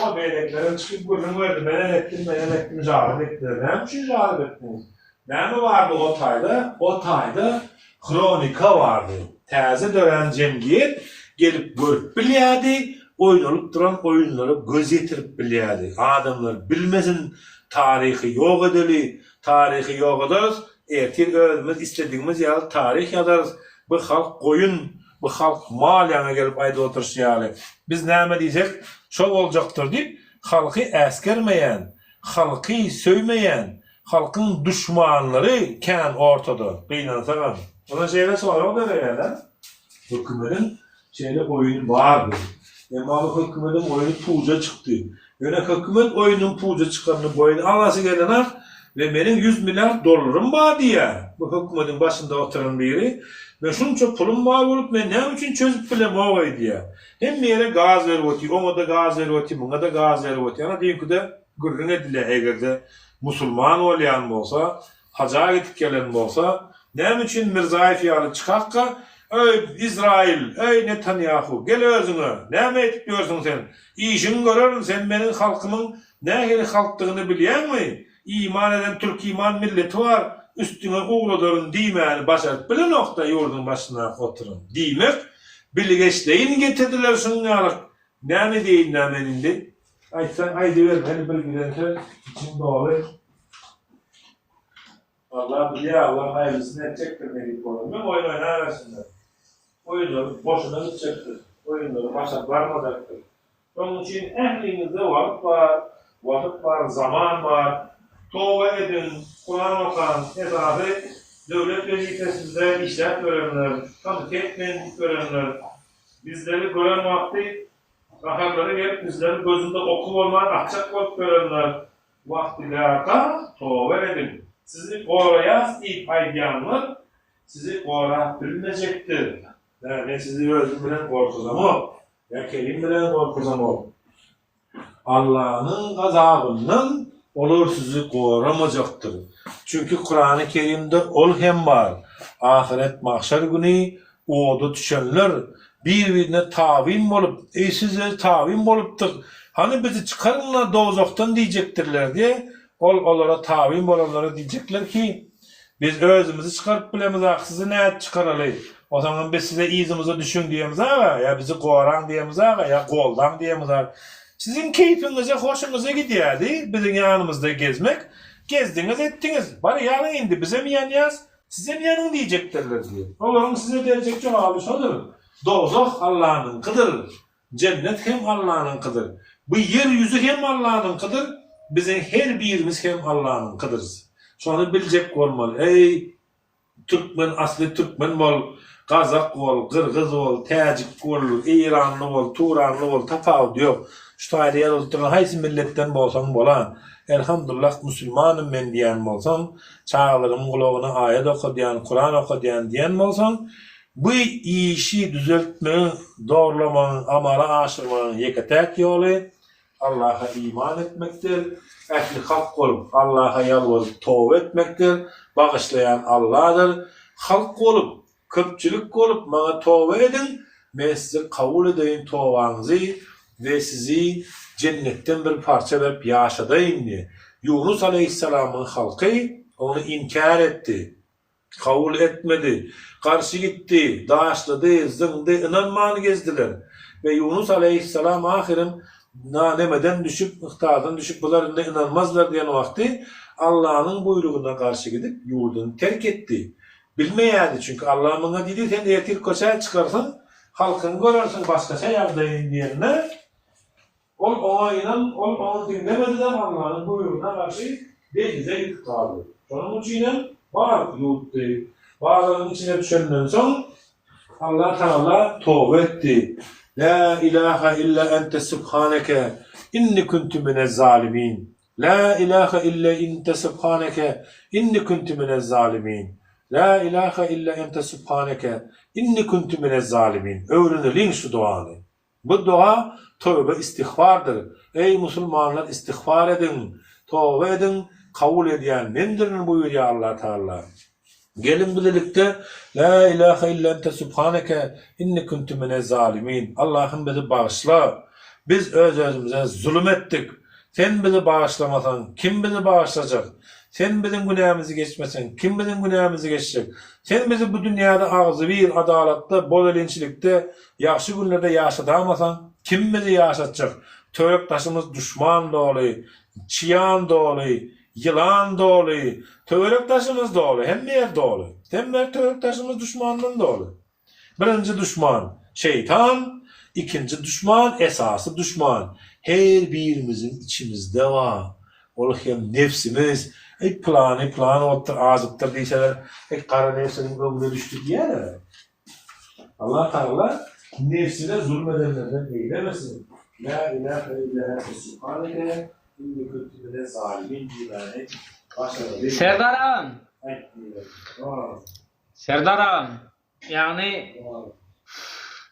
Oňa beýlekilerem çykyp gürrüň berdi, menem etdim, menem etdim, žalyp etdiler. Näme üçin žalyp etdiňiz? Näme bardy o taýda? O taýda hronika bardy. Täze dörän jemgyýet gelip görüp bilýärdi, oýnalyp duran oýunlara göz ýetirip bilýärdi. Adamlar bilmesin, taryhy ýok edeli, taryhy ýok ederis, Ertir özümiz isledigimiz ýaly taryh ýazarys. Bu halk goýun, bu halk mal ýaňa gelip aýdyp oturyşy ýaly. Biz näme diýsek, şo boljakdyr diýip, halky äsgermeýän, halky söýmeýän, halkyň duşmanlary kän ortada, gynansagam. Onda şeýle sorag döreýär-dä, hökümediň şeýle oýny bardy. Emma bu hökümediň oýny puja çykdy. Ýöne hökümet oýnunyň puja çykanyny boýun alasy gelenok we meniň 100 milliard dollarym bar diýýär bu hökümediň başynda oturan biri. Men şunça pulum bar bolup men näme üçin çözüp bilemog-eý diýýär. Hemme ýere gaz berip otyr, oňa-da gaz berip otyr, muňa-da gaz berip otyr. Ana düýnküde gürrüň edilýär eger-de musulman bolýan bolsa, haja gidip gelen bolsa, näme üçin Mirzaýew ýaly çykakka, Öý, Izraýyl, öý, Netanýahu, gel özüňe, näme edip ýörsüň sen? Işiňi görerin, sen meniň halkymyň nähili halkdygyny bilýäňmi? Iman eden türkiman milleti bar, üstüňe ugradaryn diýmäni başaryp bilenok-da ýurduň başyndaky oturan. Diýmek, bilgeşleýin getirdiler şuň ýaly, näme diýeýin-dä men indi? Aýtsaň aýdybermeli bir giden söz içiň doly. Allah bilýär Allah haýyrlysyny etjekdir nesip bolar. Men oýun oýnabersinler. Oýunlary boşuna gitjekdir. Oýunlary başa barmajakdyr. Şonuň üçin ähliňizde wagt bar, wagyt bar, zaman bar. Toba ediň, Kuran okaň, esasy döwlet wezipesinde işläp ýörenler, komitet men diýip ýörenler, bizleri gören wagty Gaharlary gelip bizleri gözünde oky bolman atjak bolup ýörenler wagtylaka toba ediň. Sizi goraýas diýip aýdýanlar sizi gorap bilmejekdir. Hä, men sizi özüm bilen gorkuzamok, ýa Kerim bilen gorkuzamok. Allanyň gazabyndan olar sizi goramajakdyr. Çünki Kurany Kerimde ol hem bar, Ahyret magşar güni Oda düşenler bir-birine tabyn bolup, Eý, size tabyn bolupdyk, hany bizi çykaryň-la dowzahdan diýjekdirler diýe, ol olara tabyn bolanlara diýjekler ki, Biz özümizi çykaryp bilemizak, sizi nädip çykaraly? Ozaňam biz size yzymyza düşüň diýemizag-a, ýa bizi goraň diýemizag-a, ýa goldaň diýemizag. Siziň keýpiňize, hoşuňyza gidýärdi biziň ýanymyzda gezmek, gezdiňiz, etdiňiz, barýalyň indi, bizem ýanýas, Sizem ýanyň diýjekdirler diýip. Olaryň size berjek jogaby şodur, Dowzah Allanyňkydyr, jennet hem Allanyňkydyr. Bu ýer ýüzi hem Allanyňkydyr, biziň her birimiz hem Allanyňkydyrys. Şony biljek bolmaly. Eý, türkmen asly türkmen bol, gazak bol, gyrgyz bol, täjik bol, eýranly bol, turanly bol, tapawudy ýok. Şu taýda ýazylyp duran haýsy milletden bolsaň bolan. Elhamdullah musulmanym men diýen bolsaň, çagalarymyň gulagyna aýat okadýan, Kuran okadýan diýen bolsaň, bu işi düzeltmegiň, dogrulamagyň, amala aşyrmagyň ýeke-täk ýoly Allaha iman etmekdir, ähli halk bolup Allaha ýalbaryp toba etmekdir, bagyşlaýan Alladyr, halk bolup Köpçülik bolup maňa toba ediň, men size kabul edeýin tobaňyzy we sizi jennetden bir parça berip ýaşadaýyn diýen. Ýunus aleýhissalamyň halky ony inkär etdi, kabul etmedi, garşy gitdi, daşlady, zyňdy, ynanman gezdiler. We Ýunus aleýhissalam ahyryn nemeden düşüp, yktadan düşüp bular indi ynanmazlar diýen wagty Allanyň buýrugyna garşy gidip ýurduny terk etdi. Bilmeýärdi, çünki Alla muňa diýdi, sen ertir köçä çykarsyň, halkyňy görersiň başgaça ýagdaýyny diýende, ol oňa ynan, ol ony diňlemedi-de Allanyň buýrugyna garşy deňize gidip galdy. Şonuň üçinem balyk ýuwutdy. Balygyň içine düşenden soň, Alla Tagala toba etdi, Lä ilaha illa ente subhaneke inni kuntu minez-zalimin. Lä ilaha ille inte subhaneke inni kuntu minez-zalimin. Lä ilaha ille ente subhaneke inni kuntu minez-zalimin. Öwreneliň şu dogany. Bu doga toba istigfardyr. Eý musulmanlar istigfar ediň, toba ediň, kabul edýän mendirin buýurýar Allah Tagala. Geliň bilelikde Lä ilaha illa ente subhaneke inni kuntu minez-zalimin. Allahym bizi bagyşla. Biz öz-özümize zulum etdik. Sen bizi bagyşlamasaň, kim bizi bagyşlajak? Sen biziň günämizi geçmeseň, kim biziň günämizi geçjek? Sen bizi bu dünýäde agzybir, adalatda, bolelinçilikde, ýagşy günlerde ýaşadamasaň, kim bizi ýaşatjak? Töwerek-daşymyz duşman doly, çyýan doly. ýylan doly, töwerek daşymyz doly, hemme ýer doly. Hemme töwerek daşymyz duşmandan doly. Birinji duşman, şeýtan, ikinji duşman, esasy duşman, her birimiziň içimizde bar. Ol hem nebsimiz, Eý, pylany pylan bolupdyr, azypdyr diýseler, Eý, gara nebsiniň öňüne düşdi diýýärler. Allah Tagala nebsine zulum edenlerden eýlemesin. Lä ilähe illa ente subhaneke inni kuntu minez zalimin diýmäni başaraly. Serdar agam. Aýt diýmek. Dowam. Serdar agam, ýagny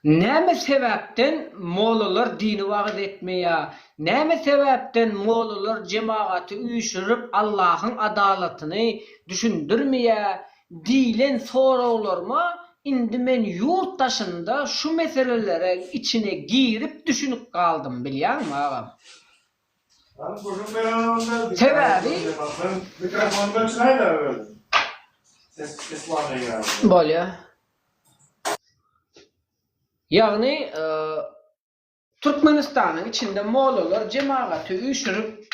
näme sebäpden mollalar dini wagyz etmeýär? Näme sebäpden mollalar jemagaty üýşürip Allahyň adalatyny düşündirmeýär diýlen soraglaryma indi men ýurt daşynda şu meselelere içine girip düşünip galdym bilýäňmi agam? Sebäbi Bolýa. Ýagny Türkmenistanyň içinde mollalar jemagaty üýşürip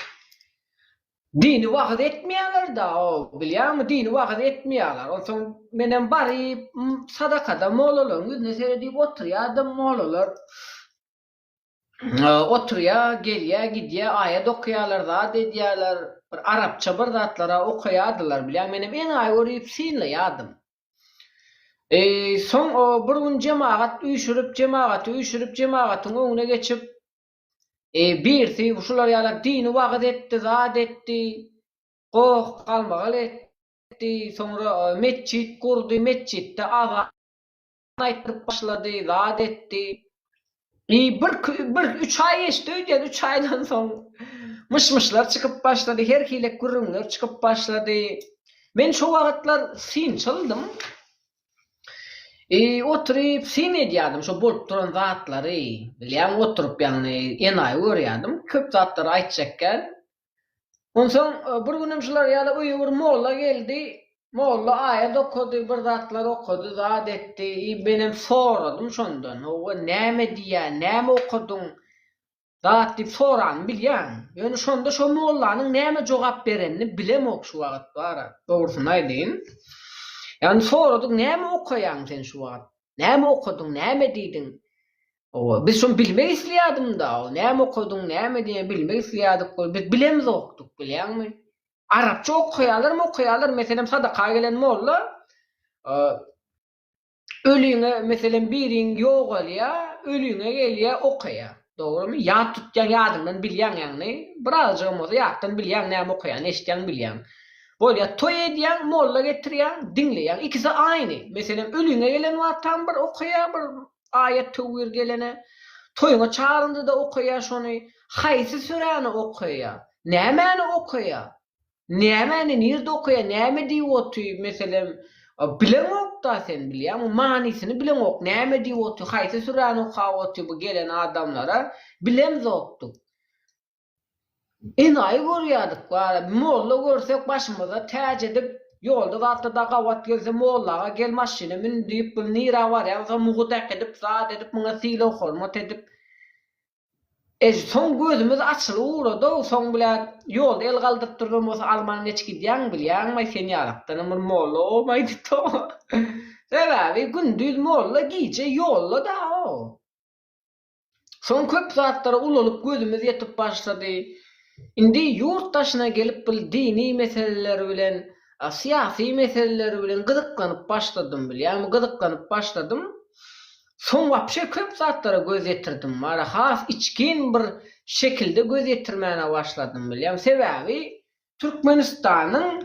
dini wagyz etmeýärler-da, bilýäňmi, dini wagyz etmeýärler. Onsoň menem baryp sadakada mollalaryň ýüzüne seredip oturýardym, mollalar Oturýa, gelýä, gidýä, aýat okaýalar, zat edýäler, bir arapça bir zatlara okaýardylar bilýäň, menem enaýy görüp synlaýardym. Soň bir gün jemagat üýşürip, jemagaty üýşürip, jemagatyň öňüne geçip, birisi şular ýalak dini wagyz etdi, zat etdi, goh-galmagal etdi, soňra metjit gurdy, metjitde azan aýtdyryp başlady, zat etdi. I bir bir üç aý geçdi öýdýän, üç aýdan soň myş-myşlar çykyp başlady, her hili gürrüňler çykyp başlady. Men şo wagtlar synçyldym. I oturyp syn edýärdim şo bolup duran zatlary. Bilýäňmi, oturyp ýagny enaýy görýärdim. Köp zatlary aýtjak däl. Onsoň bir günem şular ýaly öýe bir molla geldi. Molla aýat okady, bir zatlar okady, zat etdi. I menem soradym şondan. Howwa, näme diýýä, näme okadyň? Zat diýip soranymy bilýän. Ýöne şonda şo mollanyň näme jogap berenini bilemok şu wagt bar-a, dogrusyny aýdaýyn. Ýagny soradyk, näme okaýaň sen şu wagt? Näme okadyň, näme diýdiň? Hawa, biz şony bilmek isleýärdim-da, näme okadyň, näme diýen bilmek isleýärdik, biz bilemzokdyk, bilýäňmi? Arapça okaýarlarmy, okaýarlar, meselem, sadaka gelen molla öliňe, meselem, biriň ýogalýar, öliňe gelýär, okaýar. Dogrumy? Ýat tutýaň, ýadyňdan bilýäň ýagny, birazajygam bolsa ýatdan bilýäň, näme okaýanyny eşidýäň, bilýäň. Bolýar, toý edýäň, molla getirýäň, diňleýäň. Ikisi aýny. Meselem, öliňe gelen wagtam bir okaýar, bir aýat-töwir gelene. Toýuňa çagyrynda-da okaýar şony. Haýsy süräni okaýar? Nämäni okaýar? Nämäni nirde okaýar, näme diýip oty, meselem, bileňok-da sen, bilýäňmi, manysyny bileňok, näme diýip oty, haýsy süräni okap oty bu gelen adamlara, bilemzokdyk. Enaýy görýärdik wara, molla görsek başymyza täç edip, ýolda zatda-da gabat gelse mollaga gel maşyna mün diýip, bu nirä barýaň, soň mugut äkidip, zat edip, muňa sylag-hormat edip, Ej, soň gözümiz açylyp ugrady-ow, soň bilä, ýolda el galdyryp duran bolsa alman geçip gidýäň, bilýäňmi, sen ýalakdanam bir molla bolmaýdy-da. Sebäbi gündiz molla, gije ýolda-da-ow. Soň köp zatlara ulalyp gözümiz ýetip başlady. Indi ýurt daşyna gelip bil dini meseleler bilen, syýasy meseleler bilen gyzyklanyp başladym, bilýäňmi, gyzyklanyp başladym. Soň wapşe köp zatlara göz ýetirdim bara has içgin bir şekilde göz ýetirmäne başladym bilýäňmi sebäbi Türkmenistanyň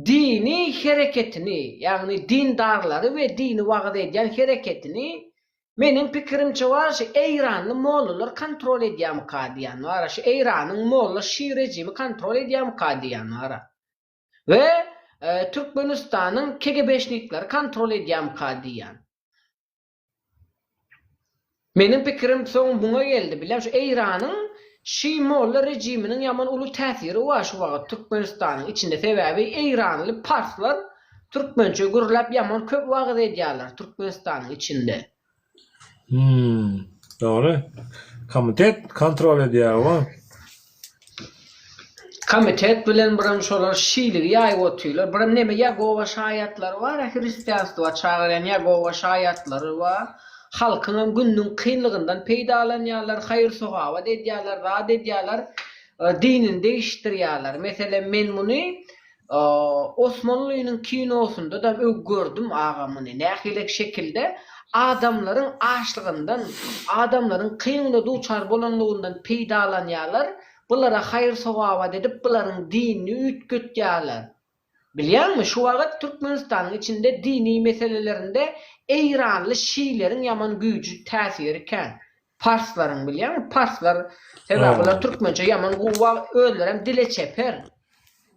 dini hereketini ýagny dindarlary we dini wagyz edýän hereketini meniň pikirimçe bar şu eýranly mollalar kontrol edýämika diýýän bara şu eýranyň molla şi rejimi kontrol edýämika diýýän bara we Türkmenistanyň kegebeşnikleri kontrol edýämika diýýän. Meniň pikirim soň muňa geldi bilýäň şu Eýranyň şi molla rejiminiň ýaman uly täsiri bar şu wagyt Türkmenistanyň içinde sebäbi Eýranly parslar türkmençe gürläp ýaman köp wagyz edýärler Türkmenistanyň içinde. Hmm dogry. Komitet kontrol edýär oba. Komitet bilen birem şolar şiligi ýaýyp otyrlar. Birem neme Ýegowa şaýatlary bar-a hristianstwa çagyrýan Ýegowa şaýatlary bar. Halkyňam gününiň kynlygyndan peýdalanýarlar, haýyr-sogawat edýärler, zat edýärler, dinini degişdirýärler. Meselem men muny Osmanlynyň kinosynda-da ög gördüm aga muny nähilek şekilde adamlaryň açlygyndan, adamlaryň kyn güne duçar bolanlygyndan peýdalanýarlar, bulara haýyr-sogawat edip bularyň dinini üýtgetýärler. Bilýäňmi şu wagyt Türkmenistanyň içinde dini meselelerinde eýranly şiileriň ýaman güýji täsiri kän. Parslaryň bilýäňmi parslar sebäbi bular türkmençe ýaman gowy wagt özlerem dile çeper.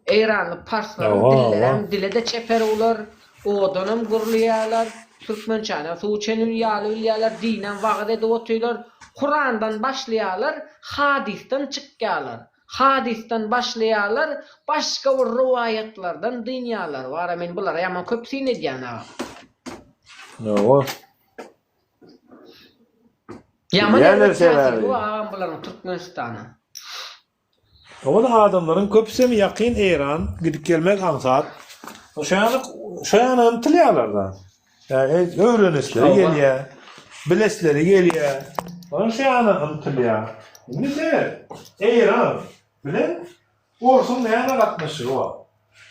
Eýranly parslaryň dillerem dilede çeper bular owadanam gürleýärler türkmençänem suw içen ýaly bilýärler dinem wagyz edip otyrlar kurandan başlaýarlar hadysdan çykýarlar hadysdan başlaýarlar başga bir rowaýatlardan dynýarlar wara men bulara ýaman köp syn edýän agam. Hawa. Ýaman Bilýänler erbet täsiri sebäbi. bar agam bularyň Türkmenistana. Ol adamlaryň köpüsem ýakyn Eýran, gidip gelmek aňsat. Şo ýana şo ýana ymtylýarlar-da. Öwrenesleri Hawa. gelýär, bilesleri gelýär. Olar şo ýana ymtylýar. Indi seret, Eýran bilen Orsuň näme gatnaşygy bar?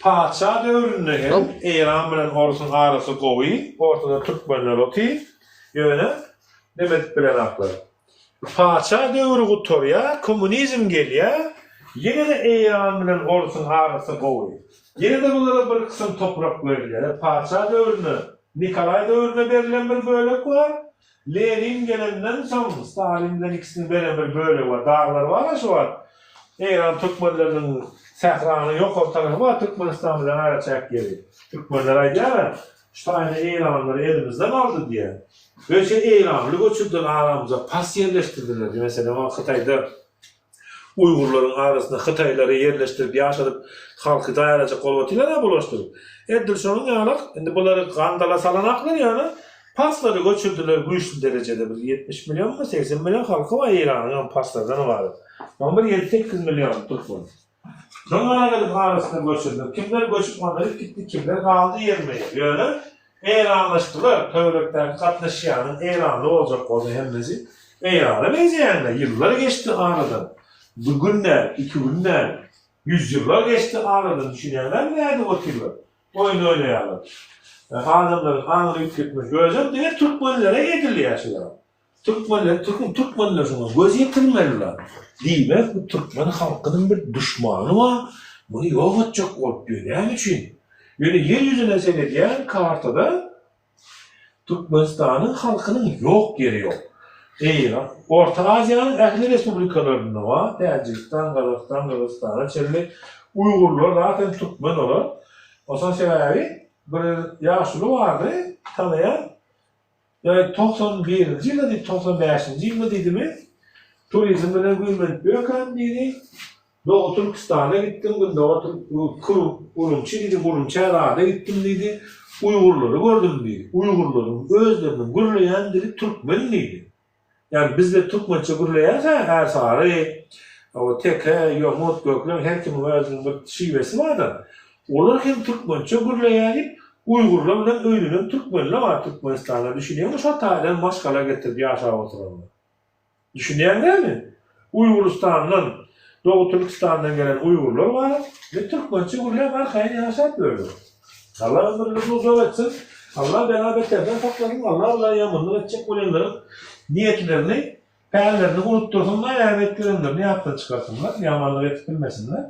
Patyşa döwründe hem Eýran bilen Orsuň arasy gowy, ortada türkmenler otyr, ýöne neme edip bilenaklar. Patyşa döwri gutarýar, kommunizm gelýär, ýene-de Eýran bilen Orsuň arasy gowy. Ýene-de bulara bir kysym toprak berilýär. Patyşa döwründe, Nikolaý döwründe berlen bir bölek bar, Lenin gelenden soň Stalin bilen ikisiniň beren bir bölegi bar. Daglar bar-a şu wagt. Eýran türkmenleriniň sähranyň ýokary tarapy bar Türkmenistan bilen araçäk ýeri. Türkmenler aýdýar-a, şu taýda eýranlar elimizden aldy diýýär. Öýse eýranly göçürdiler aramyza pars ýerleşdirdiler. Meselem, Hytaýda Uýgurlaryň arasynda hytaýlary ýerleşdirip ýaşadyp halky daýalajak bolup otyrlar-a bulaşdyryp. Edil şonuň ýalak indi bulary gandala salanaklar ýöne parslary göçürdiler güýçli derejede bir 70 millionmy 80 million halky bar Eýranyňam parslardan ybarat. Soň bir ýedi-sekiz million türkmen. Şoň ýalak edip arasyna göçürdiler. Kimler göçüp Amerik gitdi kimler galdy ýerme-ýer. Ýöne Eýranlaşdylar, töwerekdäki gatnaşýanyň eýranly boljak bolsa hemmesi Eýrana meňzeýänler, ýyllar geçdi aradan, bir gün däl, iki gün däl, ýüzýyllar geçdi aradan düşünýäňdämi nädip otyrlar, oýun oýnaýarlar. Adamlaryň aňyny üýtgetmek özem diňe türkmenlere edilýär şu zat. Türkmenler türkün türkmenler şuňa göz ýetirmeliler. Diýmek bu türkmen halkynyň bir duşmany bar, muny ýok etjek bolup ýör. Näme üçin? Ýöne ýer ýüzüne seredýän kartada Türkmenistanyň halkynyň ýok ýeri ýok. Eýran, Orta Aziýanyň ähli respublikalarynda bar, Täjigistan, Gazagystan, Gyrgyzystana çenli uýgurlar zaten türkmen olar. Onsoň sebäbi bir ýaşuly bardy, tanaýan, Ýa 91-nji ýylda diýdi, 95-nji ýylda diýdimi, turizm bilen güýmenip ýörkäm diýdi, Dogy Türküstana gitdim, Gündogar Urumçy diýdi, Urumçä zada gitdim diýdi, uýgurlary gördüm diýdi. Uýgurlaryň özleriniň gürleýän dili türkmen diýdi. Ýagny bizde türkmençe gürleýäs-ä, ärsary, hawa, teke, ýomut, gökleň her kimiň özüniň bir şiwesi bar-da. Olar hem türkmençe gürleýär diýip, uýgurlar bilen öýlenen türkmenler bar Türkmenistanda, düşünýäňmi, şo taýdan maşgala getirip ýaşap oturanlar. Düşünýäň dälmi? Uýgurystandan, Dogy Türküstandan gelen uýgurlar bar we türkmençe gürläp arkaýyn ýaşap ýörler. Allah ömrüňizi uzak etsin. Allah bela beterden saklasyn. Allah bulara ýamanlyk etjek bolanlaryň niýetlerini, pällerini unutdyrsynlar, näme edip ýörenlerini ýatdan çykarsynlar, ýamanlyk edip bilmesinler.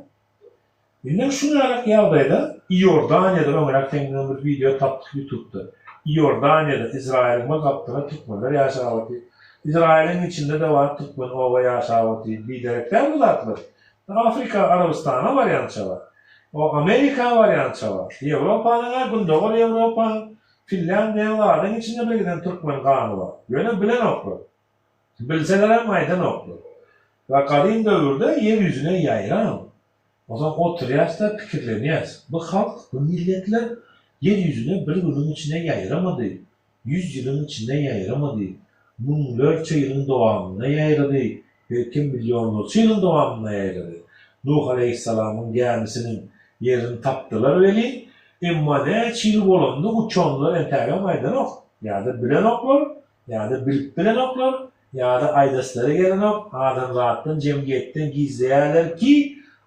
Indem şu ýalak ýagdaýda Iordaniýada öňräk seň bilen bir wideo tapdyk ýutubda. Iordaniýada Izraýylyň bir gapdaly türkmenler ýaşap otyr. Izraýylyň içinde-de bar türkmen oba ýaşap otyr. Biderek däl bu zatlar. Afrika Arabystana barýança bar. O Amerika barýança bar. Ýewropanyň-a Gündogar Ýewropaň Finlýandiýaň zadyň içinde bir giden türkmen gany bar. Ýöne bilenoklar. Bilselerem aýdanoklar. We gadym döwürde ýer ýüzüne ýaýran. Onsoň oturýas-da pikirlenýäs. Bu halk, bu milletler ýer ýüzüne bir günüň içinde ýaýramady, ýüz ýylyň içinde ýaýramady, müňlerçe ýylyň dowamynda ýaýrady, belki millionlarça ýylyň dowamynda ýaýrady. Nuh aleýhissalamyň gämisiniň ýerini tapdylar welin, emma näçe ýyl bolanyny uçanlar entägem aýdanok, ýa-da bilenoklar, ýa-da bilip bilenoklar, ýa-da aýdaslary gelenok, adamzatdan, jemgyýetden gizleýärler ki,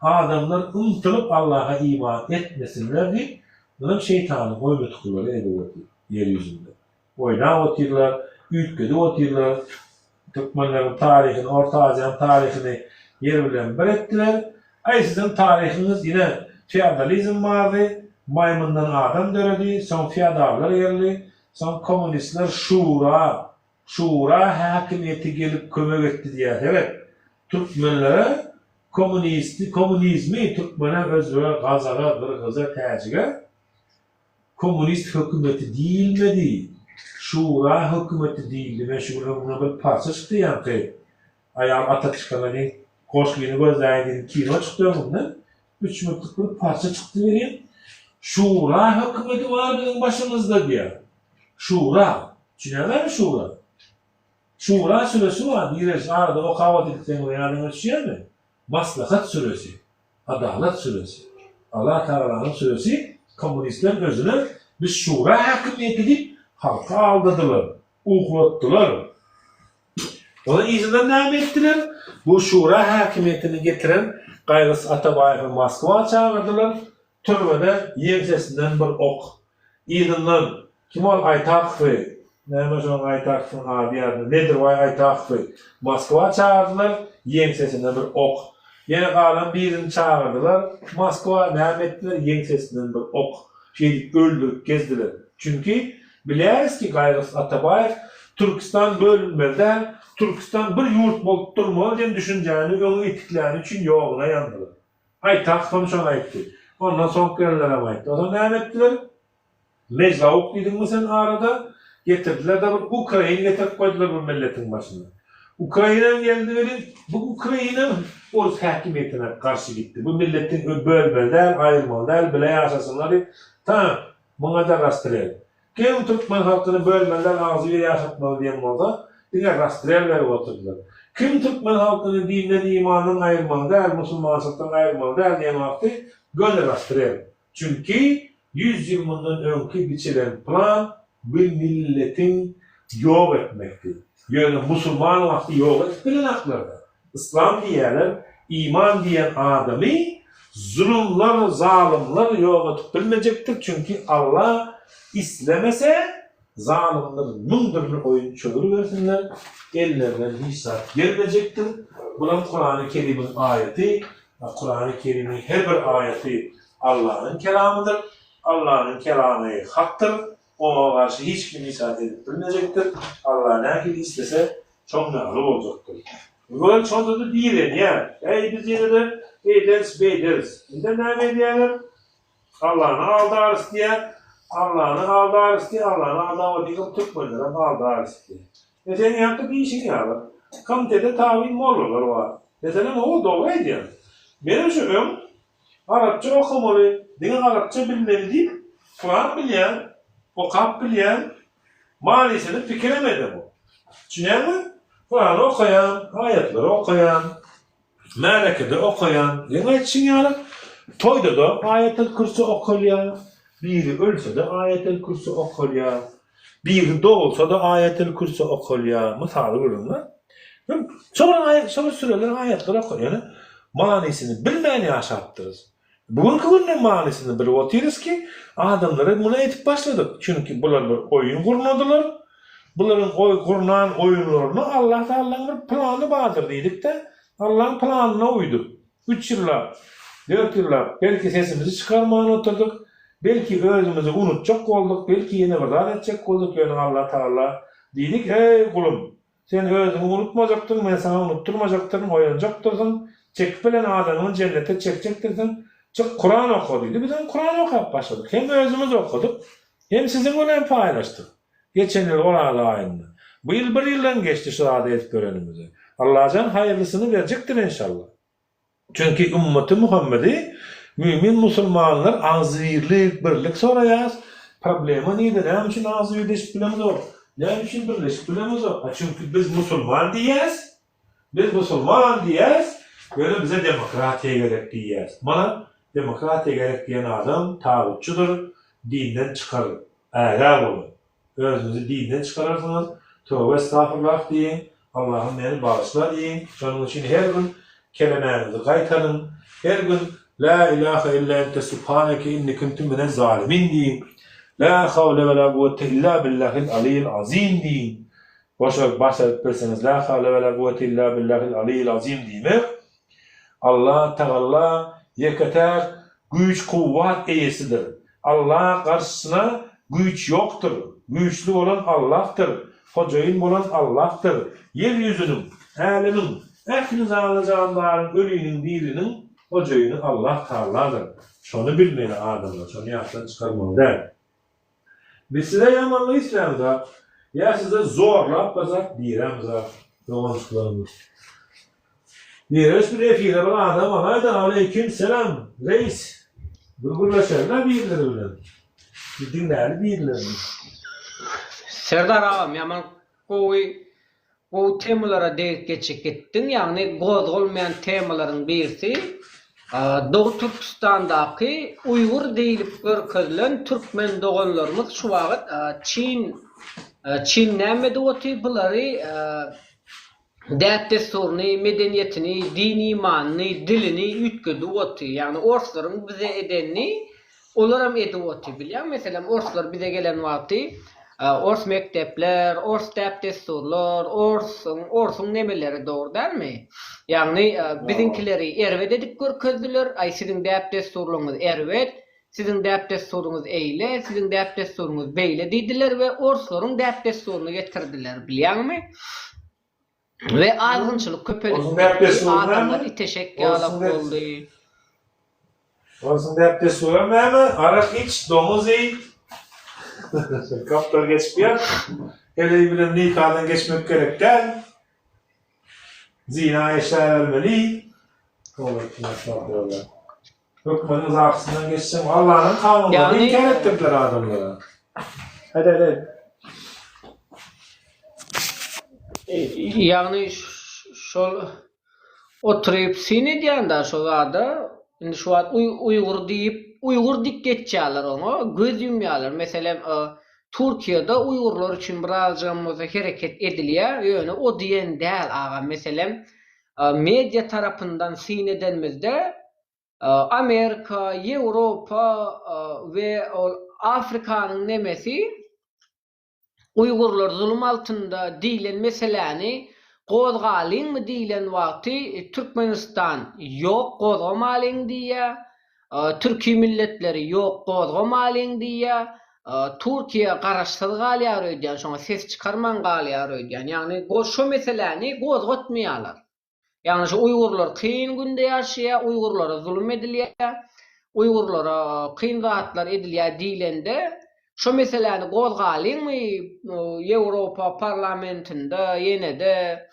adamlar ymtylyp Allaha iman etmesinler diýip, munam şeýtanyň oýnatgylary edip otyr ýer ýüzünde. Oýnap otyrlar, üýtgedip otyrlar. Türkmenleriň taryhyny, Orta Aziýanyň taryhyny ýer bilen bir etdiler. Aý siziň taryhyňyz ine feodalizm bardy, maýmyndan adam döredi, soň feodallar geldi, soň kommunistler şura, şura häkimiýeti gelip kömek etdi diýýär. Seret, türkmenlere kommunisti, kommunizmi türkmene, özbege, gazaga, gyrgyza, täjige Kommunist hökümeti diýilmedi, şura hökümeti diýildi. Men şu gün öňümden bir parça çykdy ýaňky aýal ata çykana diýen goşgyny gözläýin diýdim kino çykdy öňümden. Üç minutlyk bir parça çykdy welin şura hökümeti bar biziň başymyzda diýýär. Şura. Düşünýäňizmi şura? Şura süresi bar direliş arada okap otyrdyk seň bilen ýadyňa düşýärmi? Maslahat süresi. Adalat süresi. Allah Tagalanyň süresi kommunistler özüne biz şura häkimiýeti diýip halky aldadylar, uklatdylar. Onuň yzyndan näme etdiler? Bu şura häkimiýetini getiren Gaýgysyz Atabaýewi Moskwa çagyrdylar, türmede ýeňsesinden bir ok. Yzyndan kim ol Aýtakowy, näme şonuň Aýtakowyň ady ýadymda, Nedirbaý Aýtakowy Moskwa çagyrdylar, ýeňsesine bir ok. Ýene galan birini çagyrdylar Moskwa, näme etdiler, ýeňsesinden bir ok. Şeýdip öldürip gezdiler. Çünki, bilýäris ki, Gaýgysyz Atabaýew Türküstan bölünmeli däl, Türküstan bir ýurt bolup durmaly diýen düşünjäni öňe itikläni üçin ýoguna ýandylar. Aýtakowam şony aýtdy. Ondan soňky gelenlerem aýtdy. Onsoň näme etdiler? Mejlauk diýdiňmi sen arada? Getirdiler-de bir ukrain getirip goýdular bu milletiň başyna. Ukrainam geldi welin, bu ukrainam orus häkimiýetine garşy gitdi. Bu milletiň bölmeli däl, aýyrmaly däl, bile ýaşasynlar diýip, ta, muňa-da rastrel. Kim türkmen halkyny bölmeli däl, agzybir ýaşatmaly diýen bolsa, diňe rastrel berip oturdylar. Kim türkmen halkyny dinden, imandan aýyrmaly däl, musulmançylykdan aýyrmaly däl diýen wagty göni rastrel. Çünki ýüz ýyl mundan öňki biçilen plan bu milletiň ýok etmekdi. Ýöne musulman wagty ýok edip bilenaklarda. Yslam diýýäler, iman diýen adamy zulumlar, zalymlar ýok edip bilmejekdir, çünki Alla islemese zalymlar müň dürli oýun çözüribersinler, ellerinden hiç zat gelmejekdir. Bulam Kurany Kerimiň aýaty, Kurany Kerimiň her bir aýaty Allanyň kelamydyr, Allanyň kelamy hakdyr, oňa garşy hiç kim hiç zat edip bilmejekdir, Alla nähili islese şoň ýaly boljakdyr. Bular şonda-da direnýär, Äý biz ýene-de eýderis, beýderis. Indem näme edýärler? Allany aldarys diýýär, Allany aldarys diýýär, Allany aldap otyrkam türkmenlerem aldarys diýýär. E seň ýaňky diýşiň ýaly, komitete tabyn mollalar bar. Meselem, hawa dogry aýdýaň. Menem şu öň arapça okamaly, diňe arapça bilmeli diýip, Kuran bilýän, okap bilýän, manysyny pikirem edemok. Düşünýäňmi? Kurany okaýan, aýatlary okaýan. Märekede okaýan, seň aýdyşyň ýaly, toýda-da Aýatel Kürsi okalýar, biri ölse-de Aýatel Kürsi okalýar, biri dogulsa-da Aýatel Kürsi okalýar, mysaly gürrüň-de. Şo bir aýat, şo bir süreler, aýatlar okalýar. Ýöne manysyny bilmän ýaşapdyrys. Bu günki günde manysyny bilip otyrys ki, adamlara muny aýdyp başladyk. Çünki bular bir oýun gurnadylar. Bularyň oý gurnan oýunlaryna Allah Tagalaň bir plany bardyr diýdik-de, Allaň planyna uýduk. Üç ýyllap, dört ýyllap belki sesimizi çykarman oturdyk, belki özümizi unutjak bolduk, belki ýene bir zat etjek bolduk, ýöne Allah Tagala diýdik, Eý gulum! Sen özüňi unutmajakdyň, men saňa unutdyrmajakdyryn, oýanjakdyrsyň, çekip bilen adamyňy jennete çekjekdirsiň, çyk Kuran oka diýdi. Bizem Kuran okap başladyk. Hem özümiz okadyk, hem siziň bilen paýlaşdyk. Geçen ýyl Oraza aýynda. Bu ýyl bir ýyldan geçdi şu zady edip ýörenimize. Allajan haýyrlysyny berjekdir enşalla. Çünki ümmaty Muhammedi mümin musulmanlar agzybirlik, birlik soraýas. Problema nirde, näme üçin agzybirleşip bilemizok? Näme üçin birleşip bilemizok? A çünki biz musulman diýýäs. Biz musulman diýýäs. Ýöne bize demokratiýa gerek diýýäs. Mana demokratiýa gerek diýen adam tagutçydyr, dinden çykar, ägä boluň. Özüňizi dinden çykararsyňyz, töwbe estagfurullah diýiň, Allahym meni bagyşla diýiň, şonuň üçin her gün kelemäňizi gaýtaryň, her gün La ilahe illa ente subhaneke inni kuntu minez zalimin diýiň, La hawle we la guwwete illa billahil aliyyil azim diýiň. Boşalyp başaryp bilseňiz La hawle we la guwwete illa billahil aliyyil azim diýmek, Allah Tagalla ýeke-täk güýç-kuwwat eýesidir. Allah garşysyna güýç ýokdur. Güýçli bolan Allahdyr. Hojaýyn bolan Allahdyr. Ýer ýüzüniň, älemiň, ähli janly-jandaryň, öliniň, diriniň hojaýyny Allah Tagaladyr. Şony bilmeli adamlar, şony ýatdan çykarmaly däl. Biz size ýamanlyk islämzok, ýa size zorlap bir zat diýremzok, doganjyklarymyz. Direliş bir efire bir adam alaýda aleýkim selam reis. Bir gürleşeli-dä birileri bilen. Bir diňläli birilerini. Serdar agam ýaman gowy Gowy temalara degip geçip gitdiň, ýagny gozgalmaýan temalaryň birisi Dogy Türküstandaky uýgur diýlip görkezilen türkmen doganlarymyz şu wagt Çin Çin näme edip otyr bulary däp-dessuryny, medeniýetini, din-imanyny, dilini üýtgedip otyr. Ýagny orslaryň bize edenini Olaram edip otyr bilýäňmi meselem orslar bize gelen wagty ors mekdepler ors däp dessurlar orsuň orsuň nemeleri dogry dälmi ýagny biziňkileri erbet edip görkezdiler aý siziň däp dessurlaryňyz erbet siziň däp dessuryňyz eýle siziň däp dessuryňyz beýle diýdiler we orslaryň däp dessuryny getirdiler bilýäňmi we azgynçylyk köpelip gitdi adamlar iteşek ýalak boldy. Orsuň däp-dessuram näme? Arak iç, doňuz iý. Gapdal geçip ýat. Heleý bilen nikadan geçmek gerek däl. Zina işläbermeli. Hökmeniň zaksyndan geçseň, Allanyň kanunlaryny inkär etdirdiler adamlara. Hadi, hadi. Ýagny şol Oturyp syn edýän-dä şo zada. Indi şu wagt uýgur diýip, uýgur diýip geçýärler oňa, göz ýumýarlar. Meselem, Türkiýede uýgurlar üçin birazjygam bolsa hereket edilýär, ýöne o diýen däl agam. Meselem, media tarapyndan syn edenimizde, Amerika, Ýewropa we ol Afrikanyň nemesi Uýgurlar zulum altynda diýlen meseläni gozgalyňmy diýlen wagty Türkmenistan ýok gozgamalyň diýýä, türki milletleri ýok gozgamalyň diýýä, Türkiýe garaşsyz galýar öýdýän şoňa ses çykarman galýar öýdýän ýagny şo meseläni gozgatmaýarlar. Ýagny şu uýgurlar kyn günde ýaşaýar, uýgurlara zulum edilýär, uýgurlara kyn zatlar edilýär diýlende, şo meseläni gozgalyňmy Ýewropa parlamentinde, ýene-de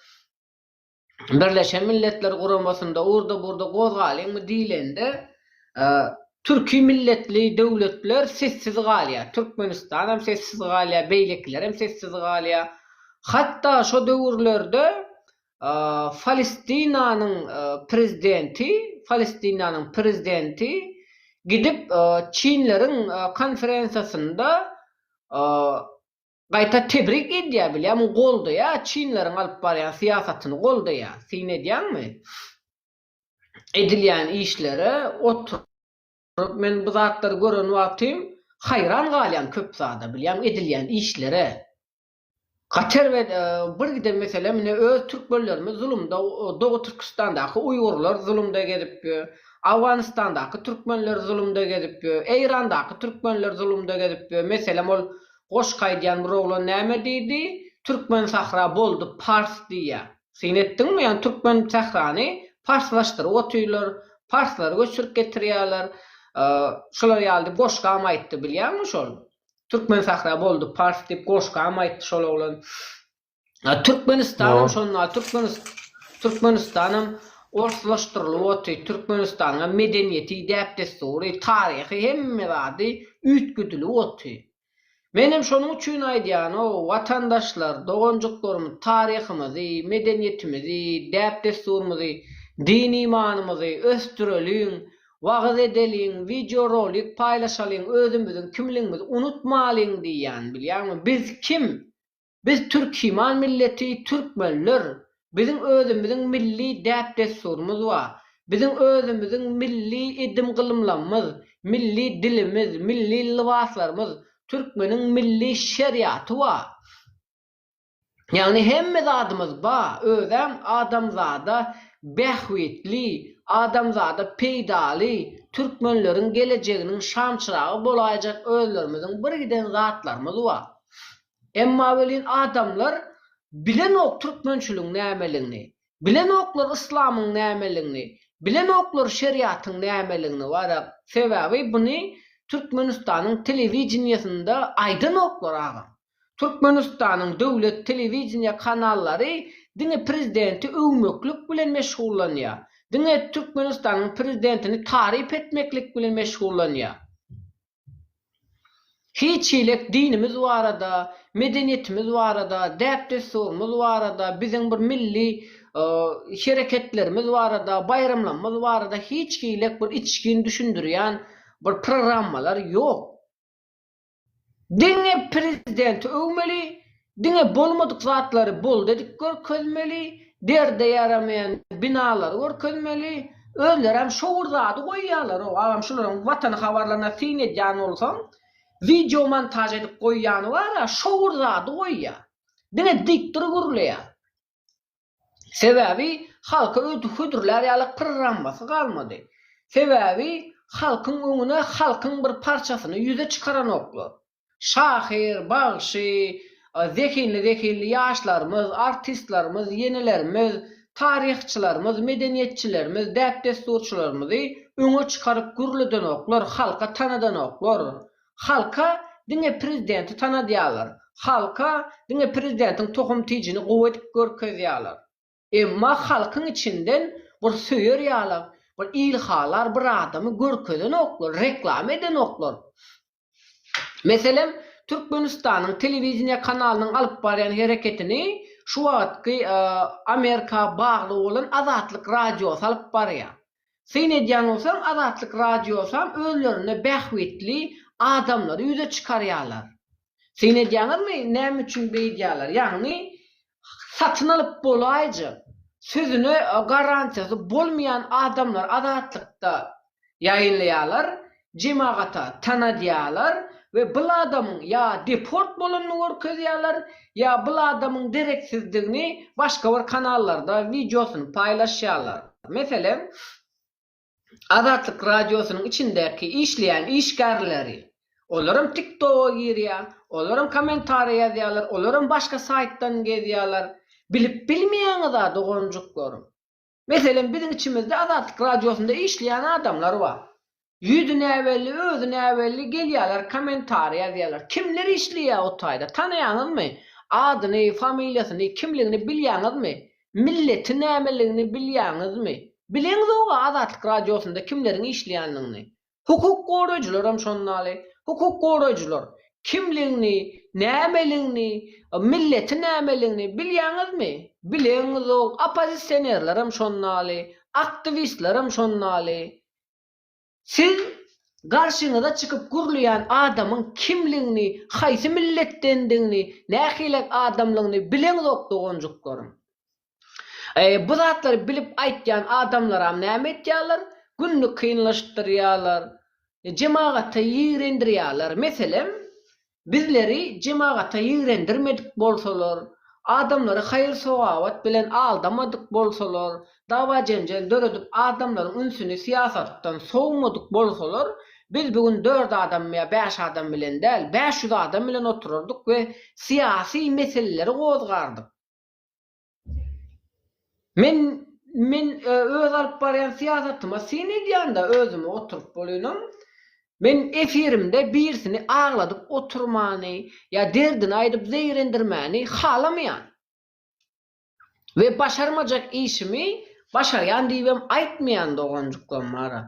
Birleşen Milletler Guramasynda, urda-burda gozgalyňmy diýlende, türki milletli döwletler sessiz galýar. Türkmenistanam sessiz galýar, beýlekilerem sessiz galýar. Hatda şo döwürlerde Palestinanyň prezidenti Palestinanyň prezidenti gidip Çinleriň konferensiýasynda gaýta tebrik edýär bilýäňmi goldaýar Çinleriň alyp barýan syýasatyny goldaýar syn edýäňmi edilýän işlere oturyp men bu zatlary gören wagtym haýran galýan köp zada bilýäňmi edilýän işlere. Gaty erbet bir giden mesele mine öz türkmenlerimiz zulumda Dogy Türküstandaky uýgurlar zulumda gezip ýör. Awganystandaky türkmenler zulumda gezip ýör. Eýrandaky türkmenler zulumda gezip ýör. Meselem ol goşgy aýdýan bir oglan näme diýdi? Türkmen sahra boldy pars diýýär. Syn etdiňmi ýagny türkmen sährany parslaşdyryp otyrlar, parslary göçürip getirýärler. Şular ýaly diýip goşgam aýtdy bilýäňmi şol? Türkmen sahra boldy pars diýip goşgam aýtdy şol oglan. Türkmenistanam şonda Türkmenistanam orslaşdyrylyp otyr. Türkmenistanyňam medeniýeti, däp-dessury, taryhy hemme zady üýtgedilip otyr. Menem şonuň üçin aýdýan-ow, watandaşlar, doganjyklarym taryhymyzy, medeniýetimizi, däp-dessurymyzy. Din-imanymyzy ösdüreliň, wagyz edeliň, wideorolik paýlaşalyň, özümiziň kimligimizi unutmalyň diýýän, bilýäňmi? Biz kim? Biz türkiman milleti, türkmenler. Biziň özümiziň milli däp-dessurymyz bar. Biziň özümiziň milli edim-gylymlamyz, milli dilimiz, milli lybaslarymyz, türkmeniň milli şeriaty bar. Ýagny hemme zadymyz ba, özem adamzada bähbitli, adamzada peýdaly, türkmenleriň gelejeginiň şamçyragy bolaýjak özlerimiziň bir giden zatlarymyz bar. Emma welin adamlar bilenok türkmençiligiň nämeligini, bilenoklar yslamyň nämeligini, bilenoklar şeriatyň nämeligini wara, sebäbi buny Türkmenistanyň telewideniýesinde aýdanoklar agam. Türkmenistanyň döwlet telewideniýe kanallary diňe prezidenti öwmeklik bilen meşgullanýar. Diňe Türkmenistanyň prezidentini taryp etmeklik bilen meşgullanýar. Hiç hilek dinimiz barada, medeniýetimiz barada, däp-dessurymyz barada, biziň bir milli hereketlerimiz barada, baýramlarymyz barada hiç hilek bir içgin düşündirýän bir programmalar ýok. Diňe prezidenti öwmeli, diňe bolmadyk zatlary boldy edip görkezmeli, derde ýaramaýan binalary görkezmeli, özlerem şo bir zady goýýarlar-ow, agam şularyň Watan habarlaryna syn edýän bolsaň, wideo montaž edip goýýany bar-a, şo bir zady goýýar. Diňe diktor gürleýär. Sebäbi halka hödürlär ýaly programmasy galmady. Sebäbi halkyň öňüne halkyň bir parçasyny ýüze çykaranoklar. Şahyr, bagşy, zehinli-zehinli ýaşlarymyz, artistlerimiz, ýenelerimiz, taryhçylarymyz, medeniýetçilerimiz, däp-dessurçylarymyzy öňe çykaryp gürledenoklar, halka tanadanoklar. Halka diňe prezidenti tanadýarlar. Halka diňe prezidentiň tohum-tijini gowy edip görkezýärler. Emma halkyň içinden bir söýer ýalak, bir ilhalar bir adamy görkezenoklar, reklama edenoklar. Meselem, Türkmenistanyň telewideniýe kanalynyň alyp barýan hereketini şu wagtky Amerika bagly bolan Azatlyk radiosy alyp barýar. Syn edýän bolsaň Azatlyk radiosam özlerine bähbitli adamlary ýüze çykarýarlar. Syn edýäňizmi näme üçin beýdýärler? Ýagny satyn alyp bolaýjak, sözüne garantiýasy bolmaýan adamlary Azatlykda ýaýynlaýarlar, jemagata tanadýarlar we bul adamyň ýa deport bolanyny görkezýärler, ýa bul adamyň dereksizdigini başga bir kanallarda wideosyny paýlaşýarlar. Meselem, Azatlyk Radiosynyň içindäki işleýän işgärleri, olaram TikToga girýär, olaram kommentariýa ýazýarlar, olaram başga saýtdan gezýärler. Bilip bilmeýäňiz-a doganjyklarym. Meselem, biziň içimizde Azatlyk Radiosynda işleýän adamlar bar. Ýüzi näbelli, özi näbelli gelýärler, kommentariý ýazýarlar. Kimler işleýär o taýda, tanaýaňyzmy? Adyny, familiýasyny, kimligini bilýäňizmi? Milleti nämeligini bilýäňizmi? Bileňzog-a Azatlyk Radiosynda kimleriň işleýändigini. Hukuk goraýjylaram şondaly. Hukuk goraýjylar kimligini, nämeligini, milleti nämeligini bilýäňizmi? Bileňizok. Oppozisionerlerem şondaly, aktiwistlerem şondaly. Siz garşyňyza çykyp gürleýän adamyň kimligini, haýsy milletdendigini, nähilek adamlygyny bileňzok doganjyklarym. Bu zatlary bilip aýtýan adamlaram näme etýärler? Gününi kynlaşdyrýarlar, jemagata ýigrendirýärler. Meselem, bizleri jemagata ýigrendirmedik bolsalar, adamlary haýyr-sogawat bilen aldamadyk bolsalar, dawa-jenjel döredip adamlaryň ünsüni syýasatdan sowmadyk bolsalar, biz bu gün dört adam ýa bäş adam bilen däl, 500 adam bilen oturardyk we syýasy meseleleri gozgardyk. Men men öz alyp barýan syýasatyma syn edýän-de özüme oturyp bolynam. Men efirimde birisini agladyp oturmany ýa derdini aýdyp zeýrendirmäni halamaýan. We başarmajak işimi başarýan diýibem aýtmaýan doganjyklarym bar-a.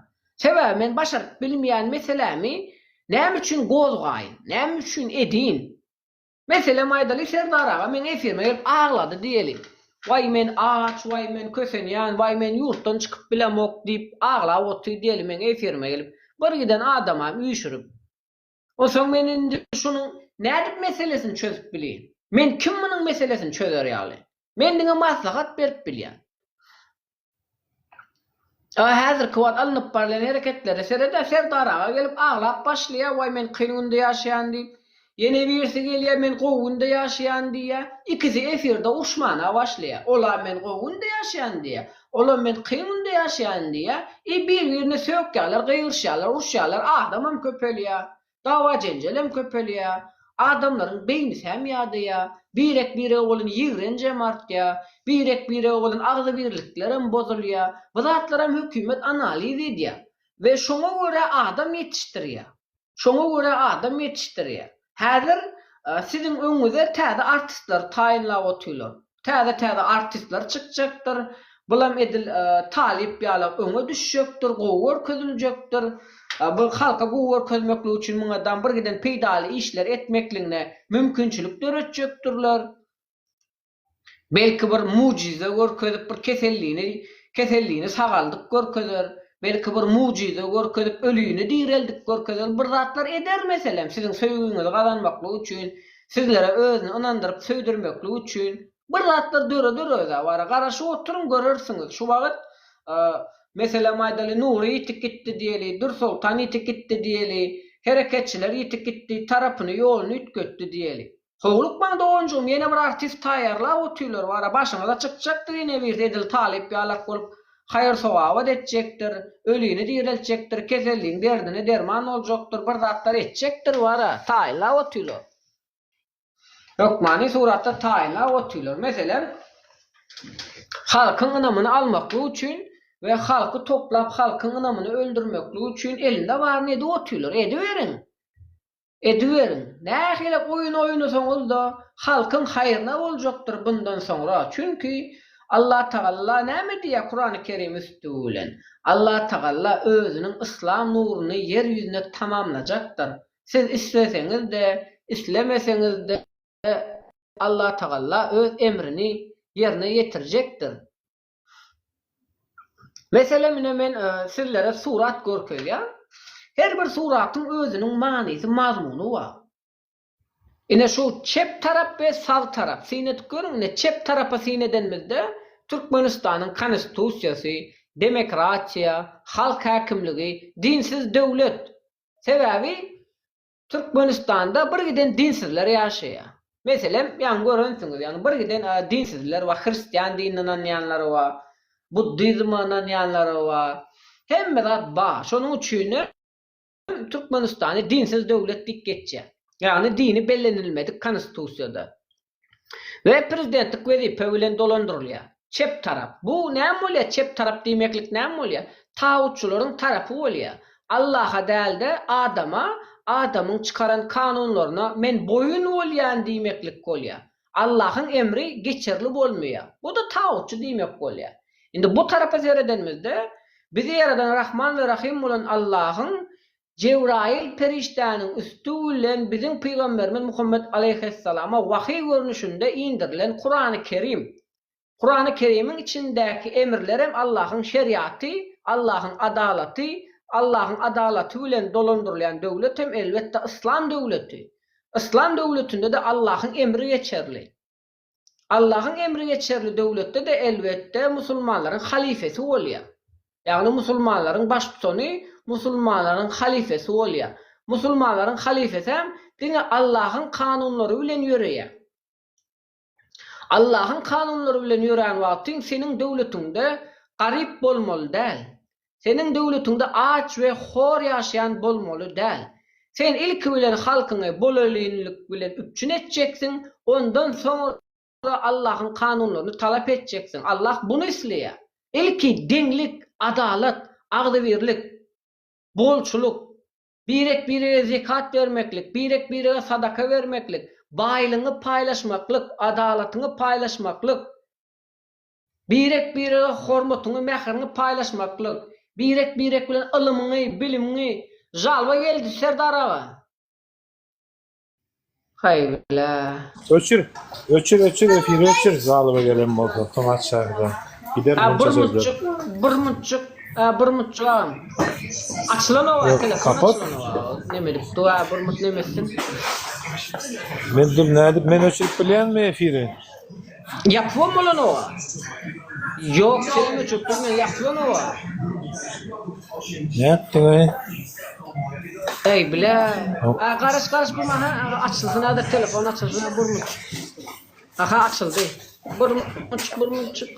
Sebäbi men başaryp bilmeýän meselämi näme üçin gozgaýyn, näme üçin edin? Meselem aýdaly Serdar aga meň efirime gelip aglady diýeli. Waý men aç, waý men kösenýän, waý men ýurtdan çykyp bilemok diýip aglap otyr diýeli meň efirime gelip bir giden adamam üýşürip. Onsoň men indi şunuň nädip meselesini çözüp bileýin? Men kim munuň meselesini çözer ýaly? Men diňe maslahat berip bilýän. A häzirki wagt alnyp barylýan hereketlere sered-ä, Serdar aga gelip aglap başlaýar, waý men kyn günde ýaşaýan diýip. Ýene birisi gelýär, men gowy günde ýaşaýan diýýär. Ikisi efirde uruşmana başlaýar. Olam men gowy günde ýaşaýan diýýär. Olam men kyn günde ýaşaýan diýýär. I bir-birine sökýärler, gygyryşýarlar, uruşýarlar, adamam köpelýär. Dawa-jenjelem köpelýär, adamlaryň beýnisem ýadaýar, birek-birege bolan ýigrenjem artýar, birek-birege bolan agzybirliklerem bozulýar. Bu zatlaram hökümet analiz edýär we şoňa görä adam ýetişdirýär. Şoňa görä adam ýetişdirýär. Häzir siziň öňüňize täze artistleri taýynlap otyrlar. Täze-täze artistler çykjakdyr. Bulam edil talyp ýaly öňe düşjekdir, gowy görkeziljekdir. Bu halka gowy görkezmeklik üçin muňadam bir giden peýdaly işler etmekligine mümkinçilik döretjekdirler. Belki bir mujize görkezip bir kesellini kesellini sagaldyp görkezer, belki bir mujize görkezip ölini direldik görkezer, bir zatlar eder meselem siziň söýgüňizi gazanmaklyk üçin, Sizlere özüni ynandyryp söýdürmeklik üçin bir zatlar döreder özä bara garaşyp oturyň görersiňiz şu wagyt meselem aýdaly Nury ýitip gitdi diýeli Dürsoltan ýitip gitdi diýeli hereketçiler ýitip gitdi tarapyny ýoluny üýtgetdi diýeli howlukmaň doganjygym ýene bir artist taýýarlap otyrlar bara başyňyza çykjakdyr ýene birisi edil talyp ýalak bolup haýyr-sogabat etjekdir ölini direltjekdir keselliň derdine derman boljakdyr bir zatlar etjekdir bara taýynlap otyrlar. Hökmany suratda taýynlap otyrlar. Meselem, halkyň ynamyny almaklyk üçin we halky toplap halkyň ynamyny öldürmeklik üçin elinde baryny edip otyrlar. Ediberiň. Ediberiň. Nähili oýun oýnasaňyz-da halkyň haýryna boljakdyr bundan soňra. Çünki Allatagalla näme diýýär Kurany Kerim üsti bilen? Allatagalla özüniň yslam nuruny ýer ýüzüne tamamlajakdyr. Siz isleseňiz-de, islemeseňiz-de Allatagalla öz emrini ýerine ýetirjekdir. Meselem, ine men sizlere surat görkezýän. Her bir suratyň özüniň manysy, mazmuny bar. Ine şu çep tarap we sag tarap syn edip görüň, ine çep tarapa syn edenimizde Türkmenistanyň Konstitusiýasy, demokratiýa, halk häkimligi, dinsiz döwlet. Sebäbi Türkmenistanda bir giden dinsizler ýaşaýar. Meselem, ýaňy görensiňiz, ýagny bir giden dinsizler bar, hristian dinine ynanýanlar bar, buddizme ynanýanlar bar. Hemme zat bar. Şonuň üçin hem Türkmenistany dinsiz döwlet diýip geçýär. Ýagny dini bellenilmedik konstitusiýada. We prezidentlik wezipe bilen dolandyrylýar. Çep tarap. Bu näme bolýar çep tarap diýmeklik näme bolýar? Tagutçylaryň tarapy bolýar. Allaha dälde adama, adamyň çykaran kanunlaryna men boýun bolýan diýmeklik bolýar. Allahyň emri geçerli bolmaýar. Bu-da tagutçy diýmek bolýar. Indi bu tarapa seredenimizde bizi ýaradan Rahman we Rahym bolan Allahyň Jebraýyl perişdäniň üsti bilen biziň pygamberimiz Muhammet aleýhissalama wahyý görnüşinde indirilen Kurany Kerim. Kurany Kerimiň içindäki emirlerem Allahyň şeriaty, Allahyň adalaty, Allahyň adalaty bilen dolandyrylýan döwletem elbetde yslam döwleti. Yslam döwletinde-de Allahyň emri geçerli. Allahyň emri geçerli döwletde-de elbetde musulmanlaryň halifesi bolýar. Ýagny musulmanlaryň baştutany musulmanlaryň halifesi bolýar. Musulmanlaryň halifesem diňe Allahyň kanunlary bilen ýöreýär. Allahyň kanunlary bilen ýörän wagtyň seniň döwletiňde garyp bolmaly däl. Seniň döwletiňde aç we hor ýaşaýan bolmaly däl. Sen ilki bilen halkyňy bolelinlik bilen üpjün etjeksiň, ondan soňra Allahyň kanunlaryny talap etjeksiň. Allah buny isleýär. Ilki deňlik, adalat, agzybirlik, bolçulyk, birek-birege zekat bermeklik, birek-birege sadaka bermeklik, baýlygyňy paýlaşmaklyk, adalatyňy paýlaşmaklyk, Birek-birege hormatyňy, mähriňi paýlaşmaklyk, birek-birek bilen ylymyňy, bilimiňi Žalba geldi Serdar aga. Haý bile. Öçür. Öçür öçür efiri öçür zalyma gelen bolsa soň açarda. Gider Ha munça bir sözler. mutçuk, bir mutçuk, ha bir mutçuk agam. Açylan owa Yok, telefon kapat. açylan owa. Neme edip dua bir mut nemesin. Men dur nädip men öçürip bilýänmi efiri? Ýapybam bolan owa. Ýok, senem öçürip bilmen ýapylan owa. Nätdiň aý? Eý bile. A garaş garaş bu maha açylsyn häzir telefon açylsyn bir mut. Aha açyldy. Bir mutçuk bir mutçuk.